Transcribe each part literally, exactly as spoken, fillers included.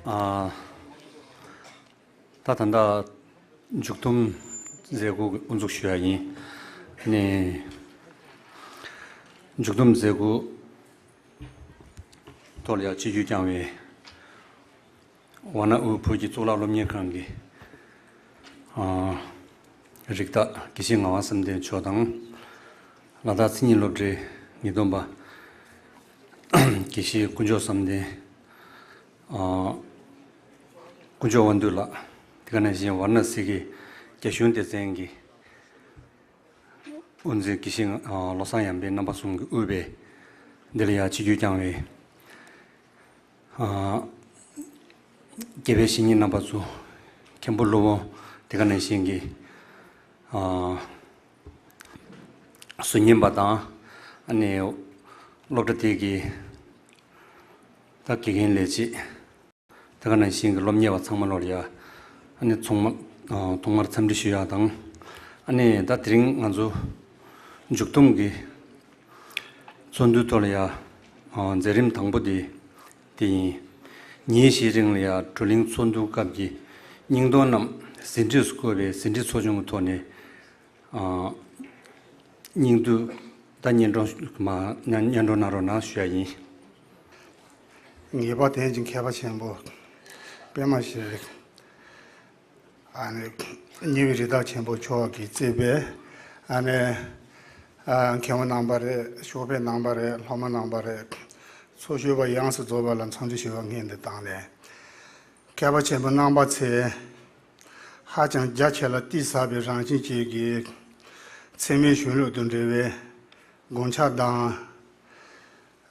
ཨ། ད་ད་ལྟ་མཇུག་བསྡོམས་མཛད་སྒོ་དབུ་འཛུགས་ཞུ་ཡ་ཡིན། ནས། མཇུག་བསྡོམས་མཛད་སྒོ་ཐོག་ལ་ཡ་ཆིབས་བསྒྱུར་བསྐྱངས་པའི་ཝཱ་ཎ་དབུས་བོད་ཀྱི་གཙུག་ལག་སློབ་གཉེར་ཁང་གི་ཨ་རིགས་བདག་དགེ་བཤེས་ངག་དབང་བསམ་གཏན་མཆོག་དང་། ལ་དྭགས་མཚན་ཉིད་སློབ་གྲྭའི་ངེས་སྟོན་པ་དགེ་བཤེས་དཀོན་མཆོག་བསམ་གཏན། ཨ། དཀོན་མཆོག་དབང་འདུས་ལགས། དེ་ག་ནང་བཞིན་ཝཱ་ར་ཎ་སི་གི་རྒྱ་གཞུང་སྡེ་ཚན་གྱི་དབུ་འཛིན་དགེ་བཤེས་ཨ་བློ་བཟང་ཡར་འཕེལ་རྣམ་པ་ཚོ་གིས་དབུས་པའི་འདི་ལ་ཡ་ཆིབས་བསྒྱུར་བསྐྱངས་པའི་ཨ་དགེ་བའི་བཤེས་གཉེན་རྣམ་པ་ཚོ། མཁན་པོ་སློབ་དཔོན། དེ་ག་ནང་བཞིན་གྱི་ཨ་ཟུར་ཉན་པ་དང་། ཨ་ནི་སློབ་གྲྭ་དེ་གི་ད་དགེ་རྒན་ལས་བྱེད། དེ་ག་ནང་བཞིན་གྱི་སློབ་གཉེར་བ་ཚང་མ་ལོར་ཡ། ཨ་ནི་ཚང་མ་ཨ་ཐོག་མར་འཚམས་འདྲི་ཞུ་ཡ་དང་། ཨ་ནི་ད་དེ་རིང་ང་ཚོ་མཇུག་བསྡོམས་ཀྱི་ཚོགས་འདུའི་ཐོག་ལ་ཡ། ཨ་མཛད་རིམ་དང་པོ་དེ་དེ་ཡིན། ཉིན་བཞིའི་རིང་ལ་ཡ་བགྲོ་གླེང་ཚོགས་འདུའི་སྐབས་ཀྱི་སྙིང་དོན་རྣམས་ཟིན་བྲིས་སུ་བཀོད་པའི་ཟིན་བྲིས་ཚོགས་ཆུང་གི་ཐོག་ནས། ཨ་སྙིང་བསྡུས་ད་སྙན་སྒྲོན་མ་སྙན་སྙན་སྒྲོན་གནང་རོགས་གནང་ཞུ་ཡ་ཡིན། ངེས་པར་དོན་གྱི་མཁས་པ་ཆེན་པོ་པདྨ་ཤེལ་རིག་ཨ་ནི་ཉེ་བའི་རི་དྭགས་ཆེན་པོ་མཆོག་གིས་གཙོས་པའི་ཨ་ནི་ཨ་མཁན་པོ་རྣམ་པ་རེད། ཞོགས་པའི་རྣམ་པ་རེད། སློབ་མ་རྣམ་པ་རེད། ཚོགས་ཞུགས་པ་ཡོངས་སུ་རྫོགས་པ་ལ་འཚམས་འདྲི་ཞུ་བ་སྙིང་ནས་བཏང་ནས། མཁས་པ་ཆེན་པོ་རྣམ་པ་ཚོས་ཧ་ཅང་རྒྱ་ཆེ་ལ་གཏིང་ཟབ་པའི་རང་བཞིན་ཅན་གྱི་ཚད་མའི་གཞུང་ལུགས་དང་འབྲེལ་བའི་དགོངས་འཆར་དང་།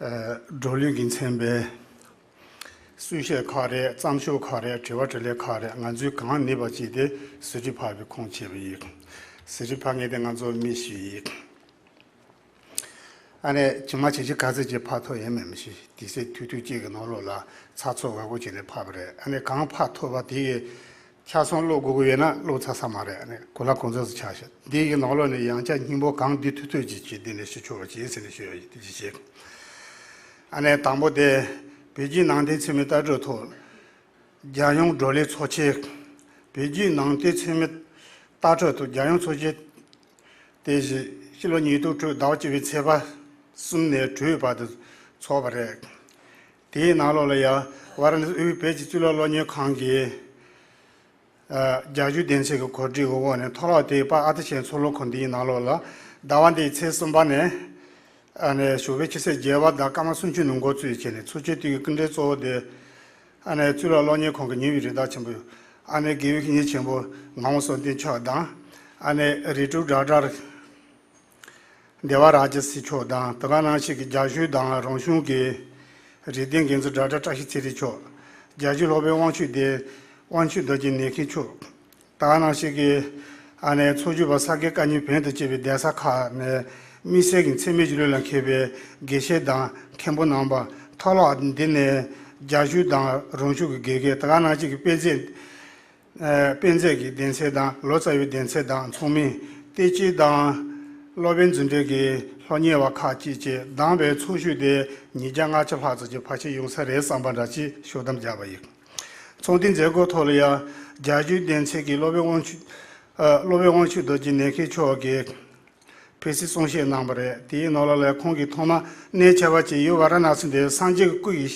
ཨ་བགྲོ་གླེང་གིས་མཚོན་པའི་གསུང་བཤད་ཁག་རེད། བརྩམས་ཆོས་ཁག་རེད། དྲི་བ་དྲིས་ལན་ཁག་རེད། ང་ཚོས་གང་ནུས་པ་བྱས་ཏེ་ཟིན་བྲིས་ཕབ་པའི་ཁུངས་བྱས་པ་ཡིན། ཟིན་བྲིས་ཕབ་མཁན་དེ་ང་ཚོ་མི་ཞིག་ཡིན། ཨ་ནི་ཇི་མ་ཇི་བཞིན་ག་ཚོད་ཅིག་ཕབ་ཐུབ་ཡིན་མིན་མི་ཤེས། དུས་ཚོད་ཐུང་ཐུང་གཅིག་གི་ནང་ལོགས་ལ་ཚགས་ཚུད་ཡག་པོ་བྱས་ནས་ཕབ་པ་རེད། ཨ་ནི་གང་ཕབ་ཐུབ་པ་དེ་ཡི་ཆ་ཚང་ཀློག་དགོས་ཀྱི་ཡོད་ན་ཀློག་ཚར་ས་མ་རེད། ཨ་ནི་གོ་ལ་གོ་ཚོད་ཙམ་ཆགས་ཤག་འདི་ཡི་ནང་ལོགས་ནས་ཡང་བསྐྱར་སྙིང་པོ་གང་བསྡུ་ཐུབ་ཐུབ་ཅིག་བྱས་འདི་ནས་ཞུ་ཆོག་པ་བྱེད་ཟེར་ནས་ཞུ་ཡ་ཡིན། དེ་ཅི་བྱེད། ཨ་ནི་དང་པོ་དེ་བོད་བརྒྱུད་ནང་བསྟན་ཚད་མའི་ལྟ་གྲུབ་ཐོག་རྒྱལ་ཡོངས་བགྲོ་གླེང་ཚོགས་ཆེན། བོད་བརྒྱུད་ནང་བསྟན་ཚད་མའི་ལྟ་གྲུབ་ཐོག་རྒྱལ་ཡོངས་ཚོགས་ཆེན། དེ་བཞིན་ཕྱི་ལོ་ཉིས་སྟོང་དྲུག་ཟླ་བ་བཅུ་པའི་ཚེས་པ་གསུམ་ནས་དྲུག་བར་དུ་འཚོགས་པ་རེད། དེའི་ནང་ལོགས་ལ་ཡང་ཝཱ་ར་ཎ་སི་དབུས་བོད་ཀྱི་གཙུག་ལག་སློབ་གཉེར་ཁང་གི་ཨ་རྒྱ་གཞུང་སྡེ་ཚན་གྱི་གོ་སྒྲིག་གི་འོག་ནས་མཐོ་སློབ་དེའི་པར་ཨ་ཏི་ཤའི་མཚོ་ལྷོ་ཁུལ་འདིའི་ནང་ལོགས་ལ་ཟླ་བ་འདིའི་ཚེས་གསུམ་པ་ནས་ཨ་ནི་ཞོགས་པའི་ཆུ་ཚོད་བརྒྱད་པ་དང་སྐར་མ་སུམ་ཅུ་ནས་འགོ་བཙུགས་བྱས་ནས་ཚོགས་ཆེན་དེ་གི་སྐུ་མགྲོན་གཙོ་བོ་དེ་ཨ་ནི་གཙུག་ལག་སློབ་གཉེར་ཁང་གི་ཉེ་བའི་རི་དྭགས་ཆེན་པོ་ཨ་ནི་དགེ་བའི་བཤེས་གཉེན་ཆེན་པོ་ངག་དབང་བསམ་གཏན་མཆོག་དང་། ཨ་ནི་རི་ཁྲོད་ཌོག་ཊར་བདེ་བ་རཱ་ཇ་སི་མཆོག་དང་། དེ་ག་ནང་བཞིན་གྱི་རྒྱ་གཞུང་དང་རང་གཞུང་གི་རིག་ལྡན་འགན་འཛིན་ཌོག་ཊར་བཀྲ་ཤིས་ཚེ་རིང་མཆོག་རྒྱ་གཞུང་སློབ་དཔོན་དབང་ཕྱུག་སྡེ་དབང་ཕྱུག་རྡོ་རྗེ་ནེ་མཁན་མཆོག་དེ་ག་ནང་བཞིན་གྱི་ཨ་ནི་ཚོགས་ཞུགས་པ་ས་དགེ་བཀའ་རྙིང་བོན་དང་བཅས་པའི་གདན་ས་ཁག་ནས་དམིགས་བསལ་གྱི་ཚད་མའི་གཞུང་ལུགས་ལ་མཁས་པའི་དགེ་བཤེས་དང་མཁན་པོ་རྣམ་པ། མཐོ་སློབ་འདི་ནས་རྒྱ་གཞུང་དང་རང་གཞུང་གི་དགེ་རྒན། དེ་ག་ནང་བཞིན་གྱི་དཔེ་མཛོད། ཨ་དཔེ་མཛོད་ཀྱི་སྡེ་ཚན་དང་ལོ་ཙཱ་བའི་སྡེ་ཚན་དང་ཚོགས་མི། བསྟན་སྤྱི་དང་སློབ་དཔོན་འཛིན་གྲྭའི་གི་སློབ་གཉེར་བ་ཁག་ཅིག་བཅས་བདམས་པའི་ཚོགས་ཞུགས་དེ་ཉིས་བརྒྱ་ལྔ་བཅུ་ལྷག་ཙམ་ཅིག་ཕལ་ཆེར་ཡོང་ས་རེད་བསམ་པ་འདྲ་ཅིག་ཤོག་སྡོམ་བརྒྱབ་པ་ཡིན། ཚོགས་འདུའི་མཛད་སྒོ་ཐོག་ལ་ཡང་རྒྱ་གཞུང་སྡེ་ཚན་གྱི་སློབ་དཔོན་དབང་ཕྱུག་ཨ་སློབ་དཔོན་དབང་ཕྱུག་རྡོ་རྗེ་ནེ་མཁན་མཆོག་གིས་ཕལ་ཆེར་གསུང་བཤད་གནང་བ་རེད། དེའི་ནང་ལོགས་ལ་ཁོང་གིས་ཐོག་མར་གནད་ཆེ་བ་ཅིག་ཡུལ་ཝཱ་ར་ཎ་སི་འདིར་སངས་རྒྱས་ཀྱི་སྐུ་ཡི་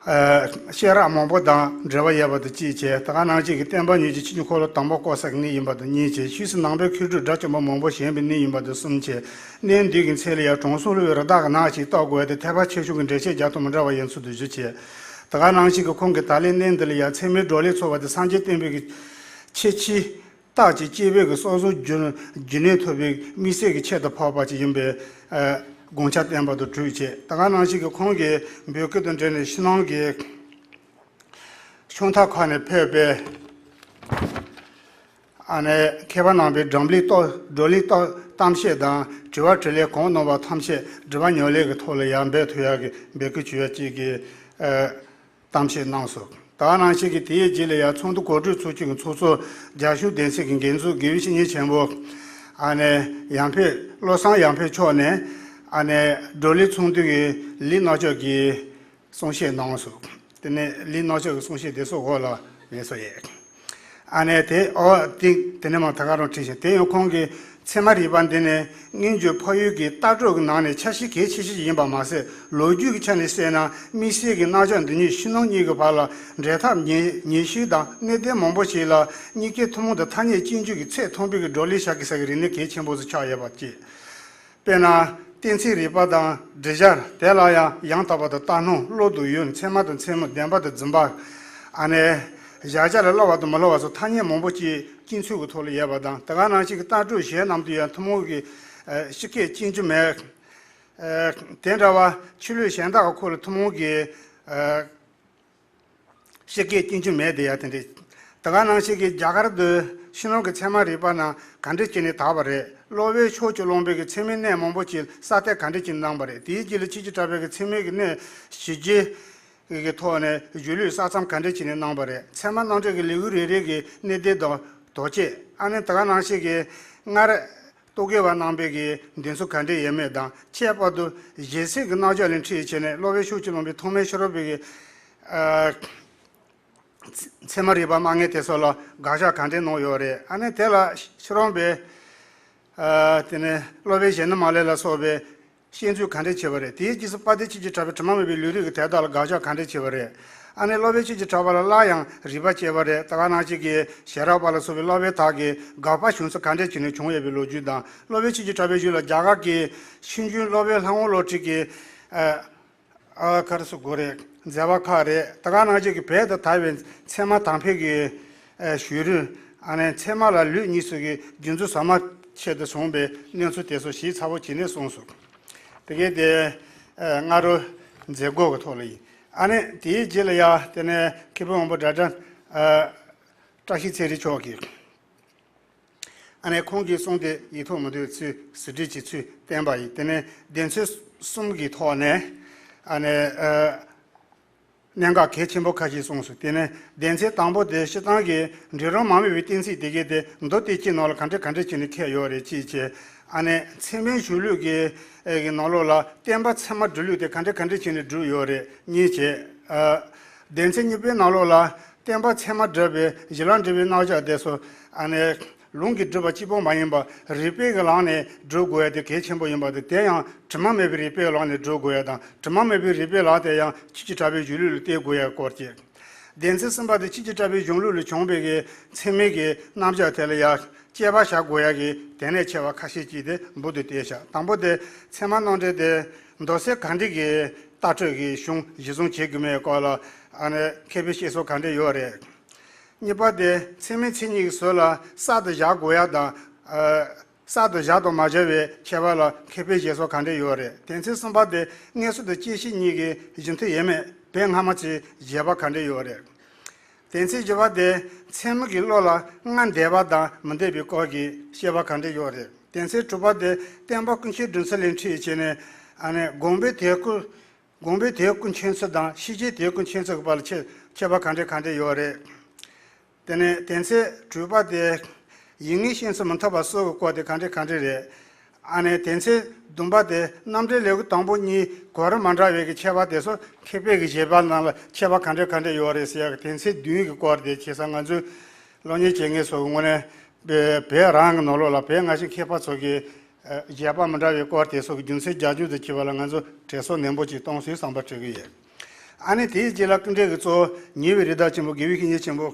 ཨ་བཤད་རགས་མང་པོ་དང་འབྲེལ་བ་ཡོད་པ་དང་གཅིག་བྱས། དེ་ག་ནང་བཞིན་གྱི་བསྟན་པ་ཉིད་ཀྱི་ཆོས་ཀྱི་འཁོར་ལོ་དང་པོ་བསྐོར་ས་གི་གནས་ཡིན་པ་དང་གཉིས་བྱས། ཕྱིས་སུ་ནང་པའི་མཁས་གྲུབ་སྒྲ་བཅོམ་པ་མང་པོ་བཞེངས་པའི་གནས་ཡིན་པ་དང་གསུམ་བྱས། གནས་འདི་གི་མཚན་ལ་ཡང་དྲང་སྲོང་ལུས་པའི་རི་དྭགས་ཀྱི་ནགས་ཤིག་བཏགས་དགོས་ཏེ་ཐེག་པ་ཆེ་ཆུང་གི་འགྲེལ་བཤད་རྒྱག་ཐུབ་མི་འདྲ་བ་ཡིན་ཚུལ་དུ་བཞུགས་བྱས། དེ་ག་ནང་བཞིན་གྱི་ཁོང་གིས་ད་ལན་གནས་འདི་ལ་ཡང་ཚད་མའི་བགྲོ་གླེང་ཚོགས་པ་དེ་སངས་རྒྱས་བསྟན་པའི་གི་ཁྱད་ཆོས་རྟགས་ཀྱི་དཔྱད་པའི་གི་སོ་སོ་རྒྱུ་རྒྱུ་ནས་ཐོབ་པའི་དམིགས་བསལ་གྱི་ཆེད་དུ་ཕབ་པ་ཅིག་ཡིན་པའི་ཨ་དགོངས་འཆར་བསྟན་པ་དང་གྲོས་བྱས། དེ་ག་ནང་བཞིན་གྱི་ཁོང་གིས་འབོད་སྐུལ་དང་འབྲེལ་ནས་ཕྱི་ནང་གི་ཕྱོགས་མཐའ་ཁག་ནས་ཕེབས་པའི་ཨ་ནི་མཁས་པ་རྣམ་པའི་བགྲོ་གླེང་ཏོ་བགྲོ་གླེང་ཏོ་གཏམ་བཤད་དང་དྲི་བ་དྲིས་ལན་གང་གནང་བ་ཐམས་ཅད་དྲི་བ་ཉོག་ལས་ཀྱི་ཐོག་ལ་ཡང་འབད་ཐུབ་ཡག་གི་འབོད་སྐུལ་ཞུ་ཡག་ཅིག་གི་ཨ། གཏམ་བཤད་གནང་སོང་། དེ་ག་ནང་བཞིན་གྱི་དེའི་རྗེས་ལ་ཡང་ཚོགས་འདུ་གོ་སྒྲིག་ཚོགས་ཆུང་གི་ཚོགས་གཙོ་རྒྱ་གཞུང་སྡེ་ཚན་གྱི་འགན་འཛུགས་དགེ་བའི་བཤེས་གཉེན་ཆེན་པོ་ཨ་ནེ་ཡར་འཕེལ་བློ་བཟང་ཡར་འཕེལ་མཆོག་ནས་ཨ་ནེ་བགྲོ་གླེང་ཚོགས་འདུ་གི་ལས་སྣ་ཚོགས་ཀྱི་གསུང་བཤད་གནང་སོང་། དེ་ནས་ལི་རྣམ་དཔྱོད་ཀྱི་གསུང་བཤད་དེ་ཚོ་འོག་ལ་ངས་སོ་ཡས། ཨ་ནས་དེ་ཨོ་དེ་དེ་ནས་མ་ད་ག་རང་བྲིས་ཤིང་། དེ་ཡང་ཁོང་གིས་ཚད་མ་རིག་པ་འདི་ནི་སྔོན་བརྗོད་འཕགས་ཡུལ་གྱི་ལྟ་གྲུབ་ཀྱི་ནང་ནས་ཆ་ཤས་གལ་ཆེ་ཤོས་ཤིག་ཡིན་པ་མ་ཟད། ལོ་རྒྱུས་ཀྱི་ཆ་ནས་བཤད་ན་དམིགས་བསལ་གྱི་རྣམ་གཞག་འདི་ཉིད་ཕྱི་ནང་གཉིས་ཀྱི་བར་ལ་འབྲེལ་ཐག་ཉེ་ཉེ་ཤོས་དང་གནད་དོན་མང་པོ་ཞིག་ལ་གཉིས་ཀའི་ཐུན་མོང་དང་ཐ་སྙད་ཅན་འཇུག་གི་ཚད་མཐོན་པོའི་བགྲོ་གླེང་བྱ་དགོས་ས་ཀྱི་རིག་གནས་གལ་ཆེན་པོ་ཞིག་ཆགས་ཡོད་པ་བཅས། དཔེར་ན། གཏན་ཚིགས་རིག་པ་དང་འབྲི་སྦྱར། དེ་ལ་ཡང་ཡང་དག་པ་དང་ལྟ་སྣང་བློ་བསྡུ་ཡུལ། ཚད་མ་དང་ཚད་མིན། བདེན་པ་དང་རྫུན་པ། ཨ་ནི། གཞལ་བྱ་ལ་སླུ་བ་དང་མི་སླུ་བ་སོགས་ཐ་སྙད་མང་པོ་ཅིག་སྐྱེ་ཚུལ་གྱི་ཐོག་ལ་ཡོད་པ་དང་། དེ་ག་ནང་བཞིན་གྱི་ལྟ་གྲུབ་གཞན་རྣམས་དུ་ཡང་ཐུན་མོང་གི་ཨ་སྤྱི་སྐད་སྐྱེ་རྒྱུ་མེད། ཨ་དེ་འདྲ་བ་ཆོས་ལུགས་གཞན་དག་གི་ཁོ་ལ་ཐུན་མོང་གི་ཨ་སྤྱི་སྐད་སྐྱེ་རྒྱུ་མེད་དེ་ཡ་དེ་འདྲ། དེ་ག་ནང་བཞིན་གྱི་རྒྱ་གར་དུ་ཕྱི་ནང་གི་ཚད་མ་རིག་པ་རྣམས་ག་འདྲ་བྱས་ནས་དར་བ་རེད། སློབ་དཔོན་ཕྱོགས་ཀྱི་རློམ་པོ་གིས་ཚད་མའི་གནས་མང་པོ་ཅིག་གསར་གཏོད་ག་འདྲ་བྱས་ནས་གནང་བ་རེད། དེའི་རྗེས་ལ་ཆོས་ཀྱི་གྲགས་པའི་གི་ཚད་མའི་གི་གནས་ཞི་རྒྱས་ཀྱི་ཐོག་ནས་གཞུང་ལུགས་གསར་རྩོམ་ག་འདྲ་བྱས་ནས་གནང་བ་རེད། ཚད་མ་རྣམ་འགྲེལ་གྱི་ལེའུ་རེ་རེ་གི་གནད་དོན་དང་དོགས་དཔྱད། ཨ་ནི་དེ་ག་ནང་བཞིན་གྱི་སྔར་རྟོག་གེ་པ་རྣམ་པའི་གི་འདོད་ཚུལ་ག་འདྲ་ཡོད་མེད་དང་། ཁྱད་པར་དུ་ཞེ་སའི་གི་རྣམ་གཞག་ལས་འཁྲིད་བྱས་ནས་སློབ་དཔོན་ཕྱོགས་ཀྱི་རློམ་པོས་ཐོགས་མེད་ཕྱི་རོལ་པའི་གི་ཨ་ཚད་མ་རིག་པ་སྨྲ་མཁན་དེ་ཚོ་ལ་དགག་བཞག་ག་འདྲ་གནང་ཡོད་རེད། ཨ་ནི་དེ་ལ་ཕྱི་རོལ་པའི་ཨ་དེ་ནས་སློབ་དཔོན་ཞེ་ན་མ་ལེ་ལ་སོགས་པའི་དཔྱད་འཛུགས་ག་འདྲ་བྱས་པ་རེད། དེའི་རྗེས་སུ་དཔལ་ལྡན་ཆོས་ཀྱི་གྲགས་པས་དྲི་མ་མེད་པའི་ལུང་རིགས་ཀྱི་དེ་དག་ལ་དགག་བཞག་ག་འདྲ་བྱས་པ་རེད། ཨ་ནི་སློབ་དཔོན་ཆོས་ཀྱི་གྲགས་པ་ལ་སླར་ཡང་རིགས་པ་དཔྱད་པ་རེད། དེ་ག་ནང་བཞིན་གྱི་ཤེས་རབ་པ་ལ་སོགས་པའི་སློབ་དཔོན་དག་གིས་དགག་པ་བྱུང་ཚུལ་ག་འདྲ་བྱས་ནས་བྱུང་ཡོད་པའི་ལོ་རྒྱུས་དང་། སློབ་དཔོན་ཆོས་ཀྱི་གྲགས་པའི་གཞུག་ལ་རྒྱ་གར་གྱི་ཆོས་འབྱུང་སློབ་དཔོན་ལྷ་དབང་བློ་གྲོས་ཀྱི་ཨ། ཨ་ག་རེ་ཟེར་དགོས་རེད། མཛད་པ་ཁག་རེད། དེ་ག་ནང་བཞིན་གྱི་བོད་དུ་དར་བའི་ཚད་མ་དམ་འཕེལ་གྱི་ཨ་བྱུ་རུ། ཨ་ནི་ཚད་མ་ལ་ལུགས་གཉིས་སུ་གི་རྒྱུ་མཚན་ཟབ་མོ་ཆེད་དུ་བྱུང་བའི་གནས་ཚུལ་དེ་ཚོ་ཞིབ་ཚགས་པོ་བྱས་ནས་གསུངས་སོང་། དེ་གའི་དེ་ཨ་སྔ་རོལ་མཛད་སྒོ་གི་ཐོག་ལ་ཡིན། ཨ་ནི་དེའི་རྗེས་ལ་ཡ་དེ་ནས་མཁས་པའི་དབང་པོ་སྒྲ་གྲགས་ཨ་བཀྲ་ཤིས་ཚེ་རིང་མཆོག་གིས། ཨ་ནི་ཁོང་གིས་གསུངས་ཏེ་ཡིག་ཐོག་མ་འདུག་ཚུལ་ཟུར་སྒྲིག་བྱེད་ཚུལ་བསྟན་པ་ཡིན། དེ་ནས་སྡེ་ཚན་གསུམ་གྱི་ཐོག་ནས་ཨ་ནི་ཨ་གནད་འགག་གལ་ཆེན་པོ་ཁ་ཤས་གསུངས་སོང་། དེ་ནས་སྡེ་ཚན་དང་པོ་དེ་སྤྱིར་བཏང་གི་འབྲིང་རིམ་མ་དམིགས་པའི་གཏན་ཚིགས་དེ་གའི་དེ་མདོ་སྡེ་སྐྱེས་ནང་ལ་ག་འདྲ་ག་འདྲ་བྱས་ནས་འཁེལ་ཡོད་རེད་ཅེས་བྱས། ཨ་ནི་ཚད་མའི་གཞུང་ལུགས་ཀྱི་ཨེ་གི་ནང་ལོགས་ལ་བསྟན་པ་ཚད་མར་སྒྲུབ་ལུགས་དེ་ག་འདྲ་ག་འདྲ་བྱས་ནས་སྒྲུབ་ཡོད་རེད་གཉིས་བྱས། ཨ་སྡེ་ཚན་གཉིས་པའི་ནང་ལོགས་ལ་བསྟན་པ་ཚད་མར་སྒྲུབ་པའི་གཞི་ལམ་འབྲས་བུའི་རྣམ་གཞག་དེ་ཚོ་ཨ་ནི་ལུང་གིས་སྒྲུབ་པ་གཅིག་པོ་མ་ཡིན་པར་རིགས་པའི་གི་ལམ་ནས་སྒྲུབ་དགོས་ཡ་དེ་གལ་ཆེན་པོ་ཡིན་པ་དང་། དེ་ཡང་དྲི་མ་མེད་པའི་རིགས་པའི་ལམ་ནས་སྒྲུབ་དགོས་ཡ་དང་། དྲི་མ་མེད་པའི་རིགས་པའི་ལམ་དེ་ཡང་ཆོས་ཀྱི་གྲགས་པའི་གཞུང་ལུགས་ལ་བརྟེན་དགོས་ཡ་སྐོར་བཅས། སྡེ་ཚན་གསུམ་པ་དེ་ཆོས་ཀྱི་གྲགས་པའི་གཞུང་ལུགས་ལས་བྱུང་བའི་གི་ཚད་མའི་གི་རྣམ་གཞག་དེ་ལ་ཡ་དཔྱད་པ་བྱ་དགོས་ཡ་གི་དེ་ནས་ཆེ་བ་ཁ་ཤས་ཅིག་དེ་འབུར་དུ་བསྟན་བཞག་དང་པོ་དེ་ཚད་མ་རྣམ་འགྲེལ་དེ་མདོ་སེམས་ག་འདྲ་གི་ལྟ་གྲུབ་ཀྱི་གཞུང་གཞི་བཟུང་བྱེད་དགོས་མེད་སྐོར་ལ་ཨ་ནི་མཁས་པའི་བཤད་སྲོལ་ག་འདྲ་ཡོད་རེད། གཉིས་པ་དེ་ཚད་མའི་མཚན་ཉིད་ཀྱི་ཟུར་ལ་གསར་དུ་བཞག་དགོས་ཡ་དང་། ཨ་གསར་དུ་བཞག་དང་མ་བཞག་པའི་ཁྱད་པར་ལ་མཁས་པའི་བཞེད་སྲོལ་ག་འདྲ་ཡོད་རེད། སྡེ་ཚན་གསུམ་པ་དེ་སྔོན་བསུ་དང་དཔྱད་ཞིབ་གཉིས་ཀྱི་རྒྱུ་མཐུན་ཡོད་མེད་བོད་སྔ་མ་ཚོའི་བཞེད་པ་ག་འདྲ་ཡོད་རེད། སྡེ་ཚན་བཞི་པ་དེ་ཚད་མ་གི་བློ་ལ་སྔར་འདས་པ་དང་མི་འདས་པའི་སྐོར་གྱི་བཤད་པ་ག་འདྲ་ཡོད་རེད། སྡེ་ཚན་དྲུག་པ་དེ་བསྟན་པ་ཀུན་མཁྱེན་སྒྲུབ་ཚུལ་ལས་འཁྲིད་བྱས་ནས་ཨ་ནི་དགོངས་པའི་དོན་ཀུན། དགོངས་པའི་དོན་ཀུན་མཁྱེན་ཚུལ་དང་ཤེས་བྱའི་དོན་ཀུན་མཁྱེན་ཚུལ་གྱི་བར་ལ་ཁྱད་ཁྱད་པར་ག་འདྲ་ག་འདྲ་ཡོད་རེད། དེ་ནས་སྡེ་ཚན་དྲུག་པ་དེ་ཡིན་ངེས་ཤེས་སུ་མི་ཐུབ་པ་སོགས་ཀྱི་སྐོར་དེ་ག་འདྲ་ག་འདྲ་རེད། ཨ་ནི་སྡེ་ཚན་བདུན་པ་དེ་རྣམ་འགྲེལ་ལེའུ་དང་པོ་གཉིས་གོ་རིམ་མ་འདྲ་བའི་གི་ཁྱད་པར་དེ་ཚོ་མཁས་པའི་གི་བཞེད་པ་ནང་ལ་ཁྱད་པར་ག་འདྲ་ག་འདྲ་ཡོད་རེད་ཟེར་ཡག་གི་སྡེ་ཚན་བདུན་གྱི་སྐོར་དེ་བྱས་ཙང་ང་ཚོས་སློབ་གཉེར་བྱེད་མཁན་ཚོ་གི་ངོས་ནས་བོད་བོད་རང་གི་ནང་ལོགས་ལ་བོད་སྔ་ཕྱི་མཁས་པ་ཚོ་གི་ཨ་བཞེད་པ་མི་འདྲ་བའི་སྐོར་དེ་ཚོ་གི་རྒྱུ་མཚན་རྒྱག་རྒྱུ་དང་བཅས་པ་ལ་ང་ཚོ་དྲན་གསོ་ནན་པོ་ཅིག་གཏོང་སྲིད་བསམ་པ་བྱེད་ཀྱི་ཡོད། ཨ་ནི་དེའི་རྗེས་ལ་སྐུ་འགྲེལ་གྱི་གཙོ་བོ་ཉེ་བའི་རིགས་བདག་ཆེན་པོ་དགེ་བའི་བཤེས་གཉེན་ཆེན་པོ་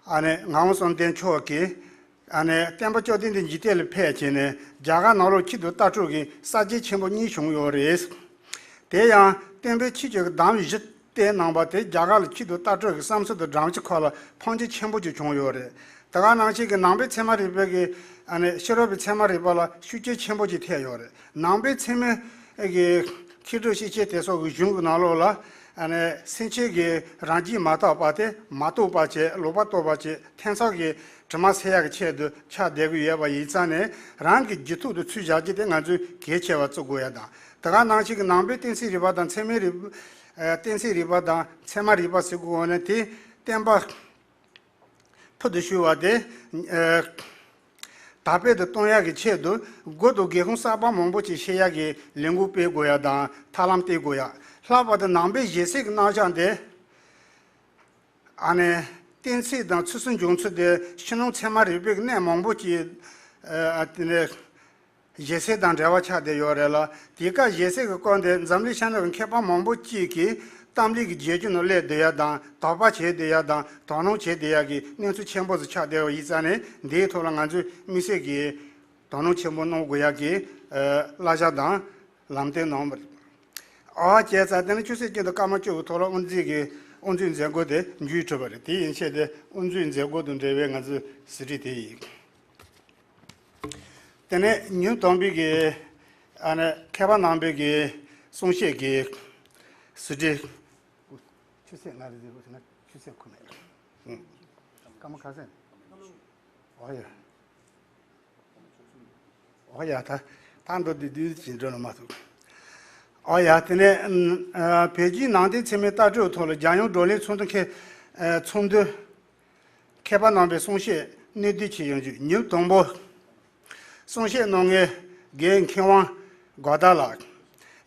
ཨ་ནི་ངག་དབང་བསམ་གཏན་མཆོག་གིས་ཨ་ནི་བསྟན་པ་བཅོམ་ལྡན་འདས་འཇིག་རྟེན་ལ་ཕེབས་བྱས་ནས་རྒྱ་གར་ནང་ལོགས་ཆེད་དུ་ལྟ་གྲུབ་ཀྱི་གསར་བརྗེ་ཆེན་པོ་གཉིས་བྱུང་ཡོད་རེད། དེ་ཡང་བསྟན་པའི་ཆོས་ཀྱི་གདམས་བཞི་བསྟན་གནང་བ་དེ་རྒྱ་གར་ལ་ཆེད་དུ་ལྟ་གྲུབ་ཀྱི་བསམ་ཚུལ་དང་སྦྲགས་ཀྱི་ཁོ་ལ་ཕན་ཆེ་ཆེན་པོ་ཅིག་བྱུང་ཡོད་རེད། དེ་ག་ནང་བཞིན་གྱི་ནང་པའི་ཚད་མ་རིག་པའི་གི་ཨ་ནི་ཕྱི་རོལ་པའི་ཚད་མ་རིག་པ་ལ་ཤུགས་རྐྱེན་ཆེན་པོ་ཅིག་ཐེབས་ཡོད་རེད། ནང་པའི་ཚད་མའི་གི་མཁས་གྲུབ་ཤེས་བྱའི་དེ་སོགས་ཀྱི་གཞུང་གི་ནང་ལོགས་ལ་ཨ་ནི་སེམས་ཅན་གྱི་རང་རྒྱུད་མ་དག་པ་དེ་མ་རྟོགས་པ་བྱས། ལོག་པར་རྟོག་པ་བྱས། ཐེ་ཚོམ་གྱི་དྲི་མ་སེལ་ཡག་གི་ཆེད་དུ་ཆགས་བསྡད་ཀྱི་ཡོད་པ་ཡིན་ཙང་ནས། རང་གི་རྒྱུད་ཐོག་ཏུ་ཚུར་བཞག་རྒྱུ་དེ་ང་ཚོས་གལ་ཆེ་བར་བརྩི་དགོས་ཡ་དང་། དེ་ག་ནང་བཞིན་གྱི་ནང་པའི་གཏན་ཚིགས་རིག་པ་དང་ཚད་མའི་རིག་ཨ་གཏན་ཚིགས་རིག་པ་དང་ཚད་མ་རིག་པ་ཟེར་དགོས་ན་དེ་བསྟན་པ་ཕུལ་དུ་ཞུགས་པ་དེ་ཨ་དར་སྤེལ་དུ་གཏོང་ཡག་གི་ཆེད་དུ་སྒོ་དང་སྒེའུ་ཁུང་གསར་པ་མང་པོ་ཅིག་ཕྱེ་ཡག་གི་ལས་འགུལ་སྤེལ་དགོས་ཡ་དང་། ཐབས་ལམ་སྟེར་དགོས་ཡ། ལྷག་པར་དུ་ནང་པའི་ཞལ་ཟས་ཀྱི་རྣམ་གཞག་འདི། ཨ་ནི། གཏན་ཚིགས་དང་ཚུལ་གསུམ་འབྱུང་ཚུལ་དེ་ཕྱི་ནང་ཚད་མ་རིག་པའི་གནས་མང་པོ་ཅིག་ཨ་དེ་ནས་ཞལ་ཟས་དང་འབྲེལ་བ་ཆགས་བསྡད་ཡོད་རེད་ལ། དེ་ག་ཞལ་ཟས་ཀྱི་སྐོར་འདི་འཛམ་གླིང་ཤར་ནུབ་ཀྱི་མཁས་པ་མང་པོ་ཅིག་གིས་གཏམ་གླེང་གི་རྒྱལ་རྒྱུད་ནང་སླེབས་བསྡད་ཡ་དང་དོགས་པ་བྱས་བསྡད་ཡ་དང་དོ་སྣང་བྱས་བསྡད་ཡ་གི་གནས་ཚུལ་ཆེན་པོ་ཞིག་ཆགས་བསྡད་ཡོད་ཡིན་ཙང་ནས། འདིའི་ཐོག་ལ་ང་ཚོས་དམིགས་བསལ་གྱིས་དོ་སྣང་ཆེན་པོ་གནང་དགོས་ཡ་གི་ཨ་བསླབ་བྱ་དང་ལམ་སྟོན་གནང་བ་རེད། ཨ་བྱས་ཙང་དེ་ནི་ཆོས་སྲིད་ཀུན་ཏུ་སྐར་མ་བཅུ་གི་ཐོག་ལ་དབུ་འཛིན་གྱི་དབུ་འཛིན་མཛད་སྒོ་དེ་མཇུག་གྲུབ་པ་རེད། དེ་ཡན་ཆད་དེ་དབུ་འཛིན་མཛད་སྒོ་དང་འབྲེལ་བའི་ང་ཚོའི་ཟིན་བྲིས་དེ་ཡིན། དེ་ནས་ཉིན་དང་པོའི་གི་ཨ་ནི་མཁས་པ་རྣམ་པའི་གི་གསུང་བཤད་ཀྱི་ཟིན་བྲིས། ཆུ་ཚོད་ང་རེ་ཟིན་དགོས་ཟེར་ན་ཆུ་ཚོད་ཁོ་མེད། ཨུ། སྐར་མ་ཁ་སང་། ཨོ་ཡ། ཨོ་ཡ། ད་ད་འགྲོ་དུས་དུས་ཅིག་འགྲོ་ན་མ་ཐུབ། ཨོ་ཡ། དེ་ནས་ཨ་བོད་བརྒྱུད་ནང་བསྟན་འཚེ་མེད་ལྟ་གྲུབ་ཐོག་ལ་རྒྱལ་ཡོངས་བགྲོ་གླེང་ཚོགས་འདུ་མཁན་ཨ་ཚོགས་འདུ། མཁས་པ་རྣམ་པའི་གསུང་བཤད་གནད་བསྡུས་ཆེད་ཡོང་རྒྱུ། ཉིན་དང་པོ། གསུང་བཤད་གནང་མཁན་རྒན་མཁས་དབང་དགའ་ལྡན་ལགས།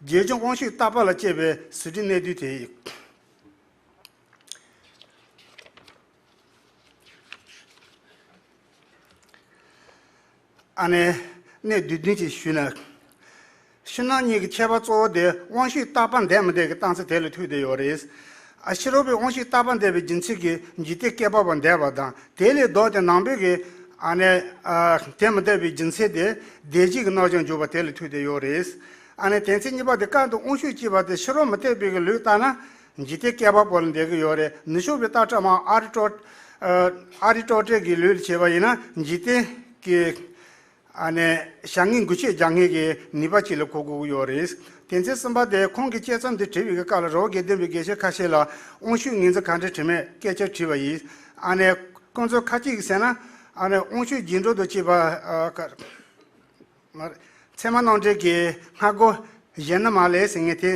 རྗེ་བཙུན་དབང་ཕྱུག་བརྟག་པ་ལ་དཔྱད་པའི་ཟིན་བྲིས་གནད་བསྡུས་དེ་ཡིན། ཨ་ནི། གནད་བསྡུས་བསྡུས་ཅིག་ཞུས་ན། ཕྱི་ནང་གཉིས་ཀྱི་ཁྱད་པར་གཙོ་བོ་དེ་དབང་ཕྱུག་བརྟག་པ་འདས་མི་འདས་ཀྱི་གཏན་ཚིགས་དེ་ལ་ཐུག་བསྡད་ཡོད་རེད། ཨ་ཕྱི་རོལ་པའི་དབང་ཕྱུག་བརྟག་པ་འདས་པའི་རྒྱུ་མཚན་གྱིས་འཇིག་རྟེན་བསྐལ་པ་བ་འདས་པ་དང་། དེ་ལས་ལྡོག་སྟེ་ནང་པའི་གི་ཨ་ནི་ཨ་དེ་མི་འདས་པའི་རྒྱུ་མཚན་དེ་འདས་རྗེས་ཀྱི་རྣམ་གཞག་འཇོག་པ་དེ་ལ་ཐུག་བསྡད་ཡོད་རེད། ཨ་ནི་དོན་ཚན་གཉིས་པ་དེ་སྐབས་དང་དབང་ཕྱུག་ཅེས་པ་དེ་ཕྱི་རོལ་མུ་སྟེགས་པའི་གི་ལུགས་ལྟར་ན། འཇིག་རྟེན་བསྐལ་པ་པོ་ལ་འདས་ཀྱི་ཡོད་རེད། ནུབ་ཕྱོགས་པའི་ལྟ་གྲུབ་མང་ཨ་རི་ཊོ། ཨ་རི་ཊོ་ཊལ་གྱི་ལུགས་ལ་བྱས་པ་ཡིན་ན་འཇིག་རྟེན་གྱི་ཨ་ནི་བྱ་ངན་འགུལ་སྐྱོད་རྒྱག་མཁན་གྱི་ནུས་པ་ཅིག་ལ་གོ་དགོས་ཀྱི་ཡོད་རེད། དོན་ཚན་གསུམ་པ་དེ་ཁོང་གིས་དཔྱད་རྩོམ་འདི་བྲིས་པའི་སྐབས་ལ་རི་བོ་དགེ་ལྡན་པའི་དགེ་བཤེས་ཁ་ཤས་ལ་དབང་ཕྱུག་ངོས་འཛིན་ག་འདྲ་བྱེད་མིན་སྐད་ཆ་དྲིས་པ་ཡིན། ཨ་ནི་ཁོང་ཚོ་ཁ་ཅིག་གིས་ཟེར་ན། ཨ་ནི་དབང་ཕྱུག་རྒྱུན་འགྲོ་དང་བཅས་པ་ཨ་ཀ་མ་རེད། ཚད་མ་རྣམ་འགྲེལ་གྱི་སྔ་རྒོལ་གཞན་ནི་མ་ལས་ཟེར་མཁན་དེ།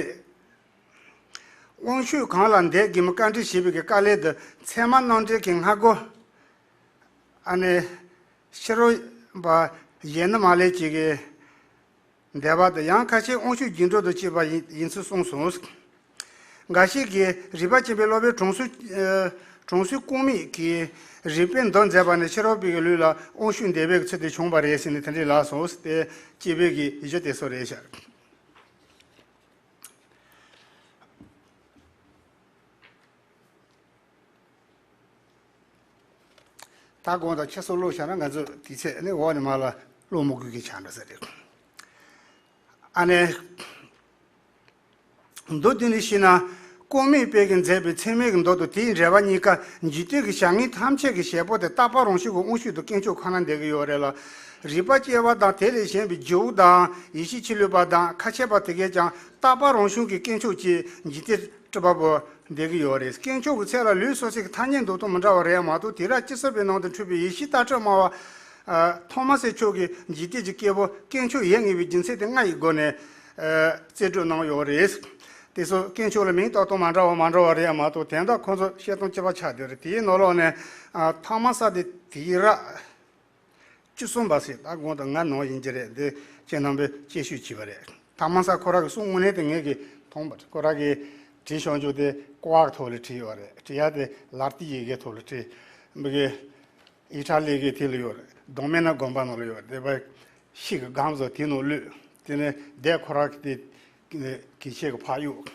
དབང་ཕྱུག་གང་ལ་འདས་དགོས་མིན་བཀའ་འདྲི་ཞེས་པའི་གི་དཀའ་ལས་དེ་ཚད་མ་རྣམ་འགྲེལ་གྱི་སྔ་རྒོལ། ཨ་ནི་ཕྱི་རོལ་པ་གཞན་ནི་མ་ལས་ཀྱི་གི་འདས་པ་དེ་ཡང་ཁ་ཤས་དབང་ཕྱུག་རྒྱུན་འགྲོ་དང་བཅས་པ་ཡིན་ཡིན་ཚུལ་གསུངས་སོང་། འགའ་ཞིག་གིས་རིག་པ་ཆེན་པོའི་སློབ་དཔོན་དྲང་སྲོང་ཨ་དྲང་སྲོང་ཀུན་མིག་གིས་རིགས་པས་མདོ་མཛད་པ་ནི་ཕྱི་རོལ་པའི་གི་ལུགས་ལ་དབང་ཕྱུག་འདས་པའི་གི་ཚུལ་དེ་བྱུང་བ་རེད་ཟེར་ནས་དེ་འདྲའི་ལབ་སོང་སྟེ། སྐྱེས་པའི་གི་གཞི་དེ་སོ་རེད་ཤག་ད་དགོངས་དག་ཁྱེད་ཚོ་ཀློག་བྱས་ན་ང་ཚོ་དུས་ཚོད་ནི་འོག་ནས་མར་ལ་ཀློག་མི་དགོས་ཀྱི་ཆགས་འགྲོ་ས་རེད། ཨ་ནི། མདོ་འདི་ནས་བཤད་ན། ཀུན་མིག་པས་ཀྱིས་མཛད་པའི་ཚད་མའི་གི་མདོ་དང་དེའི་འགྲེལ་པ་གཉིས་ཀ་འཇིག་རྟེན་གྱི་བྱ་ངན་ཐམས་ཅད་ཀྱི་བྱེད་པོ་དེ་རྟག་པ་རང་བྱུང་གི་དབང་ཕྱུག་དང་དཀོན་མཆོག་ཁོ་ན་འདོད་ཀྱི་ཡོད་རེད་ལ། རིག་པ་སྐྱེ་བ་དང་དེ་ལས་གཞན་པའི་རྒྱུ་དང་ཡེ་ཤེས་ཆོས་ལུགས་པ་དང་ཁ་ཆེ་བ་དེ་གས་ཀྱང་རྟག་པ་རང་བྱུང་གི་དཀོན་མཆོག་ཅེས་འཇིག་རྟེན་སྲིད་པ་པོ་འདོད་ཀྱི་ཡོད་རེད། དཀོན་མཆོག་གི་ཚད་ལ་ལུགས་སོ་སོའི་ཐ་སྙད་འདོགས་སྟངས་མི་འདྲ་བ་རེད་མ་གཏོགས། དེང་རབས་སྤྱི་སྲིད་པའི་ནང་དུ་འཁྲུངས་པའི་ཡེ་ཤུའི་ལྟ་གྲུབ་སྨྲ་བ་ཨ་ཐོ་མ་སི་མཆོག་གིས་འཇིག་རྟེན་གྱི་སྐྱེ་བོ་དཀོན་མཆོག་ཡོད་ངེས་པའི་རྒྱུ་མཚན་དེ་ལྔ་ཡི་སྒོ་ནས་ཨ་རྩོད་སྒྲུབ་གནང་ཡོད་རེད། དེ་ཚོ་དཀོན་མཆོག་ལ་མིང་བཏགས་སྟངས་མ་འདྲ་བ་མ་འདྲ་བ་རེད་མ་གཏོགས། དོན་དག་ཁོང་ཚོ་བཤད་སྟངས་གཅིག་པ་ཆགས་བསྡད་རེད། དེའི་ནང་ལོགས་ནས་ཨ་ཐོ་མ་སི་དེ་དེང་རབས་བཅུ་གསུམ་པ་ཞིག་ད་དགོངས་དག་ང་ནང་ཡིན་གྱི་རེད། འདི་ཁྱེད་རྣམ་པས་དཔྱད་ཞིབ་བྱས་པ་རེད། ཐོ་མ་སི་ཁོ་རང་གི་གསུང་དངོས་གནས་དེ་ངས་ཀྱིས་མཐོང་པ་རེད། ཁོ་རང་གིས་བྲིས་བྱུང་རྒྱུ་དེ་ཀོ་ཝག་ཐོག་ལ་བྲིས་ཡོད་རེད། བྲིས་ཡ་དེ་ལ་ཏི་ཡི་གེ་ཐོག་ལ་བྲིས། མི་གི་ཨི་ཊ་ལི་གི་དེ་ལ་ཡོད་རེད། གདོང་མེད་ན་དགོན་པ་ནང་ལ་ཡོད་རེད། དེ་བ་ཤིག་གི་སྒམ་བཟོ་དེ་ནང་བླུགས། དེ་ནས་དེ་ཁོ་རང་གི་དེ་གི་ཆེད་གི་ཕར་གཡུག་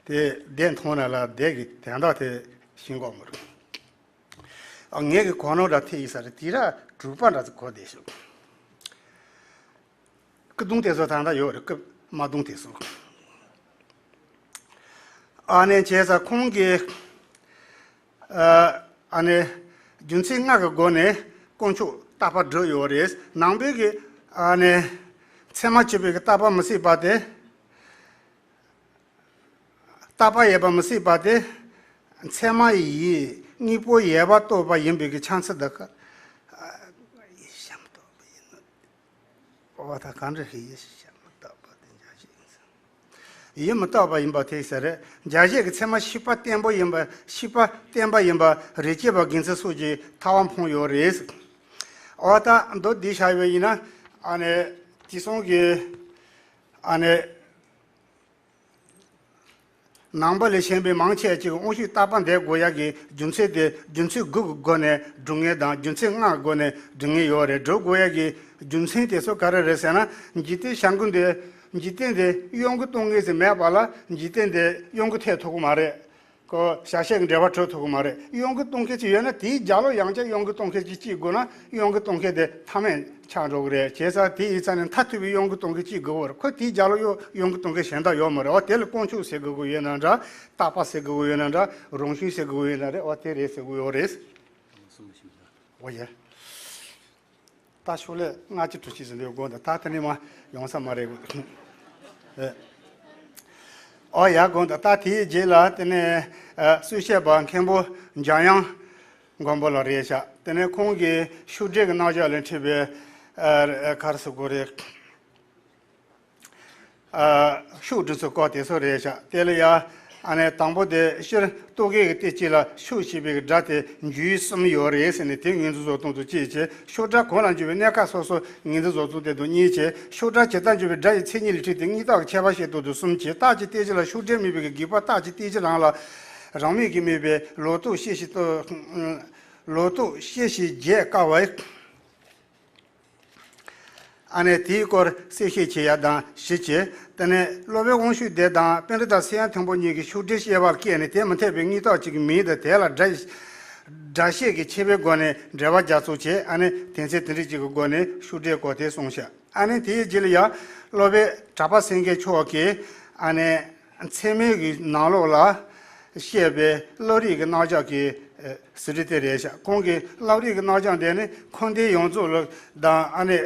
དེ་དེ་མཐོང་ན་ལ་དེ་གི་དན་རྟགས་དེ་ཤེས་གོ་མི་རུང་། ཨ་ངས་ཀྱི་གོ་ནོར་འདྲ་ཐེབས་ཡིན་ས་རེད། དེ་ར་གྲུབ་པ་འདྲ་ཚོ་གོ་བསྡད་ཤག་སྐུ་གདུང་དེ་ཚོ་ད་ལྟ་ཡོད་རེད། སྐུ་མ་གདུང་དེ་ཚོ། ཨ་ནེ་བྱས་ཙང་ཁོང་གིས་ཨ་ཨ་ནེ་རྒྱུ་མཚན་ལྔ་གི་སྒོ་ནས་དཀོན་མཆོག་བརྟག་པ་བསྒྲུབས་ཡོད་རེད། ནང་པའི་གི་ཨ་ནེ་ཚད་མ་སྤྱོད་པའི་གི་བརྟག་པ་མི་སྲིད་པ་དེ། བརྟག་པ་ཡོད་པ་མི་སྲིད་པ་དེ། ཚད་མ་ཡིས་དངོས་པོ་ཡོད་པར་རྟོགས་པ་ཡིན་པའི་གི་ཕྱག་འཚལ་དག་ག་ཡིན་ཤེས་མི་ཐུབ་པ་ཡིན་ནོ། འོ་ད་གང་འདྲ་ཞིག་ཡིན་ཤེས་མི་ཐུབ་པ་དེ་འཇལ་བྱེད་ཡིན་ཟེར། ཡིན་མི་ཐུབ་པ་ཡིན་པ་དེ་ཟེར་རེད། འཇལ་བྱེད་ཀྱི་ཚད་མ་ཤེས་པ་བརྟན་པོ་ཡིན་པ། ཤེས་པ་བརྟན་པ་ཡིན་པ་རེ་ཆེ་བ་དགེ་མཚན་སོགས་ཀྱི་ཐར་པ་འཕངས་ཡོད་རེད། འོ་ད་མདོ་འདི་བཞག་ཡོད་ཡིན་ན། ཨ་ནེ་དེ་སོང་གི་ཨ་ནེ། ནང་པ་ལས་གཞན་པའི་མང་ཆེ་ཅིག་དབང་ཕྱུག་རྟག་པ་འདེབས་དགོས་ཡག་གི་རྒྱུ་མཚན་དེ་རྒྱུ་མཚན་དགུ་གི་སྒོ་ནས་སྒྲུབ་མཁན་དང་རྒྱུ་མཚན་ལྔ་གི་སྒོ་ནས་སྒྲུབ་མཁན་ཡོད་རེད། སྒྲུབ་དགོས་ཡག་གི་རྒྱུ་མཚན་དེ་ཚོ་ག་རེ་རེད་ཟེར་ན། འཇིག་རྟེན་བྱ་འགུལ་འདི་འཇིག་རྟེན་འདི་གཡོ་འགུལ་གཏོང་མཁན་ཞིག་མེད་པ་ལ་འཇིག་རྟེན་འདི་གཡོ་འགུལ་ཐེབས་ཐུབ་ཀྱི་མ་རེད། ཁོ་བྱ་བྱེད་ཀྱི་འབྲེལ་བ་གྲུབ་ཐུབ་ཀྱི་མ་རེད། གཡོ་འགུལ་གཏོང་མཁན་ཅིག་ཡོད་ན་དེའི་རྒྱབ་ལོགས་ཡང་བསྐྱར་གཡོ་འགུལ་གཏོང་མཁན་ཅིག་གཅིག་དགོས་ན་གཡོ་འགུལ་གཏོང་མཁན་དེ་མཐའ་མེད་ཆགས་འགྲོ་གི་རེད། བྱས་ཙང་དེ་ཡིན་ཙང་ནས་མཐར་ཐུག་པའི་གཡོ་འགུལ་གཏོང་མཁན་གཅིག་དགོས་པ་རེད། ཁོ་དེའི་རྒྱབ་ལོགས་གཡོ་འགུལ་གཏོང་མཁན་གཞན་དག་ཡོད་མ་རེད། འོ་དེ་ལ་དཀོན་མཆོག་ཟེར་དགོས་ཀྱི་ཡོད་ན་འདྲ། རྟག་པ་ཟེར་དགོས་ཀྱི་ཡོད་ན་འདྲ། རང་བྱུང་ཟེར་དགོས་ཀྱི་ཡོད་ན་རེད། འོ་དེ་རེད་ཟེར་དགོས་ཡོད་རེད། འོ་ཡ། ད་ཤོག་ལས་ལྔ་བཅུ་དྲུག་ཅུ་ཟིན་པའི་དགོངས་དག་ད་དེ་ནས་མ་ཡོང་ས་མ་རེད། ཨེ། ཨོ་ཡ་དགོངས་དག་ད་དེའི་རྗེས་ལ་དེ་ནས་ཨ་གསོལ་ཞབས་པ་མཁན་པོ་འཇམ་དབྱངས་མགོན་པོ་ལགས་རེད་ཤག་དེ་ནས་ཁོང་གིས་ཤུགས་འགྲེལ་གྱི་རྣམ་གཞག་ལས་འཁྲིད་པའི་ཨ་ག་རེ་ཟེར་དགོས་རེད། ཨ་ཤུགས་འགྲེལ་ཚུལ་སྐོར་དེ་ཚོ་རེད་ཤག་དེ་ལ་ཡ། ཨ་ནི་དང་པོ་དེ་སྤྱིར་རྟོག་གེ་གི་སྟེགས་གཅིག་ལ་ཤུགས་ཞེས་པའི་སྒྲ་དེ་འཇུག་ཡུལ་གསུམ་ཡོད་རེད་ཟེར་ནས་དེ་ངོས་འཛིན་བཟོ་སྟངས་དང་གཅིག་བྱས། ཤུགས་སྒྲ་གང་ལ་འཇུག་པའི་གནས་སྐབས་སོ་སོ་ངོས་འཛིན་བཟོ་སྟངས་དེ་དང་གཉིས་བྱས། ཤུགས་སྒྲ་ཇི་ལྟར་འཇུག་པའི་སྒྲ་ཡི་མཚན་ཉིད་ལ་འཁྲིལ་ཏེ་དངོས་རྟགས་ཀྱི་ཁྱད་པར་བཤད་སྟངས་དང་གསུམ་བྱས། རྟགས་ཀྱི་སྟེགས་གཅིག་ལ་ཤུགས་འགྲེལ་དམིགས་པའི་དགོས་པ། རྟགས་ཀྱི་སྟེགས་གཅིག་རང་ལ་རང་མོས་ཀྱིས་དམིགས་པའི་ལོག་རྟོག་ཤེས་བྱའི་སྟོབས། ལོག་རྟོག་ཤེས་བྱའི་བརྒྱད་དཀའ་བ། ཨ་ནི་དེའི་སྐོར་གསལ་བཤད་བྱེད་ཡ་དང་བཞི་བྱས། དེ་ནས་སློབ་དཔོན་དབང་ཕྱུག་སྡེ་དང་པཎྜི་ཏ་ཚེ་དབང་མཐོན་པོ་གཉིས་ཀྱིས་ཤུགས་འགྲེལ་བཤད་པར་བཀལ་ནས་དེ་མི་འཐད་པའི་དངོས་རྟགས་གཅིག་གི་མིང་དང་དེ་ལ་སྒྲ་སྒྲ་བཤད་ཀྱི་ཁྱད་པར་སྒོ་ནས་འགྲེལ་པ་རྒྱག་ཚུལ་བྱས། ཨ་ནི་དོན་ཚན་དེ་འདྲ་གཅིག་གི་སྒོ་ནས་ཤུགས་འགྲེལ་སྐོར་དེ་གསུངས་ཤག་ཨ་ནི་དེའི་རྗེས་ལ་ཡ་སློབ་དཔོན་གྲགས་པ་སེང་གེ་མཆོག་གིས་ཨ་ནི་ཚད་མའི་གི་ནང་ལོགས་ལ་བཤད་པའི་བློ་རིག་གི་རྣམ་གཞག་གི་ཟིན་བྲིས་དེ་རེད་ཤག་ཁོང་གིས་བློ་རིག་གི་རྣམ་གཞག་འདི་ནི་འཁོར་འདས་ཡོངས་རྫོགས་ལ་དང་ཨ་ནི་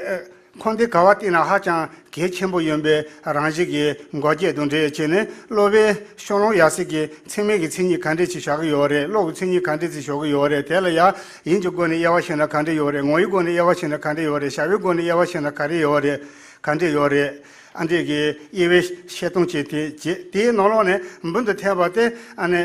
འཁོར་འདས་ག་བ་བལྟས་ན་ཧ་ཅང་གལ་ཆེན་པོ་ཡིན་པའི་རང་བཞིན་གྱི་འགོག་བྱེད་དང་འབྲེལ་བྱས་ནས། སློབ་དཔོན་ཤོ་ལོ་ཀ་ཡབ་སྲས་ཀྱིས་ཚད་མའི་གི་མཚན་ཉིད་ག་འདྲས་ཅིག་བཞག་གི་ཡོད་རེད། བློ་གི་མཚན་ཉིད་ག་འདྲས་ཅིག་བཞག་གི་ཡོད་རེད། དེ་ལ་ཡང་ཡིན་གྱི་སྒོ་ནས་དབྱེ་བ་ཕྱེ་ན་ག་འདྲས་ཡོད་རེད། ངོ་བོའི་སྒོ་ནས་དབྱེ་བ་ཕྱེ་ན་ག་འདྲས་ཡོད་རེད། བྱ་བའི་སྒོ་ནས་དབྱེ་བ་ཕྱེ་ན་ག་འདྲས་ཡོད་རེད། ག་འདྲས་ཡོད་རེད། ཨ་འདྲས་ཀྱི་དབྱེ་བའི་བཤད་སྟངས་བྱས་ཏེ་བྱས། དེའི་ནང་ལོགས་ནས་འབུར་དུ་ཐལ་བ་དེ་ཨ་ནི་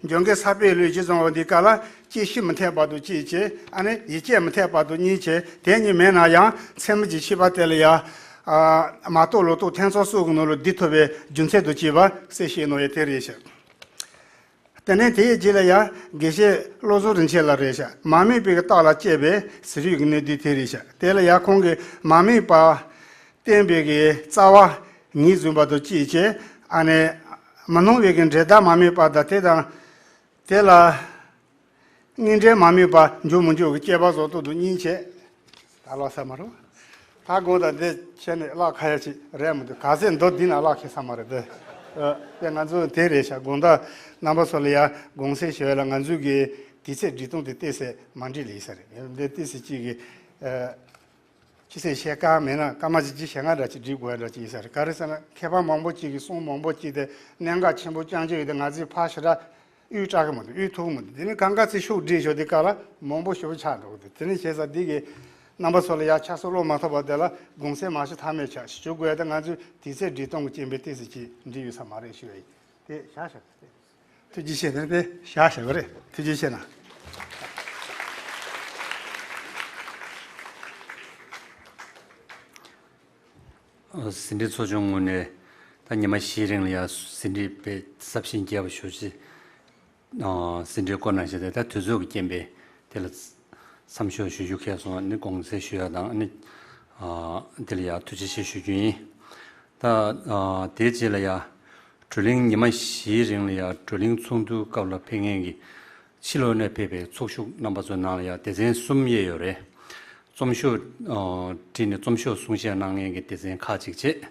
འཇོ་མགོན་ས་པཎ་ལོས་རྗེ་བཟང་པོ་འདི་ག་ལ་གཅིག་ཤུགས་མི་འཐད་པ་དང་གཅིག་བྱས། ཨ་ནི་ཡིད་ཆེས་མི་འཐད་པ་དང་གཉིས་བྱས། དེ་གཉིས་མེད་ན་ཡང་ཚད་མ་གི་ཤེས་པ་དེ་ལ་ཡང་ཨ་མ་རྟོགས་ལོག་རྟོག་ཐེ་ཚོམ་སོགས་ཀྱི་ནང་ལ་འདུས་ཐུབ་པའི་རྒྱུ་མཚན་དང་བཅས་པ་གསལ་བཤད་གནང་ཡས་དེ་རེད་ཤག་དེ་ནས་དེའི་རྗེས་ལ་ཡང་དགེ་བཤེས་བློ་བཟང་རིན་ཆེན་ལགས་རེད་ཤག་མ་དམིགས་པའི་རྟགས་ལ་དཔྱད་པའི་ཟེར་ཡུལ་གྱི་གནད་བསྡུས་དེ་རེད་ཤག་དེ་ལ་ཡང་ཁོང་གིས་མ་དམིགས་པ་བསྟན་པའི་གི་རྩ་བ་ངོས་འཛིན་པ་དང་གཅིག་བྱས། ཨ་ནི་མི་སྣང་བའི་གི་འབྲས་རྟགས་མ་དམིགས་པ་དང་དེ་དང་དེ་ལ་དངོས་འབྲས་མ་དམིགས་པ་འཇུག་མི་འཇུག་གི་དཔྱད་པ་བཟོ་སྟངས་དང་གཉིས་བྱས། ད་ལོག་ས་མ་རེད། ད་དགོངས་དག་འདི་ཁྱེད་ནས་བཀླག་ཁ་ཡ་ཅིག་རེད་མི་འདུག་ག་ཚད་མདོ་འདི་ན་བཀླག་ཁེལ་ས་མ་རེད་དེ། ཨ་དེ་ང་ཚོ་དེ་རེད་ཤག་དགོངས་དག་རྣམ་པ་ཚོ་ལ་ཡ་དགོངས་སེལ་ཞུ་ཡ་ལ་ང་ཚོའི་གི་དུས་ཚོད་སྒྲིག་སྟངས་དེ་ཏོག་ཙམ་མ་འགྲིག་ལེ་ས་རེད། འདི་ཏོག་ཙམ་ཅིག་གི་ཨ་ཅི་ཟེར་བཤད་ཀ་མེད་ན་སྐར་མ་གཅིག་གཅིག་ཞེ་ལྔ་འདྲ་ཅིག་སྒྲིག་དགོས་ཡ་འདྲ་ཅིག་ཡིན་ས་རེད། ག་རེ་ཟེར་ན་མཁས་པ་མང་པོ་ཅིག་གི་གསུང་མང་པོ་ཅིག་དེ་གནད་འགག་ཆེན་པོ་རྐྱང་རྐྱང་ཡོད་དེ་ང་ཚོས་ཕར་ཞེ་དྲག་གཡུག་སྟྲ་གི་མི་འདུག་གཡུག་ཐུབ་ཀྱི་མི་འདུག་དེ་ནས་གང་ག་ཚེ་ཤུགས་སྒྲིལ་ཞོར་དེ་ག་ལ་མང་པོ་ཞེ་པོ་ཆགས་འགྲོ་གི་འདུག་དེ་ནས་བྱས་ཙང་འདི་གི་རྣམ་པ་ཚོ་ལ་ཡ་ཆ་སོ་བློ་མ་ཐོག་པ་དེ་ལ་དགོངས་སེལ་མ་ཞུ་ཐབས་མེད་ཆགས་ཞུ་དགོས་ཡ་དེ་ང་ཚོས་དུས་ཚོད་སྒྲིག་སྟངས་ཀྱི་རྐྱེན་པས་ཏོག་ཙམ་ཅིག་འགྲིག་ཡོད་ས་མ་རེད་ཞུ་ཡ་ཡིན། དེ་བཞག་བཞག་དེ་ཐུགས་རྗེ་ཆེ། དེ་དེ་བཞག་བཞག་གི་རེད། ཐུགས་རྗེ་ཆེ་གནང་། ཟིན་བྲིས་ཚོགས་ཆུང་ངོས་ནས་ད་ཉི་མ་བཞིའི་རིང་ལ་ཡ་ཟིན་བྲིས་དཔེ་ཟབ་ཞིང་རྒྱས་པ་ཞེ་པོ་ཅིག་ཨ་ཟིན་བྲིས་བཀོད་གནང་བཞག་སྟེ། ད་དུས་ཚོད་ཀྱི་རྐྱེན་པས་དེ་ལ་མཚམས་འཇོག་ཞུ་རྒྱུ་ཁེལ་སོང་། ཨ་ནི་དགོངས་སེལ་ཞུ་ཡ་དང་། ཨ་ནི་ཨ་དེ་ལ་ཡ་ཐུགས་རྗེ་ཆེ་ཞུ་རྒྱུ་ཡིན། ད་ཨ་དེའི་རྗེས་ལ་ཡ་བགྲོ་གླེང་ཉི་མ་བཞིའི་རིང་ལ་ཡ་བགྲོ་གླེང་ཚོགས་འདུའི་སྐབས་ལ་ཕེབས་མཁན་གྱི་ཕྱི་ལོགས་ནས་ཕེབས་པའི་ཚོགས་ཞུགས་རྣམ་པ་ཚོའི་ནང་ལ་ཡང་སྡེ་ཚན་གསུམ་དབྱེ་ཡོད་རེད། རྩོམ་ཤོག་ཨ་བྲིས་ནས་རྩོམ་ཤོག་གསུང་བཤད་གནང་མཁན་གྱི་སྡེ་ཚན་ཁག་ཅིག་བྱས།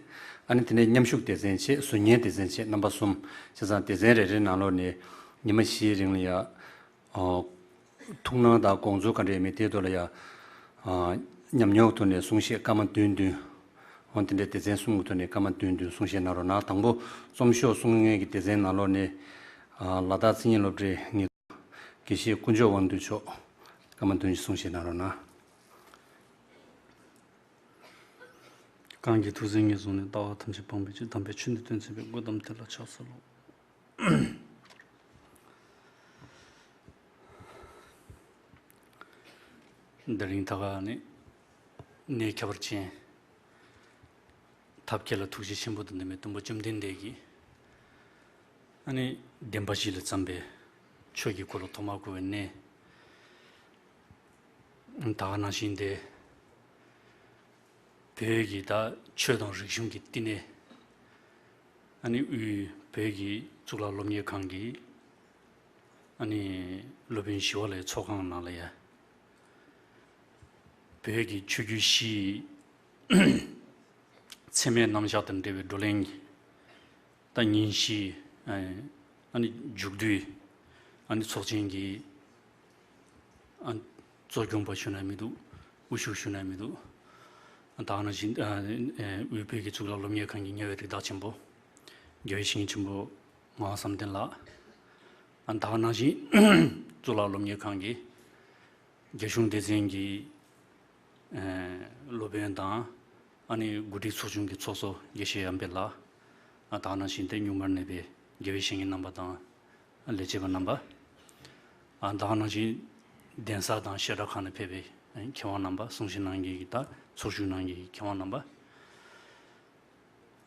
ཨ་ནི་དེ་ནས་མཉམ་ཞུགས་སྡེ་ཚན་བྱས། ཟུར་ཉན་སྡེ་ཚན་བྱས། རྣམ་པ་གསུམ། བྱས་ཙང་སྡེ་ཚན་རེ་རེའི་ནང་ལོགས་ནས་ཉི་མ་བཞིའི་རིང་ལ་ཡང་ཨ་ཐུགས་སྣང་དང་དགོངས་ཚུལ་ག་འདྲ་ཡོད་མེད་དེའི་ཐོག་ལ་ཡང་ཨ་ཉམས་མྱོང་གི་ཐོག་ནས་གསུང་བཤད་སྐར་མ་བདུན་བདུན། འོ་དེ་འདྲའི་སྡེ་ཚན་གསུམ་གྱི་ཐོག་ནས་སྐར་མ་བདུན་བདུན་གསུང་བཤད་གནང་རོགས་གནང་། དང་པོ་རྩོམ་ཤོག་གསུང་མཁན་གྱི་སྡེ་ཚན་ནང་ལོགས་ནས་ཨ་ལ་དྭགས་མཚན་ཉིད་སློབ་གྲྭའི་ངེས་དགེ་བཤེས་དཀོན་མཆོག་དབང་འདུས་མཆོག་སྐར་མ་བདུན་ཞིག་གསུང་བཤད་གནང་རོགས་གནང་། གང་གི་ཐུགས་བརྩེ་ཉེར་བཟུང་ནས། ལྟ་བ་ཐམས་ཅད་སྤང་བའི་ཕྱིར། དམ་པའི་ཆོས་འདི་སྟོན་མཛད་པའི། སྒོ་དམ་དེ་ལ་ཕྱག་འཚལ་ལོ། དེ་རིང་ད་ག་ནི་གནས་ཁྱད་པར་ཅན། ཐབས་མཁས་ལ་ཐུགས་རྗེ་ཆེན་པོ་དང་ལྡན་པའི་སྟོན་པ་བཅོམ་ལྡན་འདས་ཀྱིས་ཨ་ནི་ བདེན་པ་བཞི་ལ་བརྩམས་པའི་ཆོས་ཀྱི་འཁོར་ལོ་ཐོག་མར་བསྐོར་བའི་གནས། ད་ག་ནང་བཞིན་ཏེ། བོད་ཀྱི་ད་ཆོས་དང་རིག་གཞུང་གི་བསྟི་གནས། ཨ་ནི་དབུས་བོད་ཀྱི་གཙུག་ལག་སློབ་གཉེར་ཁང་གི་ཨ་ནི་སློབ་དཔོན་ཞི་བ་ལྷའི་ཚོགས་ཁང་ནང་ལ་ཡ། བོད་ཀྱི་ཆོས་བརྒྱུད་བཞིའི་ཚད་མའི་རྣམ་གཞག་དང་འབྲེལ་བའི་བགྲོ་གླེང་གི་ད་ཉིན་བཞི། ཨ་ནི་མཇུག་བསྡུའི་ཨ་ནི་ཚོགས་ཆེན་གྱི་ཨ་གཙོ་སྐྱོང་པ་ཞུ་ན་མི་འདུག། དབུ་བཞུགས་ཞུ་ན་མི་འདུག། ད་ག་ནང་བཞིན་ཨ་ཨ་དབུས་བོད་ཀྱི་གཙུག་ལག་སློབ་གཉེར་ཁང་གི་ཉེ་བའི་རིགས་བདག་ཆེན་པོ་དགེ་བའི་བཤེས་གཉེན་ཆེན་པོ་ངག་དབང་བསམ་གཏན་ལགས། ཨ་ད་ག་ནང་བཞིན་གཙུག་ལག་སློབ་གཉེར་ཁང་གི་རྒྱ་གཞུང་སྡེ་ཚན་གྱི་ཨ་སློབ་དཔོན་དང་། ཨ་ནི་འགོ་ཁྲིད་ཚོགས་ཆུང་གི་ཚོགས་གཙོ་དགེ་བཤེས་ཡར་འཕེལ་ལགས། ཨ་ད་ག་ནང་བཞིན་ཏེ་སྙུང་མར་གནས་པའི་དགེ་བའི་བཤེས་གཉེན་རྣམ་པ་དང་། ལས་བྱེད་པ་རྣམ་པ། ཨ་ད་ག་ནང་བཞིན་གདན་ས་དང་བཤད་གྲྭ་ཁག་ནས་ཕེབས་པའི་མཁས་དབང་རྣམ་པ། གསུང་བཤད་གནང་མཁན་གྱི་ད་ཚོགས་ཞུགས་གནང་མཁན་གྱི་མཁས་དབང་རྣམ་པ།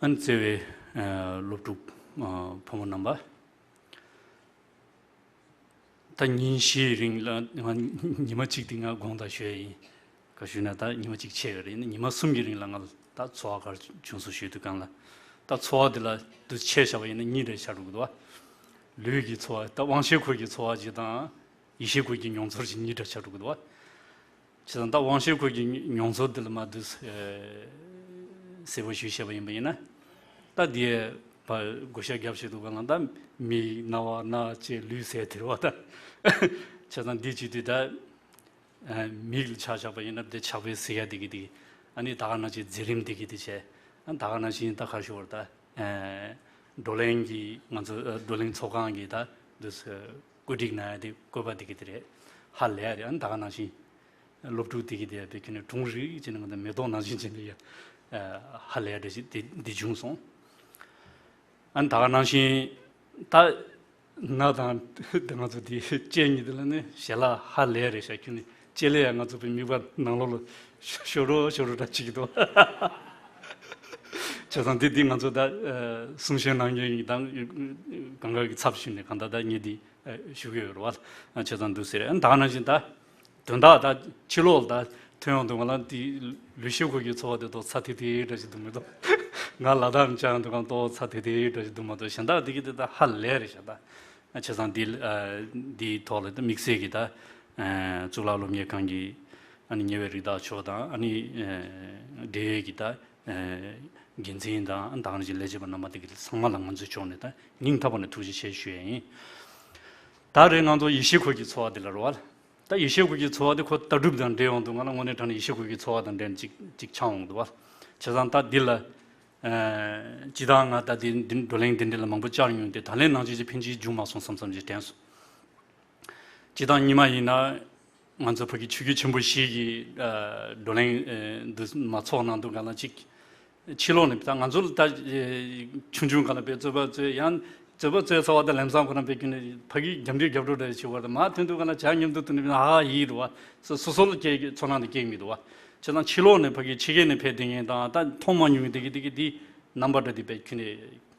ཨ་ནི་བརྩེ་བའི་ཨ་སློབ་ཕྲུག་ཨ་ཕོ་མོ་རྣམ་པ། ད་ཉིན་བཞིའི་རིང་ལ་ང་ཉི་མ་གཅིག་དེ་ང་དགོངས་དག་ཞུ་ཡ་ཡིན། ག་ཞུས་ན་ད་ཉི་མ་གཅིག་ཆད་ཡོད་རེད། ཉི་མ་གསུམ་གྱི་རིང་ལ་ང་ལ་ད་ཚོར་བ་ག་རེ་བྱུང་སོང་ཞུས་དུས་སྒང་ལ། ད་ཚོར་བ་དེ་ལ་དུ་ཆད་བཞག་པ་ཡིན་ན་གཉིས་འདྲ་ཆགས་འགྲོ་གི་འདུག་བ། ལུས་ཀྱི་ཚོར་བ། ད་དབང་ཤེས་འཁོར་གྱི་ཚོར་བ་གཅིག་དང་། ཡིད་ཤེས་འཁོར་གྱི་མྱོང་ཚོར་གཅིག་གཉིས་འདྲ་ཆགས་འགྲོ་གི་འདུག་བ། བྱས་ཙང་ད་དབང་ཤེས་འཁོར་གྱི་མྱོང་ཚོར་དེ་ལ་མ་དུ་གསལ་པོ་ཞུས་བཤད་པ་ཡིན་པ་ཡིན་ན། ད་དེ་བ་བགོ་བཤའ་རྒྱབ་བྱེད་དུས་སྒང་ལ་ད་མིག་རྣ་བ་སྣ་ལྕེ་ལུས་ཟེར་དེ་རེད་བ་ད། བྱས་ཙང་འདི་བྱེད་དུས་ད། ཨ་མིག་ལ་ཆ་བཞག་པ་ཡིན་ན་དེ་ཆགས་པའི་ཟེར་ཡ་དེ་གི་དེ། ཨ་ནི་ད་ག་ནང་བཞིན་མཛད་རིམ་དེ་གི་དེ་བྱས། ཨ་ད་ག་ནང་བཞིན་ད་ག་ཞུ་བར་ད། ཨ་བགྲོ་གླེང་གི་ང་ཚོ་ཨ་བགྲོ་གླེང་ཚོགས་ཁང་གི་ད་འདུག་སེ་བཀོད་སྒྲིག་གནང་ཡ་དེ་བཀོད་པ་དེ་གི་དེ་རེད། ཧ་ལས་ཡ་རེད། ཨ་ནི་ད་ག་ནང་བཞིན་སློབ་ཕྲུག་དེ་གི་དེ་ཡ་དཔེ་ཁྱོད་ནས་གྲུང་རིག་ཅེས་ནས་ང་ཚོ་མེ་ཏོག་ནང་བཞིན་བྱས་ནས་ཡ་ཨ་ཧ་ལས་ཡ་འདྲ་ཞིག་དེ་འདི་བྱུང་སོང་། ཨ་ནི་ད་ག་ནང་བཞིན་ད། ང་དང་ང་ཚོ་དེ་ལྕེ་གཉིས་དེ་ལ་ནི་ཞལ་ལག་ཧ་ལས་རེད་ཤག་ཁྱོད་ནི་ལྕེ་ལས་ཡང་ང་ཚོ་བའི་མིག་པ་ནང་ལོགས་ལ་ཤོ་རོ་ཤོ་རོ་འདྲ་བྱེད་ཀྱི་འདུག་བྱས་ཙང་དེ་དེ་ང་ཚོ་ད་གསུང་བཤད་གནང་མཁན་གྱི་དང་གང་ག་གི་ཚབ་ཞུས་ནས་གང་ལྟར་ད་ངས་འདི་ཞུ་གི་ཡོད་རེད་བ། བྱས་ཙང་འདུག་ཟེར། ཨ་ནི་ད་ག་ནང་བཞིན་ད། དོན་དག་ད་ཕྱི་ལོགས་ལ་ད་ཐོན་ཡོང་དུས་ང་ལ་འདི་ལུས་ཤེས་འཁོར་གྱི་ཚོར་བ་དེ་ཏོག་ཙམ་ཚ་ཐིག་ཐིག་འདྲ་ཞིག་འདུག་མི་འདུག་ང་ལ་དྭགས་ལ་བཅར་ཡོང་དུས་ང་ཏོག་ཙམ་ཚ་ཐིག་ཐིག་འདྲ་ཞིག་འདུག་མ་གཏོགས་གཞན་དག་འདི་གི་དེ་ད་ཧ་ལས་རེད་ཤག་ད། བྱས་ཙང་འདི་འདིའི་ཐོག་ལ་ད་དམིགས་བསལ་གྱི་ད་གཙུག་ལག་སློབ་གཉེར་ཁང་གི་ཨ་ནི་ཉེ་བའི་རིགས་བདག་མཆོག་དང་། ཨ་ནི་འབྲེལ་ཡོད་ཀྱི་ད་འགན་འཛིན་དང་། ད་ག་ནང་བཞིན་ལས་བྱེད་པ་རྣམ་པ་དེ་གི་ཚང་མ་ལ་ང་ཚོའི་ཕྱོགས་ནས་ད་སྙིང་ཐག་པ་ནས་ཐུགས་རྗེ་ཆེ་ཞུ་ཡས་ཡིན། ད་རེས་ང་ཚོ་ཡིད་ཤེས་འཁོར་གྱི་ཚོར་བ་དེ་ལ་རེད་བ། ད་ཡིད་ཤེས་འཁོར་གྱི་ཚོར་བ་དེ་ཁོ་ལྟ་གྲུབ་དང་འབྲེལ་ཡོང་དུས་ང་ལ་དངོས་གནས་དྲང་གནས་ཡིད་ཤེས་འཁོར་གྱི་ཚོར་བ་དང་འབྲེལ་ནས་ཅིག་ཅིག་ཆགས་ཡོང་འདུག་བ། བྱས་ཙང་ད་འདི་ལ་ཨ་སྤྱིར་བཏང་ང་ད་འདི་འདི་བགྲོ་གླེང་འདི་འདྲ་ལ་མང་པོ་བཅར་མྱོང་སྟེ། ད་ལན་ནང་བཞིན་ཅིག་ཕན་ཅིག་བྱུང་མ་སོང་བསམ་བསམ་ཅིག་དྲན་སོང་། སྤྱིར་བཏང་སྔོན་མ་ཡིན་ན་ང་ཚོ་ཕ་གི་ཆོས་བརྒྱུད་ཆེན་པོ་བཞི་གི་ཨ་བགྲོ་གླེང་ཨ་འདི་མ་ཚོགས་གནང་དུས་སྒང་ལ་ཅིག་ཕྱི་ལོགས་ནས་ད་ང་ཚོ་ལ་ད་ཨེ་ཆུང་ཆུང་སྒང་ལ་དཔེ་རྩོད་པ་རྩོད་ཡང་རྩོད་པ་རྩོད་ཚར་བ་དང་ལམ་སང་ཁོ་རང་དཔེ་ཁྱོད་ནས་ཕ་གིའི་རྒྱབ་འདྲེ་རྒྱབ་འགྲོ་འདྲ་བྱེད་བར་དུ་མར་ཐོན་དུས་སྒང་ལ་ཇ་མཉམ་དུ་འཐུང་ནས་ཧ་ཧ་ཡིད་རུ་བ་སོ་སོ་ལ་སྐྱེ་ཚོར་སྣང་དེ་སྐྱེ་མི་འདུག་བ། བྱས་ཙང་ཕྱི་ལོགས་ནས་ཕ་གི་ཕྱི་རྒྱལ་ནས་ཕེབས་བསྡད་མཁན་དང་ད་མཐོང་མ་མྱོང་མཁན་དེ་གི་དེ་གི་དེ་རྣམ་པ་འདྲ་དེ་དཔེ་ཁྱོད་ནས་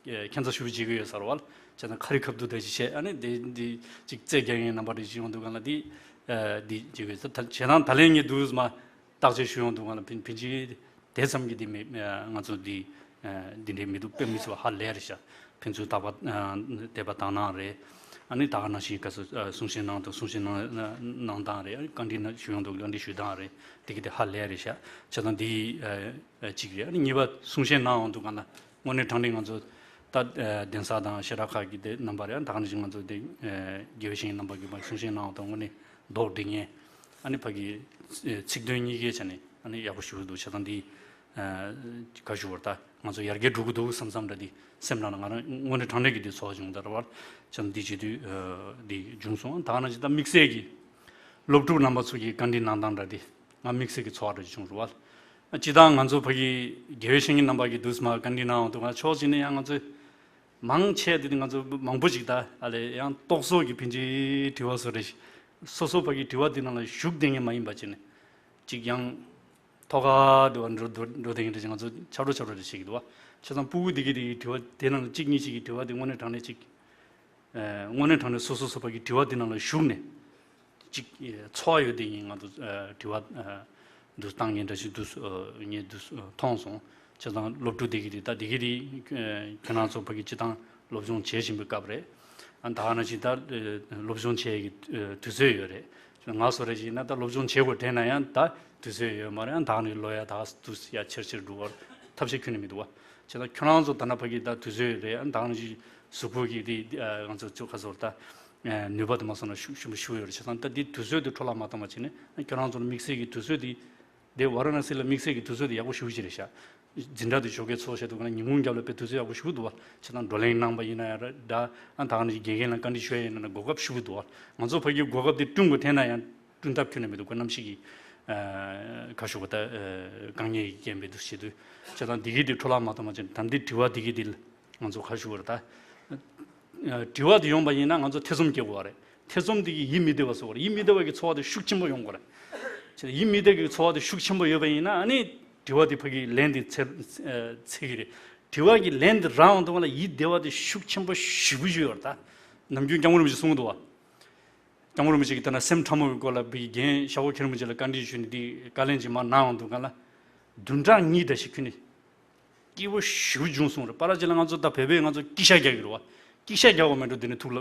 ཨེ་ཁྱད་མཚར་ཞེ་པོ་བྱེད་ཀྱི་ཡོད་ས་རེད་བ། བྱས་ཙང་ཁ་རི་ཁ་ཐུག་འདྲ་ཅིག་བྱས། ཨ་ནི་དེ་འདི་ཅིག་རྩོད་རྒྱག་མཁན་རྣམ་པ་འདྲ་ཅིག་ཡོང་དུས་སྒང་ལ་དེ་ཨེ་འདི་བྱེད་ཀྱི་ཡོད་ས། ད་བྱས་ཙང་ད་ལན་ངས་འདུག་མ་བརྟག་དཔྱད་ཞུ་ཡོང་དུས་སྒང་ལ་ཕན་ཕན་ཅིག་དེ་ཙམ་གྱིས་དེ་མི་ང་ཚོ་འདི་འདི་འདྲའི་མི་འདུག་དཔེ་མི་སྲིད་པ་ཧ་ལས་རེད་ཤག་ཕན་ཚུན་དད་པ་དད་པ་དག་སྣང་རེད། ཨ་ནི་ད་ག་ནང་བཞིན་ག་ཚོད་གསུང་བཤད་གནང་དང་གསུང་བཤད་གནང་གནང་སྟངས་རེད། ཨ་ནི་བཀའ་འདྲི་ཞུ་ཡོང་དུས་བཀའ་འདྲི་ཞུ་སྟངས་རེད། དེ་གི་དེ་ཧ་ལས་རེད་ཤག་བྱས་ཙང་འདི་གཅིག་རེད། ཨ་ནི་གཉིས་པ་གསུང་བཤད་གནང་ཡོང་དུས་སྒང་ལ་དངོས་གནས་དྲང་གནས་ང་ཚོ་ད་གདན་ས་དང་བཤད་གྲྭ་ཁག་གི་དེ་རྣམ་པ་རེད། ཨ་ནི་ད་ག་ནང་བཞིན་ང་ཚོ་དེ་དགེ་བའི་བཤེས་གཉེན་རྣམ་པ་གི་མ་གསུང་བཤད་གནང་ཡོང་དུས་དངོས་གནས་མདོག་སྒྲིག་མཁན། ཨ་ནི་ཕ་གི་ཚིག་དོན་གཉིས་ཀའི་ཆ་ནས་ཨ་ནི་ཡག་པོ་ཞུ་གི་འདུག་བྱས་ཙང་འདི་ག་ཞུ་བར་ད་ང་ཚོ་ཡར་རྒྱས་འགྲོ་གི་འདུག་བསམ་བསམ་འདྲ་འདི་སེམས་ནང་ལ་ང་རང་དངོས་གནས་དྲང་གནས་ཀྱི་འདི་ཚོར་བྱུང་། ད་ར་བར་བྱས་ཙང་འདི་བྱེད་དུས་འདི་བྱུང་སོང་། ད་ག་ནང་བཞིན་ད་དམིགས་བསལ་གྱི་སློབ་ཕྲུག་རྣམ་པ་ཚོ་གི་བཀའ་འདྲི་གནང་སྟངས་འདྲ་འདི་ང་དམིགས་བསལ་གྱི་ཚོར་བ་འདྲ་ཅིག་བྱུང་རུ་བ། སྤྱིར་བཏང་ང་ཚོ་ཕ་གི་དགེ་བའི་བཤེས་གཉེན་རྣམ་པ་གི་འདུག་སེ་མར་བཀའ་འདྲི་གནང་ཡོང་དུས་ང་ཕྱོགས་གཅིག་ནས་ཡང་ང་ཚོས་མང་ཆེ་དེ་ང་ཚོ་མང་པོ་ཞིག་ད་ཨ་ལས་ཡང་རྟོག་བཟོ་གི་ཕན་ཆད་དྲི་བ་བཟོ་རེ་ཞིག་སོ་སོ་ཕ་གི་དྲི་བ་དེ་ནང་ལ་ཞུགས་བསྡད་མཁན་མ་ཡིན་པ་བྱས་ནས་ཅིག་ཡང་ཐོག་ཁ་དུ་འགྲོ་འགྲོ་འགྲོ་བསྡད་མཁན་རེ་ཞིག་ང་ཚོ་ཆགས་འགྲོ་ཆགས་འགྲོ་རེ་བྱེད་ཀྱི་འདུག་བ། བྱས་ཙང་སྤུ་གུ་དེ་གི་དེ་གི་དྲི་བ་དེ་ནང་ལ་གཅིག་གཉིས་ཤིག་གི་དྲི་བ་དེ་དངོས་གནས་དྲང་གནས་ཅིག་ དངོས་གནས་དྲང་གནས་སོ་སོ་སོ་བ་གི་དྲི་བ་འདི་ནང་ལ་ཞུགས་ནས་ཅིག་ཚོར་བ་ཡོད་དེ་ཡིན། ང་ཚོ་དྲི་བ་འདུག་བཏང་མཁན་འདྲ་ཞིག་འདུག་ངས་འདུག་མཐོང་སོང་། བྱས་ཙང་སློབ་ཕྲུག་དེ་གི་དེ་ད་དེ་གི་དེ་ཁྱེད་རང་ཚོ་ཕ་གི་སྤྱི་བཏང་སློབ་སྦྱོང་བྱེད་བཞིན་པའི་སྐབས་རེད། ཨ་ད་ག་ནང་བཞིན་ད་སློབ་སྦྱོང་བྱེད་ཀྱི་དུས་ཚོད་ཡོད་རེད། ང་སོ་རེ་བཞིན་ན་ད་སློབ་སྦྱོང་བྱེད་དགོས་དྲན་ན་ཡང་ད་དུས་ཚོད་ཡོད་མ་རེད། ཨ་ད་ག་ནང་བཞིན་ལོ་ཡ་ད་དུས་ཡ་ཆེར་ཆེར་འགྲོ་བར་ཐབས་ཤེས་ཁྱོན་ནས་མི་འདུག་བ། བྱས་ཙང་ཁྱོད་རང་ཚོ་ད་ན་ཕ་གི་ད་དུས་ཚོད་ཡོད་རེད། ཨ་ད་ག་ནང་བཞིན་གཟུགས་པོ་གི་དེ་ང་ཚོ་ཚོ་ཁ་སོར་ད་ནུས་པ་དུ་མ་སོང་ན་ཤུགས་ཤུགས་ཤུགས་ཡོད་རེད། བྱས་ཙང་ད་འདི་དུས་ཚོད་དུ་འཕྲོ་བརླག་མ་བཏང་བ་བྱས་ནས་ཁྱོད་རང་ཚོར་དམིགས་བསལ་གྱི་དུས་ཚོད་དེ་དེ་ཝ་ར་ཎ་སི་ལ་དམིགས་བསལ་གྱི་དུས་ཚོད་དེ་ཡག་པོ་ཞེ་པོ་ཅིག་རེད་ཤག་འཛིན་གྲྭ་དུ་ཞོགས་ཀས་ཚོགས་བྱས་འདུག་ག་ན་ཉིན་གུང་རྒྱབ་ལ་དཔེ་དུས་ཚོད་ཡག་པོ་ཞེ་པོ་འདུག་བ། བྱས་ཙང་བགྲོ་གླེང་གནང་པ་ཡིན་ན་ཡང་འདྲ། ཨ་ད་ག་ནང་བཞིན་དགེ་རྒན་ལ་བཀའ་འདྲི་ཞུ་ཡ་ཡིན་ན་གོ་སྐབས་ཞེ་པོ་འདུག་བ། ང་ཚོ་ཕ་གིའི་གོ་སྐབས་དེ་བསྐྲུན་དགོས་དྲན་ན་ཡང་བསྐྲུན་ཐབས་ཁྱོན་ནས་མི་འདུག་ག་ནམ་ཞིག་གི་ཁ་ཤུགས་པ་ད་དཀའ་ངལ་གྱི་རྐྱེན་པས་འདུག་བྱེད་དུས། བྱས་ཙང་འདི་གི་དེ་འཕྲོ་བརླག་མ་བཏང་བ་བྱས་ནས་ད་འདི་དྲི་བ་འདི་གི་དེ་ལ་ང་ཚོ་ཁ་ཤུགས་པ་རེད་ད། དྲི་བ་དེ་ཡོང་པ་ཡིན་ན་ང་ཚོ་ཐེ་ཚོམ་སྐྱེ་དགོས་པ་རེད། ཐེ་ཚོམ་དེ་གིས་ཡིད་མི་བདེ་བ་བཟོ་བ་རེད། ཡིད་མི་བདེ་བ་གི་ཚོར་བ་དེ་ཤུགས་ཆེན་པོ་ཡོང་དགོས་རེད། བྱས་ཡིད་མི་བདེ་གི་ཚོར་བ་དེ་ཤུགས་ཆེན་པོ་ཡོད་པ་ཡིན་ན་ཨ་ནི་དྲི་བ་དེ་ཕ་གིའི་ལན་དེ་འཚོལ་འཚོལ་གི་རེད། དྲི་བ་གི་ལན་དེ་རག་ཡོང་དུས་ང་ལ་ཡིད་བདེ་བ་དེ་ཤུགས་ཆེན་པོ་ཞེ་པོ་ཅིག་ཡོད་རེད་ད། ནམ་རྒྱུན་སྐྱབས་མགོན་རིན་པོ་ཆེས་གསུངས་འདུག་བ། སྐྱབས་མགོན་རིན་པོ་ཆེ་གིས་ལྟ་ན་སེམས་ཕྲ་མོ་གི་སྐོར་ལ་བོད་ཀྱི་རྒན་ཤ་བོ་མཁན་རིན་པོ་ཆེ་ལ་བཀའ་འདྲི་ཞུས་ནས་འདི་བཀའ་ལན་ཅིག་མར་གནང་ཡོང་དུས་ང་ལ་བདུན་ཕྲག་གཉིས་འདྲ་ཞིག་ཁྱོན་ནས་སྐྱིད་པོ་ཞེ་པོ་བྱུང་སོང་རེད། པ་ར་ཅིག་ལ་ང་ཚོ་ད་བོད་པས་ང་ཚོ་སྐྱིད་ཤག་རྒྱག་གི་རེད་བ། སྐྱིད་ཤག་རྒྱག་དགོས་མེད་འགྲོ། དེ་ནས་ཐུགས་ལ་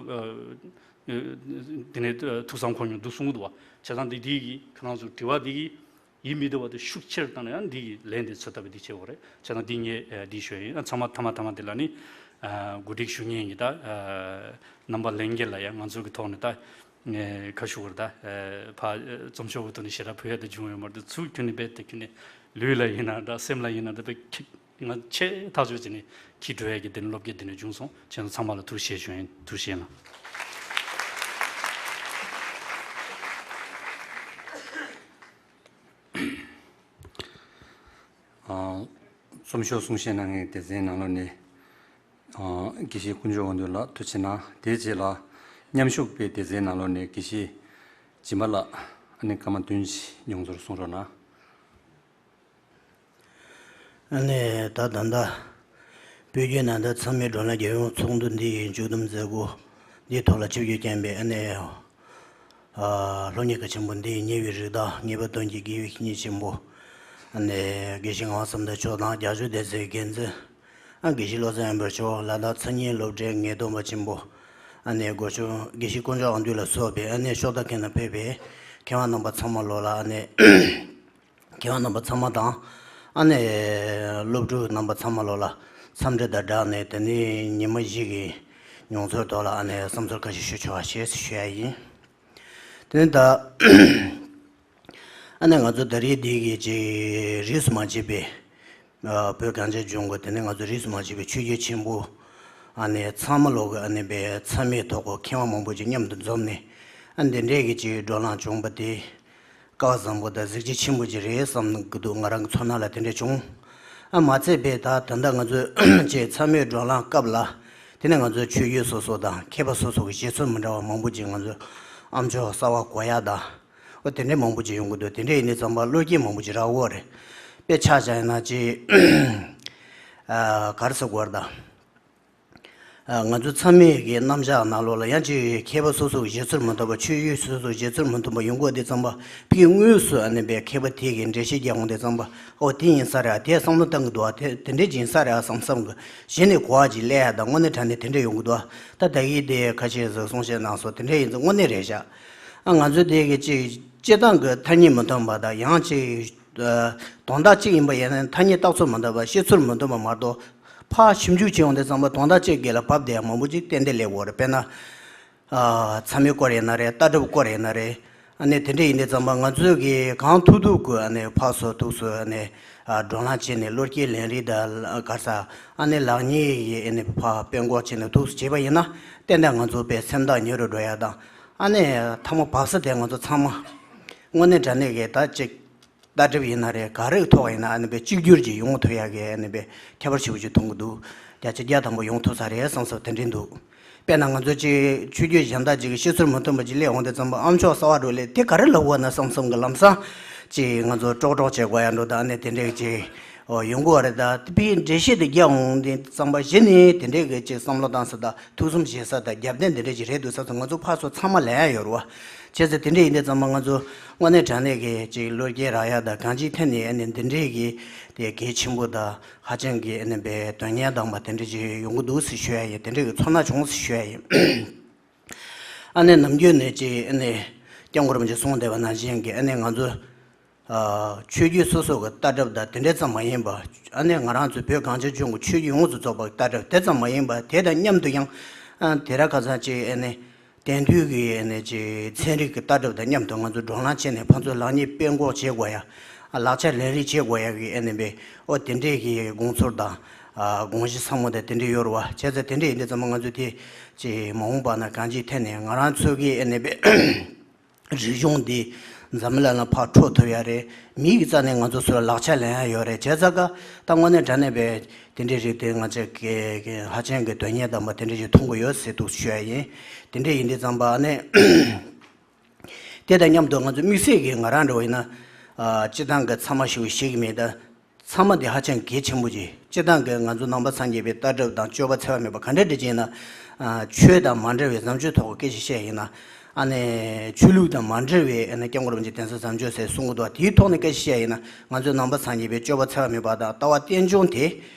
དེ་ནས་ཐུགས་བསམ་འཁོར་མྱོང་འདུག་གསུང་གི་འདུག་བ། བྱས་ཙང་འདི་འདི་གིས་ཁྱེད་རང་ཚོ་དྲི་བ་འདི་གིས་ཡིད་མི་བདེ་བ་དེ་ཤུགས་ཆེར་བཏང་ན་ཡང་འདི་གི་ལན་དེ་འཚོལ་ཐབས་འདི་བྱེད་དགོས་རེད། བྱས་ཙང་འདི་ངས་འདི་ཞུ་ཡ་ཡིན། ཚང་མ་ཐ་མ་ཐ་མ་འདི་ལ་ནི་གོ་སྒྲིག་ཞུ་མཁན་གྱི་ད་རྣམ་པ་ལྷན་རྒྱས་ལ་ཡང་ང་ཚོ་གི་ཐོག་ནས་ད་ཁ་ཤུགས་ཀྱིས་ད་ཕ་རྩོམ་ཤོག་གི་ཐོག་ནས་ཞེ་དྲག་ཕུལ་ཡ་དེ་བྱུང་ཡོད་མ་རེད། ཚུར་ཁྱོན་ནས་རྦད་དེ་ཁྱོན་ནས་ལུས་ལ་ཡིན་ན་འདྲ་སེམས་ལ་ཡིན་ན་འདྲ་དཔེ་ཁྱི་ང་ཆེས་ཐག་ཆོད་བྱས་ནས་ཁྱི་འགྲོ་ཡ་གི་དེ་ནས་བློ་སྐྱེད་དེ་ནས་བྱུང་སོང་། བྱས་ཙང་ཚང་མ་ལ་ཐུགས་རྗེ་ཆེ་ཞུ་ཡིན། ཐུགས་རྗེ་གནང་། རྩོམ་ཤོག་གསུང་བཤད་གནང་མཁན་སྡེ་ཚན་ནང་ལོགས་ནས་དགེ་བཤེས་དཀོན་མཆོག་དབང་འདུས་ལགས་ཐུགས་རྗེ་གནང་། དེའི་རྗེས་ལ་མཉམ་ཞུགས་པའི་སྡེ་ཚན་ནང་ལོགས་ནས་དགེ་བཤེས་སྦྱིན་པ་ལགས་ཨ་ནི་སྐར་མ་བདུན་ཅིག་མྱོང་ཚོར་གསུང་རོགས་གནང་། ཨ་ནི་ད་ད་ལྟ་བོད་བརྒྱུད་ནང་བསྟན་ཚང་མའི་བགྲོ་གླེང་རྒྱལ་ཡོངས་ཚོགས་འདུ་འདི་ཡི་མཇུག་བསྡོམས་མཛད་སྒོ་འདིའི་ཐོག་ལ་ཆིབས་བསྒྱུར་བསྐྱངས་པའི་ཨ་ནི་སློབ་གཉེར་ཁང་ཆེན་པོ་འདི་ཡི་ཉེ་བའི་རིགས་བདག་ངེས་པ་དོན་གྱི་དགེ་བའི་བཤེས་གཉེན་ཆེན་པོ་ཨ་ནི་དགེ་བཤེས་ངག་དབང་བསམ་གྲུབ་མཆོག་དང་རྒྱ་ཆོས་སྡེ་ཚན་འགན་འཛིན་ཨ་དགེ་བཤེས་བློ་བཟང་ཨེམ་པར་མཆོག་ལ་དྭགས་མཚན་ཉིད་སློབ་གྲྭའི་ངེས་སྟོན་པ་ཆེན་པོ་ཨ་ནི་སྒོ་སྐྱོང་དགེ་བཤེས་དཀོན་མཆོག་དབང་འདུས་ལ་སོགས་པའི་ཨ་ནི་ཕྱོགས་མཐའ་ཁག་ནས་ཕེབས་པའི་མཁས་དབང་རྣམ་པ་ཚང་མ་ལོ་ལ་ཨ་ནི། མཁས་དབང་རྣམ་པ་ཚང་མ་དང་། ཨ་ནི། སློབ་ཕྲུག་རྣམ་པ་ཚང་མ་ལོ་ལ་འཚམས་འདྲི་དང་སྦྲགས་ནས་དེ་ནི་ཉི་མ་བཞི་གི་མྱོང་ཚོར་ཐོག་ལ་ཨ་ནི་བསམ་ཚུལ་ཁ་ཤས་ཞུ་ཆོག་པ་ཞེས་ཞུ་ཡ་ཡིན། དེ་ནི་ད། ཨ་ནི་ང་ཚོ་ད་རེས་འདི་གི་ཅིག་རིས་སུ་མ་ཆད་པའི་བོད་གངས་ཅན་ལྗོངས་ཀྱི་དེ་ནི་ང་ཚོ་རིས་སུ་མ་ཆད་པའི་ཆོས་བརྒྱུད་ཆེན་པོ་ཨ་ནི་ཚང་མ་ལོ་གི་ཨ་ནི་པའི་མཚམས་མེད་ཐོག་གི་མཁས་དབང་མང་པོ་ཅིག་མཉམ་དུ་འཛོམས་ནས་ཨ་འདི་འདྲའི་གི་ཅིག་བགྲོ་གླེང་བྱུང་པ་དེ། སྐལ་བ་བཟང་པོ་དང་གཟི་བརྗིད་ཆེན་པོ་ཅིག་རེད་བསམ་གི་འདུག་ང་རང་གི་ཚོར་སྣང་ལ་དེ་འདྲ་བྱུང་། ཨ་མ་ཚད་པའི་ད་ད་ལྟ་ང་ཚོས་ཅིག་མཚམས་མེད་བགྲོ་གླེང་སྐབས་ལ་དེ་ནས་ང་ཚོའི་ཆོས་བརྒྱུད་སོ་སོ་དང་མཁས་པ་སོ་སོ་གི་བཞེད་ཚུལ་མི་འདྲ་བ་མང་པོ་ཅིག་ང་ཚོས་ཨ་མཆོག་གསར་པ་གོ་ཡ་དང་། ཨོ་དེ་འདྲ་མང་པོ་ཅིག་ཡོང་གི་འདུག་དེ་འདྲ་ཡིན་དུས་ཙམ་པ་བློ་སྐྱེད་མང་པོ་ཅིག་རག་གི་རེད། དཔེ་ཆ་བཞག་ཡིན་ན་ཅིག་ཨ་ག་རེ་ཟེར་དགོས་རེད་ད། ང་ཚོ་མཚམས་མེད་ཀྱི་རྣམ་གཞག་ནང་ལོགས་ལ་ཡང་ཅིག་མཁས་པ་སོ་སོ་གི་བཞེད་ཚུལ་མི་མཐུན་པ། ཆོས་བརྒྱུད་སོ་སོ་གི་བཞེད་ཚུལ་མི་མཐུན་པ་ཡོང་གི་ཡོད་དུས་ཙམ་པ། ཕ་གི་དངོས་སུ་ཨ་ནི་པའི་མཁས་པ་དེ་གིས་འགྲེལ་བཤད་རྒྱག་ཡོང་དུས་ཙམ་པ། ཨོ་དེ་ཡིན་ས་རེད། དེ་བསམ་བློ་བཏང་གི་འདུག་དེ་དེ་འདྲས་ཡིན་ས་རེད་བསམ་བསམ་གི་གཞི་ནས་གོ་བ་ཅིག་སླེབས་ཡ་དང་། དངོས་གནས་དྲང་གནས་དེ་འདྲས་ཡོང་གི་འདུག་ད་ད་གི་དེ་ཁ་ཤས་ཟིག་གསུང་བཤད་གནང་སོང་། དེ་འདྲས་ཡིན་ཙང་དངོས་གནས་རེད་ཤག་ཨ་ང་ཚོ་དེ་གི་ཅིག་སྤྱིར་བཏང་གི་ཐ་སྙད་མི་མཐུན་པ་དང་། ཡང་ཅིག་དོན་དག་གཅིག་ཡིན་པ་ཡིན་ན་ཐ་སྙད་བཏགས་ཚུལ་མི་མཐུན་པ། བཤད་ཚུལ་མི་མཐུན་པ་མ་གཏོགས། ཕར་ཞིབ་འཇུག་བྱེད་ཡོང་དུས་ཙམ་པ་དོན་དག་གཅིག་སྒེར་ལ་བབས་བསྡད་ཡ་མང་པོ་ཅིག་ཏན་ཏན་སླེབས་ཡོད་རེད། དཔེར་ན། ཨ་མཚམས་མེད་སྐོར་ཡིན་ན་རེད། ལྟ་གྲུབ་སྐོར་ཡིན་ན་རེད། ཨ་ནི་དེ་འདྲ་ཡིན་དུས་ཙམ་པ་ང་ཚོས་ཀྱིས་གང་ཐུབ་ཐུབ་ཀྱིས་ཨ་ནི་ཕར་ཚུར་ཐུགས་སུ་ཨ་ནི་ཨ་བགྲོ་གླེང་བྱས་ནས། བློ་སྐྱེད་ལེན་རེས་དང་ག་རེ་ཟེར། ཨ་ནི་ལེགས་ཉེས་ཀྱི་ཨ་ནི་ཕར་སྤེལ་འགོག་བྱས་ནས་ཐུགས་སུ་བྱས་པ་ཡིན་ན། ཏན་ཏན་ང་ཚོ་དཔེ་སེམས་ཐག་ཉེ་རུ་འགྲོ་ཡ་དང་། ཨ་ནི་ཐ་མ་བབས་ས་དེ་ང་ཚོ་ཚང་མ་དངོས་གནས་དྲང་གནས་ཀྱི་ད་ཅིག་ལྟ་གྲུབ་ཡིན་ན་རེད། ག་རེའི་ཐོག་ཡིན་ན་ཨ་ནི་པའི་གཅིག་གྱུར་གྱི་ཡོང་ཐུབ་ཡ་གི་ཨ་ནི་པའི་ཁྱད་པར་ཆེ་བོ་ཅིག་མཐོང་གི་འདུག་བརྒྱ་ཆ་བརྒྱ་ཐམ་པ་ཡོང་ཐུབ་ས་རེད་བསམ་བསམ་དེ་འདྲས་འདུག་དཔེར་ན་ང་ཚོ་ཅིག་ཆོས་བརྒྱུད་གཞན་དག་ཅིག་གི་བཤད་ཚུལ་མི་མཐུན་པ་ཅིག་སླེབས་འོང་དུས་ཙམ་པ། ཨ་མཆོག་གསར་པ་འགྲོ་ལེ་དེ་ག་རེ་ལབ་ཡོད་ན་བསམ་བསམ་གི་ལམ་སང་ཅིག་ང་ཚོ་ཀྲོག་ཀྲོག་བྱེད་དགོས་ཡ་འགྲོ་དང་། ཨ་ནི་དེ་འདྲས་ཅིག་ ཨོ་ཡོང་གི་ཡོད་རེད། ད་དེ་བས་འགྲེལ་བཤད་དེ་རྒྱག་འོང་དུས་ཙམ་པ་གཞི་ནས་དེ་འདྲའི་གི་ཅིག་བསམ་བློ་བཏང་ས་དང་ཐུགས་བསམ་བཞེས་ས་དང་རྒྱབ་རྟེན་དེ་འདྲ་ཅིག་རེད་འདུག་བསམ་སོང་། ང་ཚོ་ཕར་ཚུར་ཚང་མ་ལེན་ཡ་ཡོད་རེད་བ། བྱས་ཙང་དེ་འདྲ་ཡིན་དུས་ཙམ་པ་ང་ཚོ་དངོས་གནས་དྲང་གནས་ཀྱི་ཅིག་བློ་སྐྱེད་རག་ཡ་དང་གང་ཅིའི་ཐད་ནས་ཨ་ནི་འདི་འདྲའི་གི་དེ་གལ་ཆེན་པོ་དང་ཧ་ཅང་གི་ཨ་ནི་པའི་དོན་སྙིང་ལྡན་པ་དེ་འདྲ་ཅིག་ཡོང་གི་འདུག་ཟེར་ཞུ་ཡ་ཡིན། དེ་འདྲའི་གི་ཚོར་སྣང་བྱུང་ཟེར་ཞུ་ཡ་ཡིན། ཨ་ནི་ནམ་རྒྱུན་ནས་ཅིག་ཨ་ནི་སྐྱབས་མགོན་རིན་པོ་ཆེ་གསུངས་བསྡད་པ་ནང་བཞིན་གྱི་ཨ་ནི་ང་ཚོ་ཨ་ཆོས་བརྒྱུད་སོ་སོ་གི་ལྟ་གྲུབ་དང་དེ་འདྲ་ཙམ་མ་ཡིན་པ། ཨ་ནི་ང་རང་ཚོ་བོད་གངས་ཅན་ལྗོངས་ཀྱི་ཆོས་བརྒྱུད་ཡོངས་སུ་རྫོགས་པ་གི་ལྟ་གྲུབ་དེ་ཙམ་མ་ཡིན་པ། དེ་དང་མཉམ་དུ་ཡང་ཨ་དེ་ར་ཁ་སང་ཅིག་ཨ་ནི་དེང་དུས་ཀྱི་ཨ་ནི་ཅིག་ཚན་རིག་གི་ལྟ་གྲུབ་དང་མཉམ་དུ་ང་ཚོ་བགྲོ་གླེང་བྱས་ནས་ཕན་ཚུན་ལེགས་ཉེས་སྤེལ་འགོག་བྱེད་དགོས་ཡ། ལག་ཆ་ལེན་རེས་བྱེད་དགོས་ཡ་གི་ཨ་ནི་པའི་ཨོ་དེ་འདྲའི་གི་དགོངས་ཚུལ་དང་ཨ་དགོངས་གཞི་ཚང་མ་དང་དེ་འདྲ་ཡོད་རེད་བ། བྱས་ཙང་དེ་འདྲ་ཡིན་དུས་ཙམ་པ་ང་ཚོས་དེ་ཅིག་མ་འོངས་པ་ན་གང་ཅིའི་ཐད་ནས་ང་རང་ཚོ་གི་ཨ་ནི་པའི་རིག་གཞུང་འདི་འཛམ་གླིང་ལ་ཕར་འཕྲོད་ཐུབ་ཡ་རེད། མིའི་རྩ་ནས་ང་ཚོ་ཚུར་ལག་ཆ་ལེན་ཡ་ཡོད་རེད། བྱས་ཙང་ཀ་ད་དངོས་གནས་དྲང་གནས་པའི་དེ་འདྲའི་རིགས་དེ་ང་ཚོས་ཀྱི་ཀྱི་ཧ་ཅང་གི་དོན་སྙིང་ལྡན་པ་དེ་འདྲ་ཞིག་མཐོང་གི་ཡོད་ཟེར་འདུག་ཞུ་ཡ་ཡིན། དེ་འདྲ་ཡིན་དུས་ཙམ་པ་ཨ་ནི་དེ་དང་མཉམ་དུ་ང་ཚོ་དམིགས་བསལ་གྱི་ང་རང་འདྲ་བ་ཡིན་ན་ཨ་སྤྱིར་བཏང་གི་ཚང་མ་ཞུ་ཞིག་མེད་ད། ཚང་མ་འདི་ཧ་ཅང་གལ་ཆེན་པོ་ཅིག་སྤྱིར་བཏང་གི་ང་ཚོ་ནང་པ་སངས་རྒྱས་པའི་ལྟ་གྲུབ་དང་སྤྱོད་པ་འཚེ་བ་མེད་པ་ག་འདྲ་འདྲ་ཅིག་ཡིན་ན། ཨ་ཆོས་དང་མ་འབྲེལ་བའི་བཟང་སྤྱོད་ཐོག་གི་སྐད་ཆ་བཤད་ཡིན་ན། ཨ་ནི་ཆོས་ལུགས་དང་མ་འབྲེལ་བའི་ཨ་ནི་སྐྱབས་མགོན་རིན་པོ་ཆེ་དེང་སང་བཟང་སྤྱོད་ཟེར་གསུང་གི་འདུག་དེའི་ཐོག་ནས་སྐད་ཆ་བཤད་ཡིན་ན་ང་ཚོའི་ནང་པ་སངས་རྒྱས་པའི་སྤྱོད་པ་འཚེ་བ་མེད་པ་དང་ལྟ་བ་རྟེན་འབྱུང་དེ།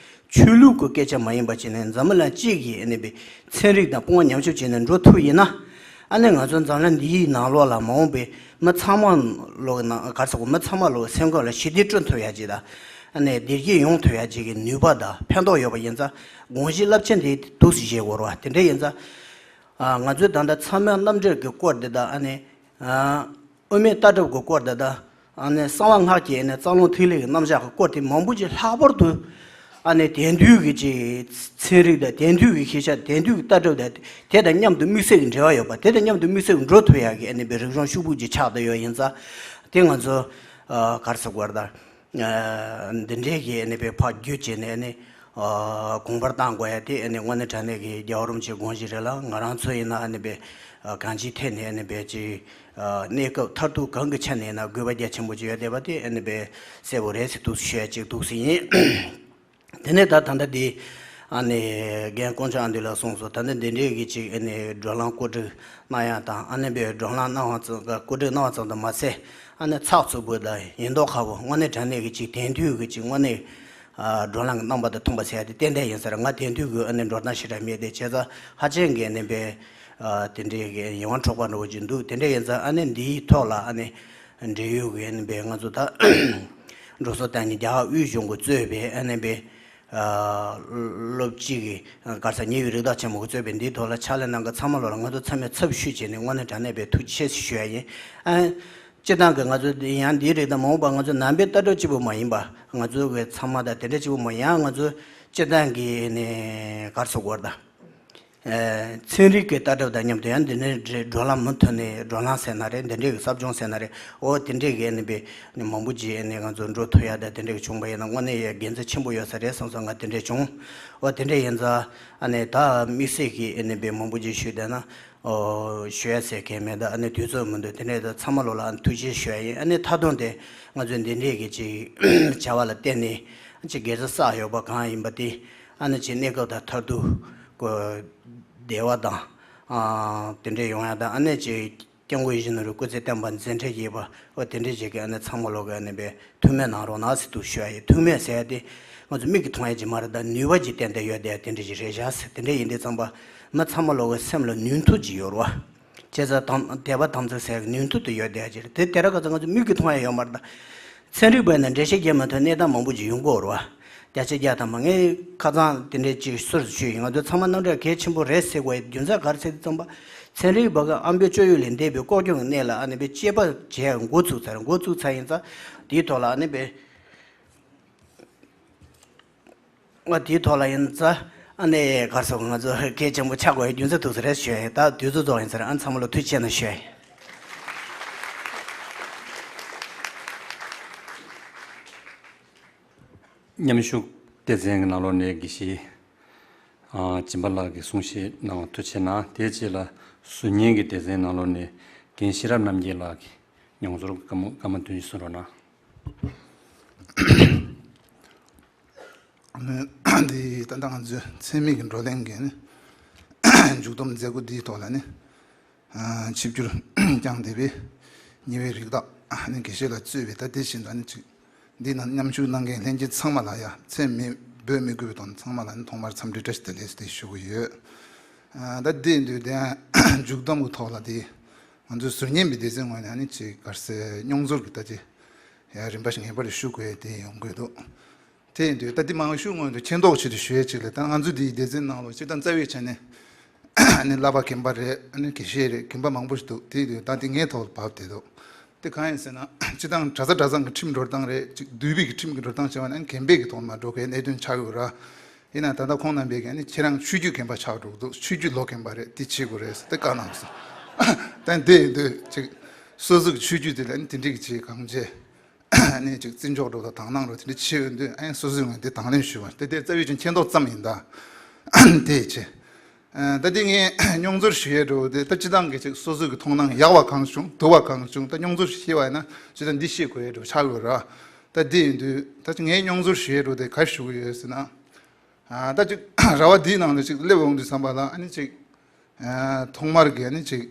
ཆོས་ལུགས་ཀྱི་སྐད་ཆ་མ་ཡིན་པ་བྱས་ནས་འཛམ་གླིང་སྤྱི་གི་ཨ་ནི་པའི་ཚན་རིག་དང་དཔུང་པ་མཉམ་གཤིབ་བྱས་ནས་འགྲོ་ཐུབ་ཡིན་ན། ཨ་ནི་ང་ཚོ་འཛམ་གླིང་འདིའི་ནང་ལོགས་ལ་མ་འོངས་པའི་མི་ཚང་མ་ལོག་ནང་གར་སོགས་མི་ཚང་མ་ལོག་སེམས་ཁམས་ལ་ཞི་བདེ་བསྐྲུན་ཐུབ་ཡ་ཅིག་དང་། ཨ་ནི་བདེ་སྐྱིད་ཡོང་ཐུབ་ཡ་ཅིག་གི་ནུས་པ་དང་ཕན་ཐོགས་ཡོད་པ་ཡིན་ཙང་དགོངས་གཞི་རླབས་ཆེན་དེ་འདུག་སེ་བཞེས་དགོས་རེད་བ། དེ་འདྲ་ཡིན་ཙང་ང་ཚོའི་ད་ལྟ་ཚད་མའི་རྣམ་འགྲེལ་གྱི་སྐོར་འདི་དང་ཨ་ནི། དབུ་མའི་ལྟ་གྲུབ་ཀྱི་སྐོར་དེ་དང་། ཨ་ནི་གསང་བ་སྔགས་ཀྱི་ཨ་ནི་རྩ་རླུང་ཐིག་ལེ་གི་རྣམ་གཞག་གི་སྐོར་དེ་མང་པོ་ཅིག་ལྷག་པར་དུ། ཨ་ནི་དེང་དུས་ཀྱི་ཅིག་ཚན་རིག་དང་དེང་དུས་ཀྱི་ཤེས་བྱ་དེང་དུས་ཀྱི་ལྟ་གྲུབ་དང་དེ་དང་མཉམ་དུ་དམིགས་བསལ་གྱི་འབྲེལ་བ་ཡོད་པ་དེ་དང་མཉམ་དུ་དམིགས་བསལ་གྱི་འགྲོ་ཐུབ་ཡག་གི་ཨ་ནི་པའི་རིག་གཞུང་ཤུགས་པོ་ཅིག་ཆགས་བསྡད་ཡོད་ཡིན་ཙང་། དེ་ང་ཚོ་ག་རེ་ཟེར་དགོས་རེད་ད། འདི་འདྲའི་གི་ཨ་ནི་པའི་ཕར་བརྒྱུད་བྱས་ནས་ཨ་ནི་གོང་འཕེལ་གཏང་དགོས་ཡ་དེ་ཨ་ནི་དངོས་གནས་དྲང་གནས་ཀྱི་རྒྱལ་བ་རིན་པོ་ཆེའི་དགོངས་གཞི་རེད་ལ། ང་རང་ཚོ་ཡིན་ན་ཨ་ནི་པའི་གང་ཅིའི་ཐད་ནས་ཨ་ནི་པའི་ཅིག་གནས་སྐབས་མཐར་ཐུག་གང་གི་ཆ་ནས་ཡིན་ན་དགོས་པ་རྒྱ་ཆེན་པོ་ཅིག་ཡོད་བསྡད་པ་དེ་ཨ་ནི་པའི་གསལ་པོ་རེད་ཟེར་འདུག་ཞུ་ཡ་ཅིག་འདུག་སེ་ཡིན། དེ་ནས་ད་ད་ལྟ་འདི་ཨ་ནི་རྒན་དཀོན་མཆོག་ཨ་འདི་ལགས་གསུངས་སོང་། ད་ལྟ་འདི་འདྲའི་གི་ཅིག་ཨ་ནི་བགྲོ་གླེང་གོ་སྒྲིག་གནང་ཡ་དང་ཨ་ནི་པའི་བགྲོ་གླེང་གནང་བ་ཙམ་གོ་སྒྲིག་གནང་བ་ཙམ་དུ་མ་ཟད་ཨ་ནི་ཚགས་ཚུད་པོ་དང་ཡིན་མདོག་ཁ་པོ་དངོས་གནས་དྲང་གནས་ཀྱི་ཅིག་དེང་དུས་ཀྱི་ཅིག་དངོས་གནས་ཨ་བགྲོ་གླེང་གི་རྣམ་པ་དང་མཐུན་པ་ཟེར་ཡ་དེ་ཏན་ཏན་ཡིན་ས་རེད། ང་དེང་དུས་ཀྱི་ཨ་ནི་འགྲོ་སྟངས་ཞེ་དྲག་མེད་དེ་བྱས་ཙང་ཧ་ཅང་གི་ཨ་ནི་པའི་ཨ་དེ་འདྲའི་གི་ཡིད་དབང་འཕྲོག་པ་འདྲ་བོ་ཅིག་འདུག་དེ་འདྲ་ཡིན་ཙང་ཨ་ནི་འདིའི་ཐོག་ལ་ཨ་ནི་འབྲེལ་ཡོད་ཀྱི་ཨ་ནི་པའི་ང་ཚོ་ད་འགྲོ་སོང་བཏང་ནས་རྒྱ་གར་དབུས་གཞུང་གིས་གཙོས་པའི་ཨ་ནི་པའི་ཨ་སློབ་སྤྱི་གི་ག་རེ་ཟེར་ཉེ་བའི་རིགས་བདག་ཆེན་མོ་གིས་གཙོས་པའི་འདིའི་ཐོག་ལ་ཕྱག་ལས་གནང་མཁན་ཚང་མ་ལོག་ལ་ང་ཚོ་ཚང་མས་ཚབ་ཞུས་བྱས་ནས་དངོས་གནས་དྲང་གནས་པའི་ཐུགས་རྗེ་ཆེ་ཞུ་ཡ་ཡིན། ཨ་སྤྱིར་བཏང་གི་ང་ཚོ་ཡང་འདིའི་རིགས་དང་མ་འོངས་པ་ང་ཚོ་ནང་པའི་ལྟ་གྲུབ་གཅིག་པུ་མ་ཡིན་པ་ང་ཚོ་གི་ཚང་མ་དང་དེ་འདྲ་གཅིག་པུ་མ་ཡིན་ཡང་ང་ཚོ་སྤྱིར་བཏང་གི་ནས་ག་རེ་ཟེར་དགོས་རེད་ད། ཚན་རིག་གི་ལྟ་གྲུབ་དང་མཉམ་དུ་ཡང་འདི་ནས་བགྲོ་གླེང་མུ་མཐུད་ནས་བགྲོ་གླེང་ཟེར་ན་རེད། འདི་འདྲའི་གི་ཟབ་སྦྱོང་ཟེར་ན་རེད། འོ་དེ་འདྲའི་གི་ཨ་ནི་པའི་མང་པོ་ཅིག་ཨ་ནི་ང་ཚོ་འགྲོ་ཐུབ་ཡ་དང་དེ་འདྲའི་གི་བྱུང་པ་ཡིན་ན་དངོས་གནས་ཡ་དགེ་མཚན་ཆེན་པོ་ཡོད་ས་རེད་བསམ་སོང་། ང་དེ་འདྲའི་བྱུང་། འོ་དེ་འདྲའི་ཡིན་ཙང་ཨ་ནི་ད་དམིགས་བསལ་གི་ཨ་ནི་པའི་མང་པོ་ཅིག་ཞུས་བསྡད་ན་འོ་ཞུ་ཡ་ཟེར་མཁན་མེད། ད་ཨ་ནི་དུས་ཚོད་མི་འདུག་དེ་འདྲའི་ད་ཚང་མ་ལོག་ལ་ཨ་ནི་ཐུགས་རྗེ་ཞུ་ཡ་ཡིན། ཨ་ནི་མཐའ་དོན་དེ་ང་ཚོས་འདི་འདྲའི་གི་ཅིག་བྱ་བ་ལ་བརྟེན་ནས་ཅིག་དགེ་མཚན་བསགས་ཡོད་པ་གང་ཡིན་པ་དེ། ཨ་ནི་ཅིག་གནས་སྐབས་དང་མཐར་ཐུག་གི་བདེ་བ་དང་། ཨ་དེ་འདྲ་ཡོང་ཡ་དང་ཨ་ནི་ཅིག་སྐྱབས་མགོན་ཡིད་བཞིན་ནོར་བུའི་སྐུ་ཚེ་བརྟན་པ་མཛད་འཕྲིན་རྒྱས་པ་འོ་དེ་འདྲ་ཅིག་གི་ཨ་ནི་ཚང་མ་ལོག་གི་ཨ་ནི་པའི་ཐུགས་སྨོན་གནང་རོགས་གནང་ཟེར་འདུག་ཞུ་ཡ་ཡིན། ཐུགས་སྨོན་ཟེར་ཡ་དེ་ང་ཚོ་མིག་གིས་མཐོང་ཡ་ཅིག་མ་རེད། ད་ནུས་པ་ཅིག་ཏན་ཏན་ཡོད་བསྡད་ཡ་དེ་འདྲ་ཅིག་རེད་བཞག་ཟེར། དེ་འདྲ་ཡིན་དུས་ཙམ་པ་མི་ཚང་མ་ལོག་གི་སེམས་ལ་ནུས་མཐུ་ཅིག་ཡོད་རེད་བ། བྱས་ཙང་དམ་དད་པ་དམ་ཚིག་ཟེར་ཡ་གི་ནུས་མཐུ་དེ་ཡོད་བསྡད་ཡ་ཅིག་རེད། དེ་དེ་ར་ག་ཚོད་ང་ཚོ་མིག་གིས་མཐོང་ཡ་ཡོད་མ་རེད། ད་ཚན་རིག་པས་ནི་འགྲེལ་བཤད་རྒྱག་མ་ཐུབ་གནས་སྟངས་མང་པོ་ཅིག་ཡོང་གི་ཡོད་རེད་བ། བརྒྱ་ཆ་བརྒྱ་ཐམ་པ་ངས་ཁ་སང་དེ་འདྲའི་ཅིག་ཟུར་ཞུས་ཡིན། ང་ཚོ་ཚང་མ་རྣམ་གྲངས་གལ་ཆེན་པོ་རེད་ཟེར་དགོས་ཡ་རྒྱུ་མཚན་ག་རེ་ཟེར་དུས་ཙམ་པ། ཚན་རིག་པ་གི་ཨ་མདོའི་སྤྱོད་ཡུལ་ལས་འདས་པའི་ལྐོག་གྱོང་གི་གནས་ལ་ཨ་ནི་པའི་དཔྱད་པ་བྱས་འགོ་ཚུགས་ཚར། འགོ་ཚུགས་ཚར་ཡིན་ཙང་དེའི་ཐོག་ལ་ཨ་ནི་པའི་ང་དེའི་ཐོག་ལ་ཡིན་ཙང་ཨ་ནི་ག་རེ་ཟེར་ང་ཚོ་གལ་ཆེན་པོ་ཆགས་དགོས་ཡ་རྒྱུ་མཚན་ཐུག་ས་རེད་ཞུ་ཡ་ཡིན། ད་དུས་ཚོད་རྫོགས་ཡིན་ཙང་ཨ་ནི་ཚང་མ་ལ་ཐུགས་རྗེ་ཆེ་གནང་ཞུ་ཡ་ཡིན། མཉམ་ཞུགས་སྡེ་ཚན་གྱི་ནང་ལོགས་ནས་དགེ་བཤེས་ཨ་སྦྱིན་པ་ལགས་ཀྱིས་གསུང་བཤད་གནང་བ་ཐུགས་རྗེ་ཆེ་གནང་། དེའི་རྗེས་ལ་ཟུར་ཉན་གྱི་སྡེ་ཚན་ནང་ལོགས་ནས་རྒན་ཤེས་རབ་རྣམ་རྒྱལ་ལགས་ཀྱིས་མྱོང་ཚོར་སྐར་མ་སྐར་མ་བདུན་ཞིག་གསུང་རོགས་གནང་། འདི་ད་ལྟ་ང་ཚོའི་འཚེ་མེད་ཀྱི་བགྲོ་གླེང་གི་ནི་མཇུག་བསྡོམས་མཛད་སྒོ་འདིའི་ཐོག་ལ་ནི། ཆིབས་བསྒྱུར་བསྐྱངས་བསྡད་པའི་ཉེ་བའི་རིགས་བདག་ནི་དགེ་བཤེས་ལ་གཙོས་པའི་ད་དེ་བཞིན་དུ་ནི་ཅིག་འདི་ནང་མཉམ་ཞུགས་གནང་མཁན་ལྷན་རྒྱས་ཚང་མ་ལ་ཡ་མཚན་མི་འབོད་མི་དགོས་པའི་ཐོག་ནས་ཚང་མ་ལ་ནི་ཐོག་མར་འཚམས་འདྲི་བཀྲ་ཤིས་བདེ་ལེགས་ཞེས་ཞུ་གི་ཡོད། ད་འདི་ཡིན་དུས་དེ་མཇུག་བསྡོམས་ཀྱི་ཐོག་ལ་དེ་ང་ཚོའི་ཟུར་ཉན་པའི་སྡེ་ཚན་ངོས་ནས་ནི་ཅིག་ག་རེ་ཟེར་མྱོང་ཚོར་གྱི་ད་ཅིག་ཡ་རིམ་པ་ཞིག་ངེས་པར་དུ་ཞུ་དགོས་དེ་ཡོང་གི་འདུག་དེ་ཡིན་དུས་ད་འདི་མང་ཤོས་སྔོན་དུ་མཁྱེན་རྟོགས་ཆེད་དུ་ཞུ་ཡས་ཅིག་ལ། ད་ང་ཚོ་འདིའི་སྡེ་ཚན་ནང་ལོགས་སྤྱིར་བཏང་རྩ་བའི་ཆ་ནས་ཨ་ནི་བསླབ་པ་རྒན་པ་རེད། ཨ་ནི་དགེ་བཤེས་རེད། རྒན་པ་མང་པོ་ཞིག་འདུག་དེ་ཡིན་དུས་ད་འདི་ངའི་ཐོག་ལ་བབས་བསྡད་འདུག་དེ་གང་ཡིན་ཟེར་ན་སྤྱིར་བཏང་གྲྭ་ས་གྲྭ་ཚང་གི་ཁྲིམས་འགྲོ་སྟངས་རེད། ཅིག་འདུས་པའི་གི་ཁྲིམས་ཀྱི་འགྲོ་སྟངས་བྱས་པ་ན་ཨ་ནི་རྒན་པའི་གི་ཐོག་ནས་འགྲོ་མཁན་གནད་དོན་ཆགས་ཡོད་ར། ཡིན་ན་ད་ལྟ་ཁོང་རྣམ་པས་ཀྱི་ཨ་ནི་ཁྱེད་རང་ཆོས་བརྒྱུད་རྒན་པ་ཆགས་འགྲོ་གི་འདུག་ཆོས་བརྒྱུད་ལོ་རྒན་པ་རེད། དེ་བྱེད་དགོས་རེད་ཟེར་དེ་བཀའ་གནང་སོང་། ད་དེ་ཡིན་དུས་ཅིག་སོ་སོ་གི་ཆོས་བརྒྱུད་དེ་ལ་ཨ་ནི་དེ་འདྲའི་གི་ཅིག་གང་བྱས། ནས་ཅིག་བརྩི་འཇོག་འགྲོ་དང་དང་བླངས་འགྲོ་དེ་འདྲ་བྱེད་ཡོང་དུས་ཨ་ནི་སོ་སོའི་ངོས་དེ་དང་ལེན་ཞུ་བ་དེ་དེ་རྩ་བའི་ཆ་ནས་མཁྱེན་རྟོགས་ཙམ་ཡིན་ད། དེ་བྱས། ད་དེ་ངས་མྱོང་ཚོར་ཞུ་ཡས་འགྲོ་དེ་ད་སྤྱི་བཏང་གི་ཅིག་སོ་སོའི་གི་མཐོང་སྣང་ཡག་པ་གང་བྱུང་སྡུག་པ་གང་བྱུང་ད་མྱོང་ཚོར་ཞུ་བ་ཡིན་ན་སྤྱི་ད་འདི་ཤེས་དགོས་ཡས་འགྲོ་ཆགས་ཡོད་ར། ད་དེ་ཡིན་དུས་ད་ཅིག་ངས་མྱོང་ཚོར་ཞུ་ཡས་འགྲོ་དེ་ག་ཞུ་གི་ཡོད་ཟེར་ན། ད་ཅིག་ར་བ་འདིའི་ནང་དུ་ཅིག་སླེབས་འོང་དུས་ཙམ་པ་ལ་ཨ་ནི་ཅིག་ཐོག་མར་གི་ཨ་ནི་ཅིག་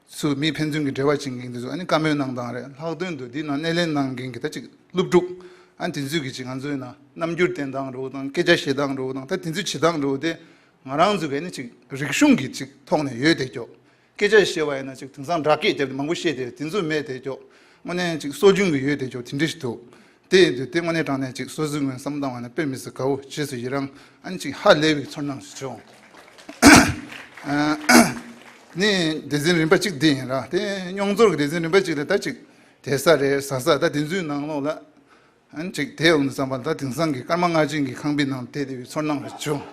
ཚུར་མི་ཕན་ཚུན་གྱི་འབྲེལ་བ་བྱེད་མཁན་དེ་ཚོ་ཨ་ནི་བཀའ་མོལ་གནང་སྟངས་རེད། ལྷག་དོན་དུ་འདི་ནང་སྣེ་ལེན་གནང་མཁན་གྱི་ད་ཅིག་སློབ་ཕྲུག་ཨ་ནི་དེ་ཚོས་ཀྱི་ཅིག་ང་ཚོའི་ནང་རྣམ་འགྱུར་བསྟན་སྟངས་འདྲ་བོ་དང་སྐད་ཆ་བཤད་སྟངས་འདྲ་བོ་དང་ད་དེ་ཚོའི་བྱེད་སྟངས་འདྲ་བོ་དེ་ང་རང་ཚོ་གི་ཨ་ནི་ཅིག་རིག་གཞུང་གི་ཅིག་ཐོག་ནས་ཡོད་དེ་ཀྱོག་སྐད་ཆ་བཤད་པ་ཡིན་ན་ཅིག་དེང་སང་སྦྲག་སྐད་རྒྱབ་སྟེ་མང་པོ་བཤད་དེ་དེ་ཚོ་མེད་དེ་ཀྱོག་དངོས་གནས་ཅིག་སྲོལ་རྒྱུན་གྱི་ཡོད་དེ་ཀྱོག་དེ་འདྲ་ཞིག་འདུག་དེ་ཡིན་དུས་དེ་དངོས་གནས་དྲང་གནས་ཅིག་སོ་སོའི་ངོས་བསམ་བཏང་བ་ན་དཔེ་མི་སྲིད་དགའ་བོ་རྗེས་སུ་ཡི་རང་ཨ་ནི་ཅིག་ཧ་ལས་པའི་ཚོར་སྣང་ཞིག་བྱུང་། ནི་སྡེ་ཚན་རིམ་པ་གཅིག་འདི་ཡིན་ར། དེ་མྱོང་ཚོར་གྱི་སྡེ་ཚན་རིམ་པ་གཅིག་ལ་ད་ཅིག་བསྡད་ས་རེད་ཟ་ས་ད་དེ་ཚོའི་ནང་ལོགས་ལ་ཨ་ནི་ཅིག་དེ་འོང་དུས་ཙམ་པ་ད་དེང་སང་གི་སྐར་མ་ལྔ་བྱིན་གྱི་ཁང་པའི་ནང་བསྡད་བསྡད་པའི་ཚོར་སྣང་རེ་བྱུང་།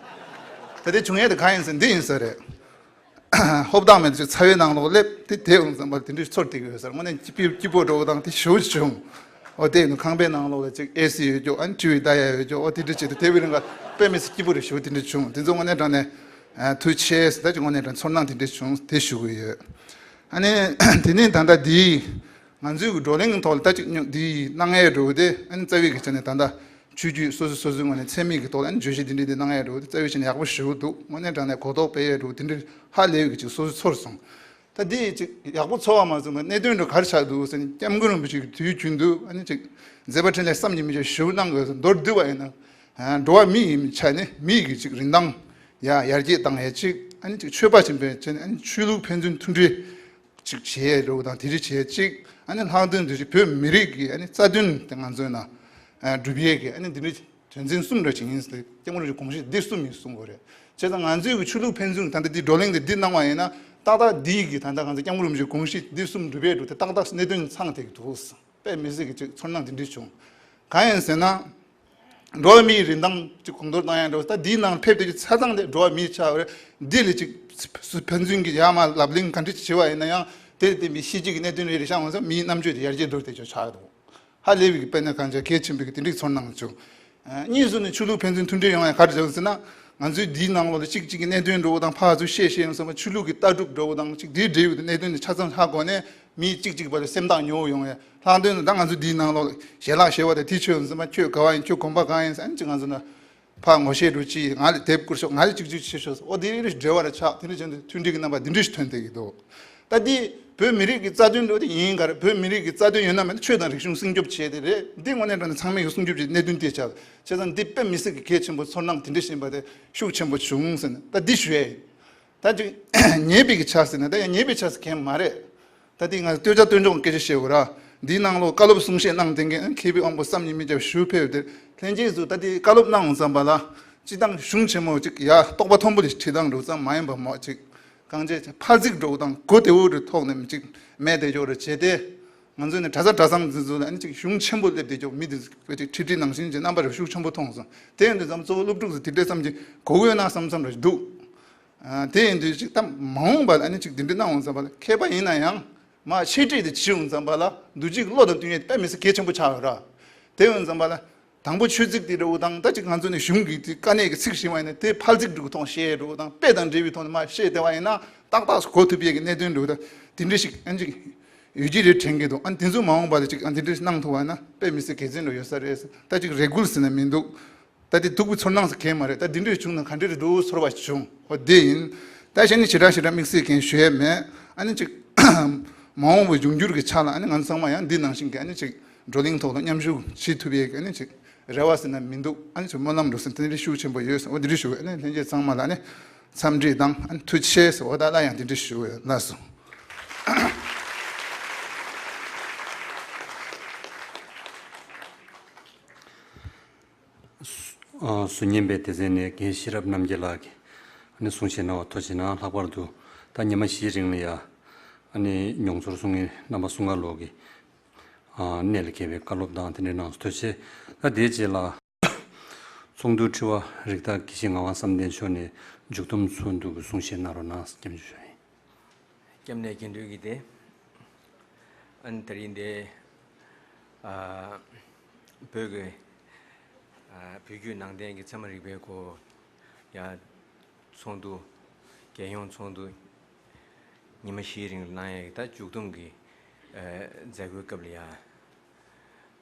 ད་དེ་བྱུང་ཡས་དེ་གང་ཡིན་ཟེར་འདི་ཡིན་ས་རེད། ཧོབ་ཏང་མེད་ཚོད་ཚ་བའི་ནང་ལོགས་སླེབས་དེ་དེ་འོང་ཙམ་པ་དེ་འདྲའི་ཚོར་བསྡད་ཀྱི་ཡོད་ས་རེད། དངོས་གནས་སྐྱིད་པོ་སྐྱིད་པོ་འགྲོ་བ་དང་དེ་ཞེ་པོ་བྱུང་། ཨོ་དེ་ནི་ཁང་པའི་ནང་ལོགས་ལ་ཅིག་ཨེ་སི་ཡོད་ཀྱོག་ཨ་ནི་ཊི་ཝི་ལྟ་ཡ་ཡོད་ཀྱོག་ཨོ་དེ་འདྲ་བྱས་ཏེ་དེ་བའི་རིང་ལ་དཔེ་མི་སྲིད་སྐྱིད་པོ་རེ་ཞེ་པོ་དེ་འདྲ་བྱུང་། དེ་ཚོ་དངོས་གནས་དྲང་གནས་ཐུགས་རྗེ་ཆེ་ཟེར་ད་ཅིག་དངོས་གནས་དྲང་ཚོར་སྣང་དེ་འདྲ་བྱུང་དེ་ཞུ་གི་ཡོད། ཨ་ནི་དེ་ནས་ད་ལྟ་འདིའི་ང་ཚོའི་གི་བགྲོ་གླེང་གི་ཐོག་ལ་ད་ཅིག་སྙོ་འདིའི་གནང་ཡས་འགྲོ་གི་དེ་ཨ་ནི་རྩ་བའི་གི་ཆ་ནས་ད་ལྟ་ཆོས་བརྒྱུད་སོ་སོ་སོ་སོའི་ངོས་ནས་འཚེ་མེད་ཀྱི་ཐོག་ལ་ཨ་ནི་བརྗོད་གཞི་འདི་འདྲའི་འདི་གནང་ཡས་འགྲོ་གི་དེ་རྩ་བའི་ཆ་ནས་ཡག་པོ་ཞེ་པོ་འདུག་དངོས་གནས་དྲང་གནས་གོ་རྟོགས་སྤེལ་ཡས་འགྲོ་གི་དེ་འདྲའི་ཧ་ལས་པའི་གི་ཅིག་སོ་སོ་ཚོར་སོང་། ད་འདི་ཅིག་ཡག་པོ་ཚོར་བ་མ་ཟད་པ་གནད་དོན་འདི་ག་རེ་ཆགས་འདུག་ཟེར་ན་སྐྱབས་མགོན་རིན་པོ་ཆེ་གི་དུས་རྒྱུན་དུ་ཨ་ནི་ཅིག་མཛད་པ་འཕྲིན་ལས་བསམ་གྱིས་མི་ཁྱབ་ཞེ་པོ་གནང་དགོས་ཟེར། མདོར་བསྡུས་པ་ཡིན་ན་འགྲོ་བ་མི་ཡི་ཆ་ནས་མི་ཡི་གི་ཅིག་རིན་ཐང་ཡ་ཡར་རྒྱས་བཏང་ཡས་ཅིག་ཨ་ནི་ཅིག་ཆོས་པ་ཆེན་པོའི་ཆ་ནས་ཨ་ནི་ཆོས་ལུགས་ཕན་ཚུན་མཐུན་སྒྲིལ་ཅིག་བྱེད་ཡས་འགྲོ་དང་དེ་འདྲ་བྱེད་ཅིག་ཨ་ནི་ལྷག་དོན་དུ་ཅིག་བོད་མི་རིགས་ཀྱི་ཨ་ནི་རྩ་དོན་དེ་ང་ཚོའི་ནང་སྒྲུབ་ཡས་ཀྱི་ཨ་ནི་འདི་འདྲའི་དོན་ཚན་གསུམ་འདྲ་ཅིག་ཡིན་ཟེར་སྐྱབས་མགོན་རིན་པོ་ཆེ་དགོངས་གཞི་འདི་གསུམ་ཡིན་གསུང་གི་རེད། བྱས་ཙང་ང་ཚོའི་གི་ཆོས་ལུགས་ཕན་ཚུན་ད་ལྟ་འདི་བགྲོ་གླེང་དེ་འདི་གནང་བ་ཡིན་ན་ཏག་ཏག་འདི་ཡི་གི་ད་ལྟ་ང་ཚོ་སྐྱབས་མགོན་རིན་པོ་ཆེ་དགོངས་གཞི་འདི་གསུམ་སྒྲུབ་པའི་འགྲོ་དེ་ཏག་ཏག་གནད་དོན་ཚང་བསྡད་ཀྱི་འདུག་དཔེ་མི་སྲིད་ཀྱི་ཅིག་ཚོར་སྣང་དེ་འདྲ་བྱུང་། གང་ཡིན་ཟེར་ན། འགྲོ་བ་མིའི་རིན་ཐང་ཅིག་གོང་མཐོར་བཏང་ཡ་འགྲོ་ད་འདིའི་ནང་ཕེབས་དེ་ཅིག་ཆ་ཚང་དེ་འགྲོ་བ་མིའི་ཆ་བ་རེད། འདི་ལས་ཅིག་སུ་ཕན་ཚུན་གྱི་ཡར་མར་ལབ་གླེང་ག་འདྲ་ཅིག་བྱེད་པ་ཡིན་ན་ཡང་དེ་ལས་བརྟེན་པའི་ཤེས་བྱའི་གི་གནད་དོན་རེ་རེ་བཤད་འོང་ཙང་མིའི་རྣམ་དཔྱོད་དེ་ཡར་རྒྱས་འགྲོ་དེ་ཅིག་ཆགས་འདུག་ཧ་ལས་པའི་གི་དཔེར་ན་གང་ཆ་གལ་ཆེན་པོའི་གི་དེ་འདྲའི་ཚོར་སྣང་བྱུང་། གཉིས་སུ་ནི་ཆོས་ལུགས་ཕན་ཚུན་མཐུན་སྒྲིལ་ཡོང་ཡ་ག་རེ་བྱུང་ཟེར་ན། ང་ཚོའི་འདིའི་ནང་ལོགས་ལ་གཅིག་གཅིག་གི་གནད་དོན་འགྲོ་བ་དང་ཕར་ཚུར་བཤད་བཤད་ཡོང་ཙམ་པ་ཆོས་ལུགས་ཀྱི་ལྟ་གྲུབ་འགྲོ་བ་དང་གཅིག་དེའི་འབྲེལ་ཡོད་ཀྱི་གནད་དོན་དེ་ཆ་ཚང་ཧ་གོ་ནས་མི་གཅིག་གཅིག་བར་ལ་སེམས་ཐག་ཉེ་བོ་ཡོང་ཡ། ལྷག་དོན་དུ་ད་ང་ཚོ་འདིའི་ནང་ལོགས་ལ་ཞལ་ལག་བཞེས་པ་དང་དེ་ཆོས་ཡོང་ཙམ་པ་ཁྱོད་ག་བ་ཡིན་ཁྱོད་གོམ་པ་གང་ཡིན་ཟེར་ཨ་ནི་གཅིག་ང་ཚོ་ན་ཕར་ངོ་ཤེས་འགྲོ་ཅི་ང་ལ་དེབ་བསྐུར་ཤོག་ང་ལ་གཅིག་གཅིག་བྱེད་ཤོག་ཟེར་ཨོ་དེ་རིགས་འབྲེལ་བ་ར་ཆགས་དེ་འདྲ་བྱུང་དུས་མཐུན་སྒྲིལ་གྱི་རྣམ་པ་འདི་འདྲ་ཞིག་ཐོན་བསྡད་ཀྱི་འདུག་ད་འདི་བོད་མི་རིགས་ཀྱི་རྩ་དོན་འགྲོ་དེ་ཡིན་ག་རེ་བོད་མི་རིགས་ཀྱི་རྩ་དོན་ཡོད་ན་མེད་ན་ཆོས་དང་རིག་གཞུང་སྲུང་སྐྱོབ་བྱས་ཏེ་རེད། འདི་དངོས་གནས་དྲང་གནས་ཚང་མས་ཀྱི་སྲུང་སྐྱོབ་བྱེད་གནད་དོན་དེ་ཆགས། བྱས་ཙང་འདི་དཔེ་མི་སྲིད་ཀྱི་གལ་ཆེན་པོ་ཚོར་སྣང་དེ་འདྲ་ཞིག་ཡིན་པ་དེ་ཤུགས་ཆེན་པོ་བྱུང་ཟེར་ནས་ད་འདི་ཞུ་ཡས་ཡིན། ད་ཅིག་ཉེས་པའི་གི་ཆ་ཟེར་ན་ད་ཡང་ཉེས་པའི་ཆ་ཟེར་མཁན་མ་རེད། ད་འདི་ང་ལྟོས་བྱ་ལྟོས་འཇོག་སྐད་ཆ་བཤད་འོ་ར། འདིའི་ནང་ལོགས་བཀའ་སློབ་གསུང་བཤད་གནང་བསྡད་མཁན་མཁས་པའི་དབང་པོ་བསམ་གྱིས་མི་ཁྱབ་ཞུ་ཕེབས་ཏེ་ལྷན་རྒྱས་ཚོ་ད་འདི་བཀའ་སློབ་གནང་འོང་ཙམ་པ་ལ་སྤྱི་བཏང་གཞུང་ཆེན་མོ་ཅིག་ཡ་རྟོགས་པ་མཐོན་པོ་ལས་ཁྲིད་སྟངས་འགྲོ་ཙམ་མ་ཡིན་པ་མོ་ཅིག་གང་བྱས་ཕར་ཚིག་འགྲོ་དང་གོ་བདེ་བོ་རུ་ཐོག་ནས་ཅིག་མེད་བསྡད་ཆོག་རུ་བྱས་ཏེ། ང་ཚོ་ནི་གྲྭ་ས་གྲྭ་ཚང་འཛིན་ཚོ་ལ་ཨ་ནི་ཅིག་གཞུང་ཆེན་པོ་སླེབས་བསྡད་ཆོག་མི་འདི་ཚོ་ཅིག་ཁྲིད་ཁྲིད་ནང་བཞིན་གྱི་རྣམ་པ་རེ་ཤུགས་ཆེན་པོ་མཐོང་སོང་། དེ་ཡིན་དུས་ཙམ་གཙོ་བོ་སློབ་ཕྲུག་ཚོ་དེ་འདྲའི་བསམ་གྱི་གོ་གི་ཡོད་ན་བསམ་བསམ་རེ་འདུག་དེ་ཡིན་དུས་ཅིག་ད་མ་འོངས་པ་ལ་ཨ་ནི་ཅིག་འདི་འདྲ་གནང་འོང་ཙམ་པ་ལ་མཁས་པ་ཡིན་ན་ཡང་མ་ཆེ་གྲས་དེ་བྱེད་འོང་ཙམ་པ་ལ་འདུ་བྱེད་ཀྱི་བློ་དང་བསྟུན་ཡས་དཔེ་མི་སྲིད་གལ་ཆེན་པོ་ཆགས་ཡོད་ར། དེ་ཡོང་ཙམ་པ་ལ་དང་པོ་ཆོས་ཚིག་དེ་འདྲ་བོ་དང་ད་ཅིག་ང་ཚོ་ནས་གཞུང་གི་དེ་དཀའ་གནད་ཀྱི་ཚིག་ཞིག་མ་ཡིན་ན་དེ་ཕར་ཚིག་འགྲིག་གི་ཐོག་བཤད་འགྲོ་དང་དཔེ་དང་འབྲེལ་བའི་ཐོག་ནས་མ་བཤད་བསྡད་པ་ཡིན་ན་ཏག་ཏག་གོ་ཐུབ་ཡས་ཀྱི་གནད་དོན་འགྲོ་དང་དེ་འདྲ་ཞིག་ཨ་ཅིག་ཡོད་ཀྱི་རེད་དྲན་གྱི་འདུག་ཨ་དེ་ཚོ་མ་འོངས་པ་ལ་ཅིག་ཨ་དེ་འདྲ་གནང་ཐུབ་པ་ན་དཔེ་མི་སྲིད་དགེ་མཚན་འདྲ་ཡོད་ས་རེད། ད་ཅིག་རེ་སྐུལ་ཟེར་ན་མི་འདུག་ད་དེ་སྡུག་པའི་ཚོར་སྣང་ཟེར་མཁན་མ་རེད། ད་འདི་འདྲས་བྱུང་ན་ག་འདྲས་རེད་འདུག་ཚོར་བ་བྱུང་། ཧོ་དེ་ཡིན། ད་གཞན་ནི་ཞེ་དྲག་ཞེ་དྲག་དམིགས་བསལ་གང་ཞུ་ཡས་མེད། ཨ་ནི་ཅིག་མ་འོངས་པའི་འབྱུང་འགྱུར་གྱི་ཆ་ལ་ཨ་ནི་ང་ཚོ་ཚང་མ་ཡང་འདི་ནང་བཞིན་གྱི་ཨ་ནི་ཅིག་བགྲོ་གླེང་ཐོག་ལ་མཉམ་ཞུགས་བྱེད་ཐུབ་ཡས་ཀྱི་ཨ་ནི་ཅིག་རེ་བ་ཟེར་ན་མི་འདུག་ཨ་ནི་ཅིག་སྨོན་ལམ་འདྲ་ཟེར་དེ་འདྲས་ཤུགས་ཆེན་པོ་ཡོད་ཟེར། འོ་འདི་འདྲས་ཞུ། ཨ་ནི་ལྷན་རྒྱས་ཚང་མ་ལ་ཨ་ནི་འཚམས་འདྲི་དང་ཨ་ནི་ཐུགས་རྗེ་ཆེ་ཟེར། འོ་ད་སླར་ཡང་དེ་འདྲས་ཞུ། ལགས་སོ། ཨ། ཟུར་ཉན་པའི་སྡེ་ཚན་ནས་རྒན་ཤེས་རབ་རྣམ་རྒྱལ་ལགས་ཀྱིས་ཨ་ནི་གསུང་བཤད་གནང་བ་ཐུགས་རྗེ་གནང་། ལྷག་པར་དུ་ད་ཉི་མ་བཞིའི་རིང་ལ་ཡ་ཨ་ནི་མྱོང་ཚོར་གསུང་མཁན་རྣམ་པ་གསུམ་ཀ་ལོག་གིས་ཨ་གནད་ལ་འཁེལ་བའི་བཀའ་སློབ་དང་དེ་འདྲའི་གནང་སོང་། ཐུགས་རྗེ་ཆེ། ད་དེའི་རྗེས་ལ་ཚོགས་འདུའི་དྲི་བ་རིགས་བདག་དགེ་བཤེས་ངག་དབང་བསམ་གཏན་མཆོག་ནས་མཇུག་བསྡོམས་ཚོགས་འདུ་གི་གསུང་བཤད་གནང་རོགས་གནང་ཟེར་སྐྱབས་འཇུག་ཞུ་ཡིན། སྐྱབས་གནས་དགེ་འདུན་གྱི་སྡེ། ཨ་ནི་དེ་རིང་འདི་ཨ་བོད་ཀྱི་ཨ་བོད་བརྒྱུད་ནང་བསྟན་གྱི་ཚད་མ་རིག་པའི་སྐོར་ཡ་ཚོགས་འདུ། རྒྱལ་ཡོངས་ཚོགས་འདུ་ཉི་མ་བཞིའི་རིང་ལ་གནང་ཡས་ཀྱི་ད་མཇུག་བསྡོམས་ཀྱི་ཨ་མཛད་སྒོའི་སྐབས་ལ་ཡ་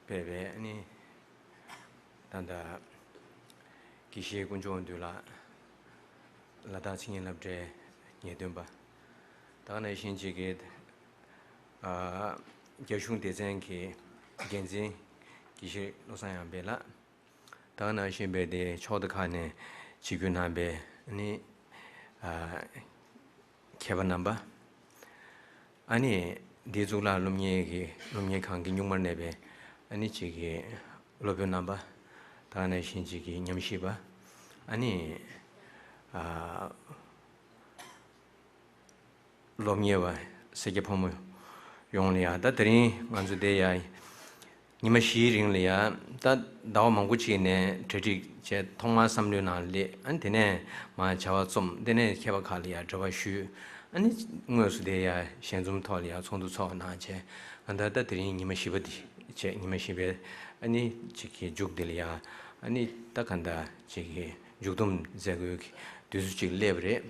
ཕེབས་པའི་ཨ་ནི་ད་ལྟ་དགེ་བཤེས་དཀོན་མཆོག་འདུས་ལགས། ལ་དྭགས་ཆིངས་ཡིག་སློབ་གྲྭའི་ངེས་སྟོན་པ། ད་ག་ནང་བཞིན་གཅིག་གི་ཨ་རྒྱ་གཞུང་སྡེ་ཚན་གྱི་འགན་འཛིན་དགེ་བཤེས་བློ་བཟང་ཡང་འཕེལ་ལགས། ད་ག་ནང་བཞིན་པའི་དེ་ཕྱོགས་མཐའ་ཁག་ནས་ཆིབས་བསྒྱུར་གནང་པའི་ཨ་ནི་ཨ་མཁས་པ་རྣམ་པ། ཨ་ནི་འདིའི་གཙུག་ལག་སློབ་གཉེར་གྱི་སློབ་གཉེར་ཁང་གི་གཉུག་མར་གནས་པའི་ཨ་ནི་གཅིག་གི་སློབ་དཔོན་རྣམ་པ། ད་ག་ནང་བཞིན་གཅིག་གི་ཉམས་ཞིབ་པ། ཨ་ནི་ཨ་སློབ་གཉེར་བ་སེར་སྐྱ་ཕོ་མོ་ཡོངས་ལ་ཡ། ད་དེ་རིང་ང་ཚོ་འདིར་ཡ་ཉི་མ་བཞིའི་རིང་ལ་ཡ་ད་ཟླ་བ་མང་པོ་ཅིག་ནས་གྲ་སྒྲིག་བྱས། ཐོག་མར་བསམ་བློའི་ནང་སླེབས། ཨ་ནི་དེ་ནས་མར་བྱ་བ་རྩོམ། དེ་ནས་མཁས་པ་ཁག་ལ་ཡ་འབྲེལ་བ་ཞུས། ཨ་ནི་དངོས་སུ་དེར་ཡ་ཞལ་འཛོམས་ཐོག་ལ་ཡ་ཚོགས་འདུ་ཚོགས་གནང་བྱས། ཨ་ད་ད་དེ་རིང་ཉི་མ་བཞི་པ་འདི་བྱས། ཉི་མ་བཞི་པའི་ཨ་ནི་གཅིག་གི་མཇུག་འདི་ལ་ཡ་ཨ་ནི་ད་ག་འདྲ་གཅིག་གི་མཇུག་བསྡོམས་མཛད་སྒོའི་དུས་ཚོད་ཅིག་སླེབས་པ་རེད།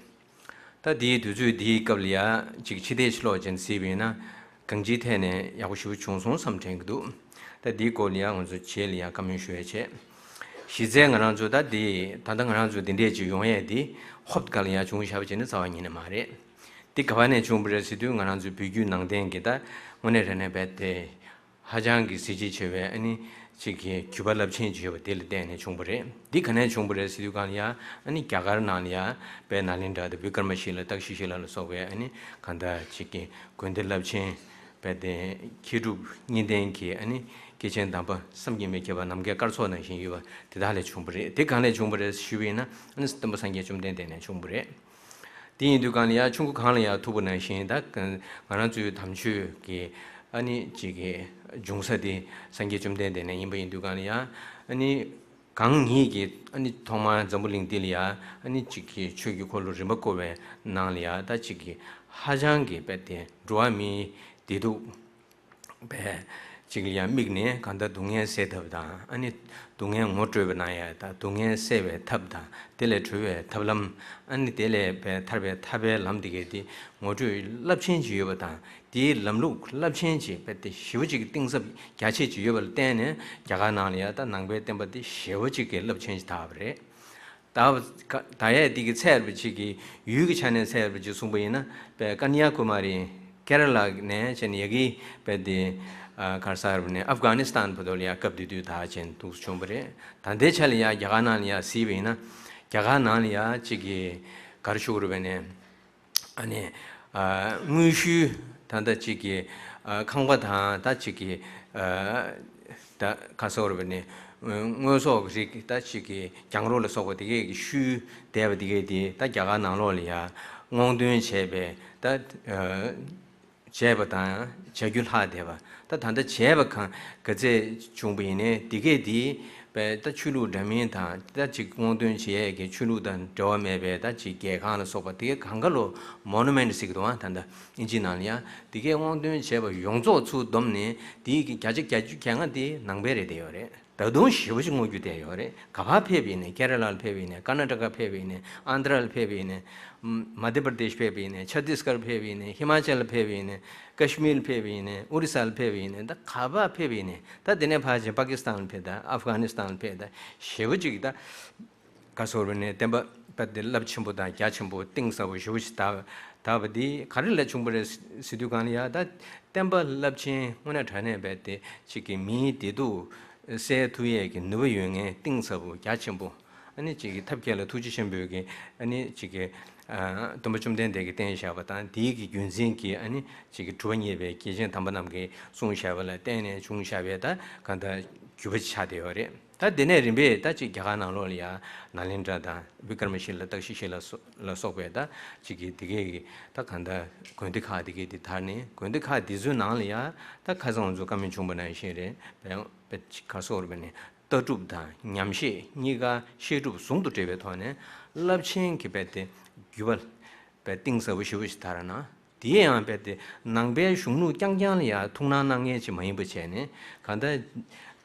ད་དེའི་དུས་ཚོད་འདིའི་སྐབས་ལ་ཡ་ཅིག་ཕྱི་བལྟས་ཕྱི་ལོགས་ཅན་གཟིགས་པ་ཡིན་ན་གང་ཅིའི་ཐད་ནས་ཡག་པོ་ཞེ་པོ་བྱུང་སོང་བསམ་དྲན་གྱི་འདུག་ད་འདིའི་སྐོར་ལ་ཡ་ང་ཚོ་རྗེས་ལ་ཡ་བཀའ་མོལ་ཞུ་ཡ་བྱས། གཞི་རྩའི་ང་རང་ཚོ་ད་འདི་ད་ལྟ་ང་རང་ཚོ་འདི་འདྲས་ཅིག་ཡོང་ཡས་འདི་ཧོབ་ག་ལ་ཡ་བྱུང་བཞག་པ་བྱས་ན་རྩ་བ་ཉིད་ནས་མ་རེད། འདི་ག་བ་ནས་བྱུང་བ་རེད་ཟེར་དུས་ང་རང་ཚོའི་བོད་བརྒྱུད་ནང་བསྟན་གྱི་ད་དངོས་གནས་རེད་ན་རྦད་དེ་ཧ་ཅང་གི་གཟི་བརྗིད་ཆེ་བའི་ཨ་ནི་གཅིག་གི་བརྒྱུད་པ་རླབས་ཆེན་ཅིག་ཡོད་པ་དེ་ལ་བརྟེན་ནས་བྱུང་བ་རེད། འདི་ག་ནས་བྱུང་བ་རེད་ཟེར་དུས་གང་ལ་ཡ་ཨ་ནི་རྒྱ་གར་ནང་ལ་ཡ་དཔལ་ནཱ་ལེནྡྲ་དང་བི་ཀར་མ་ཤི་ལ། ཏཀ་ཤི་ཤི་ལ་ལ་སོགས་པའི་ཨ་ནི་གང་ལྟར་གཅིག་གི་དགོན་སྡེ་རླབས་ཆེན་དཔལ་ལྡན་མཁས་གྲུབ་གཉིས་ལྡན་གྱི་ཨ་ནི་སྐྱེས་ཆེན་དམ་པ་བསམ་གྱིས་མི་ཁྱབ་པ་ནམ་མཁའི་སྐར་ཚོགས་ནང་བཞིན་ཡོད་པ་དེ་དག་ལས་བྱུང་བ་རེད། དེ་གང་ལས་བྱུང་བ་རེད་ཞུས་པ་ཡིན་ན་ཨ་ནི་སྟོན་པ་སངས་རྒྱས་བཅོམ་ལྡན་འདས་ནས་བྱུང་བ་རེད། དེ་ཡིན་དུས་གང་ལ་ཡ་ཆུང་ཀུ་གང་ལ་ཡ་ཐུག་པ་ནང་བཞིན་ད་ང་རང་ཚོའི་དམ་ཆོས་ཀྱི་ཨ་ནི་གཅིག་གི་འབྱུང་ས་དེ་སངས་རྒྱས་བཅོམ་ལྡན་འདས་ནས་ཡིན་པ་ཡིན་དུས་གང་ལ་ཡ་ཨ་ནི་གང་ཉིད་ཀྱིས་ཨ་ནི་ཐོག་མར་འཛམ་བུ་གླིང་འདི་ལ་ཡ་ཨ་ནི་གཅིག་གི་ཆོས་ཀྱི་འཁོར་ལོ་རིམ་པ་བསྐོར་བའི་ནང་ལ་ཡ་ད་གཅིག་གི་ཧ་ཅང་གི་དཔེ་དེ་འགྲོ་བ་མིའི་བདེ་སྡུག་པའི་གཅིག་ལ་ཡང་དམིགས་ནས་གང་ལྟར་སྡུག་བསྔལ་སེལ་ཐབས་དང་། ཨ་ནི་སྡུག་བསྔལ་ངོ་སྤྲོད་པ་གནང་ཡ་དང་། སྡུག་བསྔལ་སེལ་བའི་ཐབས་དང་། དེ་ལས་གྲོལ་བའི་ཐབས་ལམ། ཨ་ནི་དེ་ལས་པའི་ཐར་པའི་ཐར་པའི་ལམ་དེ་གའི་དེ་ངོ་སྤྲོད་རླབས་ཆེན་ཅིག་ཡོད་པ་དང་། དེའི་ལམ་ལུགས་རླབས་ཆེན་ཅིག་དཔེ་དེ་ཞེ་པོ་ཅིག་གཏིང་ཟབ་རྒྱ་ཆེ་ཅིག་ཡོད་པ་ལ་བརྟེན་ནས་རྒྱ་གར་ནང་ལ་ཡ་ད་ནང་པའི་བསྟན་པ་དེ་ཞེ་པོ་ཅིག་གི་རླབས་ཆེན་ཅིག་དར་བ་རེད། ད་ད་ཡས་འདི་གི་ཚད་རེད་པ་ཅིག་གི་ཡུལ་གྱི་ཆ་ནས་ཚད་རེད་པ་ཅིག་གསུངས་པ་ཡིན་ན། པའི་ཀ་ནྱ་ཀུ་མ་རི་ཀེ་ར་ལ་ནས་བྱས་ནས་ཡ་གི་པའི་དེ་ཨ་ག་རེ་ཟེར་བ་ནས་ཨབ་གྷ་ནི་སི་ཐན་བར་དུ་ལ་ཡ་སྐབས་དེ་དུས་ད་བྱས་ནས་འདུག་བྱུང་བ་རེད། ད་ལྟའི་ཆ་ལ་ཡ་རྒྱ་གར་ནང་ལ་ཡ་གཟིགས་པ་ཡིན་ན། རྒྱ་གར་ནང་ལ་ཡ་ཅིག་གི་ག་རེ་ཞུ་དགོས་རེད་པ་ནས། ཨ་ནི་ཨ་དངོས་ཤུལ་ད་ལྟ་ཅིག་གི་ཨ་ཁང་པ་དང་ད་ཅིག་གི་ཨ་ད་ག་རེ་ཟེར་བ་ནི་དངོས་ཟོག་གི་རིགས་ད་ཅིག་གི་གྱང་རོ་ལ་སོགས་པ་དེ་གས་ཀྱི་ཤུལ་བསྡད་པ་དེ་གས་དེ་ད་རྒྱ་གར་ནང་ལོགས་ལ་ཡ་སྔོག་འདོན་བྱས་པའི་ད་ཨ་བྱས་པ་དང་བྱ་རྒྱུ་ལྷག་བསྡད་པ། ད་ད་ལྟ་བྱས་པ་གང་ག་ཚད་བྱུང་པ་ཡིན་ནའི་དེ་གས་དེ་པའི་ད་ཆོས་ལུགས་འདྲ་མིན་དང་ད་ཅིག་སྔོག་འདོན་བྱེད་ཡས་ཀྱི་ཆོས་ལུགས་དང་འབྲེལ་བ་མེད་པའི་ད་ཅིག་རྒྱལ་ཁང་ལ་སོགས་པ་དེ་གས་གང་ག་ལོ་མོ་ནུ་མེན་ཊི་ཟེར་གྱི་འདུག་ཨ། ད་ལྟ་ཨིན་ཇི་ནང་ལ་ཡ་དེ་གས་སྔོག་འདོན་བྱས་པ་ཡོངས་རྫོགས་ཚུར་བསྡོམས་ནས་དེའི་གི་བརྒྱ་ཆ་བརྒྱད་ཅུ་གྱ་ལྔ་དེ་ནང་པའི་རེད་བསྡད་ཡོད་རེད། ད་དུང་ཞེ་པོ་ཅིག་བསྔོག་རྒྱུ་བསྡད་ཡོད་རེད། ག་པར་ཕེབས་ཡིན་ནའི། ཀེ་ར་ལ་ལ་ཕེབས་ཡིན་ནའི། ཀར་ན་ཊ་ཀ་ཕེབས་ཡིན་ནའི། ཨན་དྷ་ར་ལ་ཕེབས་ཡིན་ནའི། མ་དྷྱ་པྲ་དེཤ་ཕེབས་ཡིན་ནའི། ཆ་ཏིས་གར་ཕེབས་ཡིན་ནའི། ཧི་མ་ཅལ་ལ་ཕེབས་ཡིན་ནའི། ཀ་ཤི་མིར་ལ་ཕེབས་ཡིན་ནའི། ཨོ་རི་ས་ལ་ཕེབས་ཡིན་ནའི། ད་ག་པར་ཕེབས་ཡིན་ནའི། ད་དེ་ནས་ཕར་ཕྱིན་པ་ཀི་སི་ཐན་ལ་ཕེབས། ད་ཨབ་གྷ་ནི་སི་ཐན་ལ་ཕེབས། ད་ཞེ་པོ་ཅིག་ད། ག་སོགས་རེད་ནས་བསྟན་པ་དཔེ་དེ་རླབས་ཆེན་པོ་དང་རྒྱ་ཆེན་པོ་གཏིང་ཟབ་པོ་ཞེ་པོ་ཞིག་དར་དར་བ་འདི་ག་རེ་ལས་བྱུང་བ་རེད་ཟེར་དུས་གང་ལ་ཡ། ད་བསྟན་པ་རླབས་ཆེན་དངོས་གནས་དྲང་གནས་རྦད་དེ་ཅིག་གི་མིའི་བདེ་སྡུག་སེལ་ཐུབ་ཡས་ཀྱི་ནུས་པ་ཡོད་མཁན་གཏིང་ཟབ་པོ་རྒྱ་ཆེན་པོ། ཨ་ནི་ཅིག་གི་ཐབས་མཁས་ལ་ཐུགས་རྗེ་ཆེན་པོས་ཀྱི་ཨ་ནི་ཅིག་གི་ཨ་སྟོན་པ་བཅོམ་ལྡན་འདས་ཀྱིས་བསྟན་བཞག་པ་དང་དེའི་གི་རྒྱུན་འཛིན་གྱིས་ཨ་ནི་ཅིག་གི་གྲུབ་པ་བརྙེས་པའི་རྒྱལ་ཆེན་དམ་པ་རྣམས་ཀྱིས་གསུངས་བཞག་པ་ལ་བརྟེན་ནས་བྱུང་བཞག་པའི་ད་གང་ལྟར་རྒྱུད་པ་ཆགས་བསྡད་ཡོད་རེད། ད་དེ་ནས་རིམ་པས་ད་ཅིག་རྒྱ་གར་ནང་ལོགས་ལ་ཡ་ནཱ་ལེནྡྲ་དང་བི་ཀྲ་མ་ཤི་ལ། ཏཀ་ཤི་ཤི་ལ་སོ་ལ་སོགས་པའི་ད་ཅིག་གི་དེ་གའི་གི་ད་གང་ལྟར་དགོན་སྡེ་ཁག་དེ་གའི་དེ་དར་ནས། དགོན་སྡེ་ཁག་དེ་ཚོའི་ནང་ལ་ཡ་ད་ཁ་སང་ང་ཚོ་བཀའ་མོལ་བྱུང་བ་ནང་བཞིན་རེད། བས་བས་ཅིག་ག་སོགས་རེད་པས་ནས་ལྟ་གྲུབ་དང་ཉམས་བཞེས་གཉིས་ཀ་བཤད་སྒྲུབ་ཟུང་དུ་འབྲེལ་བའི་ཐོག་ནས་རླབས་ཆེན་གྱི་རྦད་དེ་རྒྱུད་པ་རྦད་གཏིང་ཟབ་པོ་ཞེ་པོ་ཞིག་དར་ན། དེ་ཡང་རྦད་དེ་ནང་པའི་གཞུང་ལུགས་རྐྱང་རྐྱང་ལ་ཡང་ཐུགས་སྣང་གནང་མཁན་ཅིག་མ་ཡིན་པ་བྱས་ནས། གང་ལྟར་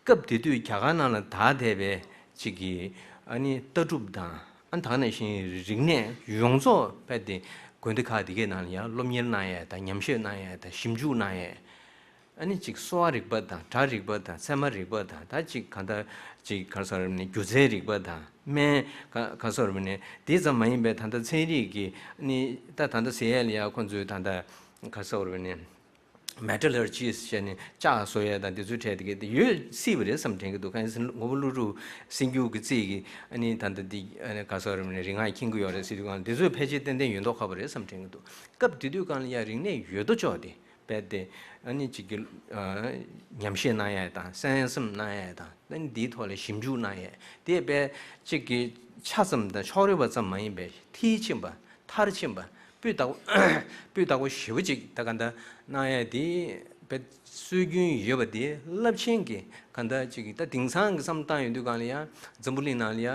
སྐབས་དེ་དུས་རྒྱ་གར་ནང་ལ་དར་བསྡད་པའི་ཅིག་གི་ཨ་ནི་ལྟ་གྲུབ་དང་། ཨ་ནི་ད་ག་ནང་བཞིན་རིག་གནས་ཡོངས་རྫོགས་རྦད་དེ་དགོན་སྡེ་ཁག་དེ་གའི་ནང་ལ་ཡང་སློབ་གཉེར་གནང་ཡས་དང་། ཉམས་བཞེས་གནང་ཡས་དང་། ཞིབ་འཇུག་གནང་ཡས། ཨ་ནི་ཅིག་གསོ་བ་རིག་པ་དང་། སྒྲ་རིག་པ་དང་། ཚད་མ་རིག་པ་དང་། ད་ཅིག་གང་ལྟར་ཅིག་ག་རེ་ཟེར་དགོས་རེད་ནས། སྒྱུ་རྩལ་རིག་པ་དང་། སྨན་ག་ག་རེ་ཟེར་དགོས་རེད་ནས། དེ་ཙམ་མ་ཡིན་པའི་ད་ལྟ་ཚན་རིག་གི་ཨ་ནི་ད་ད་ལྟ་ཟེར་ཡས་ལ་ཡ་ཁོང་ཚོས་ད་ལྟ་ག་རེ་ཟེར་དགོས་རེད་ནས། མེ་ཊ་ལར་ཇི་ཟེར་ནས་ལྕགས་བཟོ་ཡས་དང་དེ་ཚོའི་གྲས་དེ་གའི་དེ་ཡོད་སྲིད་པ་རེད་བསམ་དྲན་གྱི་འདུག་གང་ཡིན་ཟེར་ན་ངོ་བོ་ཀླུ་སྒྲུབ་སེང་རྒྱུག་གི་རྩིས་ཀྱི་ཨ་ནི་ད་ལྟ་འདི་ཨ་ནི་ག་རེ་ཟེར་དགོས་རེད་ནས། རིག་སྔགས་མཁྱེན་གྱི་ཡོད་རེད་ཟེར་དུས་གང་ལ་དེ་ཚོའི་ཕལ་ཆེར་ཏན་ཏན་ཡོད་མདོག་ཁ་པོ་རེད་བསམ་དྲན་གྱི་འདུག་སྐབས་དེ་དུས་གང་ལ་ཡ་རིག་གནས་ཡོད་དོ་ཅོག་དེ་རྦད་དེ་ཨ་ནི་ཅིག་གི་ཨ་ཉམས་བཞེས་གནང་ཡས་དང་། གསན་བསམ་གནང་ཡས་དང་། ཨ་ནི་འདིའི་ཐོག་ལ་ཞིབ་འཇུག་གནང་ཡས་དེ་རྦད་ཅིག་གི་ཆ་ཙམ་དང་ཕྱོགས་རིས་པ་ཙམ་མ་ཡིན་པའི་མཐིལ་ཕྱིན་པ། མཐར་ཕྱིན་པ། སྤུས་དག་པོ། སྤུས་དག་པོ་ཞེ་པོ་ཅིག་ད་ག་འདྲ་གནང་ཡས་དེ་རྦད་སྲོལ་རྒྱུན་ཡོད་པ་དེ་རླབས་ཆེན་གྱི་ག་འདྲ་ཅིག་ད་དེང་སང་གི་བསམ་བློ་བཏང་ཡོང་དུས་གང་ལ་ཡ་འཛམ་བུ་གླིང་ནང་ལ་ཡ་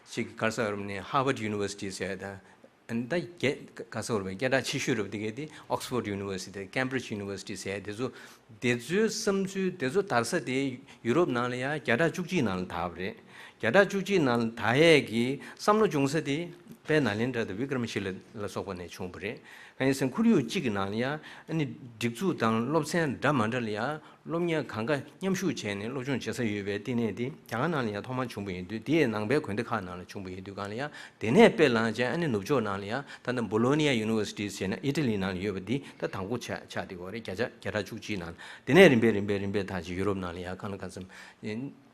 ཅིག་ག་རེ་ཟེར་དགོས་རེད་ནས། Harvard University ཟེར་ཡ་དང་། ད་རྒྱ་ག་རེ་ཟེར་དགོས་རེད། སྐད་གྲགས་ཆེ་ཤོས་རེད་པ་དེ་གའི་དེ་Oxford University། Cambridge University ཟེར་ཡ་དེ་ཚོ། དེ་ཚོའི་བསམ་ཚུལ་དེ་ཚོ་དར་ས་དེ་ཡུ་རོབ་ནང་ལ་ཡ་བརྒྱ་ཕྲག་བཅུ་གཅིག་ནང་ལ་དར་བ་རེད། བརྒྱ་ཕྲག་བཅུ་གཅིག་ནང་ལ་དར་ཡས་ཀྱི་བསམ་བློ་བྱུང་ས་དེ་དཔེ་ནཱ་ལེནྡྲ་དང་བི་ཀྲ་མ་ཤི་ལ་ལ་སོགས་པ་ནས་བྱུང་བ་རེད། གང་ཡིན་ཟེར་ན་ཁོར་ཡུག་གཅིག་གི་ནང་ལ་ཡ་ཨ་ནི་སྒྲིག་འཛུགས་དང་སློབ་ཚན་འདྲ་མ་འདྲ་ལ་ཡ་སློབ་གཉེར་གང་ག་མཉམ་ཞུགས་བྱས་ནས་སློབ་སྦྱོང་བྱེད་ས་ཡོད་པའི་བསྟི་གནས་དེ་རྒྱ་གར་ནང་ལ་ཡ་ཐོག་མར་བྱུང་བ་ཡིན་དུས། དེ་ཡང་ནང་པའི་དགོན་སྡེ་ཁག་ནང་ལ་བྱུང་བ་ཡིན་དུས་གང་ལ་ཡ། དེ་ནས་དཔེ་བླངས་བྱས་ཨ་ནི་ནུབ་ཕྱོགས་ནང་ལ་ཡ་ད་ལྟ་Bologna University ཟེར་ན་ཨི་ཊ་ལི་ནང་ལ་ཡོད་པ་འདི་ད་དང་པོ་ཆགས་ཆགས་བསྡད་ཡོད་རེད། བརྒྱ་ཆ་བརྒྱ་ཕྲག་བཅུ་གཅིག་ནང་། དེ་ནས་རིམ་པས་རིམ་པས་རིམ་པས་ད་ཅིག་ཡུ་རོབ་ནང་ལ་ཡ་གང་ལ་གང་འཚམ་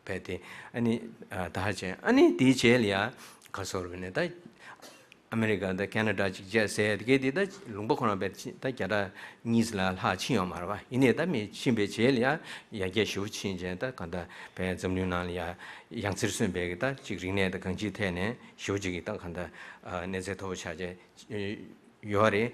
རྦད་དེ་ཨ་ནི་ཨ་དར་བྱས། ཨ་ནི་དེའི་རྗེས་ལ་ཡ་ག་རེ་ཟེར་དགོས་རེད་ནས། ད་ཨ་མེ་རི་ཀ་དང་ཁེ་ན་ཌ་ཅིག་བཅས་ཟེར་དེ་གའི་དེ་ད་ལུང་པ་ཁོ་རང་རྦད་ད་བརྒྱ་ཕྲག་གཉིས་ལ་ལྷག་ཕྱིན་ཡོད་མ་རེད་པ། ཡིན་ནའི་ད་མི་ཕྱིན་པའི་རྗེས་ལ་ཡ་ཡར་རྒྱས་ཞེ་པོ་ཕྱིན་བྱས། ད་གང་ལྟར་བས་འཛམ་གླིང་ནང་ལ་ཡ་ཡང་རྩེར་སོན་པའི་གི་ད་ཅིག་རིག་གནས་དང་གང་ཅིའི་ཐད་ནས་ཞེ་པོ་ཅིག་གི་ད་གང་ལྟར་ཨ་གནས་ཚད་མཐོ་པོ་ཆགས་བྱས་ཡོད་རེད།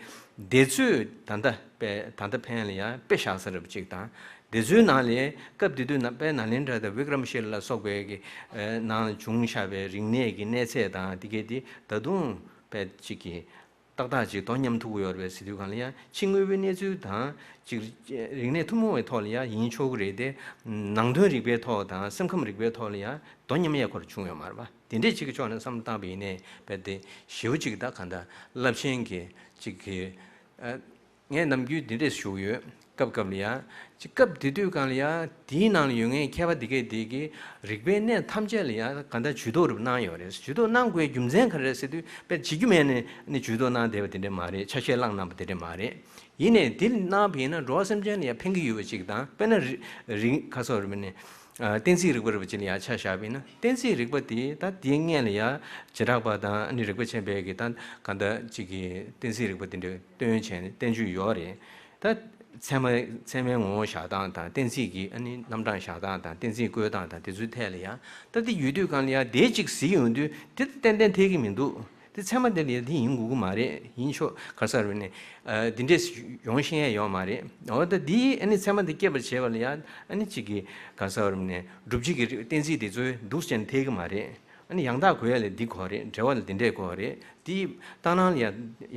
དེ་ཚོས་ད་ལྟ་དཔེ་ད་ལྟ་ཕན་ལ་ཡ་དཔེ་བཞག་ས་རེད་པ་ཅིག་དང་། དེ་ཚོའི་ནང་ལས་སྐབས་དེ་དུས་ན་དཔེ་ནཱ་ལེནྡྲ་དང་བི་ཀྲ་མ་ཤི་ལ་ལ་སོགས་པའི་གི་ཨ་ནང་བྱུང་བཞག་པའི་རིག་གནས་ཀྱི་གནས་ཚད་དང་དེ་གའི་དེ་ད་དུང་དཔེ་ཅིག་གི་ཏག་ཏག་ཅིག་དོ་མཉམ་ཐུབ་ཀྱི་ཡོད་རེད་པས་ཟེར་དུས་གང་ལ་ཡ། ཕྱི་དངོས་པོའི་གནས་ཚུལ་དང་ཅིག་རིག་གནས་ཐུན་མོང་བའི་ཐོག་ལ་ཡ་ཡིན་ཆོག་གི་རེད་དེ། ནང་དོན་རིག་པའི་ཐོག་དང་སེམས་ཁམས་རིག་པའི་ཐོག་ལ་ཡ་དོ་མཉམ་ཡ་ཁོ་རང་བྱུང་ཡོད་མ་རེད་པ། དེ་འདྲས་ཅིག་གི་ཕྱོགས་ནས་བསམ་བློ་བཏང་བ་ཡིན་ནའི་རྦད་དེ་ཞེ་པོ་ཅིག་ད་གང་ལྟར་རླབས་ཆེན་གྱི་ཅིག་གི་ཨ། ངས་ནམ་རྒྱུན་འདི་འདྲས་ཞུ་གི་ཡོད། སྐབས་སྐབས་ལ་ཡ། ཅིག་སྐབས་དེ་དུས་གང་ལ་ཡ་དེའི་ནང་ལ་ཡོད་མཁན་མཁས་པ་དེ་གས་དེ་གིས་རིག་པའི་གནས་ཐམས་ཅད་ལ་ཡ་གང་ལྟར་ཇུས་གཏོགས་རུ་གནང་ཡོད་རེད། ཇུས་གཏོགས་གནང་དགོས་རྒྱུ་མཚན་ག་རེ་རེད་ཟེར་དུས། དཔེ་བྱེད་རྒྱུ་མེད་ནས་ནི་ཇུས་གཏོགས་གནང་བསྡད་པ་དེ་འདྲས་མ་རེད། ཆ་ཤས་བླངས་གནང་བ་དེ་འདྲས་མ་རེད། ཡིན་ནའི་དེ་གནང་བ་ཡིན་ན་འགྲོ་བ་སེམས་ཅན་ལ་ཡ་ཕན་གྱི་ཡོད་པ་ཅིག་དང་། དཔེར་ན་རི་རི་ཁ་སོགས་རིག་པ་ནི། ཨ་གཏན་ཚིགས་རིག་པ་རེད་པ་ཅིག་ལ་ཡ་ཆ་བཞག་པ་ཡིན་ན། གཏན་ཚིགས་རིག་པ་དེ་ད་དེའི་སྔོན་ལ་ཡ་བྱེ་བྲག་པ་དང་ཨ་ནི་རིགས་པ་ཆེན་པོའི་གི་ད་གང་ལྟར་ཅིག་གི་གཏན་ཚིགས་རིག་པ་དེ་འདྲ་སྟོན་བྱས་ནས་བསྟན་བཅོས་ཡོད་རེད། ད་ཚད་མ་ཚད་མའི་ངོ་བོ་བཞག་སྟངས་དང་། གཏན་ཚིགས་ཀྱི་ཨ་ནི་རྣམ་གྲངས་བཞག་སྟངས་དང་། གཏན་ཚིགས་བཀོད་སྟངས་དང་། དེ་ཚོའི་ཐད་ལ་ཡ། ད་དེ་ཡོད་དུས་གང་ལ་ཡ་དེ་གཅིག་གཟིགས་ཡོང་དུས་དེ་ཏན་ཏན་འཐད་ཀྱི་མི་འདུག་དེ་ཚད་མ་དེ་ལ་ཡ་དེ་ཡིན་དགོས་ཀྱི་མ་རེད། ཡིན་ཆོག་ག་རེ་ཟེར་བ་ནི། ཨ་འདི་འདྲས་ཡོང་ཤེས་ཡ་ཡོད་མ་རེད། འོ་ད་དེ་ཨ་ནི་ཚད་མ་དེ་སྐྱེད་པར་བྱེད་པ་ལ་ཡ་ཨ་ནི་གཅིག་གི་ག་རེ་ཟེར་བ་ནི་སྒྲུབ་བྱེད་ཀྱི་རིགས་གཏན་ཚིགས་དེ་ཚོའི་འདུག་ཅན་འཐད་ཀྱི་མ་རེད། ཨ་ནི་ཡང་དག་གོ་ཡ་ལས་འདི་གོ་རེད། འགྲེལ་བ་ལས་འདི་འདྲས་གོ་རེད། འདི་ལྟར་སྣང་ལ་ཡ་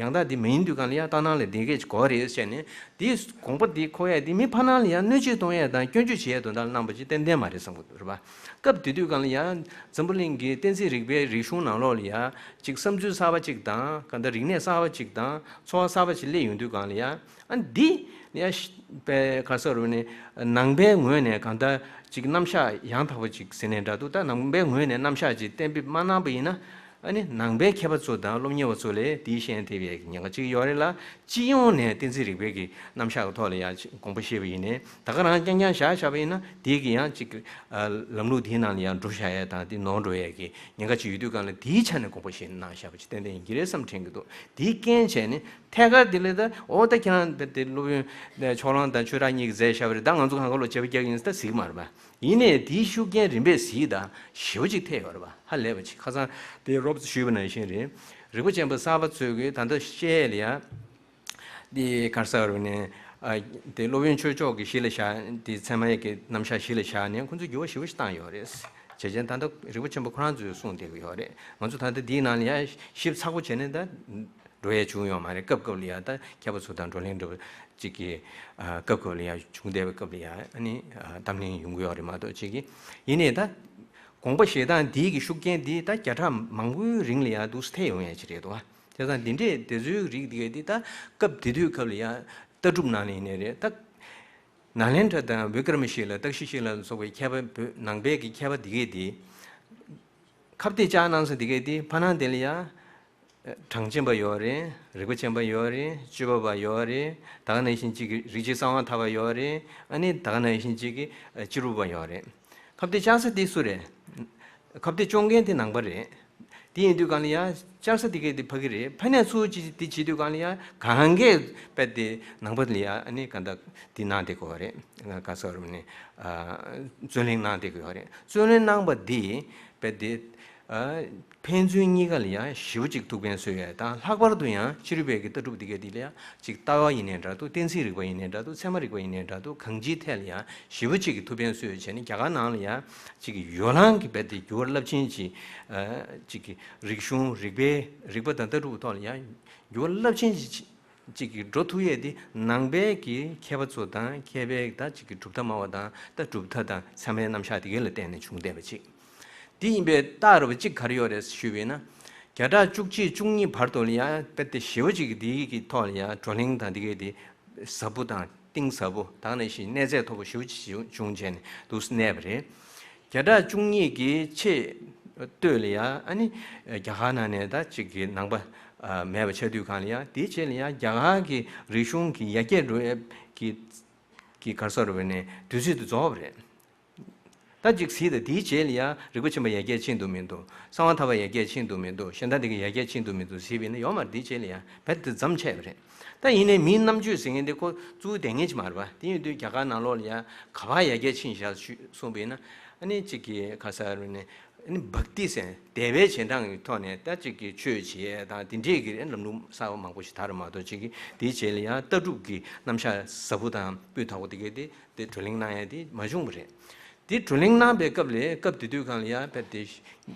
ཡང་དག་འདི་མ་ཡིན་དུས་གང་ལ་ཡ་ལྟར་སྣང་ལས་འདི་གས་གོ་རེད་ཟེར་ནས། འདི་དགོངས་པ་འདི་འཁོར་ཡ་འདི་མི་ཕར་སྣང་ལ་ཡ་གནོད་བྱེད་གཏོང་ཡ་དང་སྐྱོན་བརྗོད་བྱེད་ཡ་དོན་དག་ལ་གནང་པ་ཅིག་ཏན་ཏན་མ་རེད་བསམ་གི་འདུག་རེད་པ། སྐབས་དེ་དུས་གང་ལ་ཡ་འཛམ་བུ་གླིང་གི་གཏན་ཚིགས་རིག་པའི་རིག་གཞུང་ནང་ལོགས་ལ་ཡ་ཅིག་བསམ་ཚུལ་གསར་པ་ཅིག་དང་གང་ལྟར་རིག་གནས་གསར་པ་ཅིག་དང་འཚོ་བ་གསར་པ་ཅིག་སླེབས་ཡོང་དུས་གང་ལ་ཡ། ཨ་འདི་ཡ་ཤ་པའི་ག་ས་རུ་ནས་ནང་པའི་ངོས་ནས་གང་ལྟར་ཅིག་རྣམ་གཞག་ཡང་དག་པ་ཅིག་ཟེར་ནས་འདྲ་འདུག་ད་ནང་པའི་ངོས་ནས་རྣམ་གཞག་ཅིག་གཏན་འབེབས་མ་གནང་པ་ཡིན་ན། ཨ་ནི་ནང་པའི་མཁས་པ་ཚོ་དང་སློབ་གཉེར་བ་ཚོ་ལས་དེའི་ཤན་ཐེབས་པའི་ཉེན་ཁ་ཅིག་ཡོད་རེད་ལ། སྤྱི་ཡོངས་ནས་གཏན་ཚིགས་རིག་པའི་གི་རྣམ་གཞག་གི་ཐོག་ལ་ཡང་དགོངས་པ་བཞེས་པ་ཡིན་ནའི་ད་ག་རང་རྐྱང་རྐྱང་བཞག་བཞག་པ་ཡིན་ན་དེ་གི་ཡང་ཅིག་ལམ་ལུགས་དེའི་ནང་ལ་ཡང་འགྲོ་བཞག་ཡས་དང་དེ་ནོར་འགྲོ་ཡས་ཀྱི་ཉེན་ཁ་ཅིག་ཡོད་དུས་གང་ལ་དེའི་ཆ་ནས་དགོངས་པ་བཞེས་གནང་བཞག་པ་ཅིག་ཏན་ཏན་ཡིན་གྱི་རེད་བསམ་དྲན་གྱི་འདུག་དེའི་རྐྱེན་བྱས་ནས་ཐད་ཀར་དེ་ལས་ད་འོ་ད་ཁྱེད་རང་དེ་སློབ་དཔོན་ཕྱོགས་གླང་དང་ཆོས་གྲགས་གཉིས་ཀྱིས་མཛད་བཞག་པ་རེད། ད་ང་ཚོ་གང་ག་ལོ་བྱེད་པ་རྒྱག་ཡིན་ད་ཟིག་མ་རེད་པ། ཡིན་ནའི་དེའི་ཤུགས་རྐྱེན་རིམ་པས་ཟིག་དང་ཞེ་པོ་ཅིག་ཐེབས་ཡོད་རེད་པ། ཧ་ལས་པ་ཅིག་ཁ་སང་དེ་རོབ་ཞུས་པ་ནང་བཞིན་རེད། རིག་པ་ཆེན་པོ་གསར་པ་ཚོས་གིས་ད་ལྟ་བཤད་ལ་ཡ། དེ་ག་རེ་ཟེར་རུ་ནས། ཨ། དེ་སློབ་དཔོན་ཆོས་མཆོག་གི་གཞི་ལ་བཞག་དེ་ཚད་མ་ཡི་གེ་རྣམ་གཞག་གཞི་ལ་བཞག་ནས་ཁོང་ཚོས་འགྱུར་བ་ཞེ་པོ་ཞིག་བཏང་ཡོད་རེད། བྱས་ཙང་ད་ལྟ་རིག་པ་ཆེན་པོ་ཁོ་རང་ཚོས་གསུངས་བསྡད་ཀྱི་ཡོད་རེད། ང་ཚོ་ད་ལྟ་འདིའི་ནང་ལ་ཡ་ཞིབ་ཚགས་པོ་བྱས་ནས་ད་འགྲོ་ཡ་བྱུང་ཡོད་མ་རེད། སྐབས་སྐབས་ལ་ཡ་ད་མཁས་པ་ཚོ་དང་བགྲོ་གླེང་འདྲ་བོ་གཅིག་གི། ཨ། སྐབས་སྐབས་ལ་ཡ་བྱུང་བསྡད་པའི་སྐབས་ལ་ཡ་ཨ་ནི། ཨ། གཏམ་གླེང་ཡོང་གི་ཡོད་རེད་མ་གཏོགས་གཅིག་གི། ཡིན་ནའི་ད་དགོངས་པ་བཞེས་སྟངས་འདིའི་གི་ཤུགས་རྐྱེན་འདི་ད་བརྒྱ་ཕྲག་མང་པོའི་རིང་ལ་ཡ་འདུག་སེ་ཐེབས་ཡོང་ཡ་ཅིག་རེད་འདུག་ཨ། བྱས་ཙང་འདི་འདྲས་དེ་ཚོའི་རིགས་འདི་གས་འདི་ད་སྐབས་དེ་དུས་སྐབས་ལ་ཡ་ལྟ་གྲུབ་ནང་ལ་ཡིན་ནའི་རེད་ད། ནཱ་ལེནྡྲ་དང་བི་ཀྲ་མ་ཤི་ལ་ཏཀ་ཤི་ཤི་ལ་སོགས་པའི་མཁས་པ་བོད་ནང་པའི་གི་མཁས་པ་འདི་གས་འདི། ཁ་གཏད་བཅག་གནང་ས་འདི་གས་འདི་ཕ་ནང་དེ་ལ་ཡ། གྲངས་ཅན་པ་ཡོད་རེད། རིག་པ་ཅན་པ་ཡོད་རེད། སྤྱོད་པ་པ་ཡོད་རེད། ད་ག་ནང་བཞིན་གཅིག་གི་རིག་བྱེད་གསང་བ་ཐར་པ་ཡོད་རེད། ཨ་ནི་ད་ག་ནང་བཞིན་གཅིག་གི་སྤྱི་རོལ་པ་ཡོད་རེད། ཁ་གཏད་བཅག་ས་དེ་སུ་རེད། ཁ་གཏད་གཅོག་མཁན་དེ་ནང་པ་རེད། དེ་ཡིན་དུས་གང་ལ་ཡ་བཅག་ས་དེ་གས་དེ་ཕ་གི་རེད། ཕ་ནས་ཚུར་ཅི་དེ་བྱེད་དུས་གང་ལ་ཡ་གང་གས་དཔེ་དེ་ནང་པ་ལ་ཡ་ཨ་ནི་ག་འདྲ་དེ་གནང་བསྡད་ཀྱི་ཡོད་རེད། ག་ཟེར་བ་ནི། ཨ། རྩོད་གླེང་གནང་བསྡད་ཀྱི་ཡོད་རེད། རྩོད་གླེང་གནང་པ་དེ་དཔེ་དེ། ཨ། ཕན་ཚུན་གཉིས་ཀ་ལ་ཡང་ཞེ་པོ་ཅིག་ཐུགས་ཕན་གསོས་ཡས་དང་། ལྷག་པར་དུ་ཡང་ཕྱི་རོལ་པའི་གི་ལྟ་གྲུབ་འདི་གས་འདི་ལ་ཡང་ཅིག་ལྟ་བ་ཡིན་ནའི་འདྲ་འདུག་གཏན་ཚིགས་རིག་པ་ཡིན་ནའི་འདྲ་འདུག་ཚད་མ་རིག་པ་ཡིན་ནའི་འདྲ་འདུག་གང་ཅིའི་ཐད་ལ་ཡང་ཞེ་པོ་ཅིག་གི་ཐུགས་ཕན་གསོས་བྱས་ནས་རྒྱ་གར་ནང་ལ་ཡང་ཅིག་གི་ཡོ་ལང་གི་རྦད་དེ་འགྱུར་བ་རླབས་ཆེན་ཅིག་ཨ། ཅིག་གི་རིག་གཞུང་རིག་པའི་རིག་པ་དང་ལྟ་གྲུབ་ཐོག་ལ་ཡང་འགྱུར་བ་རླབས་ཆེན་ཅིག་ཅིག་གི་འགྲོ་ཐུབ་ཡས་དེ་ནང་པའི་གི་མཁས་པ་ཚོ་དང་མཁས་པའི་ད་ཅིག་གི་གྲུབ་མཐའ་སྨྲ་བ་དང་ད་གྲུབ་མཐའ་དང་ཚད་མའི་རྣམ་གཞག་དེ་གས་ལ་བརྟེན་ནས་བྱུང་བསྡད་པ་ཅིག་དེ་ཡིན་པའི་རྟགས་ར་བ་གཅིག་ག་རེ་ཡོད་རེད་ཞུས་པས་ན། བརྒྱ་ཕྲག་བཅུ་གཅིག་བཅུ་གཉིས་བར་དུ་ལ་ཡང་དཔེ་དེ་ཞེ་པོ་ཅིག་གི་དེའི་གི་ཐོག་ལ་ཡང་བགྲོ་གླེང་དང་དེ་གས་དེ་ཟབ་པོ་དང་གཏིང་ཟབ་པོ་དེ་ནང་བཞིན་གནས་ཚད་མཐོ་པོ་ཞེ་པོ་ཅིག་བྱུང་བྱས་ནས་འདུག་སེ་གནས་པ་རེད། བརྒྱ་ཕྲག་བཅུ་གཉིས་ཀྱི་ཆེས་སྟོད་ལ་ཡང་ཨ་ནི་རྒྱ་གར་ནང་ནས་ད་ཅིག་གི་ནང་པ་མེད་པ་ཆགས་དུས་གང་ལ་ཡང་དེའི་རྗེས་ལ་ཡང་རྒྱ་གར་གྱི་རིག་གཞུང་གི་ཡར་རྒྱས་འགྲོ་ཡས་ཀྱི་གི་ག་རེ་ཟེར་དགོས་རེད་པ། ནས་དུས་ཚོད་དེ་རྫོགས་པ་རེད། ད་ཅིག་གཟིགས་དང་། དེའི་རྗེས་ལ་ཡང་རིག་པ་ཆེན་པོ་ཡར་རྒྱས་ཕྱིན་འདུག་མི་འདུག་གསང་བ་ཐར་པ་ཡར་རྒྱས་ཕྱིན་འདུག་མི་འདུག་གཞན་དག་དེ་ག་ཡར་རྒྱས་ཕྱིན་འདུག་མི་འདུག་གཟིགས་པ་ཡིན་ན་ཡོད་མ་རེད། དེའི་རྗེས་ལ་ཡང་རྦད་དེ་མཚམས་ཆད་པ་རེད། ད་ཡིན་ནའི་མིའི་རྣམ་དཔྱོད་ཟེར་མཁན་དེ་ཁོ་གཙོ་བོ་དེ་ངེས་ཅིག་མ་རེད་པ། དེ་ཡིན་དུས་རྒྱ་གར་ནང་ལོགས་ལ་ཡང་ག་པར་ཡར་རྒྱས་ཕྱིན་བཞག་ཞུ་གསུངས་པ་ཡིན་ན། ཨ་ནི་གཅིག་གི་ག་རེ་ཟེར་དགོས་རེད། ཨ་ནི་བྷག་ཏི་ཟེར་དད་པའི་རྗེས་འབྲང་གི་ཐོག་ནས་ད་ཅིག་གི་ཆོས་བྱེད་ཡས་དང་དེ་འདྲས་ཀྱི་ལམ་ལུགས་གསར་པ་མང་པོ་ཞིག་དར་མ་གཏོགས། གཅིག་གི་དེའི་རྗེས་ལ་ཡང་ལྟ་གྲུབ་ཀྱི་རྣམ་གཞག་ཟབ་པོ་དང་སྤུས་དག་པོ་དེ་གས་དེ་དེ་བགྲོ་གླེང་གནང་ཡས་དེ་མ་བྱུང་བ་རེད། དེ་བགྲོ་གླེང་གནང་པའི་སྐབས་ལ། སྐབས་དེ་དུས་སྒང་ལ་ཡང་དཔེ་དེ་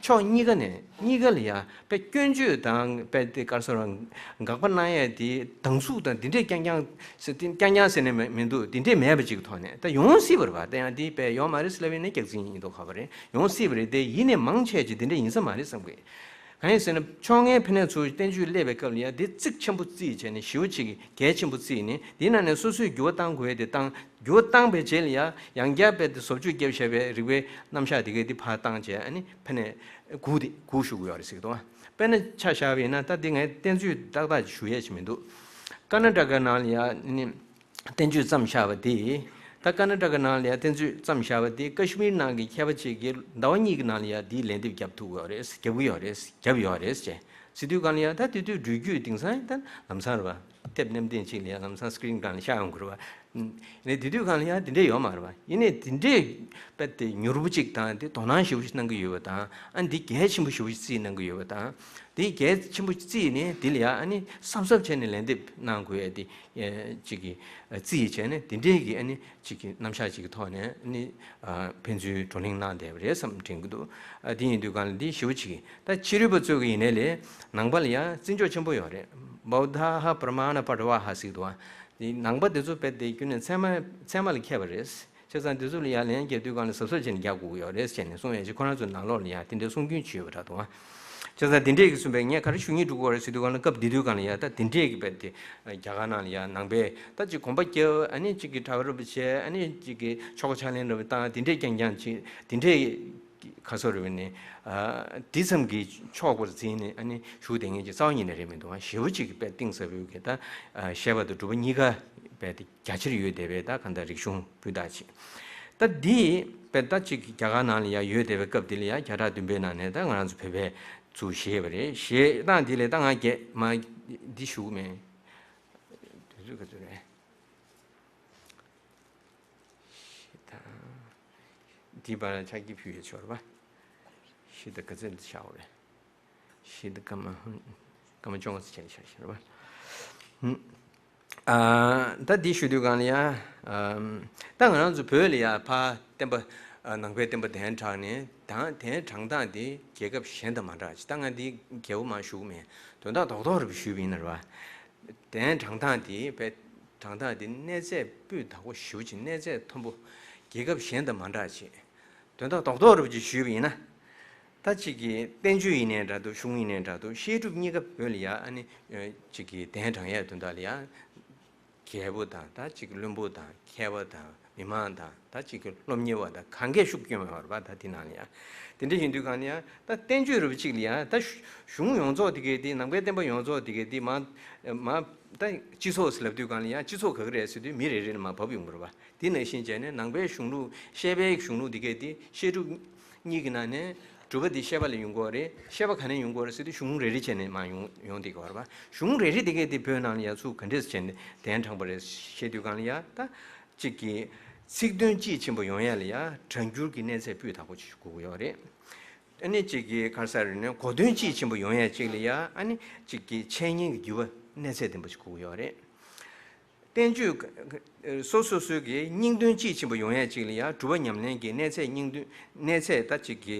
ཕྱོགས་གཉིས་ཀ་ནས། གཉིས་ཀ་ལ་ཡང་དཔེ་སྐྱོན་བརྗོད་དང་དཔེ་དེ་ག་རེ་ཟེར་དགོས་རེད། དགག་པ་གནང་ཡས་དེ་སྡང་ཟུག་དང་དེ་འདྲས་རྐྱང་རྐྱང་ཟེར་ཏེ། རྐྱང་རྐྱང་ཟེར་ནས་མི་མི་འདུག་དེ་འདྲས་མེད་པ་ཅིག་གི་ཐོག་ནས། ད་ཡོང་སྲིད་པ་རེད་པ། ད་ཡང་དེ་དཔེ་ཡོད་མ་རེད་ཟེར་ལབ་ཡིན་ན་སྐྱག་རྫུན་ཡིན་མདོག་ཁ་པོ་རེད། ཡོང་སྲིད་པ་རེད། དེ་ཡིན་ནའི་མང་ཆེ་ཅིག་དེ་འདྲས་ཡིན་ས་མ་རེད་བསམ་གི། གང་ཡིན་ཟེར་ན། ཕྱོགས་སྔའི་ཕན་གནས་ཚོ་བསྟན་བཅོས་སླེབས་པའི་སྐབས་ལ་ཡང་དེ་གཙིགས་ཆེན་པོ་བརྩིས་བྱས་ནས། ཞེ་པོ་ཅིག་གལ་ཆེན་པོ་བརྩིས་ནས། དེའི་ནང་ནས་སོ་སོས་འགྱུར་བ་གཏང་དགོས་ཡས་དེ་བཏང་། འགྱུར་བ་བཏང་པའི་རྗེས་ལ་ཡང་ཡང་བསྐྱར་དཔེ་དེ་བཟོ་བཅོས་བརྒྱབ་བཞག་པའི་རིག་པའི་རྣམ་གཞག་དེ་གས་དེ་ཕར་བཏང་བྱས། ཨ་ནི་ཕ་ནས་སྒུག་དེ་སྒུག་བཞུགས་ཀྱི་ཡོད་རེད་ཟེར་གི་འདུག་དཔེར་ན་ཆ་བཞག་པ་ཡིན་ན། ད་འདི་ངས་བསྟན་བཅོས་ཏག་ཏག་ཞུ་ཡས་ཅིག་མི་འདུག་ཀར་ན་ཊ་ཀ་ནང་ལ་ཡང་ནི་བསྟན་བཅོས་བརྩམས་བཞག་པ་དེ། ད་ཀར་ན་ཊ་ཀ་ནང་ལ་ཡང་བསྟན་བཅོས་བརྩམས་བཞག་པ་དེ། ཀ་ཤི་མིར་ནང་གི་མཁས་པ་ཅིག་གིས་ཟླ་བ་གཉིས་ཀྱི་ནང་ལ་ཡང་དེའི་ལན་འདེབས་བརྒྱབ་ཐུབ་ཡོད་རེད། བརྒྱབ་ཀྱི་ཡོད་རེད། བརྒྱབ་ཡོད་རེད་ཅེས་ཟེར་དུས་སྒང་ལ་ཡང་། ད་དེ་དུས་འགྲུལ་བརྒྱུད་དེང་སང་ད་ལམ་སང་རེད་པ། དེབ་ནེམ་ཐེངས་གཅིག་ལ་ཡང་ལམ་སང་སི་ཀི་རིན་སྒང་ལ་ཤར་ཡོང་གི་རེད་པ། ནས་དེ་དུས་སྒང་ལ་ཡང་དེ་འདྲས་ཡོད་མ་རེད་པ། ཡིན་ནའི་དེ་འདྲས་དཔེ་དེ་མྱུར་པོ་གཅིག་དང་དེ་དོ་སྣང་ཞེ་པོ་ཞིག་གནང་གི་ཡོད་པ་དང་། ཨ་འདི་གལ་ཆེན་པོ་ཞེ་པོ་ཞིག་བརྩིས་གནང་གི་ཡོད་པ་དང་། དེ་གལ་ཆེན་པོ་བརྩིས་ནས་དེ་ལ་ཡང་ཨ་ནི་གཟབ་གཟབ་བྱས་ནས་ལན་འདེབས་གནང་དགོས་ཡ་དེ་ཅིག་གི་བརྩིས་བྱས་ནས་དེ་འདྲས་ཀྱི་ཨ་ནི་ཅིག་གི་རྣམ་གཞག་ཅིག་གི་ཐོག་ནས་ཨ་ནི་ཕན་ཚུན་བགྲོ་གླེང་གནང་བསྡད་པ་རེད་བསམ་དྲན་གྱི་འདུག་ཨ་དེ་ཡིན་དུས་སྒང་ལ་འདི་ཞེ་པོ་ཅིག་ད་ཕྱི་རོལ་པ་ཚོ་གི་ཡིན་ནའི་ལས་ནང་པ་ལ་ཡང་བརྩི་འཇོག་ཆེན་པོ་ཡོད་རེད། བོ་དྷ་ཧ་པྲ་མ་ཎ་པ་ཊ་བ་ཧ་ཟེར་གྱི་འདུག་ཨ། དེ་ནང་པ་དེ་ཚོ་དཔེ་དེ་ཁྱོན་ནས་ཚད་མ་ཚད་མ་ལ་མཁས་པ་རེད། བྱས་ཙང་དེ་ཚོ་ལ་ཡང་ལན་རྒྱག་དུས་སྒང་ལ་གཟབ་གཟབ་བྱས་ནས་རྒྱག་དགོས་ཀྱི་ཡོད་རེད་ཟེར་ནས་གསུངས་ཡོད་ཅིག་ཁོ་རང་ཚོ་ནང་ལོགས་ལ་ཡང་དེ་འདྲའི་གསུང་རྒྱུན་བྱས་ཡོད་པ་འདྲ་འདུག་ཨ། བྱས་ཙང་དེ་འདྲས་ཀྱི་གསུངས་པས་ངས་ག་རེ་ཞུ་སྙིང་འདོད་ཀྱི་ཡོད་རེད་ཟེར་དུས་སྒང་ལ་སྐབས་དེ་དུས་སྒང་ལ་ཡང་ད་དེ་འདྲས་ཀྱི་དཔེ་དེ་རྒྱ་གར་ནང་ལ་ཡང་ནང་པའི་ད་ཅིག་གོམ་པ་རྒྱབ། ཨ་ནི་ཅིག་གི་གྲྭ་པ་རུ་བ་བྱས། ཨ་ནི་ཅིག་གི་ཆོ་ག་ཕྱག་ལེན་རུ་བ་བཏང་། དེ་འདྲས་རྐྱང་རྐྱང་ཅིག་དེ་འདྲས་ཁ་སོ་རེ་བས་ནི། ཨ་དེ་ཙམ་གྱིས་ཆོག་པར་འཛིན་ནས་ཨ་ནི་བཞུགས་བསྡད་མཁན་གྱི་རྩ་བ་ཉིད་ནས་རེད་མི་འདུག་ཨ། ཞེ་པོ་ཅིག་གི་དཔེ་གཏིང་ཟབ་པོའི་གི་ད་ཨ་བཤད་པ་དང་སྒྲུབ་པ་གཉིས་ཀ་དཔེ་དེ་རྒྱ་ཆེར་ཡོད་བསྡད་པའི་ད་གང་ལྟར་རིག་གཞུང་སྤུས་དག་ཅིག་ད་འདི་དཔེ་ད་ཅིག་རྒྱ་གར་ནང་ལ་ཡང་ཡོད་བསྡད་པའི་སྐབས་འདི་ལ་ཡང་བརྒྱ་ཕྲག་བདུན་པའི་ནང་ནས་ད་ང་རང་ཚོ་བོད་པས་ཚུར་བཞེས་པ་རེད། བཞེས་སྟངས་འདི་ལས་ད་ང་རྒྱ་མ་འདི་ཞུ་གི་མེད། དུས་ཚོད་ག་ཚོད་རེད། ཤི་ད། འདི་བར་ལ་ཕྱག་རྒྱ་ཕུལ་ཡས་ཆོག་རེད་པ། ཤི་ད་ག་ཚོད་འདི་བཞག་རེད། ཤི་ད་སྐར་མ་སྐར་མ་བཅོ་ལྔ་ཙམ་བྱས་ནས་བཞག་ཤི་རེད་པ། ཨ་ད་འདི་ཞུ་དུས་སྒང་ལ་ཡ། ཨམ་ད་ང་རང་ཚོ་བོད་ལ་ཡ་ཕ་བསྟན་པ་ཨ་ནང་པའི་བསྟན་པ་གདན་དྲངས་ནས་ད་གདན་དྲངས་སྟངས་འདི་རྒྱལ་ཁབ་གཞན་དང་མ་འདྲ་ཅིག་ད་ང་འདི་རྒྱལ་པོ་མ་ཞུ་གི་མེད། དོན་དག་རྡོག་རྡོག་རེ་ཞུས་པ་ཡིན་ན་རེད་པ། གདན་དྲངས་སྟངས་དེ་བས་དྲངས་སྟངས་དེ་གནས་ཚད་སྤུས་དག་པོ་ཞེ་པོ་ཅིག་གནས་ཚད་མཐོན་པོ། རྒྱལ་ཁབ་གཞན་དང་མ་འདྲ་ཅིག་དོན་དག་རྡོག་རྡོག་རེ་ཅིག་ཞུས་པ་ཡིན་ན། ད་ཅིག་གི་བསྟན་བཅོས་ཡིན་ནའི་འདྲ་འདུག་གཞུང་ཡིན་ནའི་འདྲ་འདུག་བཤད་སྒྲུབ་གཉིས་ཀ་བོད་ལ་ཡ་ཨ་ནི་ཅིག་གི་གདན་དྲངས་ཡས་དོན་དག་ལ་ཡ། རྒྱལ་པོ་དང་ད་ཅིག་བློན་པོ་དང་མཁས་པ་དང་མི་མང་དང་ད་ཅིག་གི་སློབ་གཉེར་བ་དང་གང་གས་ཤུགས་སྐྱོན་མེད་པར་བ་ད་དེ་ནང་ལ་ཡང་། དེ་འདྲ་ཡིན་དུས་གང་ལ་ཡང་ད་བསྟན་བཅོས་རུ་གཅིག་ལ་ཡང་ད་གཞུང་ཡོངས་རྫོགས་དེ་གས་དེ་ནང་པའི་བསྟན་པ་ཡོངས་རྫོགས་དེ་གས་དེ་མ་མ་ད་སྤྱི་ཚོགས་ལབ་དུས་གང་ལ་ཡང་སྤྱི་ཚོགས་ག་གི་རེད་ཟེར་དུས་མི་རེ་རེ་ལ་མ་བབས་ཡོང་གི་རེད་བ། དེ་ནང་བཞིན་བྱས་ནས་ནང་པའི་གཞུང་ལུགས་བཤད་པའི་གཞུང་ལུགས་དེ་གས་དེ་བཤད་སྒྲུབ་གཉིས་ཀྱི་ནང་ནས་སྒྲུབ་པ་འདི་བཤད་པ་ལ་ཡོང་གི་རེད། བཤད་པ་ག་ནས་ཡོང་གི་རེད་ཟེར་དུས་གཞུང་རེ་རེ་བྱས་ནས་མ་ཡོང་ཡོང་བསྡད་ཀྱི་ཡོད་རེད་པ། གཞུང་རེ་རེ་དེ་གས་དེ་བོད་ནང་ལ་ཡ་ཚུར་ག་འདྲས་བྱས་ནས་གདན་དྲངས་པ་རེད་བཤད་དུས་གང་ལ་ཡ་ད་གཅིག་གི་ཚིག་དོན་དཔྱིས་ཕྱིན་པ་ཡོང་ཡ་ལ་ཡ་སྒྲ་སྒྱུར་གྱི་གནས་ཚད་སྤུས་དག་པོ་ཅིག་དགོས་ཀྱི་ཡོད་རེད། ཨ་ནི་གཅིག་གི་ག་རེ་ཟེར་ནས་གོ་དོན་དཔྱིས་ཕྱིན་པ་ཡོང་ཡ་གཅིག་ལ་ཡ་ཨ་ནི་གཅིག་གི་འཆད་ཉན་གྱི་བརྒྱུད་པ་གནས་ཚད་ལྡན་པ་ཅིག་དགོས་ཀྱི་ཡོད་རེད། བསྟན་བཅོས་སོ་སོ་སོའི་གི་སྙིང་དོན་དཔྱིས་ཕྱིན་པ་ཡོང་ཡ་གཅིག་ལ་ཡ་སྒྲུབ་པ་ཉམས་ལེན་གྱི་གནས་ཚད་སྙིང་དོན་གནས་ཚད་ད་གཅིག་གི་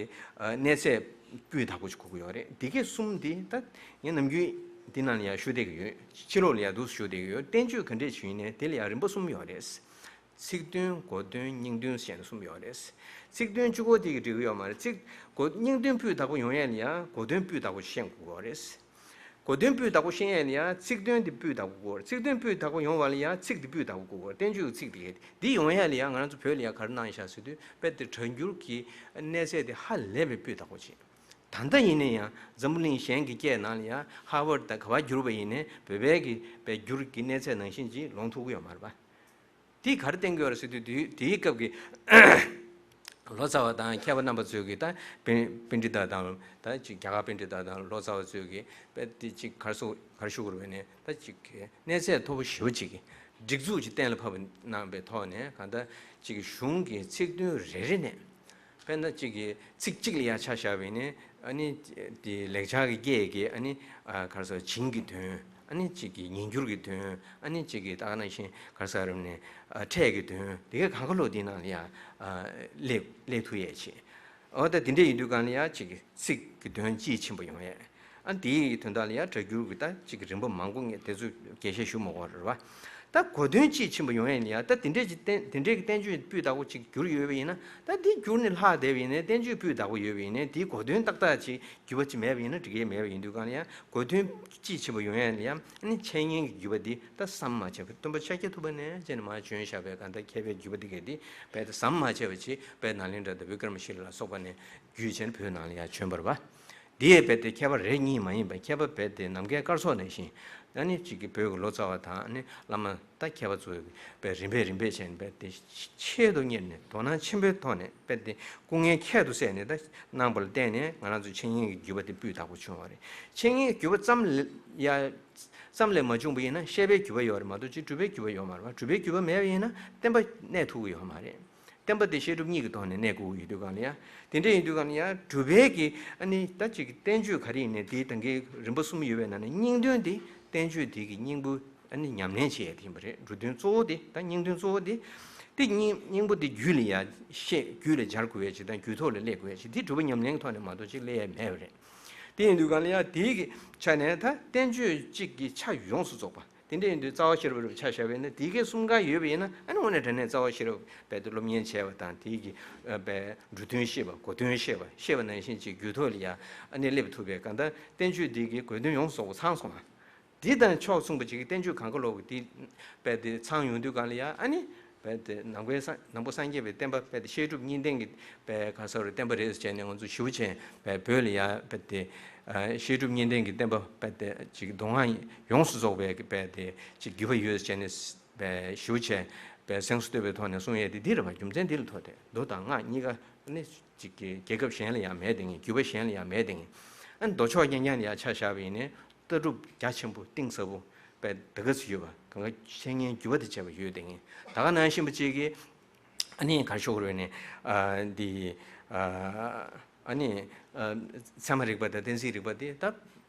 གནས་ཚད་སྤུས་དག་པོ་ཞིག་དགོས་ཀྱི་ཡོད་རེད། འདི་གས་གསུམ་འདི་ད་ངས་ནམ་རྒྱུན་འདི་ནང་ལ་ཡ་ཞུ་བསྡད་ཀྱི་ཡོད། ཕྱི་ལོགས་ལ་ཡ་འདུག་སེ་ཞུ་བསྡད་ཀྱི་ཡོད། བསྟན་བཅོས་ག་འདྲས་ཞུས་ནས་དེ་ལ་ཡ་རིམ་པ་གསུམ་ཡོད་རེད། ཚིག་དོན་གོ་དོན་སྙིང་དོན་ཞེས་ནས་གསུམ་ཡོད་རེད། ཚིག་དོན་གཅིག་པོ་དེ་གིས་འགྲིག་གི་ཡོད་མ་རེད། ཚིག་གོ་སྙིང་དོན་སྤུས་དག་པོ་ཡོང་ཡ་ལ་ཡ་གོ་དོན་སྤུས་དག་པོ་ཤེས་དགོས་ཀྱི་ཡོད་རེད། གོ་དོན་སྤུས་དག་པོ་ཤེས་ཡ་ལ་ཡ་ཚིག་དོན་དེ་སྤུས་དག་པོ་དགོས། ཚིག་དོན་སྤུས་དག་པོ་ཡོང་བ་ལ་ཡ་ཚིག་དེ་སྤུས་དག་པོ་དགོས། བསྟན་བཅོས་ཀྱི་ཚིག་དེ་འདི་ཡོང་ཡ་ལ་ཡ་ང་རང་ཚོ་བོད་ལ་ཡ་ག་རེ་གནང་བཞག་ཟེར་དུས་དཔེ་དེ་སྒྲ་སྒྱུར་གྱི་གནས་ཚད་དེ་ཧ་ལས་པའི་སྤུས་དག་པོ་ཅིག་ད་ལྟ་ཡིན་ན་ཡང་འཛམ་བུ་གླིང་གཞན་གྱི་སྐད་ནང་ལ་ཡ་ཧར་ཝརཌ་དང་ག་པར་བསྒྱུར་བ་ཡིན་ནའི་བོད་པའི་གི་དཔེ་སྒྱུར་གྱི་གནས་ཚད་ནང་བཞིན་ཅིག་ལོང་ཐུབ་ཀྱི་ཡོད་མ་རེད་པ། དེས་ག་རེ་བསྟན་གྱི་ཡོད་རེད་ཟེར་དུས་དེའི་དེའི་སྐབས་ཀྱི་ལོ་ཙཱ་བ་དང་མཁས་པ་རྣམ་པ་ཚོས་ཀྱིས་ད་པཎ་པཎྜི་ཏ་དང་ད་ཅིག་རྒྱ་གར་པཎྜི་ཏ་དང་ལོ་ཙཱ་བ་ཚོས་ཀྱིས་དཔེ་དེ་ཅིག་ག་རེ་ཟེར་ག་རེ་ཞུ་དགོས་རེད་པས་ནས་ད་ཅིག་གནས་ཚད་མཐོ་པོ་ཞེ་པོ་ཅིག་གི་སྒྲིག་འཛུགས་ཅིག་གཏན་ལ་ཕབ་གནང་པའི་ཐོག་ནས་གང་ལྟར་ཅིག་གཞུང་གི་ཚིག་དོན་རེ་རེ་ནས། དཔེར་ན་གཅིག་གིས་ཚིག་གཅིག་ལ་ཡ་ཆ་བཞག་པ་ཡིན་ན་ཨ་ནི་དེ་ལེགས་སྦྱར་གྱི་སྐད་ཀྱི་ཨ་ནི་ཨ་ག་རེ་ཟེར་བྱིངས་ཀྱི་དོན། ཨ་ནི་གཅིག་གིས་ཉིང་སྐྱུར་གྱི་དོན། ཨ་ནི་གཅིག་གིས་ད་ག་ནང་བཞིན་ག་རེ་ཟེར་རམ་ནས་ཨ་ཕྲད་ཀྱི་དོན་དེ་གས་གང་ག་ལོ་དེའི་ནང་ལ་ཡ་ཨ་སླེབས་སླེབས་ཐུབ་ཡས་བྱེད། འོ་ད་དེ་འདྲ་ཡིན་དུས་གང་ལ་ཡ་གཅིག་གིས་ཚིག་གི་དོན་དཔྱིས་ཕྱིན་པ་ཡོང་ཡས། ཨ་དེའི་དོན་དག་ལ་ཡང་སྒྲ་སྒྱུར་གྱི་ད་ཅིག་རིམ་པ་མང་པོ་ངས་དེ་ཚོ་རྒྱས་བཤད་ཞུ་མ་དགོས་རེད་བ། ད་གོ་དོན་དཔྱིས་ཕྱིན་པ་ཡོང་ཡས་ལ་ཡང་ད་དེ་འདྲས་ཀྱི་བསྟན་དེ་འདྲས་ཀྱི་བསྟན་བཅོས་སྤུས་དག་པོ་ཅིག་བསྒྱུར་ཡོད་པ་ཡིན་ན། ད་དེ་བསྒྱུར་ནས་ལྷག་བསྡད་པ་ཡིན་ན། བསྟན་བཅོས་སྤུས་དག་པོ་ཡོད་པ་ཡིན་ན། དེའི་གོ་དོན་ཏག་ཏག་ཅིག་འགྱུར་བ་ཅིག་མེད་པ་ཡིན་ན་འགྲིག་གི་མེད་པ་ཡིན་དུས་གང་ལ་ཡང་གོ་དོན་དཔྱིས་ཕྱིན་པ་ཡོང་ཡས་ལ་ཡང་ཨ་ནི་འཆད་ཉན་གྱི་འགྱུར་བ་འདི་ད་བསམ་མ་ཁྱབ་པ། སྟོན་པ་ཤཱཀྱ་ཐུབ་པ་ནས་བྱས་ནས་མར་བྱོན་བཞག་པའི་གང་ལྟར་མཁས་པའི་བརྒྱུད་པ་འདི་གས་འདི་དཔེ་ད་བསམ་མ་ཁྱབ་པ་ཅིག་དཔེ་ནཱ་ལེནྡྲ་དང་བི་ཀྲ་མ་ཤི་ལ་ལ་སོགས་པ་ནས་བརྒྱུད་བྱས་ནས་བོད་ནང་ལ་ཡང་བྱོན་པ་རེད་བ། འདི་ཡས་རྦད་དེ་མཁས་པ་རེ་གཉིས་མ་ཡིན་པར་མཁས་པ་རྦད་དེ་ནམ་མཁའི་སྐར་ཚོགས་ནང་བཞིན། ཨ་ནི་གཅིག་གི་བོད་ཀྱི་ལོ་ཙཱ་བ་དང་ཨ་ནི་བླ་མ་ད་མཁས་པ་ཚོས་རྦད་རིམ་པས་རིམ་པས་བྱས་ནས་རྦད་དེ་ཆེད་དུ་གཉེར་ནས་དོ་སྣང་ཆེན་པོའི་ཐོག་ནས་རྦད་དེ་སྐུ་ངལ་ཁྱད་དུ་བསད་ནས་ད་གནང་པ་ལ་བརྟེན་ནས་ང་རང་ཚོའི་འཆད་ཉན་གྱི་བརྒྱུད་པ་དེ་སྤུས་དག་པོ་བྱུང་བ་རེད། འཆད་ཉན་གྱི་བརྒྱུད་པ་ཙམ་ལ་ཡ་ཙམ་ལས་མ་བྱུང་བ་ཡིན་ན་བཤད་པའི་བརྒྱུད་པ་ཡོད་རེད་མ་གཏོགས་ཅིག་སྒྲུབ་པའི་བརྒྱུད་པ་ཡོད་མ་རེད་བ། སྒྲུབ་པའི་བརྒྱུད་པ་མེད་པ་ཡིན་ན་བསྟན་པ་གནས་ཐུབ་ཀྱི་ཡོད་མ་རེད། བསྟན་པ་དེ་བཤད་སྒྲུབ་གཉིས་ཀྱི་ཐོག་ནས་གནས་དགོས་ཀྱི་ཡོད་དུས་གང་ལ་ཡ། དེ་འདྲ་ཡིན་དུས་གང་ལ་ཡ་སྒྲུབ་པའི་གི་ཨ་ནི་ད་ཅིག་གི་བསྟན་བཅོས་ག་རེ་ཡིན་ནའི་དེའི་ད་གིན་རིམ་པ་གསུམ་ཡོད་པའི་ནང་ནས་སྙིང་དོན་དེ་བསྟན་བཅོས་དེ་གི་སྙིང་པོ་ཨ་ནི་ཉམས་ལེན་བྱེད་ཡས་དེ་ཡིན་པ་རེད། འབྲུ་དོན་གཙོ་བོ་དེ་ད་སྙིང་དོན་གཙོ་བོ་དེ་དེ་སྙིང་སྙིང་པོ་དེ་རྒྱུད་ལ་ཡ་ཤེས། རྒྱུད་ལ་སྦྱར་དགོས་ཡས་ཅིག་དང་རྒྱུད་ཐོག་ལ་སླེབས་དགོས་ཡས་ཅིག་དེ་སྒྲུབ་པ་ཉམས་ལེན་གྱི་ཐོག་ནས་མ་གཏོགས་ཅིག་སླེབས་ཡས་མེད་པ་རེད། དེ་ཡིན་དུས་གང་ལ་ཡ་དེའི་གི་ཆ་ནས་ད་བསྟན་བཅོས་གཅིག་གི་ཆ་ཡོངས་སུ་རྫོགས་པ། དེ་འདྲ་ཡིན་དུས་རྩ་བ་ཤེས་རབ་རབ་ཆ་བཞག་པ་ཡིན་ན་དེ་གའི་གསུམ་ཀ་ཡོད་པ་ཡིན་ན་ཨ་ནི་དངོས་གནས་དྲང་གནས་རྩ་བ་ཤེས་རབ་རྦད་དེ་སློབ་གཉེར་བྱས་པ་དང་དེའི་གི་རྦད་འབྲུ་དོན་ཤེས་པ། གོ་དོན་ཤེས་པ། ཤེས་པ་ནང་བཞིན་ཅིག་རྒྱུད་ཐོག་ལ་ཡ་ཨ་ནི་སླེབས་ཐུབ་པའི་གང་ལྟར་བསྟན་བཅོས་འདི་གི་དགོས་དོན་ཡོངས་སུ་རྫོགས་པ་ཚང་སོང་བ། འདི་དང་ཕྱོགས་མཚུངས་པ་ཅིག་གི་བསྟན་བཅོས་གང་ག་ལོག་གི་འདི་རྦད་དེ་ཚང་ཡོང་དུས་གང་ལ་ཡ་ཨ་ནི་རྦད་དེ་ནང་པའི་སངས་ནང་པ་སངས་རྒྱས་པའི་བསྟན་པ་རྦད་དེ་བཤད་སྒྲུབ་གཉིས་ལྡན་གྱི་རྦད་ག་ས་རུ་བསྟན་པ་རེད་ཟེར་བྱས་ནས་ང་ཚོ་ཞེ་པོ་ཅིག་རྦད་བོད་ལ་ཡ་རྦད་དེ་བཤད་སྒྲུབ་གཉིས་ལྡན་གྱི་བསྟན་པ་རྦད་དེ་ཅིག་མདོ་སྔགས་ཡོངས་སུ་རྫོགས་པའི་གི་རྦད་དེ་ཅིག་བརྒྱུད་པ་ཡོད་ཟེར་བྱས་ནས་རྦད་ཞེ་པོ་ཅིག་རྦད་གཟེངས་སུ་བསྟོད་པའི་ཐོག་ནས་གསུང་ཡས་དེ་འདི་རེད་བ། རྒྱུ་མཚན་འདི་ལ་ཐུག་སྟེ་མདོ་དང་སྔགས་གཉིས་ཀ་ནི་ཅིག་གི་རྒྱལ་ཁབ་གཞན་ལ་ཡང་མེད་དེ་ངེས། བརྒྱུད་པ་གཞན་ལ་ཡང་མེད་དེ་ངེས། ཨ་ནི་མདོ་ཕྱོགས་རྐྱང་རྐྱང་ལ་ཡང་ཆ་བཞག་པ་ཡིན་ནའི་ལྟ་གྲུབ་རྒྱ་ཆེན་པོ་གཏིང་ཟབ་པོ་རྦད་དེ་ག་ཚོད་ཡོད་པ། གང་ག་འཆད་ཉན་བརྒྱུད་པ་དང་བཅས་པ་ཡོད་དེ་ངེས། ད་ག་ནང་བཞིན་པ་ཅིག་གི་ཨ་ནི་ག་རེ་ཞུ་དགོས་རེད་ནི་ཨ་འདི་ཨ་ཨ་ནི་ཨ་ཚད་མ་རིག་པ་དང་གཏན་ཚིགས་རིག་པ་དེ་ད་བོད་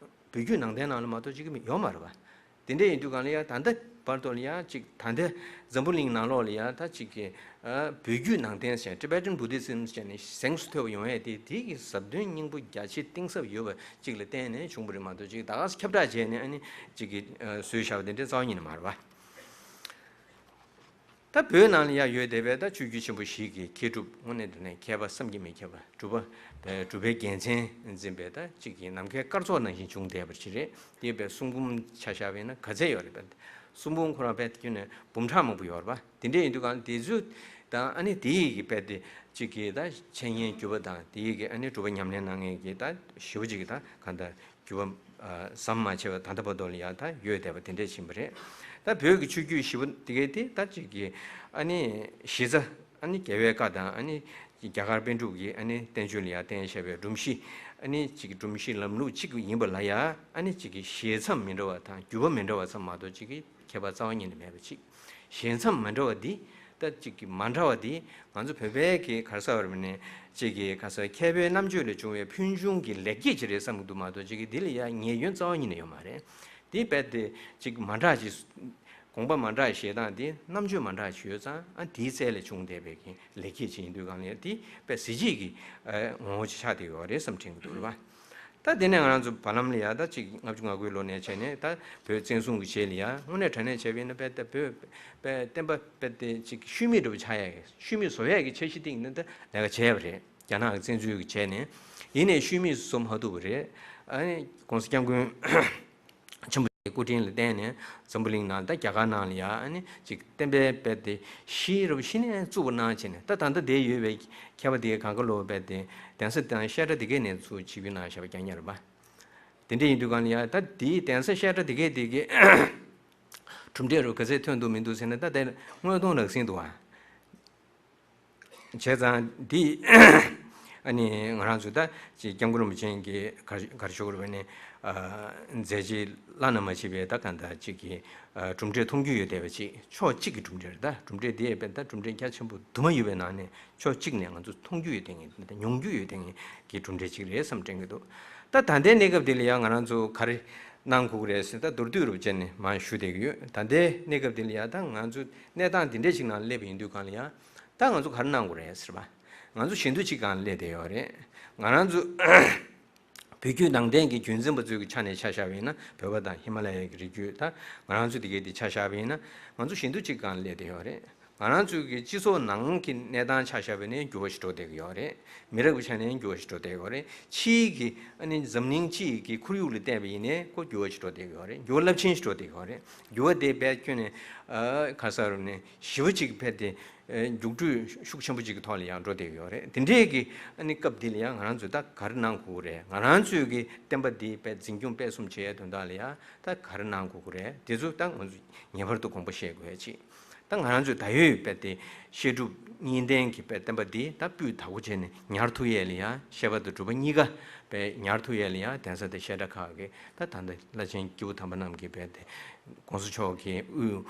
བརྒྱུད་ནང་བསྟན་ནང་ལ་མ་གཏོགས་ཅིག་གི་ཡོད་མ་རེད་བ། དེ་འདྲ་ཡིན་དུས་གང་ལ་ཡ་ད་ལྟ་བར་དུ་ལ་ཡ་ཅིག་ད་ལྟ་འཛམ་བུ་གླིང་ནང་ལོགས་ལ་ཡ་ད་ཅིག་གི་ཨ་བོད་བརྒྱུད་ནང་བསྟན་ཟེར་Tibetan Buddhism ཟེར་ནས་གཟེངས་སུ་ཐོན་པ་ཡོང་ཡས་དེ་དེ་གི་ཟབ་དོན་སྙིང་པོ་རྒྱ་ཆེ་གཏིང་ཟབ་ཡོད་པ་ཅིག་ལ་བརྟེན་ནས་བྱུང་བ་རེད་མ་གཏོགས་ཅིག་ད་ག་སེ་ཁྱབ་བསྒྲགས་བྱས་ནས་ཨ་ནི་ཅིག་གི་ཨ་བཟོས་བཞག་པ་དེ་འདྲ་རྩ་བ་ཉིད་ནས་མ་རེད་བ། ད་བོད་ནང་ལ་ཡ་ཡོད་བསྡད་པའི་ད་ཆོས་བརྒྱུད་ཆེན་པོ་བཞི་གི་མཁས་གྲུབ་དངོས་གནས་དྲང་གནས་མཁས་པ་བསམ་གྱིས་མི་ཁྱབ་པ་གྲུབ་པ་སྒྲུབ་པའི་རྒྱལ་མཚན་འཛིན་པའི་ད་གཅིག་གི་ནམ་མཁའི་སྐར་ཚོགས་ནང་བཞིན་བྱུང་བསྡད་པ་ཅིག་རེད། དེ་བས་གསུང་འབུམ་ཆ་བཞག་པ་ཡིན་ན་ག་ཚད་ཡོད་རེད་པས། གསུང་འབུམ་ཁོ་རང་རྦད་དེ་ཁྱོན་ནས་འབུམ་ཕྲག་མང་པོ་ཡོད་རེད་པ། དེ་འདྲ་ཡིན་དུས་གང་དེ་ཚོ་དང་ཨ་ནི་དེ་ཡི་གི་རྦད་དེ་གཅིག་གི་ད་འཆད་ཉན་བརྒྱུད་པ་དང་དེ་ཡི་གི་ཨ་ནི་སྒྲུབ་པ་ཉམས་ལེན་གནང་མཁན་གྱི་ད་ཞེ་པོ་ཅིག་གི་ད་གང་ལྟར་འགྱུར་བ་ཟམ་མ་ཆད་པར་ད་ལྟ་བར་དུ་ལ་ཡང་ད་ཡོད་བསྡད་པ་དེ་འདྲས་ཕྱིན་པ་རེད། ད་བོད་ཀྱི་ཆོས་བརྒྱུད་བཞི་པོ་དེ་གའི་དེ་ད་ཅིག་གི་ཨ་ནི་གཞི་རྩ་ཨ་ནི་རྒྱལ་བའི་བཀའ་དང་ཨ་ནི་རྒྱ་གར་པཎ་གྲུབ་ཀྱི་ཨ་ནི་བསྟན་བཅོས་ལ་ཡང་བརྟེན་བཞག་པའི་སྒྲོམ་གཞི་ཨ་ནི་ཅིག་གི་སྒྲོམ་གཞི་ལམ་ལུགས་གཅིག་ཡིན་པ་ལ་ཡང་ཨ་ནི་ཅིག་གི་ཞལ་མཚམས་མི་འདྲ་བ་དང་བརྒྱུད་པ་མི་འདྲ་བ་ཙམ་མ་གཏོགས་ཅིག་གི་ཁྱད་པར་རྩ་བ་ཉིད་ནས་མེད་པ་ཅིག་ཞལ་མཚམས་མ་འདྲ་བ་འདི་ད་ཅིག་གི་མ་འདྲ་བ་འདི་ང་ཚོ་བོད་པའི་གི་ག་རེ་ཟེར་བ་རེད་ནས་ཅིག་གི་ག་རེ་ཟེར་མཁས་པའི་རྣམ་དཔྱོད་ལས་བྱུང་བའི་ཕུལ་བྱུང་གི་ལེགས་སྐྱེས་ཅིག་རེད་བསམ་གྱི་འདུག་མ་གཏོགས་ཅིག་གི་འདི་ལ་ཡང་ཉེས་སྐྱོན་རྩ་བ་ཉིད་ནས་ཡོད་མ་རེད། འདི་རྦད་དེ་ཅིག་མ་འདྲ་ཅིག་དགོངས་པ་མ་འདྲ་བཞེས་སྟངས་འདི་རྣམ་དཔྱོད་མ་འདྲ་ཞིག་ཡོད་ཙང་ཨ་འདིའི་རྩལ་ལས་བྱུང་བསྡད་པའི་གི་ལེགས་སྐྱེས་ཅིག་ཡིན་དུས་གང་ལ་ཡང་འདི་རྦད་གཟི་བརྗིད་ཀྱི་ངོ་བོ་ཅིག་ཆགས་བསྡད་ཡོད་རེད་བསམ་དྲན་གྱི་འདུག་རེད་པ། ད་དེ་ནས་ང་རང་ཚོ་བར་ལམ་ལ་ཡ་ད་ཅིག་ལྔ་བཅུ་ང་དགུའི་ལོ་ནས་བྱས་ནས་ད་བོད་བཙན་བཟུང་གི་རྗེས་ལ་ཡ་དངོས་གནས་དྲང་གནས་བྱས་པ་ཡིན་ན་རྦད་ད་བོད་རྦད་བསྟན་པ་རྦད་དེ་ཅིག་ཤུལ་མེད་འདྲ་པོ་ཆགས་ཡ་གི་ཤུལ་མེད་བཟོ་ཡ་གི་འཆར་གཞི་སྟེང་ནས་ད་ལས་ཀ་བྱས་པ་རེད། རྒྱ་ནག་གི་བཙན་འཛུལ་གྱི་བྱས་ནས་ཡིན་ནའི་ཤུལ་མེད་བཟོ་མ་ཐུབ་པ་རེད། ཨ་ནི་༸གོང་ས་༸སྐྱབས་མགོན་ཆེན་པོ་ཡི་སྐུ་དྲིན་ལ་བརྟེན་ནས་འཛམ་བུ་གླིང་ནང་ད་རྒྱ་གར་ནང་ལ་ཡ་ཨ་ནི་ཅིག་བསྟན་པའི་རྦད་དེ་གཞི་རུ་གཞི་ནས་བཙུགས་པ་གནང་བྱས་ནས་ད་ད་ལྟ་དེ་ཡོད་པའི་མཁས་པ་དེ་གང་ག་ལོ་རྦད་དེ་གདན་ས་དང་བཤད་གྲྭ་དེ་གས་ནས་ཚུར་ཆིབས་བསྒྱུར་གནང་བཞག་པ་རྐྱང་རྐྱང་རེད་པ། དེ་འདྲ་ཡིན་དུས་གང་ལ་ཡ་ད་དེའི་གདན་ས་བཤད་གྲྭ་དེ་གས་དེ་གས་གྲུབ་འབྲས་རུ་ག་ཚད་ཐོན་འདུག་མི་འདུག་ཟེར་ན་ད་དེ་དངོས་མཐོང་རག་ཟིན་འདུག་ཨ། བྱས་ཙང་འདི་ཨ་ནི་ང་རང་ཚོ་ད་ཅིག་སྐྱབས་མགོན་རིན་པོ་ཆེ་གིས་ག་ག་རེ་ཞུ་དགོས་རེད་པས་ནི། མཛད་རྗེས་བླ་ན་མ་མཆིས་པའི་ད་གང་ལྟར་ཅིག་གི་གྲུབ་འབྲས་མཐོང་རྒྱུ་ཡོད་བསྡད་པ་ཅིག་ཕྱོགས་གཅིག་གི་གྲུབ་འབྲས་རེད། ད་གྲུབ་འབྲས་འདི་ཡས་པས་ད་གྲུབ་འབྲས་རྒྱ་ཆེན་པོ་དུ་མ་ཡོད་པའི་ནང་ནས་ཕྱོགས་གཅིག་ནས་ང་ཚོ་མཐོང་རྒྱུ་ཡོད་བསྡད་མཁན་ད་མྱོང་རྒྱུ་ཡོད་བསྡད་མཁན་གྱི་གྲུབ་འབྲས་ཅིག་རེད་བསམ་དྲན་གྱི་འདུག་ད་ད་ལྟའི་གནས་སྐབས་འདི་ལ་ཡང་ང་རང་ཚོ་ག་རེ་གནང་དགོས་ཀྱི་རེད་ཟེར་ད་མདོར་བསྡུས་རུ་བྱས་ནས་མར་ཞུ་བསྡད་ཀྱི་ཡོད། ད་ལྟའི་གནས་སྐབས་འདི་ལ་ཡང་ད་ང་ཚོ་གནས་སྟངས་འདི་འདྲ་ཞིག་ནང་སླེབས་ཡིན་དུས་གང་ལ་ཡང་། ད་ང་ཚོ་ག་རེ་གནང་དགོས་རེད་ཟེར་བ། ང་ཚོ་ཞེ་འདུག་གཅིག་སྒང་སླེབས་བསྡད་ཡོད་རེད། ང་རང་ཚོ་བོད་བརྒྱུད་ནང་བསྟན་གྱི་རྒྱུན་འཛིན་པ་ཚོའི་གི་ཆ་ནས་ཆ་བཞག་པ་ཡིན་ན་བོད་པ་དང་ཧི་མ་ལ་ཡའི་གི་རི་རྒྱུད་ད་ང་རང་ཚོ་དེ་གའི་དེ་ཆ་བཞག་པ་ཡིན་ན་ང་ཚོ་ཞེ་འདུག་གཅིག་སྒང་སླེབས་བསྡད་ཡོད་རེད། ང་རང་ཚོའི་གི་སྤྱི་ཚོགས་ནང་གི་གནས་སྟངས་ཆ་བཞག་པ་ཡིན་ན་འགྱུར་བ་ཞིག་འགྲོ་བསྡད་ཀྱི་ཡོད་རེད། མི་རབས་ཀྱི་ཆ་ནས་འགྱུར་བ་ཞིག་འགྲོ་བསྡད་ཀྱི་ཡོད་རེད། ཕྱིའི་གི་ཨ་ནི་འཛམ་གླིང་སྤྱི་ཡི་གི་ཁོར་ཡུག་ལ་བལྟས་པ་ཡིན་ན་ཁོ་འགྱུར་བ་ཞིག་འགྲོ་བསྡད་ཀྱི་ཡོད་རེད། འགྱུར་བ་རླབས་ཆེན་ཞིག་འགྲོ་བསྡད་ཀྱི་ཡོད་རེད། འགྱུར་བ་དེ་རྦད་ཁྱོན་ནས་ཨ་ག་ས་རུ་ནས་ཞེ་པོ་ཅིག་ཕེབས་ཏེ། ཨ་རྒྱུགས་སྤྲོད་ཤུགས་ཆེན་པོ་ཅིག་གི་ཐོག་ལ་ཡང་འགྲོ་བསྡད་ཀྱི་ཡོད་རེད། དེ་འདྲའི་གི་ཨ་ནི་སྐབས་འདི་ལ་ཡང་ང་རང་ཚོས་ད་ག་རེ་གནང་དགོས་ཀྱི་རེད། ང་རང་ཚོའི་གི་བསྟན་པ་འདི་དཔེ་འཛིན་སྐྱོང་སྤེལ་གསུམ་བྱེད་ཡའི་དོན་དག་ལ་ཡང་ད་ག་རེ་གནང་དགོས་ཀྱི་རེད། དེ་ཚོ་ད་ང་ཚོས་ངེས་པར་དུ་དགོངས་པ་བཞེས་དགོས་ཡ་ཅིག་ད་ང་རང་ཚོའི་ད་ཡོད་པའི་དེ་བཤད་སྒྲུབ་གཉིས་ལྡན་གྱི་དཔེ་བསྟན་པ་འདི་ད་སྤུས་དག་པོ་བྱས་ནས་ཉར་ཐུབ་ཡས་ལ་ཡང་བཤད་པ་དང་སྒྲུབ་པ་གཉིས་ཀ་དཔེ་ཉར་ཐུབ་ཡས་ལ་ཡང་གདན་ས་དང་བཤད་གྲྭ་ཁག་གི་ད་ད་ལྟ་བླ་ཆེན་སྐྱེས་བུ་དམ་པ་རྣམས་ཀྱི་དཔེ་དེ་༸གོང་ས་མཆོག་གིས་དབུས་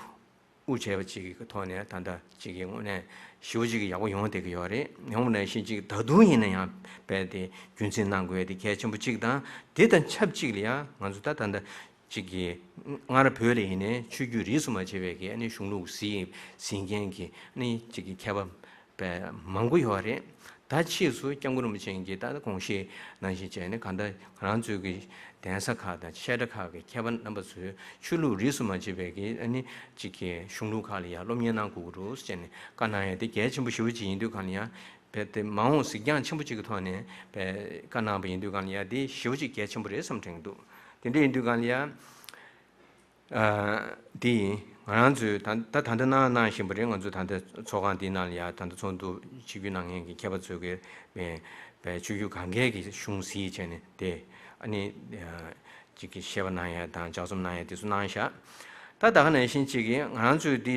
དབུ་བྱས་པ་ཅིག་གི་ཐོག་ནས་ད་ལྟ་ཅིག་གི་དངོས་གནས་ཞེ་པོ་ཅིག་གི་ཡག་པོ་ཡོང་བསྡད་ཀྱི་ཡོད་རེད། ཡོང་བ་ནང་བཞིན་ཅིག་ད་དུང་ཡིན་ན་ཡང་དཔེ་དེ་རྒྱུན་འཛིན་གནང་དགོས་དེ་གལ་ཆེན་པོ་ཅིག་དང་། དེ་དང་ཆབས་ཅིག་ལ་ཡང་ང་ཚོ་ད་ད་ལྟ་ཅིག་གི་སྔར་བོད་ལ་ཡིན་ནའི་ཆོས་བརྒྱུད་རིས་སུ་མ་ཆད་པའི་གི་ཨ་ནི་གཞུང་ལུགས་ཟིན་ཟིན་མཁན་གྱི་ཨ་ནི་ཅིག་གི་མཁས་པ་པའི་མང་པོ་ཡོད་རེད། ད་ཕྱིས་སུ་སྐྱབས་མགོན་རིན་པོ་ཆེ་གིས་ད་དགོངས་བཞེས་གནང་བཞིན་བྱས་ནས་གང་ལྟར་ང་རང་ཚོའི་གི་གདན་ས་ཁག་དང་བཤད་གྲྭ་ཁག་གི་མཁས་པ་རྣམ་པ་ཚོས་ཆོས་ལུགས་རིས་སུ་མ་ཆད་པའི་གི་ཨ་ནི་གཅིག་གི་གཞུང་ལུགས་ཁག་ལ་ཡང་སློབ་གཉེར་གནང་དགོས་ཀྱི་འདུག་ཟེར་ནས་བཀའ་གནང་ཡ་དེ་གལ་ཆེན་པོ་ཞེ་པོ་ཅིག་ཡིན་དུས་གང་ལ་ཡང་རྦད་དེ་མ་འོངས་གཟིགས་རྒྱང་ཆེན་པོ་ཅིག་གི་ཐོག་ནས་རྦད་བཀའ་གནང་བ་ཡིན་དུས་གང་ལ་ཡང་དེ་ཞེ་པོ་ཅིག་གལ་ཆེན་པོ་རེད་བསམ་དྲན་གྱི་འདུག་དེ་འདྲ་ཡིན་དུས་གང་ལ་ཡང་། ཨ། དེ་ཡིན། ང་རང་ཚོས་ད་ད་ད་ལྟ་གནང་གནང་བཞིན་པ་རེད། ང་ཚོ་ད་ལྟ་ཚོགས་ཁང་འདིའི་ནང་ལ་ཡང་ད་ལྟ་ཚོགས་འདུ་ཆིབས་བསྒྱུར་གནང་མཁན་གྱི་མཁས་པ་ཚོས་གི་པའི་པའི་ཆོས་བརྒྱུད་གང་གའི་གི་གཞུང་གཟིགས་བྱས་ནས་དེ་ཨ་ནི་ཨ་ཅིག་གི་བཤད་པ་གནང་ཡ་དང་ལྗགས་རྩོམ་གནང་ཡ་དེ་ཚོ་གནང་ཤག་ད་ད་ག་ནང་བཞིན་ཅིག་གི་ང་རང་ཚོས་འདི་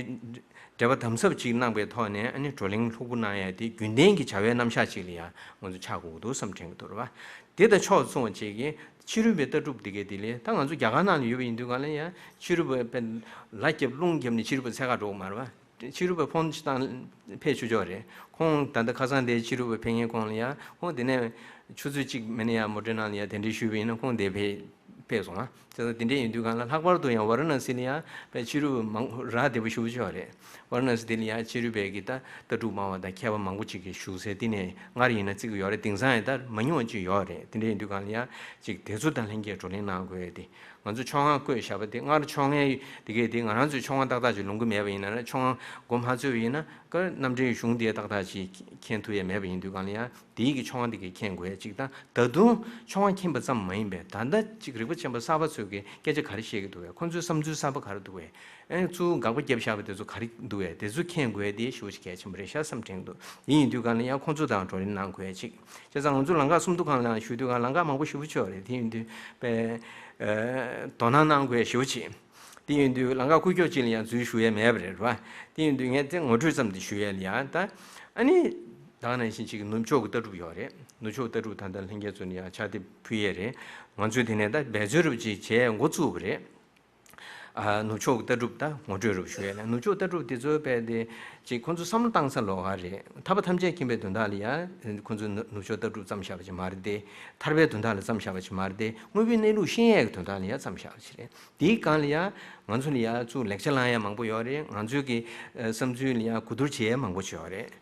འགྲེལ་པ་དམ་ཟབ་ཅིག་གནང་པའི་ཐོག་ནས་ཨ་ནི་བགྲོ་གླེང་ལྷུག་པོ་གནང་ཡ་དེ་རྒྱུན་ལྡན་གྱི་བྱ་བའི་རྣམ་གཞག་ཅིག་ལ་ཡང་ང་ཚོ་ཆགས་དགོས་ཀྱི་འདུག་བསམ་དྲན་གྱི་འདུག་རེད་པ། དེ་དང་ཕྱོགས་མཚུངས་པ་ཅིག་གིས་ཕྱི་རོལ་པའི་ལྟ་གྲུབ་དེ་གའི་དེ་ལས་ད་ང་ཚོ་རྒྱ་གར་ནང་ལ་ཡོད་པ་ཡིན་དུས་གང་ལ་ཡང་ཕྱི་རོལ་པའི་དཔེ་ལ་རྒྱབ་རླུང་བརྒྱབ་ནས་ཕྱི་རོལ་པ་འཚོལ་ག་འགྲོ་གི་མ་རེད་པ། ཕྱི་རོལ་པ་ཕོན་ཅིག་བཏང་ཕེབས་ཆོག་ཆོག་རེད། ཁོང་ད་ལྟ་ཁ་སང་དེ་ཕྱི་རོལ་པ་ཕེབས་མཁན་ཁོང་ལ་ཡང་ཁོང་དེ་ནས་ཆུ་ཚོད་གཅིག་མིན་ན་ཡང་མོ་ཊའི་ནང་ལ་ཡང་གདན་འདྲེན་ཞུས་པ་ཡིན་ན་ཁོང་དེ་ཕེབས་ཕེབས་སོང་ང་། བྱས་ཙང་དེ་འདྲ་ཡིན་དུས་གང་ལ་ལྷག་པར་དུ་ཡང་ཝཱ་ར་ཎ་སི་ལ་ཡང་དཔེ་ཕྱི་རོལ་པ་མང་རག་བདེ་པོ་ཞེ་པོ་ཅིག་ཡོད་རེད། ཝཱ་ར་ཎ་སི་དེ་ལ་ཡང་ཕྱི་རོལ་པའི་གི་ད་ལྟ་གྲུབ་སྨྲ་བ་དང་མཁས་པ་མང་པོ་ཅིག་གིས་བཞུགས་སའི་དེ་ནས་སྔར་ཡིན་ན་བརྩི་གི་ཡོད་རེད། དེང་སང་ཡང་ད་མ་ཉུང་བ་ཅིག་ཡོད་རེད། དེ་འདྲ་ཡིན་དུས་གང་ལ་ཡང་ཅིག་དེ་ཚོ་དང་ལྷན་རྒྱས་བགྲོ་གླེང་གནང་དགོས་ཏེ། ང་ཚོ་ཆོ་ག་བཀོད་བཞག་པ་དེ་སྔར་ཆོ་གའི་དེ་གས་དེ་ང་རང་ཚོའི་ཆོ་ག་ཏག་ཏག་ཅིག་ལོངས་ཀྱི་མེད་པ་ཡིན་ན་ཆོ་ག་མགོ་མ་ཚོས་པ་ཡིན་ན་ཀ་རྣམ་འགྲེལ་གཞུང་དེ་ཏག་ཏག་ཅིག་མཁྱེན་ཐུབ་ཡ་མེད་པ་ཡིན་དུས་གང་ལ་ཡང་དེའི་གི་ཆོ་ག་དེ་གས་མཁྱེན་དགོས་ཡ་ཅིག་དང་། ད་དུང་ཆོ་ག་མཁྱེན་པ་ཙམ་མ་ཡིན་པའི་ད་ལྟ་ཅིག་རིག་པ་ཅན་པ་གསར་པ་ཚོས་གི་སྐད་ཆ་ག་རེ་བཤད་ཀྱི་འདུག་བས། ཁོང་ཚོའི་བསམ་ཚུལ་གསར་པ་ག་རེ་འདུག་བས། ཨེ་ཚུར་དགག་པ་བརྒྱབ་བཞག་པ་དེ་ཚོ་ག་རེ་འདུག་བས། དེ་ཚོ་མཁྱེན་དགོས་ཡ་དེ་ཞེ་པོ་ཅིག་གལ་ཆེན་པོ་རེད་ཤག་བསམ་དྲན་འདུག་དེ་ཡིན་དུས་གང་ལ་ཡང་ཁོང་ཚོ་དང་བགྲོ་གླེང་གནང་དགོས་ཡ་ཅིག་བྱས་ཙང་ང་ཚོ་ལམ་ཁ་སུམ་མདོ་སྒང་ལ་ཡང་ཞུ་དུས་གང་ལམ་ཁ་མང་པོ་ཞེ་པོ་ཅིག་ཡོད་རེད། དེ་ཡིན་དུས་པའི་ཨ་དོ་སྣང་གནང་དགོས་ཞེ་པོ་ཅིག་དེ་ཡིན་དུས་ལམ་ཁ་ཀུ་ཀྱོག་ཅིག་ལ་ཡང་འཛུལ་ཞུ་ཡས་མེད་པ་རེད་ར། དེ་ཡིན་དུས་ངས་དེ་ངོ་སྤྲོད་ཙམ་དེ་ཞུ་ཡས་ལ་ཡང་ད་ཨ་ནི་ད་ག་ནང་བཞིན་ཅིག་ནུབ་ཕྱོགས་ཀྱི་ལྟ་གྲུབ་ཡོད་རེད། ནུབ་ཕྱོགས་ལྟ་གྲུབ་ད་ལྟ་ལྷན་རྒྱས་ཚོ་ནས་ཡང་ཕྱག་དེབ་ཕུལ་ཡས་རེད། ང་ཚོས་དེ་ནས་ད་འབད་རྩོལ་རུབ་ཅིག་བྱས་འགོ་བཙུགས་པ་རེད། ཨ་ནུབ་ཕྱོགས་ཀྱི་ལྟ་གྲུབ་ད་ངོ་སྤྲོད་རུབ་ཞུ་ཡས་ལ། ནུབ་ཕྱོགས་ལྟ་གྲུབ་དེ་ཚོའི་དཔེ་དེ་ཅིག་ཁོང་ཚོ་བསམ་བློ་བཏང་ས་ལོགས་ཀ་རེད། ཐར་པ་ཐམས་ཅད་མཁྱེན་པའི་དོན་དག་ལ་ཡང་ཁོང་ཚོས་ནུབ་ཕྱོགས་ལྟ་གྲུབ་བརྩམས་བཞག་པ་ཅིག་མ་རེད་དེ། ཐར་པའི་དོན་དག་ལ་བརྩམས་བཞག་པ་ཅིག་མ་རེད་དེ། དངོས་པོའི་གནས་ལུགས་ཤེས་ཡས་ཀྱི་དོན་དག་ལ་ཡང་བརྩམས་བཞག་པ་ཅིག་རེད། དེའི་སྒང་ལ་ཡང་ང་ཚོ་ལ་ཡང་ཚུར་ལེགས་ཆ་བླང་ཡ་མང་པོ་ཡོད་རེད། ང་ཚོའི་གི་ཨ་བསམ་ཚུལ་ལ་ཡང་གོ་བསྡུར་བྱེད་ཡ་མང་པོ་ཅིག་ཡོད་རེད།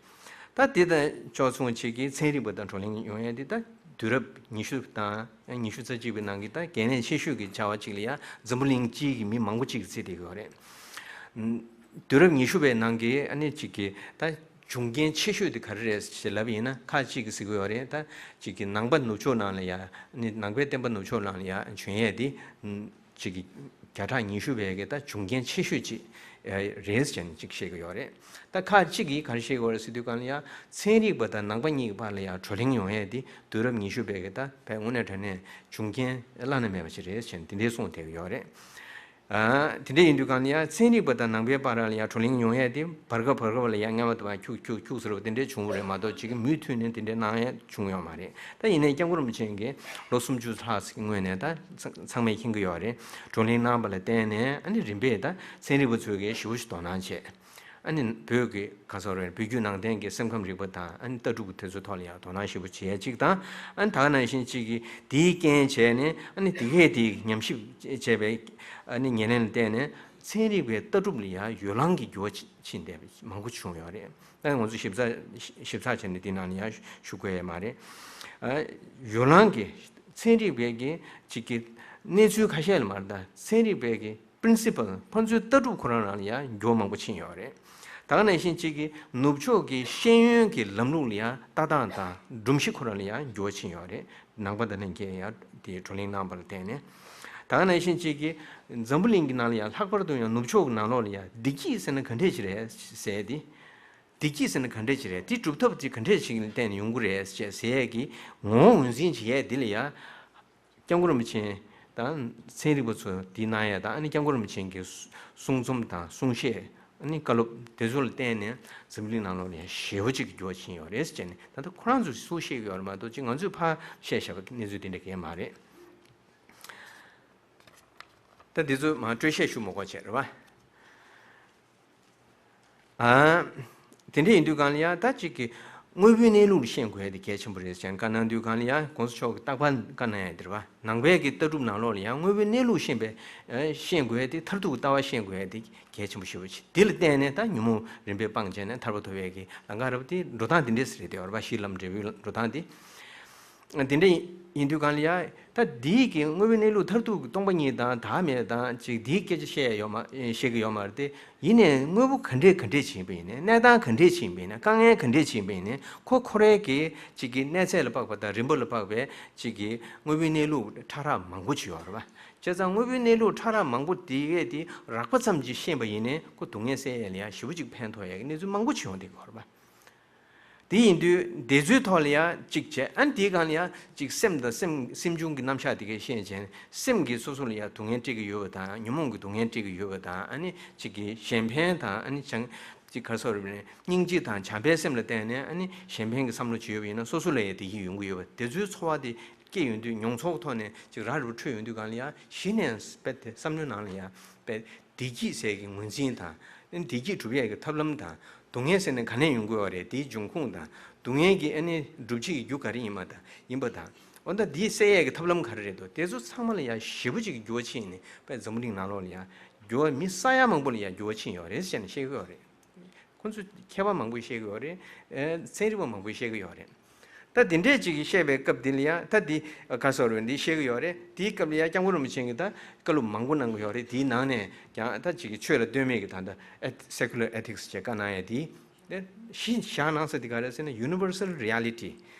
ད་དེ་དང་ཕྱོགས་མཚུངས་ཅིག་གི་ཚན་རིག་པ་དང་བགྲོ་གླེང་ཡོང་ཡ་དེ་ད་དུས་རབས་ཉི་ཤུ་དང་ཉི་ཤུ་རྩ་གཅིག་པའི་ནང་གི་ད་གལ་གནད་ཆེ་ཤོས་ཀྱི་བྱ་བ་ཅིག་ལ་ཡང་འཛམ་བུ་གླིང་སྤྱིའི་གི་མི་མང་པོ་ཅིག་གིས་བརྩིས་བསྡད་ཀྱི་ཡོད་རེད། དུས་རབས་ཉི་ཤུ་པའི་ནང་གི་ཨ་ནི་ཅིག་གི་ད་བྱུང་རྐྱེན་ཆེ་ཤོས་དེ་ག་རེ་རེད་ཞེས་ལབ་པ་ཡིན་ན། ཁག་ཅིག་གིས་ཟེར་གྱི་ཡོད་རེད། ད་ཅིག་གི་ནང་པ་ནུབ་ཕྱོགས་ནང་ལ་ཡ་ཨ་ནི་ནང་པའི་བསྟན་པ་ནུབ་ཕྱོགས་ནང་ལ་ཡ་བྱོན་ཡས་དེ་ཅིག་གི་བརྒྱ་ཕྲག་ཉི་ཤུ་པའི་གི་ད་བྱུང་རྐྱེན་ཆེ་ཤོས་ཅིག་རེད་ཅེས་ཅིག་བཤད་ཀྱི་ཡོད་རེད། ད་ཁག་ཅིག་གིས་ག་རེ་བཤད་ཀྱི་ཡོད་རེད་ཟེར་དུས་གང་ལ་ཡ་ཚན་རིག་པ་དང་ནང་པ་གཉིས་ཀྱི་བར་ལ་ཡ་བགྲོ་གླེང་ཡོང་ཡས་དེ་དུས་རབས་ཉི་ཤུ་པའི་གི་ད་དཔེ་དངོས་གནས་དྲང་གནས་བྱུང་རྐྱེན་བླ་ན་མེད་པ་ཅིག་རེད་ཅེས་དེ་འདྲའི་གསུངས་བསྡད་ཀྱི་ཡོད་རེད། ཨ་དེ་འདྲ་ཡིན་དུས་གང་ལ་ཡང་ཚན་རིག་པ་དང་ནང་པའི་བར་ལ་ཡང་བགྲོ་གླེང་ཡོང་ཡས་དེ་བར་སྐབས་བར་སྐབས་ལ་ཡང་སྔ་མ་དང་ཁྱུག་ཁྱུག་ཁྱུག་ཟེར་བ་དེ་འདྲ་བྱུང་བ་རེད་མ་གཏོགས་ཅིག་གི་མུ་མཐུད་ནས་དེ་འདྲ་གནང་ཡས་བྱུང་ཡོད་མ་རེད། ད་ཡིན་ནའི་སྐྱབས་མགོན་རིན་པོ་ཆེ་གིས་ལོ་སུམ་ཅུ་ལྷག་ཙམ་གྱི་སྔོན་ནས་ད་ཚང་མས་མཁྱེན་གྱི་ཡོད་རེད། བགྲོ་གླེང་གནང་བ་ལ་བརྟེན་ནས་ཨ་ནི་རིམ་པས་ད་ཚན་རིག་པ་ཚོས་གི་ཞེ་པོ་ཞིག་དོ་སྣང་བྱས། ཨ་ནི་བོད་ཀྱི་ག་ཟེར་རེད། བོད་བརྒྱུད་ནང་བསྟན་གྱི་སེམས་ཁམས་རིག་པ་དང་ཨ་ནི་ལྟ་གྲུབ་ཀྱི་དེ་ཚོའི་ཐོག་ལ་ཡང་དོ་སྣང་ཞེ་པོ་བྱེད་ཡས་གཅིག་དང་། ཨ་ནི་ད་ག་ནང་བཞིན་གཅིག་གིས་དེའི་རྐྱེན་བྱས་ནས་ཨ་ནི་དེ་གས་དེའི་ཉམས་ཞིབ་བྱས་པའི་ཨ་ནི་ཉེར་ལེན་ལ་བརྟེན་ནས་ཚན་རིག་པའི་ལྟ་གྲུབ་ལ་ཡང་ཡོ་ལང་གི་འགྱུར་བ་ཕྱིན་བསྡད་པ་མང་པོ་བྱུང་ཡོད་རེད། ད་ང་ཚོ་ཞིབ་ཚགས་ཞིབ་ཚགས་བྱས་ནས་དེ་ནང་ལ་ཡང་ཞུ་དགོས་ཡས་མ་རེད། ཨ་ཡོ་ལང་གི་ཚན་རིག་པའི་གི་གཅིག་གི་གནས་ཚུལ་ཁ་ཤས་ལ་མ་རེད། ད་ཚན་རིག་པའི་གི་པི་རིན་སི་པལ་ཕན་ཚུན་ལྟ་གྲུབ་ཁོ་རང་རང་ལ་ཡང་འགྱུར་བ་མང་པོ་ཕྱིན་ཡོད་རེད། ད་ག་ནང་བཞིན་གཅིག་གིས་ནུབ་ཕྱོགས་ཀྱི་ཤེས་ཡོན་གྱི་ལམ་ལུགས་ལ་ཡང་ལྟ་སྟངས་དང་སྒྲོམ་གཞི་ཁོ་རང་ལ་ཡང་འགྱུར་བ་ཕྱིན་ཡོད་རེད། ནང་པ་དང་ལྷན་རྒྱས་ཡང་དེ་བགྲོ་གླེང་གནང་བ་ལ་བརྟེན་ནས། ད་ག་ནང་བཞིན་གཅིག་གིས་འཛམ་བུ་གླིང་གི་ནང་ལ་ཡང་ལྷག་པར་དུ་ཡང་ནུབ་ཕྱོགས་ཀྱི་ནང་ལོགས་ལ་ཡང་བདེ་སྐྱིད་ཟེར་ན་ག་འདྲས་ཅིག་རེད་ཟེར་ཏེ། བདེ་སྐྱིད་ཟེར་ན་ག་འདྲས་ཅིག་རེད། དེ་སྒྲུབ་ཐབས་དེ་ག་འདྲས་ཅིག་ལ་བརྟེན་ནས་ཡོང་གི་རེད་ཅེས་ཟེར་ཡས་ཀྱི་ངོ་བོ་ངོས་འཛིན་བྱེད་ཡས་འདི་ལ་ཡང་། སྐྱབས་མགོན་རིན་པོ་ཆེ་དང་ཚན་རིག་པ་ཚོ་འདི་གནང་ཡས་དང་། ཨ་ནི་སྐྱབས་མགོན་རིན་པོ་ཆེ་གི་གསུང་རྩོམ་དང་གསུང་བཤད། ཨ་ནི་བཀའ་སློབ་དེ་ཚོ་ལ་བརྟེན་ནས་འཛམ་གླིང་ནང་ལོགས་ནས་ཞེ་པོ་ཅིག་གི་འགྱུར་བ་ཕྱིན་ཡོད་རེད་ཟེར་ནས། ད་ལྟ་ཁོ་རང་ཚོས་སུ་བཤད་ཀྱི་ཡོད་རེད་མ་གཏོགས། ཅིག་ང་ཚོས་ཕར་བཤད་བཞག་པའི་གནས་ཚུལ་དེ་འདྲ་གང་ཡང་མ་རེད། ད་འདི་ཚོ་མར་སྤྲོས་བཤད་ཞུ་མ་དགོས་བྱས་རེད་བ། ཨ། དེ་འདྲ་ཡིན་དུས་གང་ལ་ཡང་ད་ཅིག་གི་དངོས་པོའི་གནས་ལུགས་ལ་ཤེས་དགོས་ཡ་དེ་གལ་ཆེན་པོ་རེད་ཟེར་བཀའ་གནང་དུས་གང་ལ་ཡང་གོང་ས་མཆོག་གིས་རྟག་པར་བཀའ་གནང་ཡ་དེ་རེད་བ། ནང་པའི་གི་ལྟ་གྲུབ་ནང་ལོགས་ལ་ཡང་དངོས་པོའི་གནས་ལུགས་ཤེས་པའི་ཨ་ཤེས་དགོས་ཡ་དེ། མཐར་ཐུག་གི་ལྟ་བ་ཤེས་དགོས་ཡ་དེ་གལ་ཆེན་པོ་ཞེ་པོ་ཅིག་དེ་ལ་བརྟེན་ནས་ད་ཉོན་མོངས་རིམ་པས་སྤངས་བྱས་ནས་ཐར་པ་ཐོབ་ཡ་གི་ལམ་ཁ་རེད་བ། དེ་འགྲོ་སྟངས་དེ་འདྲས་རེད་དེ་རེད་བ། གཞི་ལམ་འབྲས་བུའི་འགྲོ་སྟངས་དེ། དེ་འདྲ་ཡིན་དུས་གང་ལ་ཡང་ད་འདིའི་གི་དངོས་པོའི་གནས་ལུགས་མཐར་ཐུག་གི་སྟོང་པ་ཉིད་དང་བདག་མེད་དང་ཅིག་འདིའི་སྐད་ཆ་བཤད་ཡ་ཡོད་མ་བཤད་གི་ཡོད་མ་རེད་དེ། ཡིན་ནའི་དངོས་པོ་ག་འདྲས་ག་འདྲས་ཅིག་ཡིན་པ་ཡིན་ནའི། གནས་སྟངས་ག་འདྲས་ཅིག་ཡིན་པ་ཡིན་ནའི། དཀའ་ངལ་ག་འདྲས་ཅིག་ཡིན་པ་ཡིན་ནའི། ཁོ་ཁོ་རའི་གི་ཅིག་གི་གནས་ཚད་ལ་དཔག་པ་དང་རིམ་པ་ལ་དཔག་པའི་ཅིག་གི་དངོས་པོའི་གནས་ལུགས་ཕྲ་རགས་མང་པོ་ཅིག་ཡོད་རེད་བ། བྱས་ཙང་དངོས་པོའི་གནས་ལུགས་ཕྲ་རགས་མང་པོ་དེ་གས་དེ་རགས་པ་ཙམ་ཅིག་ཤེས་པ་ཡིན་ནའི་ཁོ་སྡུག་བསྔལ་སེལ་ཡ་ལ་ཡང་ཞེ་པོ་ཅིག་ཕན་ཐོགས་ཡ་གི་གནས་ཚུལ་མང་པོ་ཅིག་ཡོང་བསྡད་ཀྱི་ཡོད་རེད་བ། དེ་ཡིན་དུས་དེ་ཚོའི་ཐོག་ལ་ཡང་གཅིག་བྱས། ཨ་ནི་དེའི་སྒང་ལ་ཡང་གཅིག་སེམས་དང་སེམས་སེམས་བྱུང་གི་རྣམ་གཞག་དེ་གའི་ཤེས་བྱས། སེམས་ཀྱིས་སོ་སོ་ལ་ཡང་སྡུག་བསྔལ་སྤྲད་ཀྱི་ཡོད་པ་དང་། ཉོན་མོངས་ཀྱི་སྡུག་བསྔལ་སྤྲད་ཀྱི་ཡོད་པ་དང་། ཨ་ནི་གཅིག་གིས་གཞན་ཕན་དང་། ཨ་ནི་བྱང་གཅིག་ག་རེ་ཟེར་དགོས་རེད། སྙིང་རྗེ་དང་བྱམས་པའི་སེམས་ལ་བརྟེན་ནས་ཨ་ནི་གཞན་ཕན་གྱི་བསམ་བློ་བྱེད་ཡོད་པ་ཡིན་ན་སོ་སོ་ལ་ཡང་བདེ་སྐྱིད་ཡོང་གི་ཡོད་པ། དེ་ཚོའི་ཚོར་བ་དེ་སྐྱེ་ཡོང་དུས། མྱོང་ཚོར་གྱི་ཐོག་ནས་ཅིག་ར་རུ་འཕྲོད་ཡོང་དུས་སྒང་ལ་ཡང་གཞི་ནས་དཔེ་དེ་བསམ་བློའི་ནང་ལ་ཡང་དཔེ་བདེ་སྐྱིད་ཟེར་གྱི་ངོས་འཛིན་དང་། བདེ་སྐྱིད་སྒྲུབ་ཡས་ཀྱི་ཐབས་ལམ་དང་། སྡུག་བསྔལ་ཟེར་ནས་ག་ནས་ཡོང་དགོས་པ་རེད། དེའི་འབྱུང་ཁུངས་དང་། སྡུག་བསྔལ་གྱི་ཨ་ནི་སྒྲུབ་བྱེད་ཀྱི་རྒྱུ་ག་རེ་ཡིན་པ་དང་། ཡིན་པ་དང་། འོ་ད་འདི་སེལ་ཡས་ཀྱི་ཐབས་ལམ་ག་རེ་རེད་འདུག་དེ་ཚོ་ཚང་མ་ལ་ཡང་ཞེ་པོ་ཅིག་གི་འགྱུར་བ་ཕྱིན་ནས། དཔེ་འཛམ་བུ་གླིང་ནང་ལོགས་ལ་ཡང་འགྱུར་བ། མི་ས་ཡ་མང་པོ་ལ་ཡང་འགྱུར་བ་ཕྱིན་ཡོད་རེད་ཟེར་ནས་བཤད་ཀྱི་ཡོད་རེད། ཁོ་ཚོ་མཁས་པ་མང་པོས་བཤད་ཀྱི་ཡོད་རེད། ཨེ། ཚན་རིག་པ་མང་པོས་བཤད་ཀྱི་ཡོད་རེད། ད་དེ་འདྲས་ཅིག་གིས་བཤད་པའི་སྐབས་འདི་ལ་ཡང་། ད་འདི་ག་རེ་ཟེར་དགོས་རེད། འདི་བཤད་ཀྱི་ཡོད་རེད། དེའི་སྐབས་ལ་ཡང་སྐྱབས་མགོན་རིན་པོ་ཆེ་གིས་ད་བཀའ་སློབ་མང་པོ་གནང་གི་ཡོད་རེད། དེའི་ནང་ནས་ཀྱང་ད་ཅིག་གི་ཆོས་ལ་ལྟོས་མེད་ཀྱི་ད་ལྟ་ཨེ། སེ་ཀུ་ལར་ཨེ་ཐིག་སི་ཅེས་བཀའ་གནང་ཡ་དེ། དེ་གཞི་བཞག་གནང་ས་དེ་ག་རེ་ཟེར་ན། ཡུ་ནི་བར་སལ་རི་ཡ་ལི་ཊི།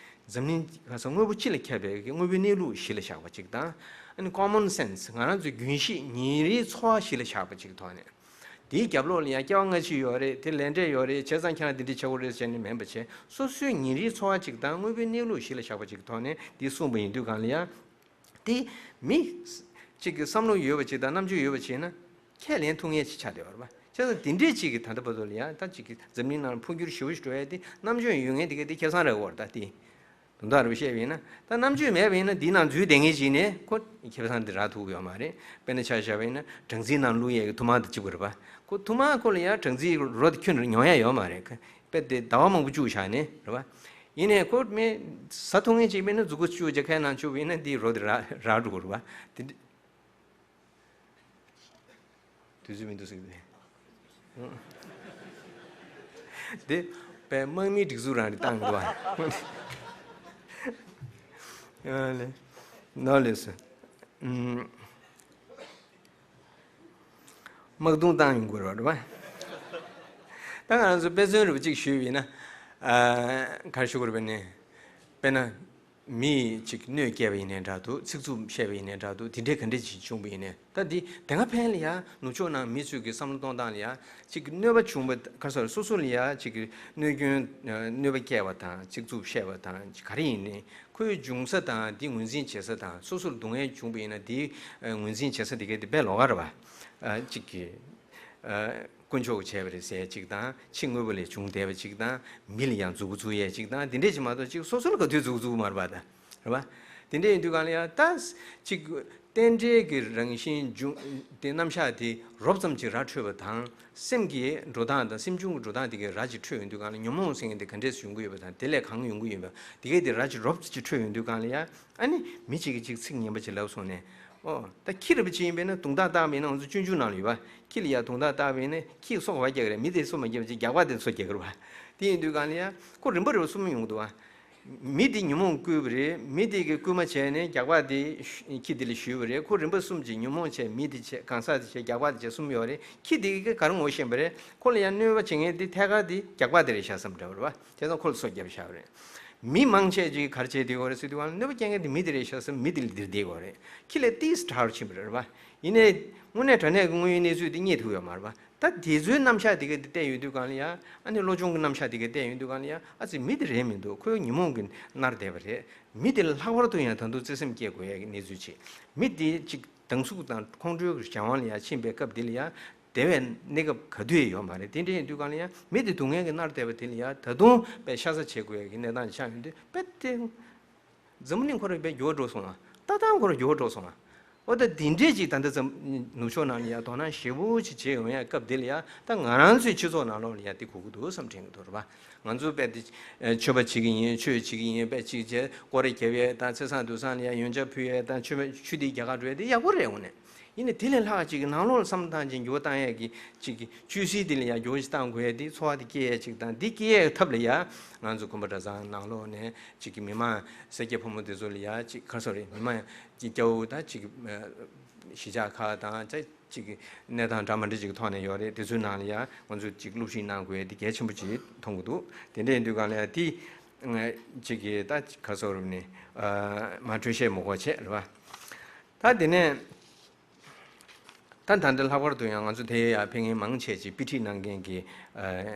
འཛམ་གླིང་ག་རེ་ཟེར། དངོས་པོ་སྤྱི་ལ་ཁྱབ་པའི་དངོས་པོའི་གནས་ལུགས་གཞི་ལ་བཞག་པ་ཅིག་དང་། ཨ་ནི་ཀོ་མོན་སེན་སི། ང་རང་ཚོའི་རྒྱུན་ཤེས་ཉིན་རེའི་འཚོ་བ་གཞི་ལ་བཞག་པ་ཅིག་ཐོག་ནས། དེའི་རྒྱབ་ལོགས་ལ་ཡང་སྐྱེ་བ་སྔ་ཕྱི་ཡོད་རེད། དེ་ལས་འབྲས་ཡོད་རེད། བྱས་ཙང་ཁྱེད་རང་འདི་འདྲ་བྱེད་དགོས་རེད་ཟེར་ནས་མིན་པ་བྱས། སོ་སོའི་ཉིན་རེའི་འཚོ་བ་ཅིག་དང་དངོས་པོའི་གནས་ལུགས་གཞི་ལ་བཞག་པ་ཅིག་ཐོག་ནས་འདི་གསུངས་པ་ཡིན་དུས་སྒང་ལ་ཡང་། དེ་མི་གཅིག་གི་བསམ་བློ་ཡོད་པ་ཅིག་དང་རྣམ་དཔྱོད་ཡོད་པ་ཅིག་ཡིན་ན་ཁས་ལེན་ཐུབ་མཁན་ཅིག་ཆགས་བསྡད་ཡོད་རེད་པ། བྱས་ཙང་དེ་འདྲས་ཅིག་གིས་ད་ལྟ་བར་དུ་ལ་ཡང་ད་ཅིག་གི་འཛམ་གླིང་ནང་འཕོ་འགྱུར་ཞེ་པོ་ཞིག་འགྲོ་ཡ་དེ། རྣམ་དཔྱོད་ཡོད་མཁན་དེ་ག་དེ་ཁེ་བཟང་རག་གི་ཡོད་རེད་ད། དེ་དོན་དག་རེད་པ། བཤད་པ་ཡིན་ན། ད་རྣམ་དཔྱོད་མེད་པ་ཡིན་ན་འདིའི་ནང་འཛུལ་བསྡད་མཁན་ཅིག་ཡིན་ནའི་ཁོ་ཁེ་བཟང་དེ་རག་ཐུབ་ཀྱི་ཡོད་མ་རེད། དཔེར་ན་ཆ་བཞག་པ་ཡིན་ན་སྦྲང་རྩིའི་ནང་བླུགས་ཡས་ཀྱི་ཐུར་མ་དང་གཅིག་པ་རེད་པ། ཁོ་ཐུར་མ་ཁོ་ལ་ཡང་སྦྲང་རྩིའི་རོ་དེ་ཁྱོན་ནས་མྱོང་ཡ་ཡོད་མ་རེད། དཔེ་དེ་ཟླ་བ་མང་པོ་བཅུག་བཞག་ནས་རེད་པ། ཡིན་ནའི་ཁོ་མི་ཟ་ཐུབ་མཁན་ཅིག་མིན་ན། མཛུབ་གུ་བཅུག་བྱས་ཁའི་ནང་བཅུག་པ་ཡིན་ན་འདིའི་རོ་དེ་རག་རག་འགྲོ་གི་རེད་པ། དེ་འདྲ། དུས་ཚོད་མི་འདུག་ཟེར་གི་འདུག་དེ་དཔེ་དམག་མིའི་སྒྲིག་འཛུགས་རང་རེད་བཏང་གི་འདུག་པ། ཨ་ལེ། ནོ་ལེ་སི། ཨུམ། དམག་དོན་བཏང་ཡོང་དགོས་རེད་པ། ད་ང་རང་ཚོ་དཔེ་མཚོན་རེ་བ་གཅིག་ཞུས་པ་ཡིན་ན། ཨ། ག་རེ་ཞུ་དགོས་རེད་པ་ནི། དཔེར་ན། མི་གཅིག་གནོད་སྐྱེལ་བ་ཡིན་ནའི་འདྲ་འདུག་ཚིག་རྩུབ་བཤད་པ་ཡིན་ནའི་འདྲ་འདུག་དེ་འདྲའི་ག་འདྲ་ཅིག་བྱུང་བ་ཡིན་ནའི། ད་འདི་དེ་སྔ་ཕན་ལ་ཡང་ནུབ་ཕྱོགས་ནང་མི་ཚོས་ཀྱི་བསམ་བློ་གཏོང་སྟངས་ལ་ཡང་གཅིག་གནོད་པ་བྱུང་བ། ག་རེ་ཟེར། སོ་སོ་ལ་ཡང་གཅིག་གི་གནོད་སྐྱོན། གནོད་པ་སྐྱེལ་བ་དང་ཚིག་རྩུབ་བཤད་པ་དང་ག་རེ་ཡིན་ནའི། ཁོའི་འབྱུང་ས་དང་དེ་ངོས་འཛིན་བྱེད་ས་དང་། སོ་སོར་སྡུག་བསྔལ་བྱུང་བ་ཡིན་ན་དེ་ངོས་འཛིན་བྱེད་ས་དེ་གའི་དེ་དཔེ་ལོགས་ཀ་རེད་པ། གཅིག་གི། དཀོན་མཆོག་གིས་བྱས་པ་རེད་ཟེར་ཡས་གཅིག་དང་། ཕྱི་དངོས་པོ་ལས་བྱུང་བསྡད་པ་གཅིག་དང་། མི་ལ་ཡང་མཛུབ་གུ་བཙུགས་ཡས་གཅིག་དང་། དེ་འདྲས་ཅིག་མ་གཏོགས། གཅིག་སོ་སོ་ལ་ག་དུས་མཛུབ་གུ་བཙུགས་མ་རེད་པ། ད་རེད་པ། དེ་འདྲས་ཡིན་དུས་སྒང་ལ་ཡང་ད་གཅིག་རྟེན་འབྲེལ་གྱི་རང་བཞིན་འབྱུང་དེ། རྣམ་གཞག་དེ་རོབ་ཙམ་ཅིག་ར་འཕྲོད་པ་དང་། སེམས་ཀྱི་འགྲོ་སྟངས་དང་སེམས་བྱུང་གི་འགྲོ་སྟངས་དེ་གའི་ར་ཅིག་འཕྲོད་ཡོང་དུས་སྒང་ལ། ཉོན་མོངས་ཟེར་མཁན་དེ་ག་འདྲས་སེ་ཡོང་གི་ཡོད་པ་དང་། དེ་ལས་གང་ཡོང་གི་ཡོད་པ། དེ་གའི་དེ་ར་ཅིག་རོབ་ཙམ་ཅིག་འཕྲོད་ཡོང་དུས་སྒང་ལ་ཡང་། ཨ་ནི་མི་གཅིག་གིས་གཅིག་ཚིག་ངན་པ་ཅིག་ལབ་སོང་ནས། ཨོ། ད་ཁྱི་རེད་པ་ཅིག་ཡིན་པས་ན། དུང་ཐག་བཏགས་པ་ཡིན་ན། ང་ཚོ་སྤྱོད་འཇུག་ནང་ལ་ཡོད་པ། ཁྱི་ལ་ཡ་དུང་ཐག་བཏགས་པ་ཡིན་ན་ཁྱིས་སོ་ག་པར་རྒྱག་གི་རེད། མི་དེས་སོ་མ་རྒྱག་པ་ཅིག་རྒྱག་པ་དེས་སོ་རྒྱག་གི་རེད་པ། དེ་ཡིན་དུས་སྒང་ལ་ཡ་ཁོ་རིམ་པ་རེ་བ་གསུམ་ཡོང་གི་འདུག་པ། མི་དེ་ཉོན་མོངས་བསྐུལ་བ་རེད། མི་དེ་གིས་སྐུལ་མ་བྱས་ནས་རྒྱགས་པ་དེ་ཤུ་ཁྱི་དེ་ལ་ཞུས་པ་རེད། ཁོ་རིམ་པ་གསུམ་གྱིས་ཉོན་མོངས་བྱས། མི་དེ་བྱས། གང་ཟག་དེ་བྱས། རྒྱགས་པ་དེ་བྱས། གསུམ་ཡོད་རེད། ཁྱི་དེ་གིས་ག་རེ་ངོ་ཤེས་པ་རེད། ཁོ་ལ་ཡང་གནོད་པ་བྱེད་མཁན་དེ་ཐད་ཀར་དེ་རྒྱགས་པ་དེ་རེད་ཤག་བསམ་འདྲ་བ་རེད་པ། བྱས་ཙང་ཁོ་ལ་སོ་བརྒྱབ་བཞག་པ་རེད། མི་མང་ཆེ་ཅིག་ག་རེ་བྱས་བསྡད་ཡོད་རེད་ཟེར་དུས་གང་ལ་གནོད་པ་སྐྱེལ་མཁན་དེ་མི་དེ་རེད་ཤག་བསམ། མི་དེ་ལ་འདིར་བསྡད་ཡོད་རེད། ཁྱི་ལ་ཏིས་དྲག་རུ་ཕྱིན་པ་རེད་པ། ཡིན་ནའི་དངོས་གནས་དྲང་གནས་ཀྱི་དངོས་ཡོད་གནས་ཚུལ་དེ་རྙེད་ཐུབ་ཡོད་མ་རེད་པ། ད་དེ་ཚོའི་རྣམ་གཞག་དེ་ག་དེ་བལྟས་ཡོང་དུས་གང་ལ་ཡ། ཨ་ནི་བློ་སྦྱོང་གི་རྣམ་གཞག་དེ་ག་བལྟས་ཡོང་དུས་གང་ལ་ཡ། ཨ་ཙི་མི་དེ་རེད་མི་འདུག། ཁོའི་ཉོན་མོངས་ཀྱིས་མནར་བསྡད་པ་རེད། མི་དེ་ལ་ལྷག་པར་དུ་ཡང་ད་དུང་བརྩེ་སེམས་སྐྱེ་དགོས་ཡ་གི་གནས་ཚུལ་ཅིག། མི་དེ་ཅིག་སྡང་ཟུག་དང་ཁོང་ཁྲོའི་གཞན་དབང་ལ་ཡ་ཕྱིན་པའི་སྐབས་དེ་ལ་ཡ། དེ་བས་གནས་སྐབས་ག་དུས་ཡོད་མ་རེད། དེ་འདྲ་ཡིན་དུས་གང་ལ་ཡ། མི་དེ་སྡུག་བསྔལ་གྱིས་མནར་བསྡད་པ་དེ་ལ་ཡ། ད་དུང་དཔེ་ཤ་ཚ་བྱེད་དགོས་ཡ་གི་གནས་སྟངས་ཆགས་ཡོང་དུས། དཔེ་དེ། འཛམ་བུ་གླིང་ཁོ་རང་དཔེ་འགྱུར་བ་འགྲོ་སོང་ང་། ལྟ་སྟངས་ཁོ་རང་འགྱུར་བ་འགྲོ་སོང་ང་། འོ་ད་འདི་འདྲས་ཅིག་ད་ལྟ་ཙམ་ནུབ་ཕྱོགས་ནང་ལ་ཡ་དོ་སྣང་ཞེ་པོ་ཅིག་བྱེད་ཡོང་ཡ་སྐབས་འདི་ལ་ཡ། ད་ང་རང་ཚོའི་སྤྱི་ཚོགས་ནང་ལོགས་ལ་ཡ་འདི་དགོས་ཀྱི་འདུག་བསམ་དྲན་གྱི་འདུག་རེད་པ། ང་ཚོ་དཔེ་འདི་ཆོས་པ་བྱེད་ཀྱི་ཡིན། ཆོས་བྱེད་ཀྱི་ཡིན། དཔེ་ཅིག་བྱས་སྐོར་ར་རྒྱབ་ཡས་དང་། ཚེས་བཟང་དུས་བཟང་ལ་ཡ་ཡོན་ཆབ་ཕུལ་ཡས་དང་། ཆོས་པ་ཆོས་སྡེ་རྒྱ་གར་འགྲོ་ཡས་དེ་ཡག་པོ་རེད། དངོས་གནས། ཡིན་ནའི་དེ་ལས་ལྷག་ཅིག་གི་ནང་ལོགས་ལ་བསམ་བློ་བཏང་ཅིང་འགྱུར་བ་བཏང་ཡས་ཀྱི་ཅིག་གི་བཅོས་སྲིད་དེ་ལ་ཡ་འགྱུར་བ་ཞིག་བཏང་དགོས་ཡས་དེ། ཚོར་བ་དེ་སྐྱེ་ཡས་ཅིག་དང་། འདི་སྐྱེ་ཡས་ཐབས་ལ་ཡ། ང་ཚོ་དགོན་པ་གྲྭ་ཚང་ནང་ལོགས་ནས་ཅིག་གི་མི་མང་སེར་སྐྱ་ཕོ་མོ་དེ་ཚོ་ལ་ཡ་ཅིག་ག་རེ་ཟེར་དགོས་རེད། མི་མང་གི་སྐྱ་བོ་དང་ཅིག་གི་གཞིས་ཆགས་ཁག་དང་ཅ་ཅིག་གི་གནས་སྟངས་འདྲ་མི་འདྲ་ཅིག་གི་ཐོག་ནས་ཡོད་རེད། དེ་ཚོའི་ནང་ལ་ཡ་ང་ཚོས་ཅིག་སློབ་ཁྲིད་གནང་དགོས་ཡས་དེ་གལ་ཆེན་པོ་ཅིག་མཐོང་གི་འདུག། དེ་འདྲ་ཡིན་དུས་གང་ལ་ཡ་དེ་ཅིག་གི་ད་ག་རེ་ཟེར་དགོས་རེད། ཨ་མ་འཕྲོས་བཤད་མི་དགོས་བྱས་རེད་པ། ད་དེ་ནས། ད་ད་ལྟ་ལྷག་པར་དུ་ཡང་ང་ཚོ་དེ་ཡ་ཕེབས་མཁན་མང་ཆེ་ཅིག་དཔེ་ཁྲིད་གནང་མཁན་གྱི་ཨ་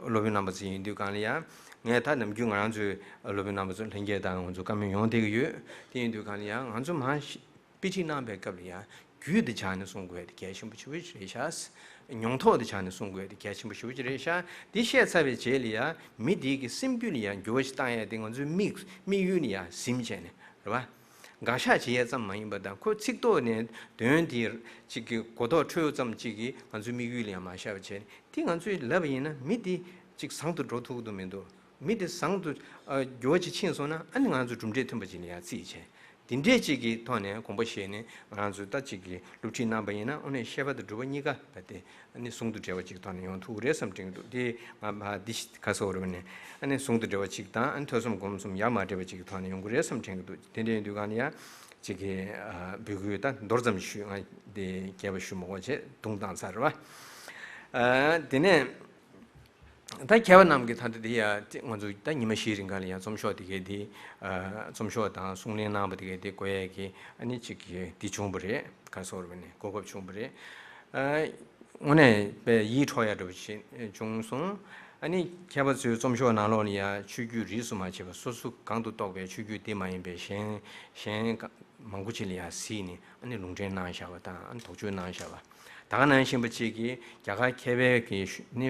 སློབ་དཔོན་རྣམ་པ་ཚོ་ཡིན་དུས་གང་ལ་ཡ། ངས་ད་ནམ་རྒྱུན་ང་རང་ཚོའི་སློབ་དཔོན་རྣམ་པ་ཚོ་ལྷན་རྒྱས་དང་ང་ཚོ་བཀའ་མོལ་ཡོང་བསྡད་ཀྱི་ཡོད། དེ་ཡིན་དུས་གང་ལ་ཡ་ང་ཚོ་མང་ཤ་དཔེ་ཁྲིད་གནང་པའི་སྐབས་ལ་ཡ། རྒྱུད་དེ་སྦྱངས་ནས་གསུང་དགོས་ཡ་དེ་གལ་ཆེན་པོ་ཞེ་པོ་ཅིག་རེད་ཤག། མྱོང་ཐོག་དེ་སྦྱངས་ནས་གསུང་དགོས་ཡ་དེ་གལ་ཆེན་པོ་ཞེ་པོ་ཅིག་རེད་ཤག། དེ་བཤད་ཚར་བའི་རྗེས་ལ་ཡ། མི་དེ་གི་སེམས་རྒྱུད་ལ་ཡ་འགྱུར་བ་ཞིག་བཏང་ཡ་དེ་ང་ཚོའི་དམིགས་དམིགས་ཡུལ་ལ་ཡ་གཟིམ་བྱས་ནས་རེད་པ། དགག་བཞག་བྱེད་ཡས་ཙམ་མ་ཡིན་པ་དང་། ཁོ་ཚིག་ཐོག་ནས་དོན་དེ་གཅིག་གི་གོ་རྟོགས་འཕྲོད་ཙམ་གཅིག་གིས་ང་ཚོའི་དམིགས་ཡུལ་ལ་ཡང་མ་བཞག་པ་བྱས་ནས། དེ་ང་ཚོས་ལབ་པ་ཡིན་ན་མི་དེ་གཅིག་བཟང་དུ་འགྲོ་ཐུབ་ཀྱི་མི་འདུག། མི་དེ་བཟང་དུ་ཨ་འགྱུར་བ་ཅིག་ཕྱིན་སོང་ན། ཨ་ནི་ང་ཚོ་གྲུབ་འབྲས་མཐུན་པ་ཅིག་ལ་ཡང་རྩིས་བྱས། དེ་འདྲས་ཅིག་གི་ཐོག་ནས་དགོངས་པ་བཞེས་ནས། ང་ཚོས་ད་གཅིག་གི་སློབ་ཁྲིད་གནང་པ་ཡིན་ན། དངོས་གནས་བཤད་པ་དང་སྒྲུབ་པ་གཉིས་ཀ་ད་དེ། ཨ་ནི་ཟུང་དུ་འབྲེལ་བ་ཅིག་ཐོག་ནས་ཡོང་ཐུབ་ཀྱི་རེད་བསམ་དྲན་གྱི་འདུག། དེ་ང་ཕར་འདི་ཤ་ག་རེ་ཟེར་དགོས་རེད་པ། ཨ་ནི་ཟུང་དུ་འབྲེལ་བ་ཅིག་དང་། ཨ་ནི་ཐོས་བསམ་སྒོམ་གསུམ་ཡར་མར་འདྲེས་པ་ཅིག་གི་ཐོག་ནས་ཡོང་གི་རེད་བསམ་དྲན་གྱི་འདུག། དེ་འདྲ་ཡིན་དུས་གང་ལ་ཡ། ཅིག་གི་ཨ་འབོད་སྐུལ་ད་མདོར་ཙམ་ཞུས། ང་དེ་རྒྱས་པ་ཞུ་མི་དགོས་བྱས་བརྡུངས་བཏང་ཚར་བ། ཨ་དེ་ནས་ད་མཁས་པ་རྣམས་ཀྱིས་ད་ལྟ་དེ་ཡ། ང་ཚོ་ད་ཉི་མ་བཞིའི་རིང་ག་ལ་ཡ་རྩོམ་ཤོག་དེ་གའི་དེ། ཨ་རྩོམ་ཤོག་དང་གསུང་གླེང་གནང་བ་དེ་གའི་དེ་དགོས་ཡས་ཀྱི། ཨ་ནི་ཅིག་གི་དེ་བྱུང་བ་རེད། ག་རེ་ཟེར་དགོས་རེད་པ། ཨ་ནི་གོ་སྐབས་བྱུང་བ་རེད། ཨ། དངོས་གནས་དཔེ་ཡིད་འཕྲོག་ཡ་འདྲ་པོ་ཞིག་བྱུང་སོང་། ཨ་ནི་མཁས་པ་ཚོའི་རྩོམ་ཤོག་ནང་ལོགས་ལ་ཡ། ཆོས་བརྒྱུད་རིས་སུ་མ་ཆད་པ། སོ་སོ་གང་དུ་གཏོགས་པའི་ཆོས་བརྒྱུད་དེ་མ་ཡིན་པའི་གཞན་གཞན་མང་པོ་ཅིག་ལ་ཡ་གཟིགས་ནས། ཨ་ནི་ལུང་འདྲེན་གནང་བཞག་པ་དང་། ཨ་ནི་དོགས་གཅོད་གནང་བཞག་པ། ད་ག་ནང་བཞིན་པ་ཅིག་གིས་རྒྱ་གར་མཁས་པའི་གི་ནི་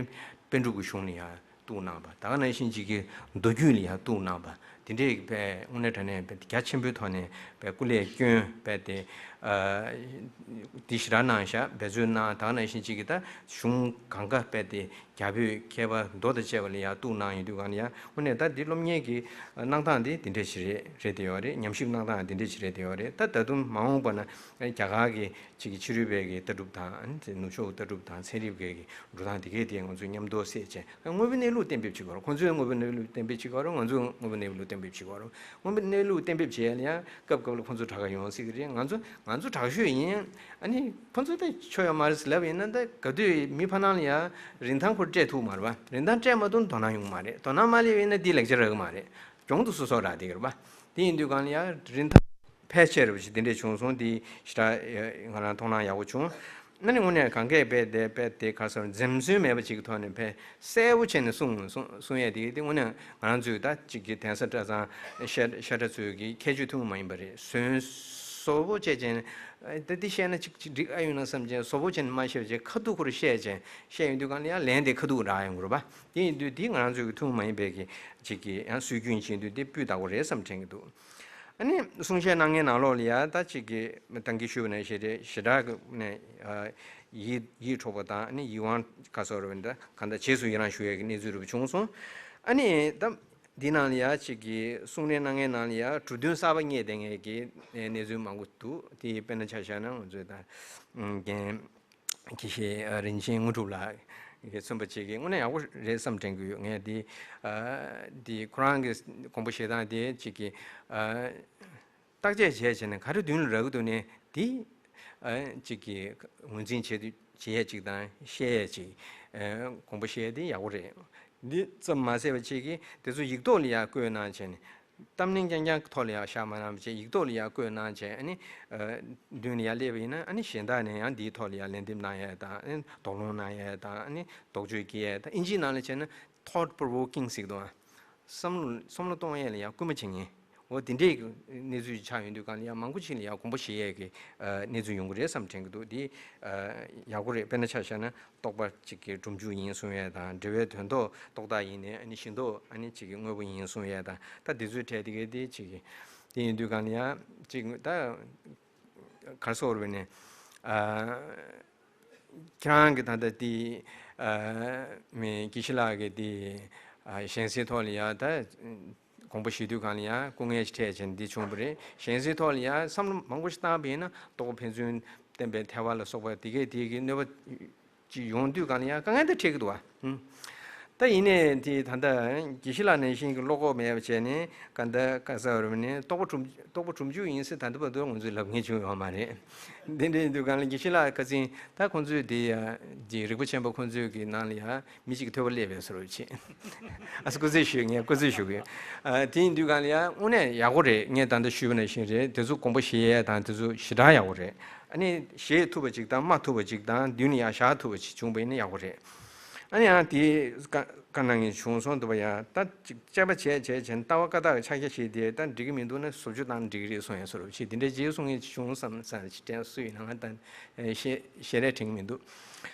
པཎ་གྲུབ་ཀྱི་གཞུང་ལ་ཡ་གཏུགས་གནང་བ། ད་ག་ནང་བཞིན་ཅིག་གིས་མདོ་རྒྱུད་ལ་ཡ་གཏུགས་གནང་བ། དེ་འདྲའི་དཔེ་དངོས་གནས་དྲང་གནས་དཔེ་རྒྱ་ཆེན་པོའི་ཐོག་ནས་དཔེ་སྐུ་ལས་བསྐྱོན། དཔེ་དེ་ཨ་དེ་ཞེ་དྲག་གནང་བཞག། འབད་རྩོལ་གནང་། ད་ག་ནང་བཞིན་ཅིག་གིས་ད་གཞུང་གང་ག་དཔེ་དེ་རྒྱ་བོད་མཁས་པ་མདོ་དང་བཅས་པ་ལ་ཡ་གཏུགས་གནང་ཡོང་དུས་གང་ལ་ཡ། དངོས་གནས་ད་འདི་སློབ་གཉེར་གྱི་གནང་སྟངས་དེ་དེ་འདྲ་ཞིག་རེད་རེད་བསྡད་ཡོད་རེད། ཉམས་ཞིབ་གནང་སྟངས་དེ་འདྲ་ཞིག་རེད་བསྡད་ཡོད་རེད། ད་ད་དུང་མ་འོངས་པ་ན་རྒྱ་གར་གྱི་གཅིག་གི་ཕྱི་རོལ་པའི་གི་ལྟ་གྲུབ་དང་། ཨ་ནི་ནུབ་ཕྱོགས་ལྟ་གྲུབ་དང་ཚན་རིག་པའི་གི་འགྲོ་སྟངས་དེ་གའི་དེ་ང་ཚོས་མཉམ་དུ་བསྲེས་བྱས། དངོས་པོའི་གནས་ལུགས་གཏན་འབེབས་བྱེད་དགོས་རེད། ཁོང་ཚོས་དངོས་པོའི་གནས་ལུགས་གཏན་འབེབས་བྱེད་དགོས་རེད། ང་ཚོས་དངོས་པོའི་གནས་ལུགས་གཏན་འབེབས་བྱེད་དགོས་རེད། དངོས་པོའི་གནས་ལུགས་གཏན་འབེབས་བྱེད་ཡ་ལ་ཡང་སྐབས་སྐབས་ལ་ཁོང་ཚོ་དྲག་ག་ཡོང་སྲིད་ཀྱི་རེད། ང་ཚོ་ང་ཚོ་དྲག་ཤོས་ཡིན། ཨ་ནི་ཁོང་ཚོ་ད་ཆོ་ཡོད་མ་རེད་ཟེར་ལབ་ཡིན་ན། ད་ག་དུས་མི་ཕར་ནང་ལ་ཡ་རིན་ཐང་ཁོ་སྤྲད་ཐུབ་མ་རེད་པ། རིན་ཐང་སྤྲད་མ་ཐུབ་ན་དོ་སྣང་ཡོང་མ་རེད། དོ་སྣང་མ་སླེབས་ཡིན་ན་དེ་ལེགས་ཆ་རག་གི་མ་རེད། གྱོང་དུ་སོ་སོ་རག་བསྡད་ཀྱི་རེད་པ། དེ་ཡིན་དུས་གང་ལ་ཡ་རིན་ཐང་ཕལ་ཆེར་རེད་པ་ཞིག་དེ་འདྲས་བྱུང་སོང་། དེ་ཞེ་དྲག་ང་རང་མཐོང་སྣང་ཡག་པོ་བྱུང་། ཨ་ནི་དངོས་གནས་གང་གས་དཔེ་དེ་དཔེ་དེ་ག་རེ་ཟེར། འཛེམ་ཟོན་མེད་པ་ཅིག་གི་ཐོག་ནས་དཔེ་གསལ་པོ་བྱས་ནས་གསུང་གསུང་གསུང་ཡས་དེ། དེ་དངོས་གནས་ང་རང་ཚོའི་ད་ཅིག་གི་གདན་ས་གྲྭ་ཚང་བཤད་བཤད་གྲྭ་ཚོའི་གི་ཁྱད་ཆོས་ཐུན་མོང་མ་ཡིན་པ་རེད། ཟོན་བཟོ་པོ་བྱས་བྱས་ནས། ཨ་ད་འདི་བཤད་ན་ཅིག་ཅིག་འགྲིག་ཨ་ཡོང་ན་བསམ་བྱས་བཟོ་པོ་བྱས་ནས་མ་བཤད་བྱས་ཁ་ཐུག་ཁོ་རང་བཤད་བྱས། བཤད་ཡོང་དུས་གང་ལ་ཡ་ལན་དེ་ཁ་ཐུག་རག་ཡོང་གི་རེད་པ། དེ་ཡིན་དུས་དེ་ང་རང་ཚོའི་གི་ཐུན་མོང་མ་ཡིན་པའི་གི་ཅིག་གི་ཡང་སྲོལ་རྒྱུན་ཅིག་ཡིན་དུས། དེ་སྤུས་དག་པོ་རེད་བསམ་དྲན་གྱི་འདུག། ཨ་ནི་གསུང་བཤད་གནང་མཁན་ནང་ལོགས་ལ་ཡ་ད་ཅིག་གི་ད་གིན་ཞུས་པ་ནང་བཞིན་རེད། ཞེ་དྲག་གི་ནས་ཨ་ཡིད་ཡིད་འཕྲོག་པ་དང་། ཨ་ནི་ཡིད་དབང་ག་རེ་ཟེར་དགོས་རེད། ད་གང་ལྟར་རྗེས་སུ་ཡི་རང་ཞུ་ཡས་ཀྱི་གནས་ཚུལ་རེ་བྱུང་སོང་། ཨ་ནི་ད་འདི་ནང་ལ་ཡ་ཅིག་གི་གསུང་གླེང་གནང་མཁན་ནང་ལ་ཡ་གྲོས་མཐུན་གསར་པ་རྙེད་བསྡད་མཁན་གྱི་གནས་ཚུལ་མང་པོ་འདུག། དེ་དཔེར་ན་ཆ་བཞག་ན་ང་ཚོས་ད་རྒན་དགེ་བཤེས་རིན་ཆེན་དངོས་གྲུབ་ལགས་ གིས་མཚོན་པ་ཅིག་གིས་དངོས་གནས་ཡག་པོ་རེད་བསམ་དྲན་གྱི་ཡོད། ངས་འདི་འདི་ཁོ་རང་གི་དགོངས་པ་བཞེས་སྟངས་དེ་ཅིག་གིས་བརྟག་དཔྱད་བྱས་བྱས་ནས་ག་རེ་མདུན་ལ་རག་གི་འདུག་ནས་འདི་ཅིག་གིས་ངོས་འཛིན་བྱེད་བྱེད་ཡས་ཅིག་དང་བཤད་ཡས་ཅིག་དགོངས་པ་བཞེས་དེ་ཡག་པོ་རེད། འདི་ཙམ་མ་ཟད་པ་ཅིག་གིས་དེ་ཚོ་ཡིག་ཐོག་ལ་ཡང་བཀོད་གནང་བྱས་ནས། གཏམ་གླེང་རྐྱང་རྐྱང་ཐོག་ལ་ཡང་བཞག་མ་གནང་བ་བྱས། ཡིག་ཐོག་ལ་ཡང་བཀོད་གནང་བྱས། ཨ་ནི་མདུན་ལ་ཡང་སླེབས་པ་ཡིན་ན། ཨ་ནི་གཞན་དག་ནས་ཡང་འདིའི་ཐོག་ལ་ཡང་ལན་འདེབས་གནང་ཡས་དང་། ཨ་ནི་དོགས་སློང་གནང་ཡས་དང་། ཨ་ནི་དོགས་གཅོད་སྐྱེ་ཡས་དང་། ཨིན་ཇིའི་ནང་ལ་བྱས་ན་thought provoking ཟེར་གི་འདུག་ཨ། བསམ་བློ་བསམ་བློ་གཏོང་ཡས་ལ་ཡང་སྐུལ་མ་བྱེད་མཁན། འོ་དེ་འདྲའི་གནས་ཚུལ་ཆགས་ཡོང་དུས་གང་ལ་ཡང་མང་པོ་ཞིག་ལ་ཡང་དགོངས་པ་བཞེས་ཡས་ཀྱི་གནས་ཚུལ་ཡོང་གི་རེད་བསམ་དྲན་གྱི་འདུག་འདི་ཡག་པོ་རེད། དཔེར་ན་ཆ་བཞག་ན། རྟོག་པ་གཅིག་གི་སྒྲུབ་འཇུག་ཡིན་གསུང་ཡས་དང་། འབྲེལ་བའི་དོན་ལྡོག་རྟོག་བཏགས་ཡིན་ནས། ཨ་ནི་གཞི་ལྡོག་ཨ་ནི་གཅིག་གི་དངོས་པོ་ཡིན་གསུང་ཡས་དང་། ད་འདི་ཚོའི་གྲས་དེ་གའི་དེ་གཅིག་གི་དེ་ཡིན་དུས་གང་ལ་ཡང་གཅིག་ད་གར་སོགས་རུ་ནས་ཁྱེད་རང་གི་ད་ལྟ་དེ་མི་དགེ་བཤེས་ལགས་ཀྱི་དེ་གཞན་སེལ་ཐོག་ལ་ཡང་ད། དགོངས་པ་བཞེས་དུས་གང་ལ་ཡང་སྐུ་ངལ་ཞིག་འཕྲད་བྱས་ནས་འདི་བྱུང་བ་རེད། གཞན་སེལ་ཐོག་ལ་ཡང་བསམ་བློ་མང་པོ་ཞིག་བཏང་བ་ཡིན་ན། རྟོགས་པ་ཕན་ཚུན་བསྟེན་པའི་ཐལ་བ་ལ་སོགས་པ་དེ་གས་དེ་གི་གནོད་པ་ཅིག་ཡོང་དུས་གང་ལ་ཡང་དཀའ་ངལ་དེ་འཕྲད་ཀྱི་འདུག་བ། ད་ཡིན་ནའི་དེ་ད་ལྟ་དགེ་བཤེས་ལགས་ནང་བཞིན་གྱི་བློ་ཁོག་མེད་པ་བྱས་ནས་ག་འདྲ་ག་ས་རུ་ནས་རྟོགས་པ་གྲུབ་རྟོགས་པ་གྲུབ་འཇུག་ཡིན་ཟེར་ད་ལྟ་བར་དུ་ང་ཚོས་ལབ་མཁན་བྱུང་ཡོད་མ་རེད། འདི་འདྲ་ཡིན་དུས་གང་ལ་དགེ་བཤེས་ལགས་ཁ་སང་ད་ཁོང་ཚོས་དེ་ཡ་ཅིག་རིག་པ་ཆེན་པོ་ཁོང་ཚོའི་གི་ནང་ལ་ཡ། མི་གཅིག་ཐོད་པ་སླེབས་པའི་བཟོ་འདྲ་བྱེད། ཨ་སྐུ་རྩེད་ཞུས། ངས་སྐུ་རྩེད་ཞུ་གི་ཡོད། ཨ་དེ་ཡིན་དུས་གང་ལ་ཡང་དངོས་གནས་ཡག་པོ་རེད། ངས་ད་ལྟ་ཞུས་པ་ནང་བཞིན་རེད། དེ་ཚོ་དགོངས་པ་བཞེས་ཡས་དང་དེ་ཚོ་ཞེ་དྲག་ཡག་པོ་རེད། ཨ་ནི་བཞེས་ཐུབ་པ་ཅིག་དང་། སྨྲ་ཐུབ་པ་ཅིག་དང་། མདུན་ལ་ཡང་བཞག་ཐུབ་པ་ཅིག་བྱུང་པ་ཡིན་ན་ཡག་པོ་རེད། ཨ་ནི་ཡང་དེ་བཀའ་བཀའ་གནང་མཁན་བྱུང་སོང་འདུག་པ། ཡང་ད་ཅིག་དཔྱད་པ་བྱས་བྱས་བྱས་ནས་ལྟ་བ་བཀའ་རྟགས་ཀྱི་ཕྱག་རྒྱ་བཞེས་དེ་ད་འགྲིག་གི་མི་འདུག་ན་བཟོ་བཅོས་བཏང་ན་འགྲིག་གི་རེད་གསུང་ཡས་བཟོ་འདྲ་བྱེད། དེ་འདྲའི་རྗེས་གསུང་མཁན་ཅིག་བྱུང་བསམ་བསམ་ཅིག་དྲན། སུ་ཡིན་ནའང་ད་ཞལ་ཞལ་རས་དྲན་གི་མི་འདུག།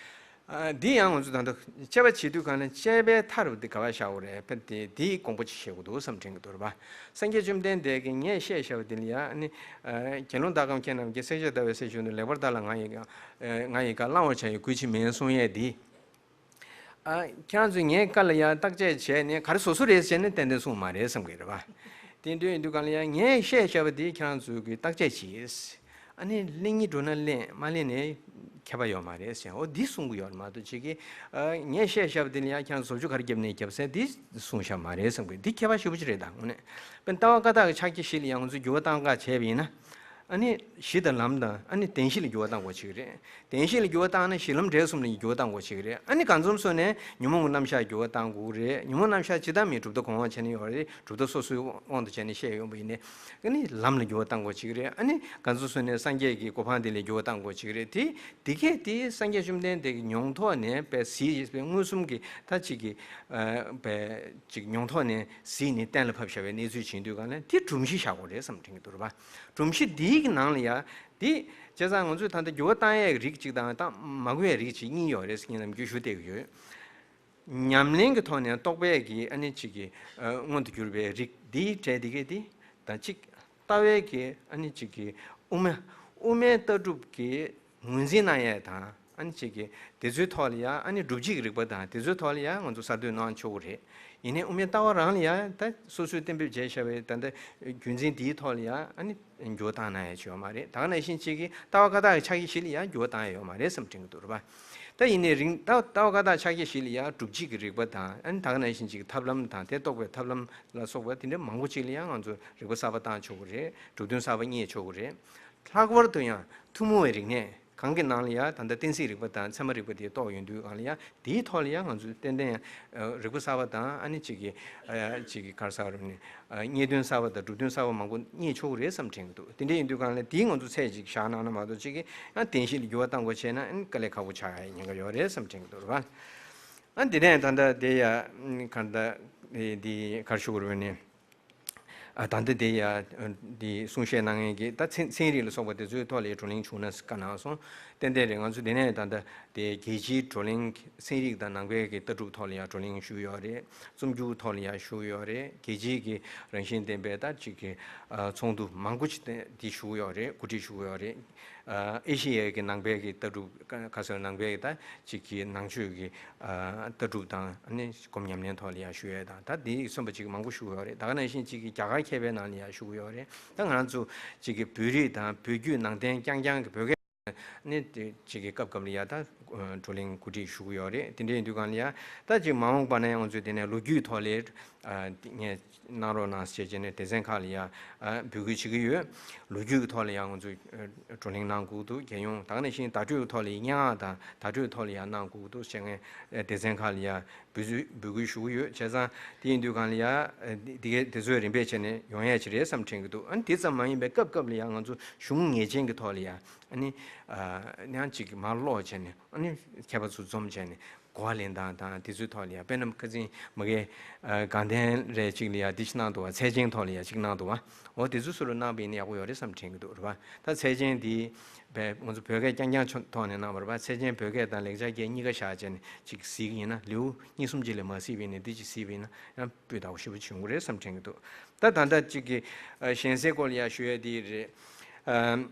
ཨ་འདི་ཡང་ང་ཚོ་ད་ལྟ་དཔྱད་པ་བྱེད་དུས་གང་ལ་དཔྱད་པའི་མཐའ་རུ་འདི་ག་པར་བཞག་དགོས་རེད། དཔེ་དེ་འདིའི་དགོངས་པ་ཅིག་བཞེས་དགོས་འདུག་བསམ་དྲན་གྱི་འདུག་རེད་པ། སངས་རྒྱས་བཅོམ་ལྡན་འདས་ཀྱིས་ངས་བཤད་བཞག་པ་འདི་ལ་ཡང་ནི། ཨ་དགེ་སློང་དག་གམ་ཁྱེད་རྣམས་ཀྱིས་བསྲེག་བཅད་བརྡར་བའི་ཚེ་བཞིན་དུ། ལེགས་པར་བརྟགས་ལ་ང་ཡི་བཀའ། ཨ་ང་ཡི་བཀའ་བླང་བར་བྱ་ཡི་གུས་ཕྱིར་མིན་གསུང་ཡས་འདི། ཨ་ཁྱེད་རང་ཚོས་ངའི་བཀའ་ལ་ཡང་བརྟག་དཔྱད་བྱས་ནས་ག་རེ་བཟོ་བཟོ་རེད་ཟེར་ནས་ཏན་ཏན་གསུངས་མ་རེད་བསམ་གྱི་རེད་པ། དེ་འདྲ་ཡིན་དུས་གང་ལ་ཡང་ངས་བཤད་བཞག་པ་འདི་ཁྱེད་རང་ཚོས་ཀྱིས་བརྟག་དཔྱད་གྱིས། ཨ་ནི་གླེང་སྙིང་འདོད་ན་གླེང་། མ་གླེང་ནའི་ཁྱད་པར་ཡོད་མ་རེད་ཟེར། འོ་འདི་གསུང་གི་ཡོད་མ་གཏོགས་ཅིག་གིས། ཨ་ངས་བཤད་བཞག་པ་འདི་ལ་ཡང་ཁྱེད་རང་ཚོས་བཟོ་བཅོས་ག་རེ་བརྒྱབ་ནས་བརྒྱབ་ཟེར་འདི་གསུངས་བཞག་མ་རེད་བསམ་གྱི། འདི་ཁྱད་པར་ཞེ་པོ་ཅིག་རེད་ད། དངོས་གནས་དཔེར་ན་ལྟ་བ་བཀའ་རྟགས་ཀྱི་ཕྱག་རྒྱ་བཞི་ལ་ཡང་ང་ཚོས་འགྱུར་བ་གཏང་ག་བྱས་པ་ཡིན་ན། ཨ་ནི་གཞི་དང་ལམ་དང་། ཨ་ནི་བདེན་བཞི་ལ་འགྱུར་བ་གཏང་དགོས་བྱེད་ཀྱི་རེད། བདེན་བཞི་ལ་འགྱུར་བ་བཏང་ན་གཞི་ལམ་འབྲས་གསུམ་ལ་འགྱུར་བ་གཏང་དགོས་བྱེད་ཀྱི་རེད། ཨ་ནི་གང་འཚམ་སོ་ནས་ཉོན་མོངས་ཀྱི་རྣམ་གཞག་འགྱུར་བ་གཏང་དགོས་ཀྱི་རེད། ཉོན་མོངས་རྣམ་གཞག་ཇི་ལྟར་མིན་གྲུབ་མཐའ་གོང་འོག་བྱས་ནས་ཡོད་རེད། གྲུབ་མཐའ་སོ་སོའི་དབང་དུ་བྱས་ནས་བཤད་ཡོང་པ་ཡིན་ནའི། ཨ་ནི་ལམ་ལ་འགྱུར་བ་གཏང་དགོས་བྱེད་ཀྱི་རེད། ཨ་ནི་གང་འཚམ་སོ་ནས་སངས་རྒྱས་ཀྱི་གོ་འཕང་དེ་ལ་འགྱུར་བ་གཏང་དགོས་བྱེད་ཀྱི་རེད། དེ་དེ་གས་དེ་སངས་རྒྱས་བཅོམ་ལྡན་འདས་ཀྱི་མྱོང་ཐོག་ནས་དཔེ་གཟིགས། དཔེ་མངོན་སུམ་གྱི་ད་ཅིག་གི་ཨ་དཔེ་ཅིག་མྱོང་ཐོག་ནས་གཟིགས་ནས་གཏན་ལ་ཕབ་བཞག་པའི་གནས་ཚུལ་བྱེད་དུས་གང་ལ་དེ་སྒྲོམ་གཞི་བཞག་དགོས་རེད་བསམ་དྲན་གྱི་འདུག་རེད་པ། སྒྲོམ་གཞི་འདིའི་གི་ནང་ལ་ཡ། འདི་བྱས་ཙང་ང་ཚོས་ད་ལྟ་འགྱུར་བ་བཏང་ཡས་རིགས་གཅིག་དང་། བཏང་མ་དགོས་ཡས་རིགས་གཅིག་གཉིས་ཡོད་རེད་ཟེར་ངས་ནམ་རྒྱུན་ཞུ་བསྡད་ཀྱི་ཡོད། ཉམས་ལེན་གྱི་ཐོག་ནས་རྟོགས་པའི་གི་ཨ་ནི་གཅིག་གི་ཨ་མངོན་དུ་གྱུར་པའི་རིགས་འདིའི་གྲས་འདི་གས་འདི་དང་གཅིག། ལྟ་བའི་གི་ཨ་ནི་གཅིག་གི་དབུ་མ། དབུ་མའི་ལྟ་གྲུབ་ཀྱི་ངོས་འཛིན་གནང་ཡས་དང་། ཨ་ནི་གཅིག་གི་དེ་ཚོའི་ཐོག་ལ་ཡ་ཨ་ནི་སྒྲུབ་བྱེད་ཀྱི་རིགས་པ་དང་དེ་ཚོའི་ཐོག་ལ་ཡ་ང་ཚོ་གསར་གཏོད་གནང་ཆོག་གི་རེད། ཡིན་ནའི་དབུ་མའི་ལྟ་བ་རང་ལ་ཡ་ད་སོ་སོས་གཏན་འབེབས་བྱས་བཞག་པའི་ད་ལྟ་རྒྱུ་མཚན་འདིའི་ཐོག་ལ་ཡ་ཨ་ནི་འགྱུར་བ་བཏང་གནང་ཡ་ཅིག་ཡོད་མ་རེད། ད་ག་ནང་བཞིན་གཅིག་གིས་ལྟ་བ་བཀའ་རྟགས་ཀྱི་ཕྱག་རྒྱ་བཞི་ལ་ཡ་འགྱུར་བ་བཏང་ཡ་ཡོད་མ་རེད་བསམ་དྲན་གྱི་འདུག་རེད་པ། ད་ཡིན་ནའི་རིང་ད་ལྟ་བ་བཀའ་རྟགས་ཕྱག་རྒྱ་བཞི་ལ་ཡ་སྒྲུབ་བྱེད་ཀྱི་རིགས་པ་དང་། ཨ་ནི་ད་ག་ནང་བཞིན་གཅིག་གི་ཐབས་ལམ་དང་། དེ་རྟོགས་པའི་ཐབས་ལམ་ལ་སོགས་པ་དེ་འདྲ་མང་པོ་ཅིག་ལ་ཡ་ང་ཚོ་རིགས་པ་གསར་པ་བཏང་ཆོག་གི་རེད། གྲུབ་དོན་གསར་པ་རྙེད་ཆོག་གི་རེད། ལྷག་པར་དུ་ཡང་ཐུན་མོང་བའི་རིག་གནས་གང་གི་ནང་ལ་ཡ་ད་ལྟ་གཏན་ཚིགས་རིག་པ་དང་ཚད་མ་རིག་པ་དེ་གཏོགས་ཡོང་དུས་གང་ལ་ཡ་དེའི་ཐོག་ལ་ཡ་ང་ཚོས་ཏན་ཏན་ཡང་རིགས་པ་གསར་པ་དང་། ཨ་ནི་གཅིག་གི་ཨ་གཅིག་གི་ག་རེ་ཟེར་དགོས་རེད། རྙེད་དོན་གསར་པ་དང་གྲུབ་དོན་གསར་པ་མང་པོ་རྙེད་ཆོག་གི་རེད་བསམ་དྲན་གྱི་འདུག། དེ་འདྲ་ཡིན་དུས་གང་ལ་དེའི་ང་ཚོ་ཚད་ཅིག་བཞག་གནང་ན་མ་གཏོགས་གཅིག་གི་ཡང་བདེན་བཞི་ལ་འགྱུར་བ་གཏང་དགོས་བྱས་ན་ཨ་ནི་དཀའ་ལས་ཁག་པོ་ཆགས་ཡ་ཉེན་ཁ་ཡོད་རེད་བསམ་དྲན་གྱི་འདུག་རེད་པ། ཨ་འདི་ནས་ད་ལྟ་དེ་ཡ་ག་ད་དེ་ག་རེ་ཞུ་དགོས་རེད་ནི། ཨ་ད་ལྟ་དེ་ཡ་དེ་གསུང་བཤད་གནང་མཁན་གྱི་ད་ཚན་ཚན་རིག་ལ་སོགས་པ་དེ་ཚོའི་ཐོག་ལ་བགྲོ་གླེང་བྱུང་ན་བཀའ་གནང་སོང་། ཏན་ཏན་རེད། ང་ཚོ་དེ་ནས་ད་ལྟ་དེ་རྒྱལ་སྤྱིའི་བགྲོ་གླེང་། ཚན་རིག་དང་ནང་པའི་གི་ལྟ་གྲུབ་ཐོག་ལ་ཡང་བགྲོ་གླེང་ཞུས་ཡོད་རེད། རྩོམ་རྒྱུགས་ཐོག་ལ་ཡང་ཞུས་ཡོད་རེད། རྒྱལ་སྤྱིའི་གི་རང་བཞིན་ལྡན་པའི་ད་ཅིག་གི་ཨ་ཚོགས་འདུ་མང་པོ་ཅིག་དེ་ཞུས་ཡོད་རེད། གོ་སྒྲིག་ཞུས་ཡོད་རེད། ཨ་ཨེ་ཤེ་ཡའི་གི་ནང་པའི་གི་ལྟ་གྲུབ། ཁ་ཁ་སང་ནང་པའི་གི་ད་ཅིག་གི་ནང་ཆོས་ཀྱི་ཨ་ལྟ་གྲུབ་དང་། ཨ་ནི་སྒོམ་ཉམས་ལེན་ཐོག་ལ་ཡང་ཞུ་ཡས་དང་། ད་འདི་གསུམ་པ་ཅིག་མང་པོ་ཞུ་ཡོད་རེད། ད་ག་ནང་བཞིན་ཅིག་གི་རྒྱ་གར་མཁས་པའི་ནང་ལ་ཡང་ཞུ་གི་ཡོད་རེད། ད་ང་རང་ཚོ་ཅིག་གི་བོད་རིགས་དང་བོད་བརྒྱུད་ནང་བསྟན་རྐྱང་རྐྱང་གི་བོད་སྐད། ནི་དེ་གཅིག་གི་སྐབས་སྐབས་ལ་ཡ་ད་བགྲོ་གླེང་གོ་སྒྲིག་ཞུ་གི་ཡོད་རེད། དེ་འདྲ་ཡིན་དུས་གང་ལ་ཡ་ད་ཅིག་མ་འོངས་པ་ན་ཡང་ང་ཚོས་དེ་ནས་ལོ་རྒྱུས་ཐོག་ལ་ངས་གནང་རོགས་གནང་ཟེར་བྱས་ནས་སྡེ་ཚན་ཁག་ལ་ཡ་འབོད་སྐུལ་བྱེད་ཀྱི་ཡོད། ལོ་རྒྱུས་ཀྱི་ཐོག་ལ་ཡ་ང་ཚོས་བགྲོ་གླེང་གནང་དགོས་འདུག་རྒྱལ་ཡོངས་ད་ག་ནང་བཞིན་བརྡ་སྤྲོད་ཀྱི་ཐོག་ལ་ཡ་སྙན་ངག་དང་བརྡ་སྤྲོད་ཐོག་ལ་ཡ་གནང་དགོས་འདུག་ཟེར་ངས་སྡེ་ཚན་ཁག་ལ་ཡ་འབོད་ཚུལ་འབོད་སྐུལ་ཞུ་གི་ཡོད། བྱས་ཙང་དེ་ཡིན་དུས་གང་ལ་ཡ་འདི་གའི་དེ་ཚོའི་རིམ་པས་བྱས་ནས་ཡོང་ཡ་ཅིག་རེད་བསམ་དྲན་གྱི་འདུག་ཨ་ནི་དེ་ཙམ་མ་ཡིན་པའི་སྐབས་སྐབས་ལ་ཡ་ང་ཚོ་གཞུང་ངེས་ཅན་གྱི་ཐོག་ལ་ཡ་ཨ་ནི་ཡང་ཅིག་མར་ཀློག་བྱས་ནས་ཨ་ནི་མཁས་པ་ཚོ་འཛོམས་བྱས་ནས་གོ་བ་ལེན་སྟངས་དང་དེ་ཚོའི་ཐོག་ལ་ཡ་དཔེར་ན་ཁ་སང་མ་གི་དགའ་ལྡན་རེད་ཅིག་ལ་ཡ་འདི་ཅིག་གནང་འདུག་བ། ཚད་ཅན་ཐོག་ལ་ཡ་ཅིག་གནང་འདུག་བ། འོ་དེ་ཚོ་སུ་རུ་གནང་པ་ཡིན་ན་ཡག་པོ་ཡོད་རེད་བསམ་དྲན་གྱི་འདུག་རེད་བ། ད་ཚད་ཅན་འདི་བས་ང་ཚོ་བོད་སྐད་རྐྱང་རྐྱང་ཆོ་ཐོག་ནས་གནང་བ་རེད་བ། ཚད་ཅན་བོད་སྐད་དང་ལེགས་སྦྱར་སྐད་གཉིས་ཀ་བཞག་བྱས་ནས་ཅིག་གཟིགས་ཀྱི་ཡིན་ན་ལེའུ་གཉིས་གསུམ་ཅིག་ལས་མ་གཟིགས་པ་ཡིན་ན་འདི་ཅིག་གཟིགས་པ་ཡིན་ན་ཡང་སྤུས་དག་པོ་ཞེ་པོ་ཅིག་ཡོང་གི་རེད་བསམ་དྲན་གྱི་འདུག་ད་ད་ལྟ་ཅིག་གི་ཨ་གཞན་སའི་སྐོར་ལ་ཡ་ཞུ་ཡ་འདི་རེད། ཨ་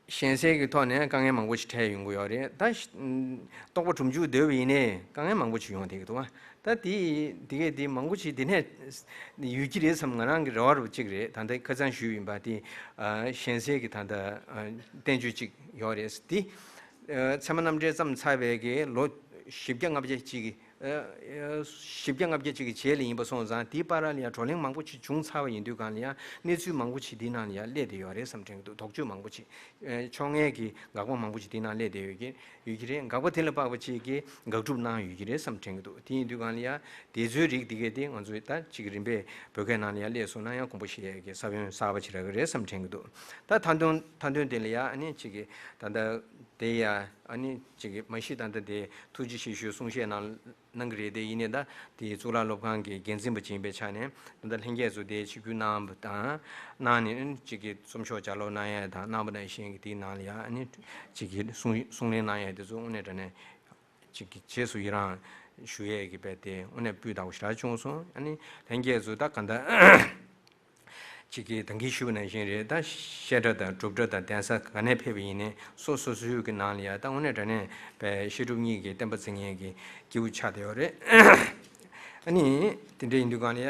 གཞན་སའི་གི་ཐོག་ནས་དཀའ་ངལ་མང་པོ་ཞིག་འཕྲད་ཡོང་གི་ཡོད་རེད། ད་ཤ་ཨ་རྟོགས་པ་གྲུབ་འཇུག་འདོད་པ་ཡིན་ནའི་དཀའ་ངལ་མང་པོ་ཞིག་ཡོང་བསྡད་ཀྱི་འདུག་བ། ད་དེ་དེ་གས་དེ་མང་པོ་ཞིག་དེ་ནས་ཡོད་ཀྱི་རེད་བསམ་ང་རང་གི་རེ་བ་རུ་གཅིག་རེད། ད་ལྟ་ཁ་སང་ཞུས་ཡིན་པ་དེ་ཨ་གཞན་སའི་གི་ད་ལྟ་ཨ་བསྟན་བཅོས་གཅིག་ཡོད་རེད། དེ་ཨ་ཚད་མ་རྣམ་འགྲེལ་བརྩམས་ཚར་བའི་གི་ལོ་བཞི་བརྒྱ་ལྔ་བརྒྱ་གཅིག་གི་ཨ་ཨ་བཞི་བརྒྱ་ལྔ་བརྒྱ་གཅིག་གི་རྗེས་ལ་ཡིན་པ་སོང་ཙང་དེའི་བར་ལ་ཡང་བགྲོ་གླེང་མང་པོ་ཞིག་བྱུང་ཚར་བ་ཡིན་དུས་གང་ལ་ཡང་གནས་ཚུལ་མང་པོ་ཞིག་དེའི་ནང་ལ་ཡང་སླེབས་བསྡད་ཡོད་རེད་བསམ་དྲན་གྱི་འདུག་དོགས་གཅོད་མང་པོ་ཞིག་ཨ་ཕྱོགས་སྔོན་གྱི་དགག་པ་མང་པོ་ཞིག་དེའི་ནང་སླེབས་བསྡད་ཡོད་ཀྱི་ཡོད་ཀྱི་རེད། དགག་པ་དེ་ལ་དཔག་པ་ཅིག་གིས་དགག་སྒྲུབ་གནང་ཡོད་ཀྱི་རེད་བསམ་དྲན་གྱི་འདུག་དེ་ཡིན་དུས་གང་ལ་ཡང་དེ་ཚོའི་རིགས་དེ་གས་དེ་ང་ཚོས་ད་ཅིག་རིམ་པས་བོད་སྐད་ནང་ལ་ཡང་སླེབས་སོང་ན་ཡང་དགོངས་པ་བཞེས་ཡས་ཀྱི་ས་བོན་གསར་པ་ཅིག་རག་གི་རེད་བསམ་དྲན་གྱི་འདུག་ད་མཐའ་དོན་མཐའ་དོན་དེ་ལ་ཡང་ཨ་ནི་ཅིག་གི་ད་ལྟ་དེ་ཡང་ཨ་ནི་ཅིག་གི་མ་གཞི་ད་ལྟ་དེ་ཐུགས་རྗེ་ཆེ་ཞུའི་གསུང་བཤད་གནང་གནང་གི་རེད། དེ་ཡིན་ནའི་ད་དེ་གཙུག་ལག་སློབ་ཁང་གི་འགན་འཛིན་པ་ཅིག་ཡིན་པའི་ཆ་ནས་ད་ལྟ་ལྷན་རྒྱས་ཚོ་དེ་ཆིབས་བསྒྱུར་གནང་བ་དང་གནང་ནས་ཅིག་གི་རྩོམ་ཤོག་ལྗགས་ཀློག་གནང་ཡས་དང་གནང་བ་ནང་བཞིན་གྱི་དེའི་ནང་ལ་ཡང་ཨ་ནི་ཅིག་གི་གསུང་གསུང་གླེང་གནང་ཡས་དེ་ཚོ་དངོས་གནས་དྲང་གནས་ཅིག་གི་རྗེས་སུ་ཡི་རང་ཞུ་ཡས་ཀྱི་དཔེ་དེ་དངོས་གནས་སྤུས་དག་པོ་ཞེ་དྲག་བྱུང་སོང་། ཨ་ནི་ལྷན་རྒྱས་ཚོ་ད་ག་འདྲ་ཅིག་གིས་ད་གིན་ཞུས་པ་ནང་བཞིན་རེད། ད་བཤད་གྲྭ་དང་སྒྲུབ་གྲྭ་དང་གདན་ས་ག་ནས་ཕེབས་པ་ཡིན་ནའི་སོ་སོ་སོའི་གི་ནང་ལ་ཡ་ད་དངོས་གནས་དྲང་གནས་པའི་བཤད་སྒྲུབ་གཉིས་ཀྱི་བསྟན་པ་འཛིན་མཁན་གྱི་སྐྱེས་བུ་ཆགས་བསྡད་ཡོད་རེད། ཨ་ནི་དེ་འདྲ་ཡིན་དུས་གང་ལ་ཡ་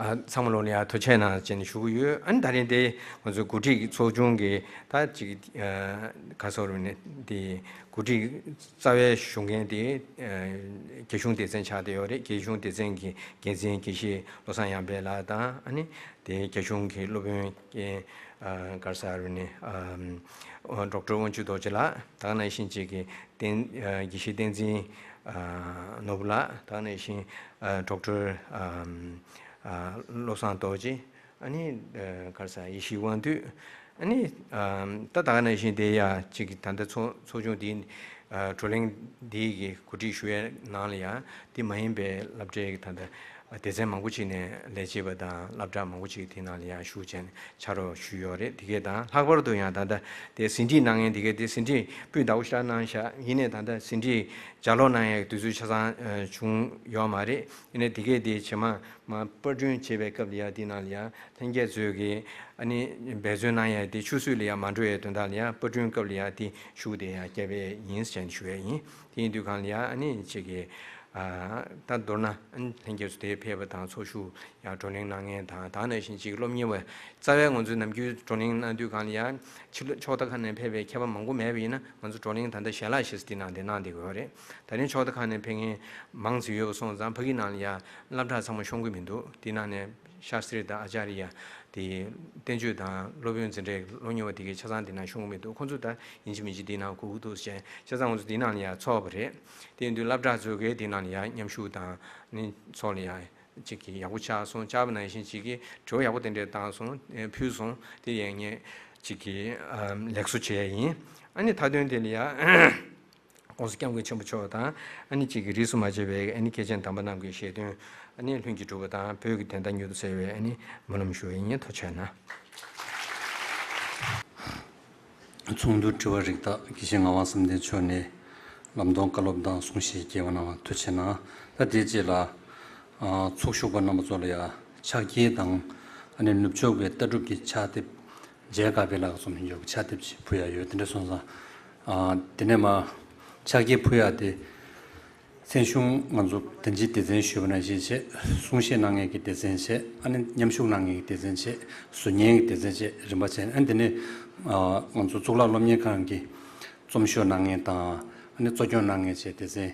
ཨ་ཚང་མ་ལོ་ལ་ཡ་ཐུགས་རྗེ་གནང་ཅེས་ནས་ཞུ་གི་ཡོད། ཨ་ནི་ད་རིང་དེ་ང་ཚོའི་གོ་སྒྲིག་ཚོགས་ཆུང་གི་ད་ཅིག་ཨ་ག་སོ་རུ་ནས་དེ། གོ་སྒྲིག་རྩ་བའི་ཞུ་མཁན་དེ་ཨ་རྒྱ་གཞུང་སྡེ་ཚན་ཆགས་བསྡད་ཡོད་རེད། རྒྱ་གཞུང་སྡེ་ཚན་གྱི་འགན་འཛིན་དགེ་བཤེས་བློ་བཟང་ཡར་འཕེལ་ལགས་དང་ཨ་ནི་དེ་རྒྱ་གཞུང་གི་སློབ་དཔོན་ཨ་ག་རེ་ཟེར་རུ་ནི་ཨ་ཌོག་ཊར་དབང་ཕྱུག་རྡོ་རྗེ་ལགས་དང་ནང་བཞིན་བཅས་ཀྱི་བསྟན་ཨ་དགེ་བཤེས་བསྟན་འཛིན་ཨ་ནོར་བུ་ལགས་དང་ནང་བཞིན་ཨ་ཌོག་ཊར་ཨ་ཨ་བློ་བཟང་རྡོ་རྗེ། ཨ་ནི་ཨ་ག་རེ་ཟེར་ཡེ་ཤེས་དབང་འདུས། ཨ་ནི་ཨ་ད་ད་ག་ནང་བཞིན་དེ་ཡ་གཅིག་ད་ལྟ་ཚོགས་ཚོགས་ཆུང་འདིའི་ཨ་བགྲོ་གླེང་འདི་གི་གོ་སྒྲིག་ཞུ་ཡའི་ནང་ལ་ཡ་དེ་མ་ཡིན་པའི་སློབ་གྲྭའི་ད་ལྟ་སྡེ་ཚན་མང་པོ་ཅིག་ནས་ལས་བྱེད་པ་དང་སློབ་གྲྭ་མང་པོ་ཅིག་དེ་ནང་ལ་ཡ་ཞུགས་བྱས་ནས་ཕྱག་རོགས་ཞུས་ཡོད་རེད། དེ་གས་དང་ལྷག་པར་དུ་ཡང་ད་ལྟ་དེ་ཟིན་བྲིས་གནང་མཁན་དེ་གས་དེ་ཟིན་བྲིས་སྤུས་དག་པོ་ཞིག་གནང་བཞག་ཡིན་ནའི་ད་ལྟ་ཟིན་བྲིས་ལྗགས་ཀློག་གནང་ཡའི་དུས་ཚོད་ཆ་ཚང་ཨ་བྱུང་ཡོད་མ་རེད། ཡིན་ནའི་དེ་གས་དེ་རྗེས་མ་མར་པར་སྐྲུན་བྱེད་པའི་སྐབས་ལ་ཡ་དེ་ནང་ལ་ཡ། ལྷན་རྒྱས་ཚོས་ཀྱིས་ཨ་ནི་འབད་བརྩོན་གནང་ཡ་དེ་ཆུད་ཟོས་ལ་ཡ་མ་འགྲོ་བའི་དོན་དག་ལ་ཡ་པར་སྐྲུན་སྐབས་ལ་ཡ་དེ་ཞུ་བ་དེ་ཡ་བསྐྱལ་བ་ཡིན་ཟེར་ནས་ཞུ་ཡ་ཡིན། དེ་ཡིན་དུས་གང་ལ་ཡ་ཨ་ནི་ཅིག་གིས་ཨ་ད་མདོར་ན་ཨ་ནི་ལྷན་རྒྱས་ཚོ་དེ་ཕེབས་པ་དང་ཚོགས་ཞུགས་ཡ་བགྲོ་གླེང་གནང་མཁན་དང་ད་ནང་བཞིན་ཅིག་སློབ་གཉེར་བ་རྩ་བའི་ང་ཚོའི་ནམ་རྒྱུན་བགྲོ་གླེང་གནང་དུས་གང་ལ་ཡ་ཕྱི་ལོགས་ཕྱོགས་མཐའ་ཁག་ནས་ཕེབས་པའི་མཁས་པ་མང་པོ་མེད་པ་ཡིན་ན་ང་ཚོ་བགྲོ་གླེང་ད་ལྟ་ཞལ་ལག་ཞིག་དེ་ནང་དེ་གནང་བསྡད་ཀྱི་ཡོད་རེད། ད་རིང་ཕྱོགས་མཐའ་ཁག་ནས་ཕེབས་མཁན་མང་ཙམ་ཡོད་པ་སོང་ཙང་ཕ་གི་ནང་ལ་ཡ་སློབ་གྲྭ་ཚང་མ་ཤོང་གི་མི་འདུག་དེ་ནང་ནས། ཤཱསྟྲི་དང་ཨཱ་ཙཱརྱ་དེ་བསྟན་བཅོས་དང་སློབ་དཔོན་འཛིན་གྲྭའི་སློབ་གཉེར་བ་དེ་གའི་ཆ་ཚང་དེ་ནང་ཤོང་གི་མི་འདུག་ཁོང་ཚོ་ད་ཡིན་གཅིག་མིན་གཅིག་དེ་ནང་སྒུག་གི་འདུག་ཟེར་བྱས་ཙང་ང་ཚོ་དེ་ནང་ལ་ཡང་ཚོགས་པ་རེད། དེ་ཡིན་དུས་སློབ་གྲྭ་ཚོ་གས་དེ་ནང་ལ་ཡང་མཉམ་ཞུགས་དང་ནི་ཚོགས་ལ་ཡང་གཅིག་གི་ཡག་པོ་ཆགས་སོང་། ཆགས་པ་ནང་བཞིན་གཅིག་གི་དྲི་བ་ཡག་པོ་དེ་འདྲས་བཏང་སོང་ཕུལ་སོང་། དེ་ཡང་ངས་གཅིག་གི་ལེགས་གསོ་བྱས་ཡིན། ཨ་ནི་མཐའ་དོན་དེ་ལ་ཡང་། ༸གོང་ས་༸སྐྱབས་མགོན་ཆེན་པོ་མཆོག་དང་ཨ་ནི་གཅིག་གི་རིས་སུ་མ་ཆད་པའི་ཨ་ནི་སྐྱེས་ཆེན་དམ་པ་རྣམས་ཀྱི་ཞལ་འདོན་ཨ་ནི་ལྷུན་གྱིས་གྲུབ་པ་དང་བོད་ཀྱི་བདེན་མཐའ་མྱུར་དུ་གསལ་བའི་ཨ་ནི་སྨོན་ལམ་ཞུ་བ་ཡིན། ཐུགས་རྗེ་གནང་། ཚོགས་འདུ་དྲི་བ་རིགས་བདག་དགེ་བཤེས་ངག་དབང་བསམ་གཏན་མཆོག་ནས་ལམ་སྟོན་བཀའ་སློབ་དང་གསུང་བཤད་རྒྱས་པ་གནང་བ་ཐུགས་རྗེ་གནང་། ད་དེའི་རྗེས་ལ་ཚོགས་ཞུགས་པ་རྣམ་པ་ཚོ་ལ་ཡང་ཕྱག་འཁྱེར་དང་ཨ་ནི་ནུབ་ཕྱོགས་པའི་ལྟ་གྲུབ་ཀྱི་ཕྱག་དེབ། མཇལ་དཀའ་བའི་ལག་རྩོམ་ཡོད་ཕྱག་དེབ་ཅིག་ཕུལ་ཡ་ཡོད། དེ་འདྲ་སོང་ཙང་། ཨ་དེ་ནས་མ་ཕྱག་འཁྱེར་ཕུལ་ཡ་དེ་ མཚན་གཞུང་ང་ཚོ་དན་ཅིག་སྡེ་ཚན་ཞུས་པ་ནང་བཞིན་བྱས། གསུང་བཤད་གནང་མཁན་གྱི་སྡེ་ཚན་བྱས། ཨ་ནི་མཉམ་ཞུགས་གནང་མཁན་གྱི་སྡེ་ཚན་བྱས། ཟུར་ཉན་གྱི་སྡེ་ཚན་བྱས། རིམ་པ་བྱས། ཨ་ནི་དེ་ནས་ཨ་ང་ཚོ་གཙུག་ལག་སློབ་གཉེར་ཁང་གི་རྩོམ་ཤོག་གནང་མཁན་དང་། ཨ་ནི་གཙོ་སྐྱོང་གནང་མཁན་བཅས་སྡེ་ཚན་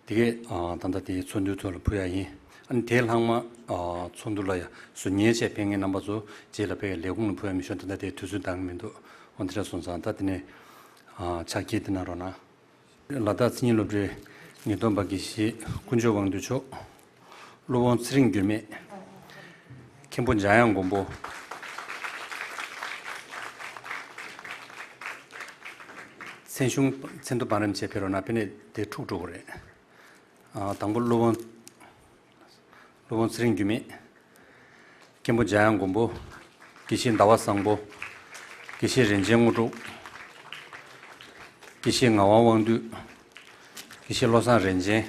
དེ་གས་ཨ་ད་ལྟ་དེའི་ཚོགས་འདུའི་ཐོག་ལ་ཕུལ་ཡ་ཡིན། ཨ་ནི་དེའི་ལྷག་མ་ཨ་ཚོགས་འདུ་ལ་ཡ་ཟུར་ཉན་བྱས་ཕེབས་མཁན་རྣམ་པ་ཚོ་རྗེས་ལ་ཕ་གིའི་ལས་ཁུངས་ལ་ཕུལ་ཡ་མི་ཤོག་ད་ལྟ་དེའི་དུས་ཚོད་འདང་གི་མི་འདུག་འོ་དེ་འདྲ་སོང་ཙང་ད་དེ་ནས་ཨ་ཕྱག་འཁྱེར་དེ་གནང་རོགས་གནང་། ལ་དྭགས་མཚན་ཉིད་སློབ་གྲྭའི་ངེས་སྟོན་པ་དགེ་བཤེས་དཀོན་མཆོག་དབང་འདུས་མཆོག་སློབ་དཔོན་ཚེ་རིང་འགྱུར་མེད། མཁན་པོ་འཇམ་དབྱངས་མགོན་པོ། མཚན་གཞུང་མཚན་ཐོ་བང་རིམ་བྱས་ཕེབས་རོགས་གནང་། དཔེར་ན་དེ་འཁྲུག་འགྲོ་གི་རེད། ཨ་དང་པོ་སློབ་དཔོན། སློབ་དཔོན་ཚེ་རིང་འགྱུར་མེད། མཁན་པོ་འཇམ་དབྱངས་མགོན་པོ། དགེ་བཤེས་ཟླ་བ་བཟང་པོ། དགེ་བཤེས་རིན་ཆེན་དངོས་གྲུབ། དགེ་བཤེས་ངག་དབང་དབང་འདུས། དགེ་བཤེས་བློ་བཟང་རིན་ཆེན།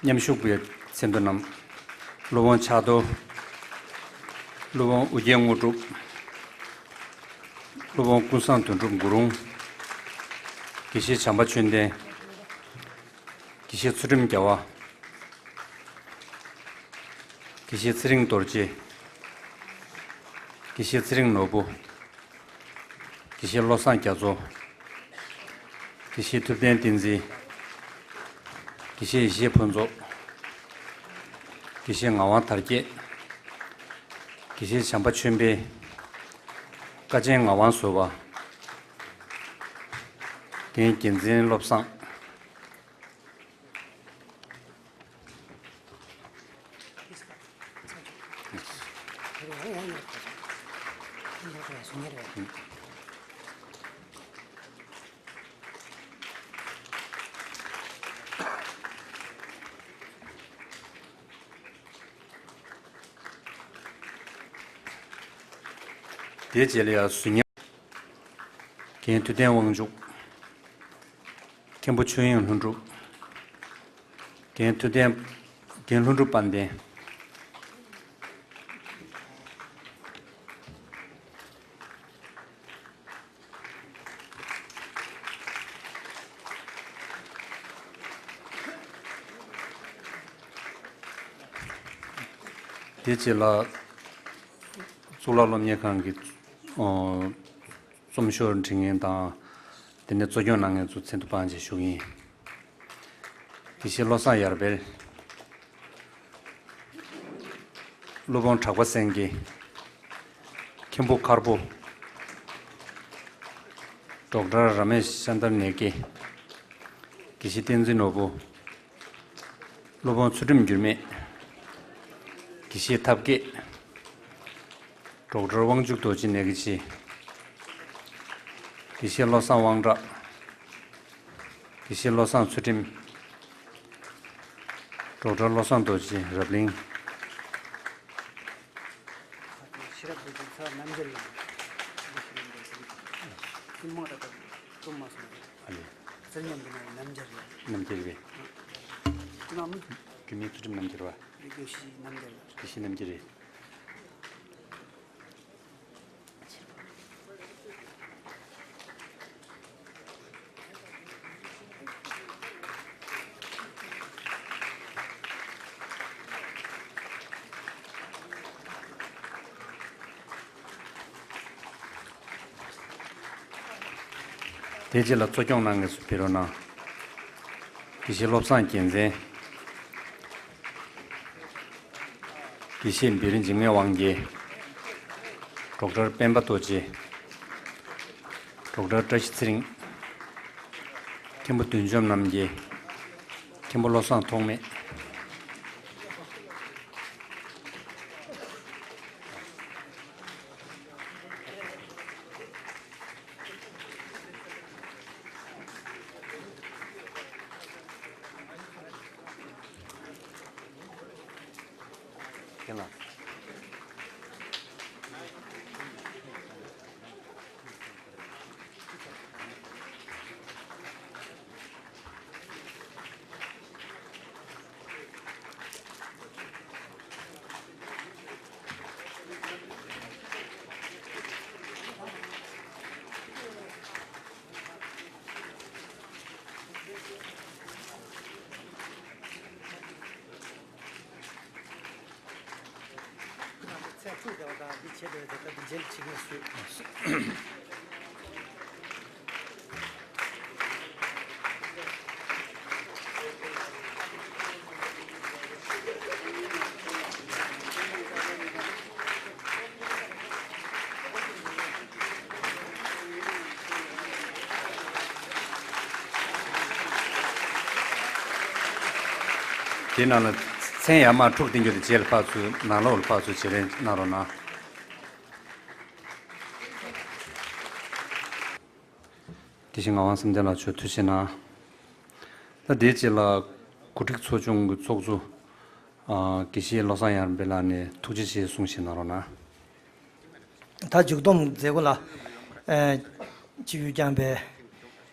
མཉམ་ཞུགས་པའི་མཚན་ཐོ་རྣམས། སློབ་དཔོན་ཕྱག་རྡོར། སློབ་དཔོན་ཨུ་རྒྱན་དངོས་གྲུབ། སློབ་དཔོན་ཀུན་བཟང་དོན་གྲུབ་གུ་རུང་། དགེ་བཤེས་བྱམས་པ་ཆོས་ལྡན། དགེ་བཤེས་ཚུལ་ཁྲིམས་རྒྱལ་བ། དགེ་བཤེས་ཚེ་རིང་རྡོ་རྗེ། དགེ་བཤེས་ཚེ་རིང་ནོར་བུ། དགེ་བཤེས་བློ་བཟང་རྒྱ་མཚོ། དགེ་བཤེས་ཐུབ་བསྟན་བསྟན་འཛིན། དགེ་བཤེས་ཡེ་ཤེས་ཕུན་ཚོགས། དགེ་བཤེས་ངག་དབང་དར་རྒྱས། དགེ་བཤེས་བྱམས་པ་ཆོས་འཕེལ། དཀའ་ཆེན་ངག་དབང་ཟུར་པ། རྒན་རྒྱལ་མཚན་བློ་བཟང་། དེའི་རྗེས་ལ་ཡང་ཟུར་ཉན། རྒན་ཐུབ་བསྟན་དབང་ཕྱུག། མཁན་པོ་ཆོས་དབྱིངས་ལྷུན་གྲུབ། རྒན་ཐུབ་བསྟན། རྒན་ལྷུན་གྲུབ་དཔལ་ལྡན། དེ་རྗེས་ལ་གཙུག་ལག་སློབ་གཉེར་ཁང་གི་ཨོ་རྩོམ་ཤོག་འབྲི་མཁན་དང་། དེ་ནས་གཙོ་སྐྱོང་གནང་མཁན་ཚོ་མཚན་ཐོ་དཔང་བྱས་ཞུ་གི་ཡིན། དགེ་བཤེས་བློ་བཟང་ཡར་འཕེལ། སློབ་དཔོན་གྲགས་པ་སེང་གེ། མཁན་པོ་མཁར་པོ། ཌོག་ཊར་ར་མེཤ་ཤཱན་ཏར་ནེ་ཀེ། དགེ་བཤེས་བསྟན་འཛིན་ནོར་བུ། སློབ་དཔོན་ཚུལ་ཁྲིམས་འགྱུར་མེད། དགེ་བཤེས་ཐབས་མཁས། ཌོག་ཊར་དབང་ཕྱུག་རྡོ་རྗེ་ནེ་གི་ཆི། དགེ་བཤེས་བློ་བཟང་དབང་གྲགས། དགེ་བཤེས་བློ་བཟང་ཚུལ་ཁྲིམས། ཌོག་ཊར་བློ་བཟང་རྡོ་རྗེ་རབ་གླིང་། ཤེས་རབ་རྡོ་རྗེ་ཚ་རྣམ་རྒྱལ་ཡིན། ཤེས་རབ་རྡོ་རྗེ་ཀུན་མང་དྲ་དང་ཀུན་མ་སོང་། ཨ་ནི། རྩལ་ཉམས་པའི་ནང་རྣམ་རྒྱལ་རེད། རྣམ་རྒྱལ་རེད། ཀུན་མ་མི། རྒྱུ་མེད་ཚུལ་ཁྲིམས་རྣམ་རྒྱལ་བ། དགེ་བཤེས་རྣམ་རྒྱལ། དགེ་བཤེས་རྣམ་རྒྱལ་རེད། དེ་རྗེས་ལ་གཙོ་སྐྱོང་གནང་མཁན་ཚོ་ཕེབས་རོགས་གནང་། དགེ་བཤེས་བློ་བཟང་རྒྱལ་མཚན། དགེ་བཤེས་བེ་རི་འཇིགས་མེད་དབང་རྒྱལ། ཌོག་ཊར་སྤེན་པ་རྡོ་རྗེ། ཌོག་ཊར་བཀྲ་ཤིས་ཚེ་རིང་། མཁན་པོ་བདུད་འཇོམས་རྣམ་རྒྱལ། མཁན་པོ་བློ་བཟང་ཐོགས་མེད། ཁྱེད་ལ། དེ་ནང་ལ་མཚན་ཡར་མར་འཁྲུག་བསྟན་རྒྱུ་དེ་རྗེས་ལ་ཕར་ཚུར་ནང་ལོགས་ལ་ཕར་ཚུར་བྱེད་རན་གནང་རོགས་གནང་། དེ་བཞིན་ངག་དབང་བསམ་གཏན་ལགས་མཆོག་ཐུགས་རྗེ་གནང་། ད་དེའི་རྗེས་ལ་གོ་སྒྲིག་ཚོགས་ཆུང་གི་ཚོགས་གཙོ་ཨ་དགེ་བཤེས་བློ་བཟང་ཡར་འཕེལ་ལགས་ནས་ཐུགས་རྗེ་ཆེ་གསུང་བཤད་གནང་རོགས་གནང་། ད་མཇུག་བསྡོམས་མཛད་སྒོ་ལ་ཨ་སྤྱི་འཐུས་རྐྱང་པའི་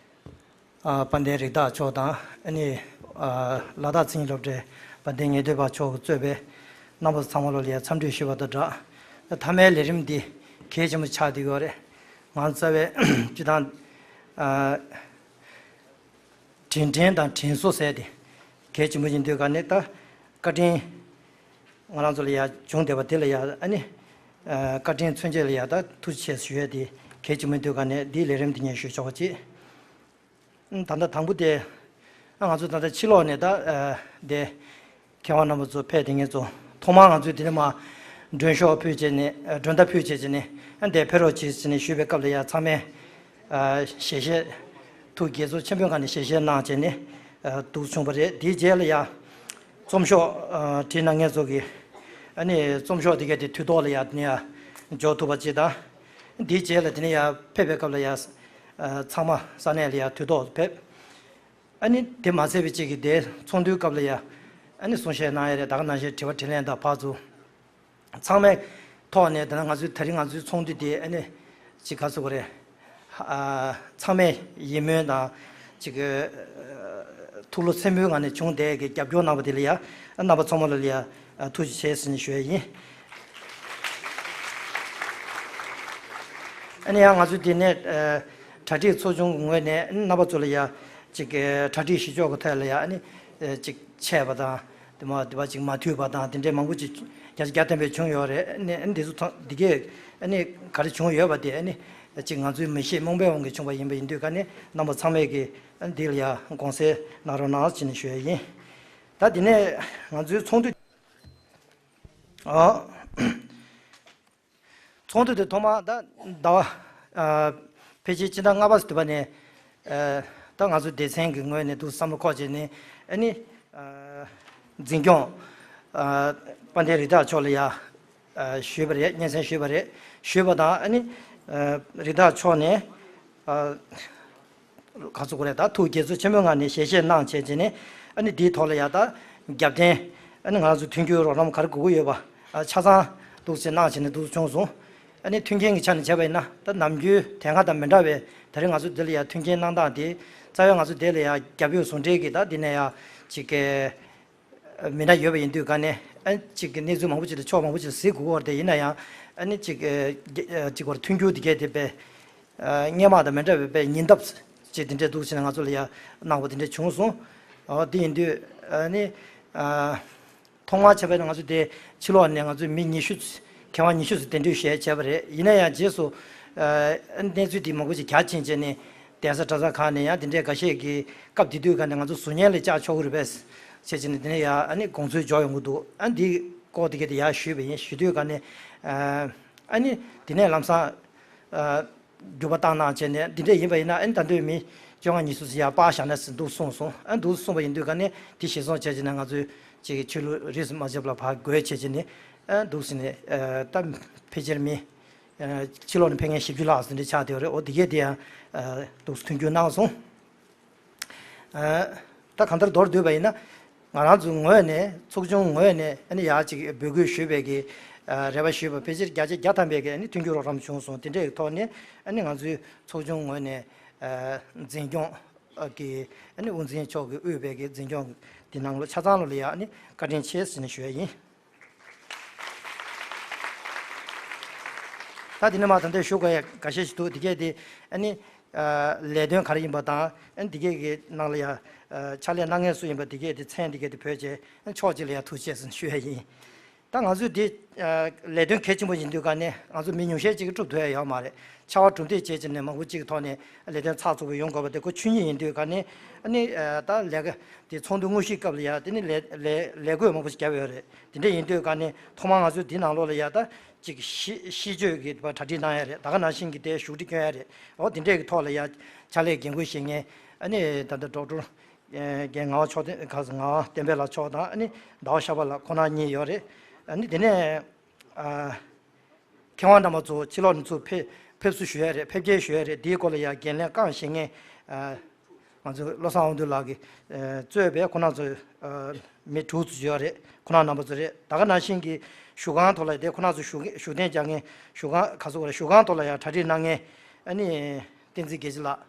ཨ་དཔལ་ལྡན་རིགས་བདག་མཆོག་དང་ཨ་ནི་ཨ་ལ་དྭགས་མཚན་ཉིད་སློབ་གྲྭའི་དཔལ་ལྡན་ཉེ་སྡོད་པ་མཆོག་གིས་གཙོས་པའི་རྣམ་པ་ཚང་མ་ལོ་ལ་ཡ་འཚམས་འདྲི་ཞུས་པ་དང་སྦྲགས། ད་མཐའ་མའི་ལས་རིམ་འདི་གལ་ཆེན་པོ་ཆགས་བསྡད་ཡོད་རེད། ང་རྩ་བའི་སྤྱི་བཏང་ཨ་དྲིན་དྲན་དང་དྲིན་གཟོ་ཟེར་དེ་གལ་ཆེན་པོ་ཡིན་དུས་ག་ནས་ད་བཀའ་དྲིན་ང་རང་ཚོ་ལ་ཡ་བྱུང་བསྡད་པ་དེ་ལ་ཡ་ཨ་ནི་ཨ་བཀའ་དྲིན་མཚོན་བྱེད་ལ་ཡ་ད་ཐུགས་རྗེ་ཆེ་ཞུ་ཡས་དེ་གལ་ཆེན་པོ་ཡིན་དུས་ག་ནས་འདིའི་ལས་རིམ་འདི་ངས་ཞུ་ཆོག་པ་ཅིག་ད་ལྟ་དང་པོ་དེ་ང་ཚོ་ད་ལྟ་ཕྱི་ལོགས་ནས་ད་དེ་མཁས་དབང་རྣམ་པ་ཚོ་ཕེབས་དེ་ངེད་ཚོ་ཐོག་མར་ང་ཚོས་དེ་ནས་མ་མགྲོན་ཤོག་ཕུལ་བྱས་ནས་མགྲོན་བརྡ་ཕུལ་བྱས་བྱས་ནས་དེ་ཕེབས་རོགས་གྱིས་ཟེར་ནས་ཞུས་པའི་སྐབས་ལ་ཡ་ཚང་མས་ཞལ་བཞེས་ཐུགས་དགྱེས་ཚོར་ཆེན་པོའི་ངང་ནས་ཞལ་བཞེས་གནང་བྱས་ནས་འདུག་བྱུང་བ་རེད། དེའི་རྗེས་ལ་ཡ་རྩོམ་ཤོག་བྲིས་གནང་མཁན་ཚོ་གིས་ཨ་ནི་རྩོམ་ཤོག་དེ་གས་དེ་དུས་ཐོག་ལ་ཡ་དེ་ནས་ཡ་འབྱོར་ཐུབ་པ་ཅིག་དང་། དེའི་རྗེས་ལ་དེ་ནས་ཡར་ཕེབས་པའི་སྐབས་ལ་ཡ། ཚང་མ་ས་གནས་ལ་ཡ་དུས་ཐོག་ཕེབས། ཨ་ནི་དེ་མ་ཚད་པའི་གཅིག་གིས་དེ་ཚོགས་འདུའི་སྐབས་ལ་ཡ། ཨ་ནི་གསུང་བཤད་གནང་ཡ་རེད། ད་ག་ནང་བཞིན་དྲི་བ་དྲིས་ལན་དང་ཕར་ཚུར། ཚང་མའི་ཐོག་ནས་ད་ང་ཚོའི་ད་རིང་ང་ཚོའི་ཚོགས་འདུ་དེ་ཨ་ནི་གཅིག་ག་ཚོད་གོ་རེད། ཚང་མས་ཡིད་སྨོན་དང་གཅིག་གི་ཐུགས་བློ་ཚིམ་པོའི་ངང་ནས་བྱུང་བསྡད་ཀྱི་རྒྱབ་སྐྱོར་གནང་བ་དེ་ལ་ཡ་རྣམ་པ་ཚང་མ་ལ་ལ་ཡ་ཐུགས་རྗེ་ཆེ་ཟེར་ནས་ཞུ་ཡ་ཡིན། ཨ་ནི་ཡང་ང་ཚོས་དེ་ནས་གྲ་སྒྲིག་ཚོགས་ཆུང་གི་ངོས་ནས་རྣམ་པ་ཚོ་ལ་ཡ་གཅིག་གྲ་སྒྲིག་བྱེད་ཕྱོགས་ཀྱི་ཐད་ལ་ཡ་ཨ་ནི་གཅིག་ཆད་པ་དང་དེ་མ་དེ་བ་གཅིག་མ་མཐུད་པ་དང་དེ་འདྲའི་མང་པོ་ཅིག་བརྒྱ་ཆ་བརྒྱ་ཐམ་པའི་བྱུང་ཡོད་རེད། ཨ་ནི་ཨ་ནི་དེ་ཚོ་ཐོག་འདི་གས་ཨ་ནི་ག་རེ་བྱུང་ཡོད་པ་དེ་ཨ་ནི་གཅིག་ང་ཚོའི་མི་ཤེས་རྨོངས་པའི་དབང་གིས་བྱུང་བ་ཡིན་པ་ཡིན་དུས་ག་ནི་རྣམ་པ་ཚང་མས་ཀྱི་ཨ་ནི་འདི་ལ་ཡ་དགོངས་སེལ་གནང་རོགས་གནང་ཟེར་ནས་ཞུ་ཡ་ཡིན། ད་དེ་ནས་ང་ཚོའི་ཚོགས་འདུ། ཨ། ཚོགས་འདུ་དེ་ཐོག་མར་ད་ཟླ་བ། ཨ། ཕལ་ཆེར་སྤྱི་ཟླ་ལྔ་པ་ཟེར་དུས་པ་ནས། ཨ། ད་ང་ཚོ་སྡེ་ཚན་གྱི་ངོས་ནས་འདུག་བསམ་བློ་འཁོར་བྱས་ནས་ཨ་ནི། ཨ། འཛིན་སྐྱོང་། ཨ། དཔལ་ལྡན་རི་དྭགས་མཆོག་ལ་ཡ། ཨ། ཞུས་པ་རེད། སྙན་སེང་ཞུས་པ་རེད། ཞུས་པ་དང་ཨ་ནི། ཨ། རི་དྭགས་མཆོག་ནས། ཨ། ག་ཚོད་གོ་རེད། ད་ཐུགས་དགྱེས་ཚོར་ཆེན་པོའི་ངང་ནས་ཞལ་བཞེས་གནང་བྱས་བྱས་ནས་ཨ་ནི་འདིའི་ཐོག་ལ་ཡ་ད་རྒྱབ་རྟེན་ཨ་ནི་ང་ཚོ་མཐུན་འགྱུར་རོགས་རམ་ག་རེ་དགོས་ཀྱི་ཡོད་པ་ཨ་ཆ་ཚང་འདུག་སེ་གནང་བྱས་ནས་འདུག་བྱུང་སོང་། ཨ་ནི་མཐུན་རྐྱེན་གྱི་ཆ་ནས་བྱས་པ་ཡིན་ན་ད་ནམ་རྒྱུན་དེ་སྔ་དང་མི་འདྲ་བའི་ད་རེས་ང་ཚོ་འདི་ལ་ཡ་མཐུན་རྐྱེན་གནང་སྟངས་དེ་རྩ་བའི་ང་ཚོ་འདི་ལ་ཡ་རྒྱབ་ཡོད་ཟུང་འབྲེལ་གྱི་ད་འདི་ནས་ཡ་ཅིག་གི་མི་འདྲ་ཡོད་པ་ཡིན་དུས་ག་ནས་ཨ་ནི་གཅིག་གི་གནས་ཚུལ་མང་པོ་ཅིག་དང་ཕྱོགས་མང་པོ་ཅིག་གཟིགས་དགོས་ཀྱི་ཡོད་རེད། དེ་ཡིན་ན་ཡང་ཨ་ནི་གཅིག་གཅིག་བར་མཐུན་འགྱུར་དེ་གས་དེ་དཔེ་སྔོན་མ་དང་མི་འདྲ་བའི་དཔེ་ཉེ་འདབས་ཅིག་དེ་འདྲས་འདུག་ཟེར་ནས་ང་ཚོ་ལ་ཡ་གནང་བ་དེ་འདྲས་བྱུང་སོང་། ཨ་དེ་ཡིན་དུས་ཨ་ནི་ཨ་ཐོག་མར་བྱས་པ་ཡིན་ན་ང་ཚོ་དེ་ཕྱི་ལོགས་ནས་ང་ཚོ་མི་ཉི་ཤུ་མཁས་དབང་ཉི་ཤུ་ཙམ་གདན་འདྲེན་ཞུས་བྱས་པ་རེད། ཡིན་ན་ཡང་རྗེས་སུ་ཨ་གནས་ཚུལ་དེ་མང་པོ་ཅིག་གྱར་ཕྱིན་བྱས་ནས་གདན་ས་གྲྭ་ཚང་ཁག་ནས་ཡང་དེ་འདྲའི་འགའ་ཤས་ཀྱིས་སྐབས་དེ་དུས་ག་ནས་ང་ཚོ་ཟུར་ཉན་ལ་བཅར་ཆོག་གི་རེད་པས་ཟེར་བྱས་ནས་དེ་ནས་ཡང་ཨ་ནི་དགོངས་ཚུལ་འབྱོར་ཡོང་གི་འདུག་ཨ་འདི་སྐོར་དེ་གས་དེ་ཡར་ཞུས་པ་ཡིན། ཞུ་དུས་ག་ནས་ཨ་ནི་དེ་ནས་ལམ་སང་འགྱུར་བ་བཏང་གནང་བྱས་ནས་འདི་འདྲས་ཡིན་པ་ཡིན་ན་ཨ་ནི་ད་དུང་མི་བཅོ་ལྔ་ཉི་ཤུ་ཙམ་ཡར་སྤར་བཞག་ན་ཟེར་འདུག་གསུངས་སོང་། ཨ་འདུག་གསུངས་པ་ཡིན་དུས་ག་ནས་དེ་གཞིར་བཟུང་བྱས་བྱས་ནས་ང་ཚོས་ཅིག་ཆོས་ལུགས་རིས་མ་འབྱེད་པ་ལ་ཕར་དགོས་བྱས་བྱས་ནས་ཨ་འདུག་ཟེར་ནས་ཨ་ད་ཕལ་ཆེར་མི། ཕྱི་ལོགས་ནས་ཕེབས་མཁན་བཞི་བཅུ་ལྷག་ཙམ་འདྲ་ཆགས་བསྡད་ཡོད་རེད། འོ་དེ་གས་དེ་ཡང་འདུག་མཐུན་འགྱུར་གནང་སོང་། ད་གང་ལྟར་མདོར་བསྡུས་པ་ཡིན་ན་ང་རང་ཚོའི་ངོས་ནས་ཚོགས་ཆུང་ངོས་ནས་ཨ་ནི་ཡར་ཅིག་འབོད་སྐུལ་ཞུས་པའི་གི་རེ་བ་ཞུས་པ་ཕལ་ཆེར་བརྒྱ་ཆ་བརྒྱ་ཐམ་པའི་གི་ཨ་ནི་མཐུན་འགྱུར་རོགས་རམ་བྱུང་སོང་། དེ་འདྲའི་ཐོག་ནས་ཨ་ནི་ང་ཚོའི་ཚོགས་ཆུང་ངོས་ནས་འཛིན་སྐྱོང་གི་ཨ་ནི་དབུ་འཛིན་མཆོག་གིས་དབུས་པའི་གི་འཛིན་སྐྱོང་འདི་ནང་ལོ་ཆ་ཚང་ལོ་ལ་ཡ་ཨ་ནི་བཀའ་དྲིན་ཆེ་ཟེར་ནས་ཞུ་ཡ་ཡིན། ད་དེ་ནས་མ་ད་ལྟ་ཞུ་དགོས་ཡ་འགའ་ཤས་ཤིག་འདུག་དེ་གས་དེ་ཨ་ནི་ལས་དོན་ག་རེ་ཡིན་པ་དང་ཨ་ནི་དེ་གས་ཀྱི་ནང་ལ་ཡ་ཕྱག་ལས་གནང་མཁན་སུ་ཡིན་པ་དེ་གས་དེ་མཚན་དེ་གས་དེ་བོས་བྱས་ཕྱོགས་གཅིག་ལ་ཡ་ཐུགས་རྗེ་ཆེ་ཟེར་ཞུ་ཡ་ཡིན། ད་ང་ཚོས་འདི་ལས་དོན་གལ་ཆེན་པོ་ཡིན་དུས་ག་ནས་ང་ཚོ་མི་ཉུང་ཤས་ཅིག་གིས་སྒྲུབ་ཐུབ་ཡ་ཡོད་མ་རེད། ཕྱར་བ་གྲུ་འདེགས་བྱས་བྱས་ནས་མང་པོ་ཅིག་གི་ཐོག་ནས་ལས་དོན་ཚགས་ཚུད་པོ་ཡོང་དགོས་པ་དེ་ཁོ་ཆོས་ཉིད་ཡིན་དུས་ག་ནས་ཨ་ནི་ད་ལས་ཀ་དེ་ཚོགས་འདུ་དངོས་གཞིའི་སྐབས་ལ་ཡ་དེ་ནི་ལས་ལས་ལས་བགོས་མང་པོ་ཞིག་བརྒྱབ་ཡོད་རེད། དེ་འདྲ་ཡིན་དུས་ག་ནས་ཐོག་མར་ང་ཚོས་འདི་ནང་ལོགས་ལ་ཡ་ད་ཅིག་ཤིས་ཤིས་བརྗོད་ཀྱི་གྲ་སྒྲིག་གནང་ཡ་རེད། ད་ག་ནང་བཞིན་གྱི་དེ་བཞུགས་ཁྲི་སྐྱོན་ཡ་རེད། འོ་དེ་འདྲས་ཀྱི་ཐོག་ལ་ཡ་ཕྱག་ལས་འགན་འཁུར་བཞེས་མཁན་ཨ་ནི་ད་ལྟ་ཌོག་ཊར་རྒན་ངག་དབང་མཆོག་ལྡན་ག་ཟེར་ངག་དབང་བསྟན་འཕེལ་ལགས་མཆོག་དང་ཨ་ནི་ཟླ་བ་ཤར་པ་ལགས་ཁོང་རྣམ་གཉིས་ཡོད་རེད། ཨ་ནི་དེ་ནས་ཨ། མཁས་དབང་རྣམ་པ་ཚོ་ཕྱི་ལོགས་ནས་ཚུར་ཕེབས་ཕེབས་བསུ་ཞུ་ཡ་རེད། ཕེབས་སྐྱེལ་ཞུ་ཡ་རེད། དེའི་སྐོར་ལ་ཡང་འགན་ལེན་རྐང་བཞེས་མཁན་ཨ་ང་ཚོ་བློ་བཟང་དབང་འདུས་ལགས་ཀྱིས་ཨ་གཙོས་པའི་ཁོང་རྣམ་ཚོ་ཨ་མི་དྲུག་ཙམ་ཡོད་རེད། ཁོང་རྣམ་རྣམ་པ་ཚོ་རེད། ད་ག་ནང་བཞིན་གྱི་བཞུགས་ཁང་ཐོག་ལ་དེ་ཁོང་རྣམ་ཚོ་བཞུགས་བཞུགས་གདན་རྒྱག་མཁན་བཞུགས་ཁང་ག་ཚོད་རེད། བཞུགས་ཁང་ཐོག་ལ་ཡང་གྲ་སྒྲིག་གནང་མཁན་ཨ་ནི་བསྟན་འཛིན་དགེ་བྱེད་ལགས་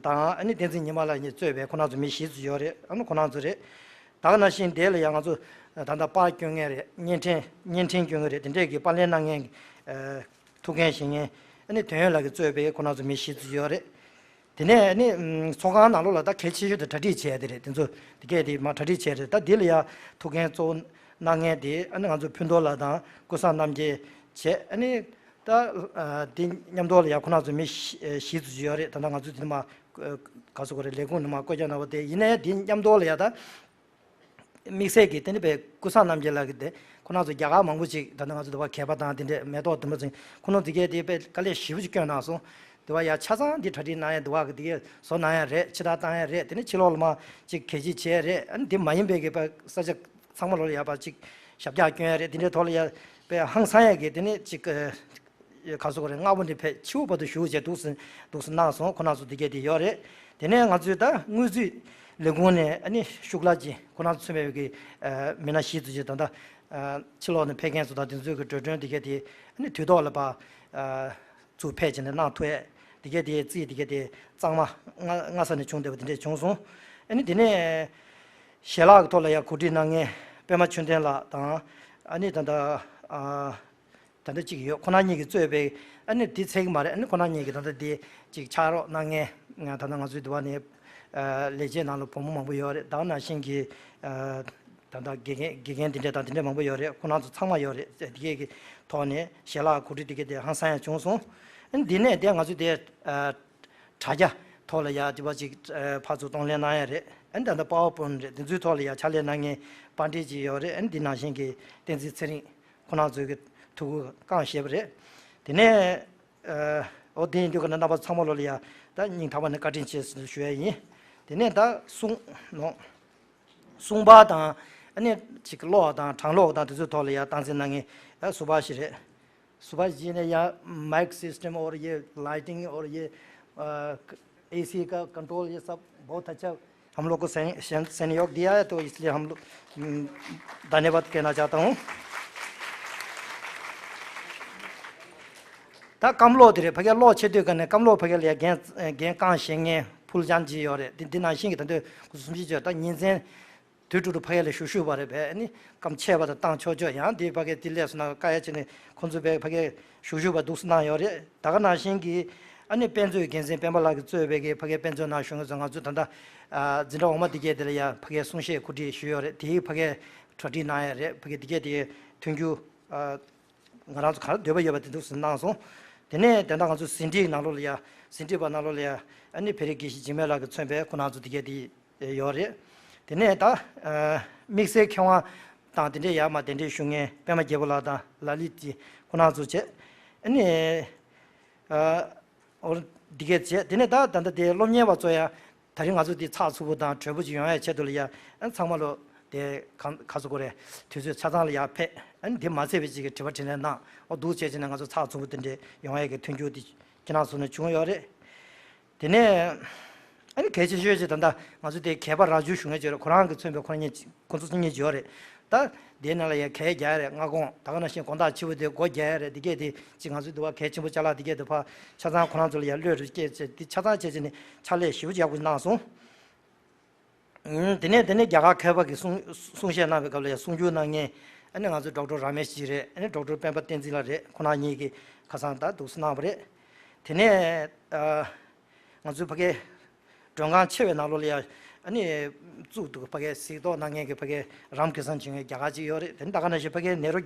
དང་ཨ་ནི་བསྟན་འཛིན་ཉི་མ་ལགས་གཉིས་གཙོས་པའི་ཁོང་རྣམ་ཚོ་མི་བཞི་ཙམ་ཡོད་རེད། ཨ་ནི་ཁོང་རྣམ་ཚོ་རེད། ད་ག་ནང་བཞིན་དེ་ལ་ཡང་ང་ཚོ་ད་ལྟ་པར་སྐྱོན་མཁན་རེད། བརྙན་འཕྲིན་བརྙན་འཕྲིན་སྐྱོན་མཁན་རེད། དེ་འདྲས་ཀྱི་པར་ལེན་གནང་མཁན་ཨ་ཐུགས་འགན་བཞེས་མཁན་ཨ་ནི་དོན་ཡོད་ལགས་ཀྱིས་གཙོས་པའི་ཁོང་རྣམ་ཚོ་མི་བཞི་ཙམ་ཡོད་རེད། དེ་ནས་ཨ་ནི་ཚོགས་ཁང་ནང་ལོགས་ལ་ད་གལ་ཆེ་ཤོས་དེ་གྲ་སྒྲིག་བྱས་དེ་རེད། དེ་ཚོ་དེ་གས་དེ་མ་གྲ་སྒྲིག་བྱས་རེད། ད་འདི་ལ་ཡང་ཐུགས་འགན་གཙོ་བོ་གནང་མཁན་དེ་ཨ་ནི་ང་ཚོ་ཕུན་རྡོར་ལགས་དང་ཀུན་བཟང་རྣམ་རྒྱལ་བྱས། ཨ་ནི་ད་ཨ་དེ་མཉམ་དུ་ལ་ཡང་ཁོང་རྣམ་ཚོ་མི་བཞི་བཞི་ཙམ་ཡོད་རེད། ད་ལྟ་ང་ཚོ་དེ་མ་ག་ཚོད་གོ་རེད། ལས་ཁུངས་ནས་མ་བཀོད་རྒྱ་གནང་བ་དེ་ཡིན་ནའི་དེ་མཉམ་དུ་ལ་ཡ་ད་དམིགས་བསལ་གྱི་དེ་ནི་བས་ཀུན་བཟང་རྣམ་རྒྱལ་ལགས་ཀྱི་དེ་ཁོ་རྣམ་ཚོ་རྒྱ་གར་མང་པོ་ཅིག་ད་ནི་ང་ཚོ་དུ་བ་མཁས་པ་དང་དེ་འདྲས་མེ་ཏོག་ལྡུམ་ར་ཚོ་ཁོ་རྣམ་དེ་གས་དེ་བས་དཀའ་ལས་ཞེ་པོ་ཅིག་བསྐྱོན་གནང་སོང་། དུ་བ་ཡ་ཆ་ཚང་འདི་གྲ་སྒྲིག་གནང་ཡ་དུ་བ་གི་དེ་གས་བཟོ་གནང་ཡ་རེད། ཕྱི་ཐག་བཏང་ཡ་རེད། དེ་ནི་ཕྱི་ལོགས་ལ་མ་ཅིག་གད་ཕྱིས་བྱས་རེད། ཨ་ནི་དེ་མ་ཡིན་པའི་གི་བས་ས་ཆ་ཚང་མ་ལོ་ལ་ཡ་བ་ཅིག་ཞབས་བཀྱག་སྐྱོན་ཡ་རེད། དེ་འདྲའི་ཐོག་ལ་ཡ་བས་ཧང་སང་ཡ་གི་དེ་ནི་ཅིག་ག་ཟེར་དགོས་རེད། སྔ་པོ་ནས་ཕེབས་ཕྱི་པོ་བར་དུ་བཞུགས་བྱས་འདུག་སེ་འདུག་སེ་གནང་སོང་། ཁོ་རྣམ་ཚོ་འདི་གས་དེ་ཡོད་རེད། དེ་ནས་ང་ཚོའི་ད་དངུལ་རྩིས་ལས་ཁུངས་ནས་ཨ་ནི་ཤུགས་ལ་ཅིག་ཁོ་རྣམ་ཚོ་མཚོན་པའི་གི་ཨ་མི་སྣ་བཞི་ཙམ་ཅིག་ད་ལྟ་ཨ་ཕྱི་ལོགས་ནས་ཕེབས་མཁན་ཚོ་དང་དེ་ཚོའི་གི་འགྲོ་གྲོན་འདི་གས་དེ་ཨ་ནི་དུས་ཐོག་ལ་ཕར་ཨ་ཚུར་ཕེབས་བྱས་ནས་གནང་ཐུབ་ཡས་འདི་གས་དེ་རྩིས་འདི་གས་དེ་གཙང་མ་སྔ་སྔ་ས་ནས་བྱུང་བསྡད་པ་དེ་འདྲས་བྱུང་སོང་། ཨ་ནི་དེ་ནས་ཞལ་ལག་གི་ཐོག་ལ་ཡང་གོ་སྒྲིག་གནང་མཁན་པད་མ་ཆོས་ལྡན་ལགས་དང་ཨ་ནི་ད་ལྟ་ཨ། ད་ལྟ་གཅིག་ཡོད། ཁོ་རང་གཉིས་ཀྱིས་གཙོས་པའི་ཨ་ནི་དེ་ཚད་ཀྱི་མ་རེད། ཨ་ནི་ཁོ་རང་གཉིས་ཀྱིས་ད་ལྟ་དེ་གཅིག་ཕྱག་རོགས་གནང་མཁན་ད་ལྟ་ང་ཚོའི་འདི་བ་ནས་ཨ་ལས་བྱེད་ནང་ལ་བུ་མོ་མང་པོ་ཡོད་རེད། ད་ག་ནང་བཞིན་གྱི་ཨ་ད་ལྟ་དགེ་རྒན་དགེ་རྒན་དེ་འདྲས་དང་དེ་འདྲས་མང་པོ་ཡོད་རེད། ཁོ་རང་ཚོ་ཚང་མ་ཡོད་རེད། དེ་གས་ཀྱི་ཐོག་ནས་ཞལ་ལག་གོ་སྒྲིག་དེ་གས་དེ་ཧང་སང་ཡང་བྱུང་སོང་། ཨ་ནི་འདི་ནས་དེ་ང་ཚོས་དེ་ཨ་དྲ་རྒྱ་ཐོག་ལ་ཡ་དེ་བ་ཅིག་ཨ་ཕར་ཚུར་གཏོང་ལེན་གནང་ཡ་རེད། ཨ་ནི་ད་ལྟ་པ་ཝར་པོའིན་རེད། དེ་ཚོའི་ཐོག་ལ་ཡ་ཕྱག་ལས་གནང་མཁན་པཱ་འདྲེ་ཅིག་ཡོད་རེད། ཨ་ནི་འདི་ནང་བཞིན་གྱི་བསྟན་འཛིན་ཚེ་རིང་། ཁོ་རང་ཚོའི་གི་ཐུགས་ཁུར་བསྐངས་བཞེས་པ་རེད། དེ་ནས་ཨ་འོ་དེ་ཡིན་དུས་ཀ་ན་རྣམ་པ་ཚང་མ་ལོ་ལ་ཡ་ད་སྙིང་ཐག་པ་ནས་བཀའ་དྲིན་ཆེ་ཟེར་ཞུ་ཡ་ཡིན། དེ་ནས་ད་གསུང་ནོ། གསུང་པ་དང་ཨ་ནི་ཅིག་གློག་དང་གྲང་གློག་དང་དེ་ཚོའི་ཐོག་ལ་ཡ་སྟངས་འཛིན་གནང་མཁན་ཨ་སུ་བྷ་ཤི་རེད། सुभाष जी ने यहाँ mic system और ये लाइटिंग और ये, अ, एसी का कंट्रोल, ये सब बहुत अच्छा हम लोग को सहन-, सहन-, सहयोग दिया है, तो इसलिए हम लोग, हम्म, धन्यवाद कहना चाहता हूँ। ད་སྐམ་གློག་དེ་རེད། ཕ་གིར་གློག་ཆད་དུས་ཀ་ནས་སྐམ་གློག་ཕ་གིར་ལ་ཡ་འགན་འགན་རྐང་བཞེས་མཁན་ཕུལ་ཅང་ཅིག་ཡོད་རེད། འདི་འདི་ནང་བཞིན་གྱི་ད་དུང་སྐུ་གསུམ་བཞི་བརྗོད་ད་ཉིན་མཚན་དུས་དྲུག་ཏུ་ཕ་གི་ལ་ཞུ་ཞུ་བ་རེད་པས། ཨ་ནི་སྐམ་ཆད་པ་དང་བཏང་ཆོག་ཆོག་ཡང་དེ་ཕ་གི་དེ་ལས་སུ་ན་བཀའ་ཡ་བྱས་ནས་ཁོང་ཚོས་པས་ཕ་གི་ཞུ་ཞུ་བ་འདུག་སེ་གནང་ཡོད་རེད། ད་ག་ནང་བཞིན་གྱི་ཨ་ནི་དཔེ་མཛོད་འགན་འཛིན་སྤེན་པ་ལགས་ཀྱིས་གཙོས་པའི་གི་ཕ་གི་དཔེ་མཛོད་ནང་ཞུ་མཁན་ཚོ་ང་ཚོས་ད་ལྟ་ཨ་འཛིན་གྲྭ་འོག་མ་འདི་གས་དེ་ལ་ཡ་ཕ་གི་གསུང་བཤད་གོ་སྒྲིག་ཞུས་ཡོད་རེད། དེའི་ཕ་གི་གྲ་སྒྲིག་གནང་ཡ་རེད། ཕ་གི་འདི་གས་དེ་མཐུན་འགྱུར་ཨ། ང་རང་ཚོ་ག་རེ་འདོད་པ་ཡོད་པ་དེ་འདུག་སེ་གནང་སོང་། དེ་ནས་དེ་འདྲ་ང་ཚོ་ཟིན་བྲིས་ནང་ལོགས་ལ་ཡ་ཟིན་བྲིས་པ་ནང་ལོགས་ལ་ཡ་ཨ་ནི་བོད་རིགས་དགེ་བཤེས་འཇིགས་མེད་ལགས་ཀྱིས་མཚོན་པའི་ཁོ་རང་ཚོ་དེ་གས་དེ་ཡོད་རེད། དེ་ནས་ད་ཨ་དམིགས་བསལ་མཁས་དབང་དང་དེ་འདྲའི་ཡར་མར་གདན་འདྲེན་ཞུ་མཁན་པད་མ་རྒྱལ་པོ་ལགས་དང་ལ་ལི་ཅི་ཁོ་རང་ཚོ་བྱས། ཨ་ནི་ཨ་འོ་འདི་གས་བྱས། དེ་ནས་ད་ད་ལྟ་དེ་སློབ་གཉེར་བ་ཚོ་ཡ། ད་རིང་ང་ཚོ་འདི་ཚགས་ཚུད་པོ་དང་དྲོད་པོ་ཅིག་ཡོང་ཡའི་ཆེད་དུ་ལ་ཡ་ཨ་ཚང་མ་ལོ་དེ་གང་ག་ཚོད་དགོས་རེད། དུས་ཚོད་ཆ་ཚང་ལ་ཡ་ཕེབས། ཨ་ནི་དེ་མ་ཚད་པའི་ཅིག་གི་དྲི་བ་དྲིས་ལན་གནང་། འོ་འདུག་བྱས་བྱས་ནས་ང་ཚོ་ཚགས་ཚུད་པོ་དེ་འདྲས་ཡོང་ཡ་གི་མཐུན་འགྱུར་དེ་ཁྱེད་རང་ཚོ་ནས་བྱུང་ཡོད་རེད། དེ་ནས་ཨ་ནི་གལ་ཆེ་ཤོས་ཅིག་ད་ལྟ་ང་ཚོ་དེ་གད་པ་རྭ་ཅོ་ཞུ་མཁན་ཅིག་ཡོད་རེད། ཁོ་རང་གིས་མཚོན་པའི་ཁོ་རང་གཉིས་ཁོ་ཚོ་གཉིས་ཅིག་ཡོད་རེད། ད་དེའི་ནང་ལ་ཡ་གད་རྒྱག་ཡ་རེད། སྔ་དགོང་ད་ག་ནང་བཞིན་དགོང་དག་ཕྱི་པོ་དེ་སྒོ་རྒྱག་ཡ་རེད། དེ་གས་དེ་ཅིག་ང་ཚོའི་འདི་བ་གལ་ཆེན་པོ་ཅ་ལག་དེ་གས་དེ་ཕར་ཆ་ཚང་ཁོ་རང་ཚོ་ལ་ཡ་བློས་རུ་སྐྱེས་བྱས་དེ་ཆ་ཚང་བྱས་བྱས་ནས་ཕྱག་ལས་ཞེ་པོ་ཅིག་ཡག་པོ་གནང་སོང་། ཨུམ། དེ་ནས་དེ་ནས་རྒྱ་གར་མཁས་པ་གིས་གསུང་གསུང་བཤད་གནང་བའི་སྐབས་ལ་ཡང་གསུང་བསྒྱུར་གནང་མཁན་ཨ་ནི་ང་ཚོའི་ཌོག་ཊར་ར་མེཤ་ཇི་རེད། ཨ་ནི་ཌོག་ཊར་སྤེན་པ་བསྟན་འཛིན་ལགས་རེད། ཁོང་རྣམ་གཉིས་ཀྱིས་ཁ་སང་ད་འདུག་སེ་གནང་བ་རེད། དེ་ནས་ཨ་ང་ཚོའི་ཕ་གིའི་མགྲོན་ཁང་ཆེ་བའི་ནང་ལོགས་ལ་ཡང་ ཨ་ནི་བཙུགས་འདུག་ཕ་གའི་གཟིགས་རྟོག་གནང་མཁན་གྱི་ཕ་གའི་རམ་གེ་སང་བྱེད་མཁན་རྒྱ་གར་ཅིག་ཡོད་རེད། དེ་ནི་ད་ག་ནང་བཞིན་ཕ་གའི་ནེ་རུ་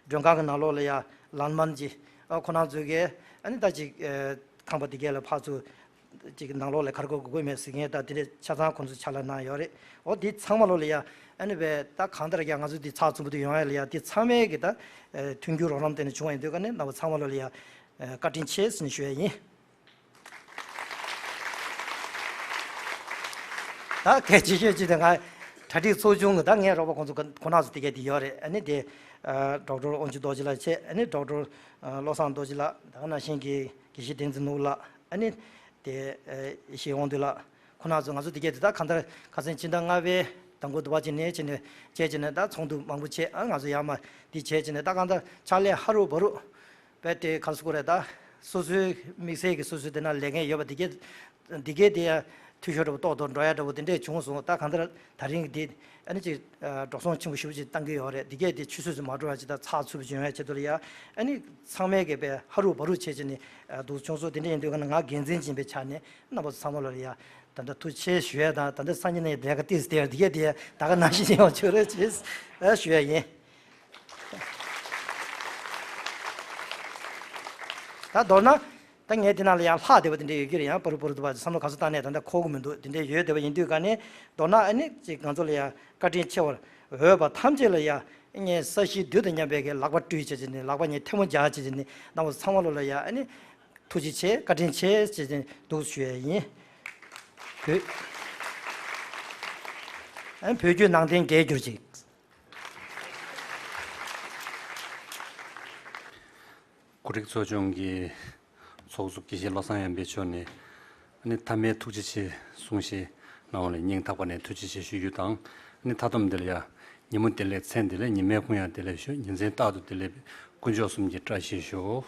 མགྲོན་ཁང་གི་ནང་ལོགས་ལ་ཡ་ལན་མན་ཅིག་ཨ་ཁོ་རང་ཚོའི་གི་ཨ་ནི་ད་ཅིག་ཨ་ཁང་པ་དེ་གས་ལ་ཕར་ཚུར་ཅིག་ནང་ལོགས་ལ་ག་རེ་དགོས་དགོས་མེད་ཟེར་མཁན་ད་དེ་འདྲ་ཆ་ཚང་ཁོང་ཚོས་ཕྱག་ལས་གནང་ཡོད་རེད། འོ་དེ་ཚང་མ་ལོགས་ལ་ཡ་ཨ་ནི་བས་ད་གང་ལྟར་ཡ་ང་ཚོ་འདི་ཚགས་ཚུད་པོ་དེ་ཡོང་ཡ་ལ་ཡ་དེ་ཚང་མས་གི་ད་ཨ་མཐུན་འགྱུར་རོགས་རམ་དེ་ནས་བྱུང་བ་ཡིན་དུས་ཀ་ནས་རྣམ་པ་ཚང་མ་ལོགས་ལ་ཡ་ཨ་བཀའ་དྲིན་ཆེ་ཟེར་ནས་ཞུ་ཡ་ཡིན། ད་གལ་ཆེ་ཤོས་གཅིག་དེ་ང་གྲ་སྒྲིག་ཚོགས་ཆུང་གི་ད་ངའི་རོགས་པ་ཁོང་ཚོ་ཁོ་ན་ཚོ་དེ་གས་དེ་ཡོད་རེད། ཨ་ནི་དེ་ཨ་ཌོག་ཊར་དབང་ཕྱུག་རྡོ་རྗེ་ལགས་བྱས། ཨ་ནི་ཌོག་ཊར་ཨ་བློ་བཟང་རྡོ་རྗེ་ལགས། ད་ག་ནང་བཞིན་གྱི་དགེ་བཤེས་བསྟན་འཛིན་ནོར་བུ་ལགས། ཨ་ནི་དེ་ཨ་ཡེ་ཤེས་དབང་འདུས་ལགས། ཁོ་ན་ཚོ་ང་ཚོ་དེ་གས་དེ་ད་གང་ལྟར་ཁ་སང་ཕྱི་ཟླ་ལྔ་པའི་དང་པོ་དུ་བ་ཅིག་ནས་བྱས་ནས་བྱས་བྱས་ནས་ད་ཚོགས་འདུ་མང་པོ་བྱས། ཨ་ང་ཚོ་ཡར་མར་འདི་བྱས་བྱས་ནས་ད་གང་ལྟར་ཕྱག་ལས་ཧ་རུ་བ་རུ། བས་དེ་ག་རེ་ཟེར་དགོས་རེད། ད་སོ་སོའི་དམིགས་བསལ་གྱི་སོ་སོའི་དེ་ན་ལས་འགན་ཡོད་པ་དེ་གས་དེ་གས་དེ་ཡང་འཐུས་ཤོར་འདྲ་པོ་ཏོག་ཏོག་འགྲོ་ཡ་འདྲ་པོ་དེ་འདྲས་བྱུང་སོང་། ད་གང་ལྟར་ད་རིང་གི་དེ་ཨ་ནི་ཅིག་ཨ་འགྲོ་སོང་ཆེན་པོ་ཞེ་པོ་ཅིག་བཏང་གི་ཡོད་རེད། དེ་གས་དེ་ཆུད་ཟོས་སུ་མ་འགྲོ་བ་ཅིག་དང་ཚགས་ཚུད་པོ་ཅིག་ཡོང་ཡ་ཆེད་དུ་ལ་ཡ་ཨ་ནི་ཚང་མས་གས་པས་ཧ་རུ་བ་རུ་བྱས་བྱས་ནས་ཨ་འདུག་བྱུང་སོང་། དེ་འདྲས་ཡིན་དུས་ཀ་ནས་ང་འགན་འཛིན་ཡིན་པའི་ཆ་ནས་རྣམ་པ་ཚོ་ཚང་མ་ལ་ཡ་ད་ལྟ་ཐུགས་རྗེ་ཆེ་ཞུ་ཡ་དང་། ད་ལྟ་སང་ཉིན་ནས་ལས་ཀ་ཏིས་སྟེར་དེ་གས་དེ་ད་ག་ནང་བཞིན་ཡོང་ཆོག་རེད་ཅེས་ཞུ་ཡ་ཡིན། ད་མདོར་ན་ད་ངས་དེ་ནང་ལ་ཡང་ལྷག་བསྡད་པ་དེ་འདྲ་ཡོད་ཀྱི་རེད། ཡང་པ་རུ་པ་རུ་དུ་བ་བསམ་བློ་ག་ཚོད་བཏང་ནས་ད་ལྟ་འཁོར་གི་མི་འདུག་དེ་འདྲ་ཡོད་བསྡད་པ་ཡིན་དུས་ཀ་ནས་མདོར་ན་ཨ་ནི་ཅིག་ང་ཚོ་ལ་ཡང་བཀའ་དྲིན་ཆེ་བར་འོས་པ་ཐམས་ཅད་ལ་ཡང་ངས་ས་གཞིའི་རྡུལ་དང་མཉམ་པའི་གི་ལག་པ་བཀྲུས་བྱས་བྱས་ནས་ལག་པ་གཉིས་ཐལ་མོ་སྦྱར་བྱས་བྱས་ནས་རྣམ་པ་ཚང་མ་ལོ་ལ་ཡང་ཨ་ནི་ཐུགས་རྗེ་ཆེ་བཀའ་དྲིན་ཆེ་བྱས་བྱས་ནས་འདུག་ཞུ་ཡས་ཡིན། བོད་ཨ་ནི་བོད་བརྒྱུད་ནང་བསྟན་རྒྱས་གྱུར་ཅིག་གོ་སྒྲིག་ཚོགས་ཆུང་གི་ཚོགས་གཙོ་དགེ་བཤེས་བློ་བཟང་ཡར་འཕེལ་མཆོག་ནས་ཨ་ནི་མཐའ་མའི་ཐུགས་རྗེ་ཆེ་གསུང་བཤད་གནང་བ་ལ་སྙིང་ཐག་པ་ནས་ཐུགས་རྗེ་ཆེ་ཞུ་རྒྱུ་དང་། ཨ་ནི་མཐའ་སྡོམ་འདི་ལ་ཡ་ཉིན་མོ་བདེ་ལེགས་མཚན་བདེ་ལེགས་ཉི་མའི་ཕུང་ཡང་བདེ་ལེགས་ཞུ། ཉིན་མཚན་རྟག་ཏུ་བདེ་ལེགས་དཀོན་མཆོག་གསུམ་གྱི་བཀྲ་ཤིས་ཤོག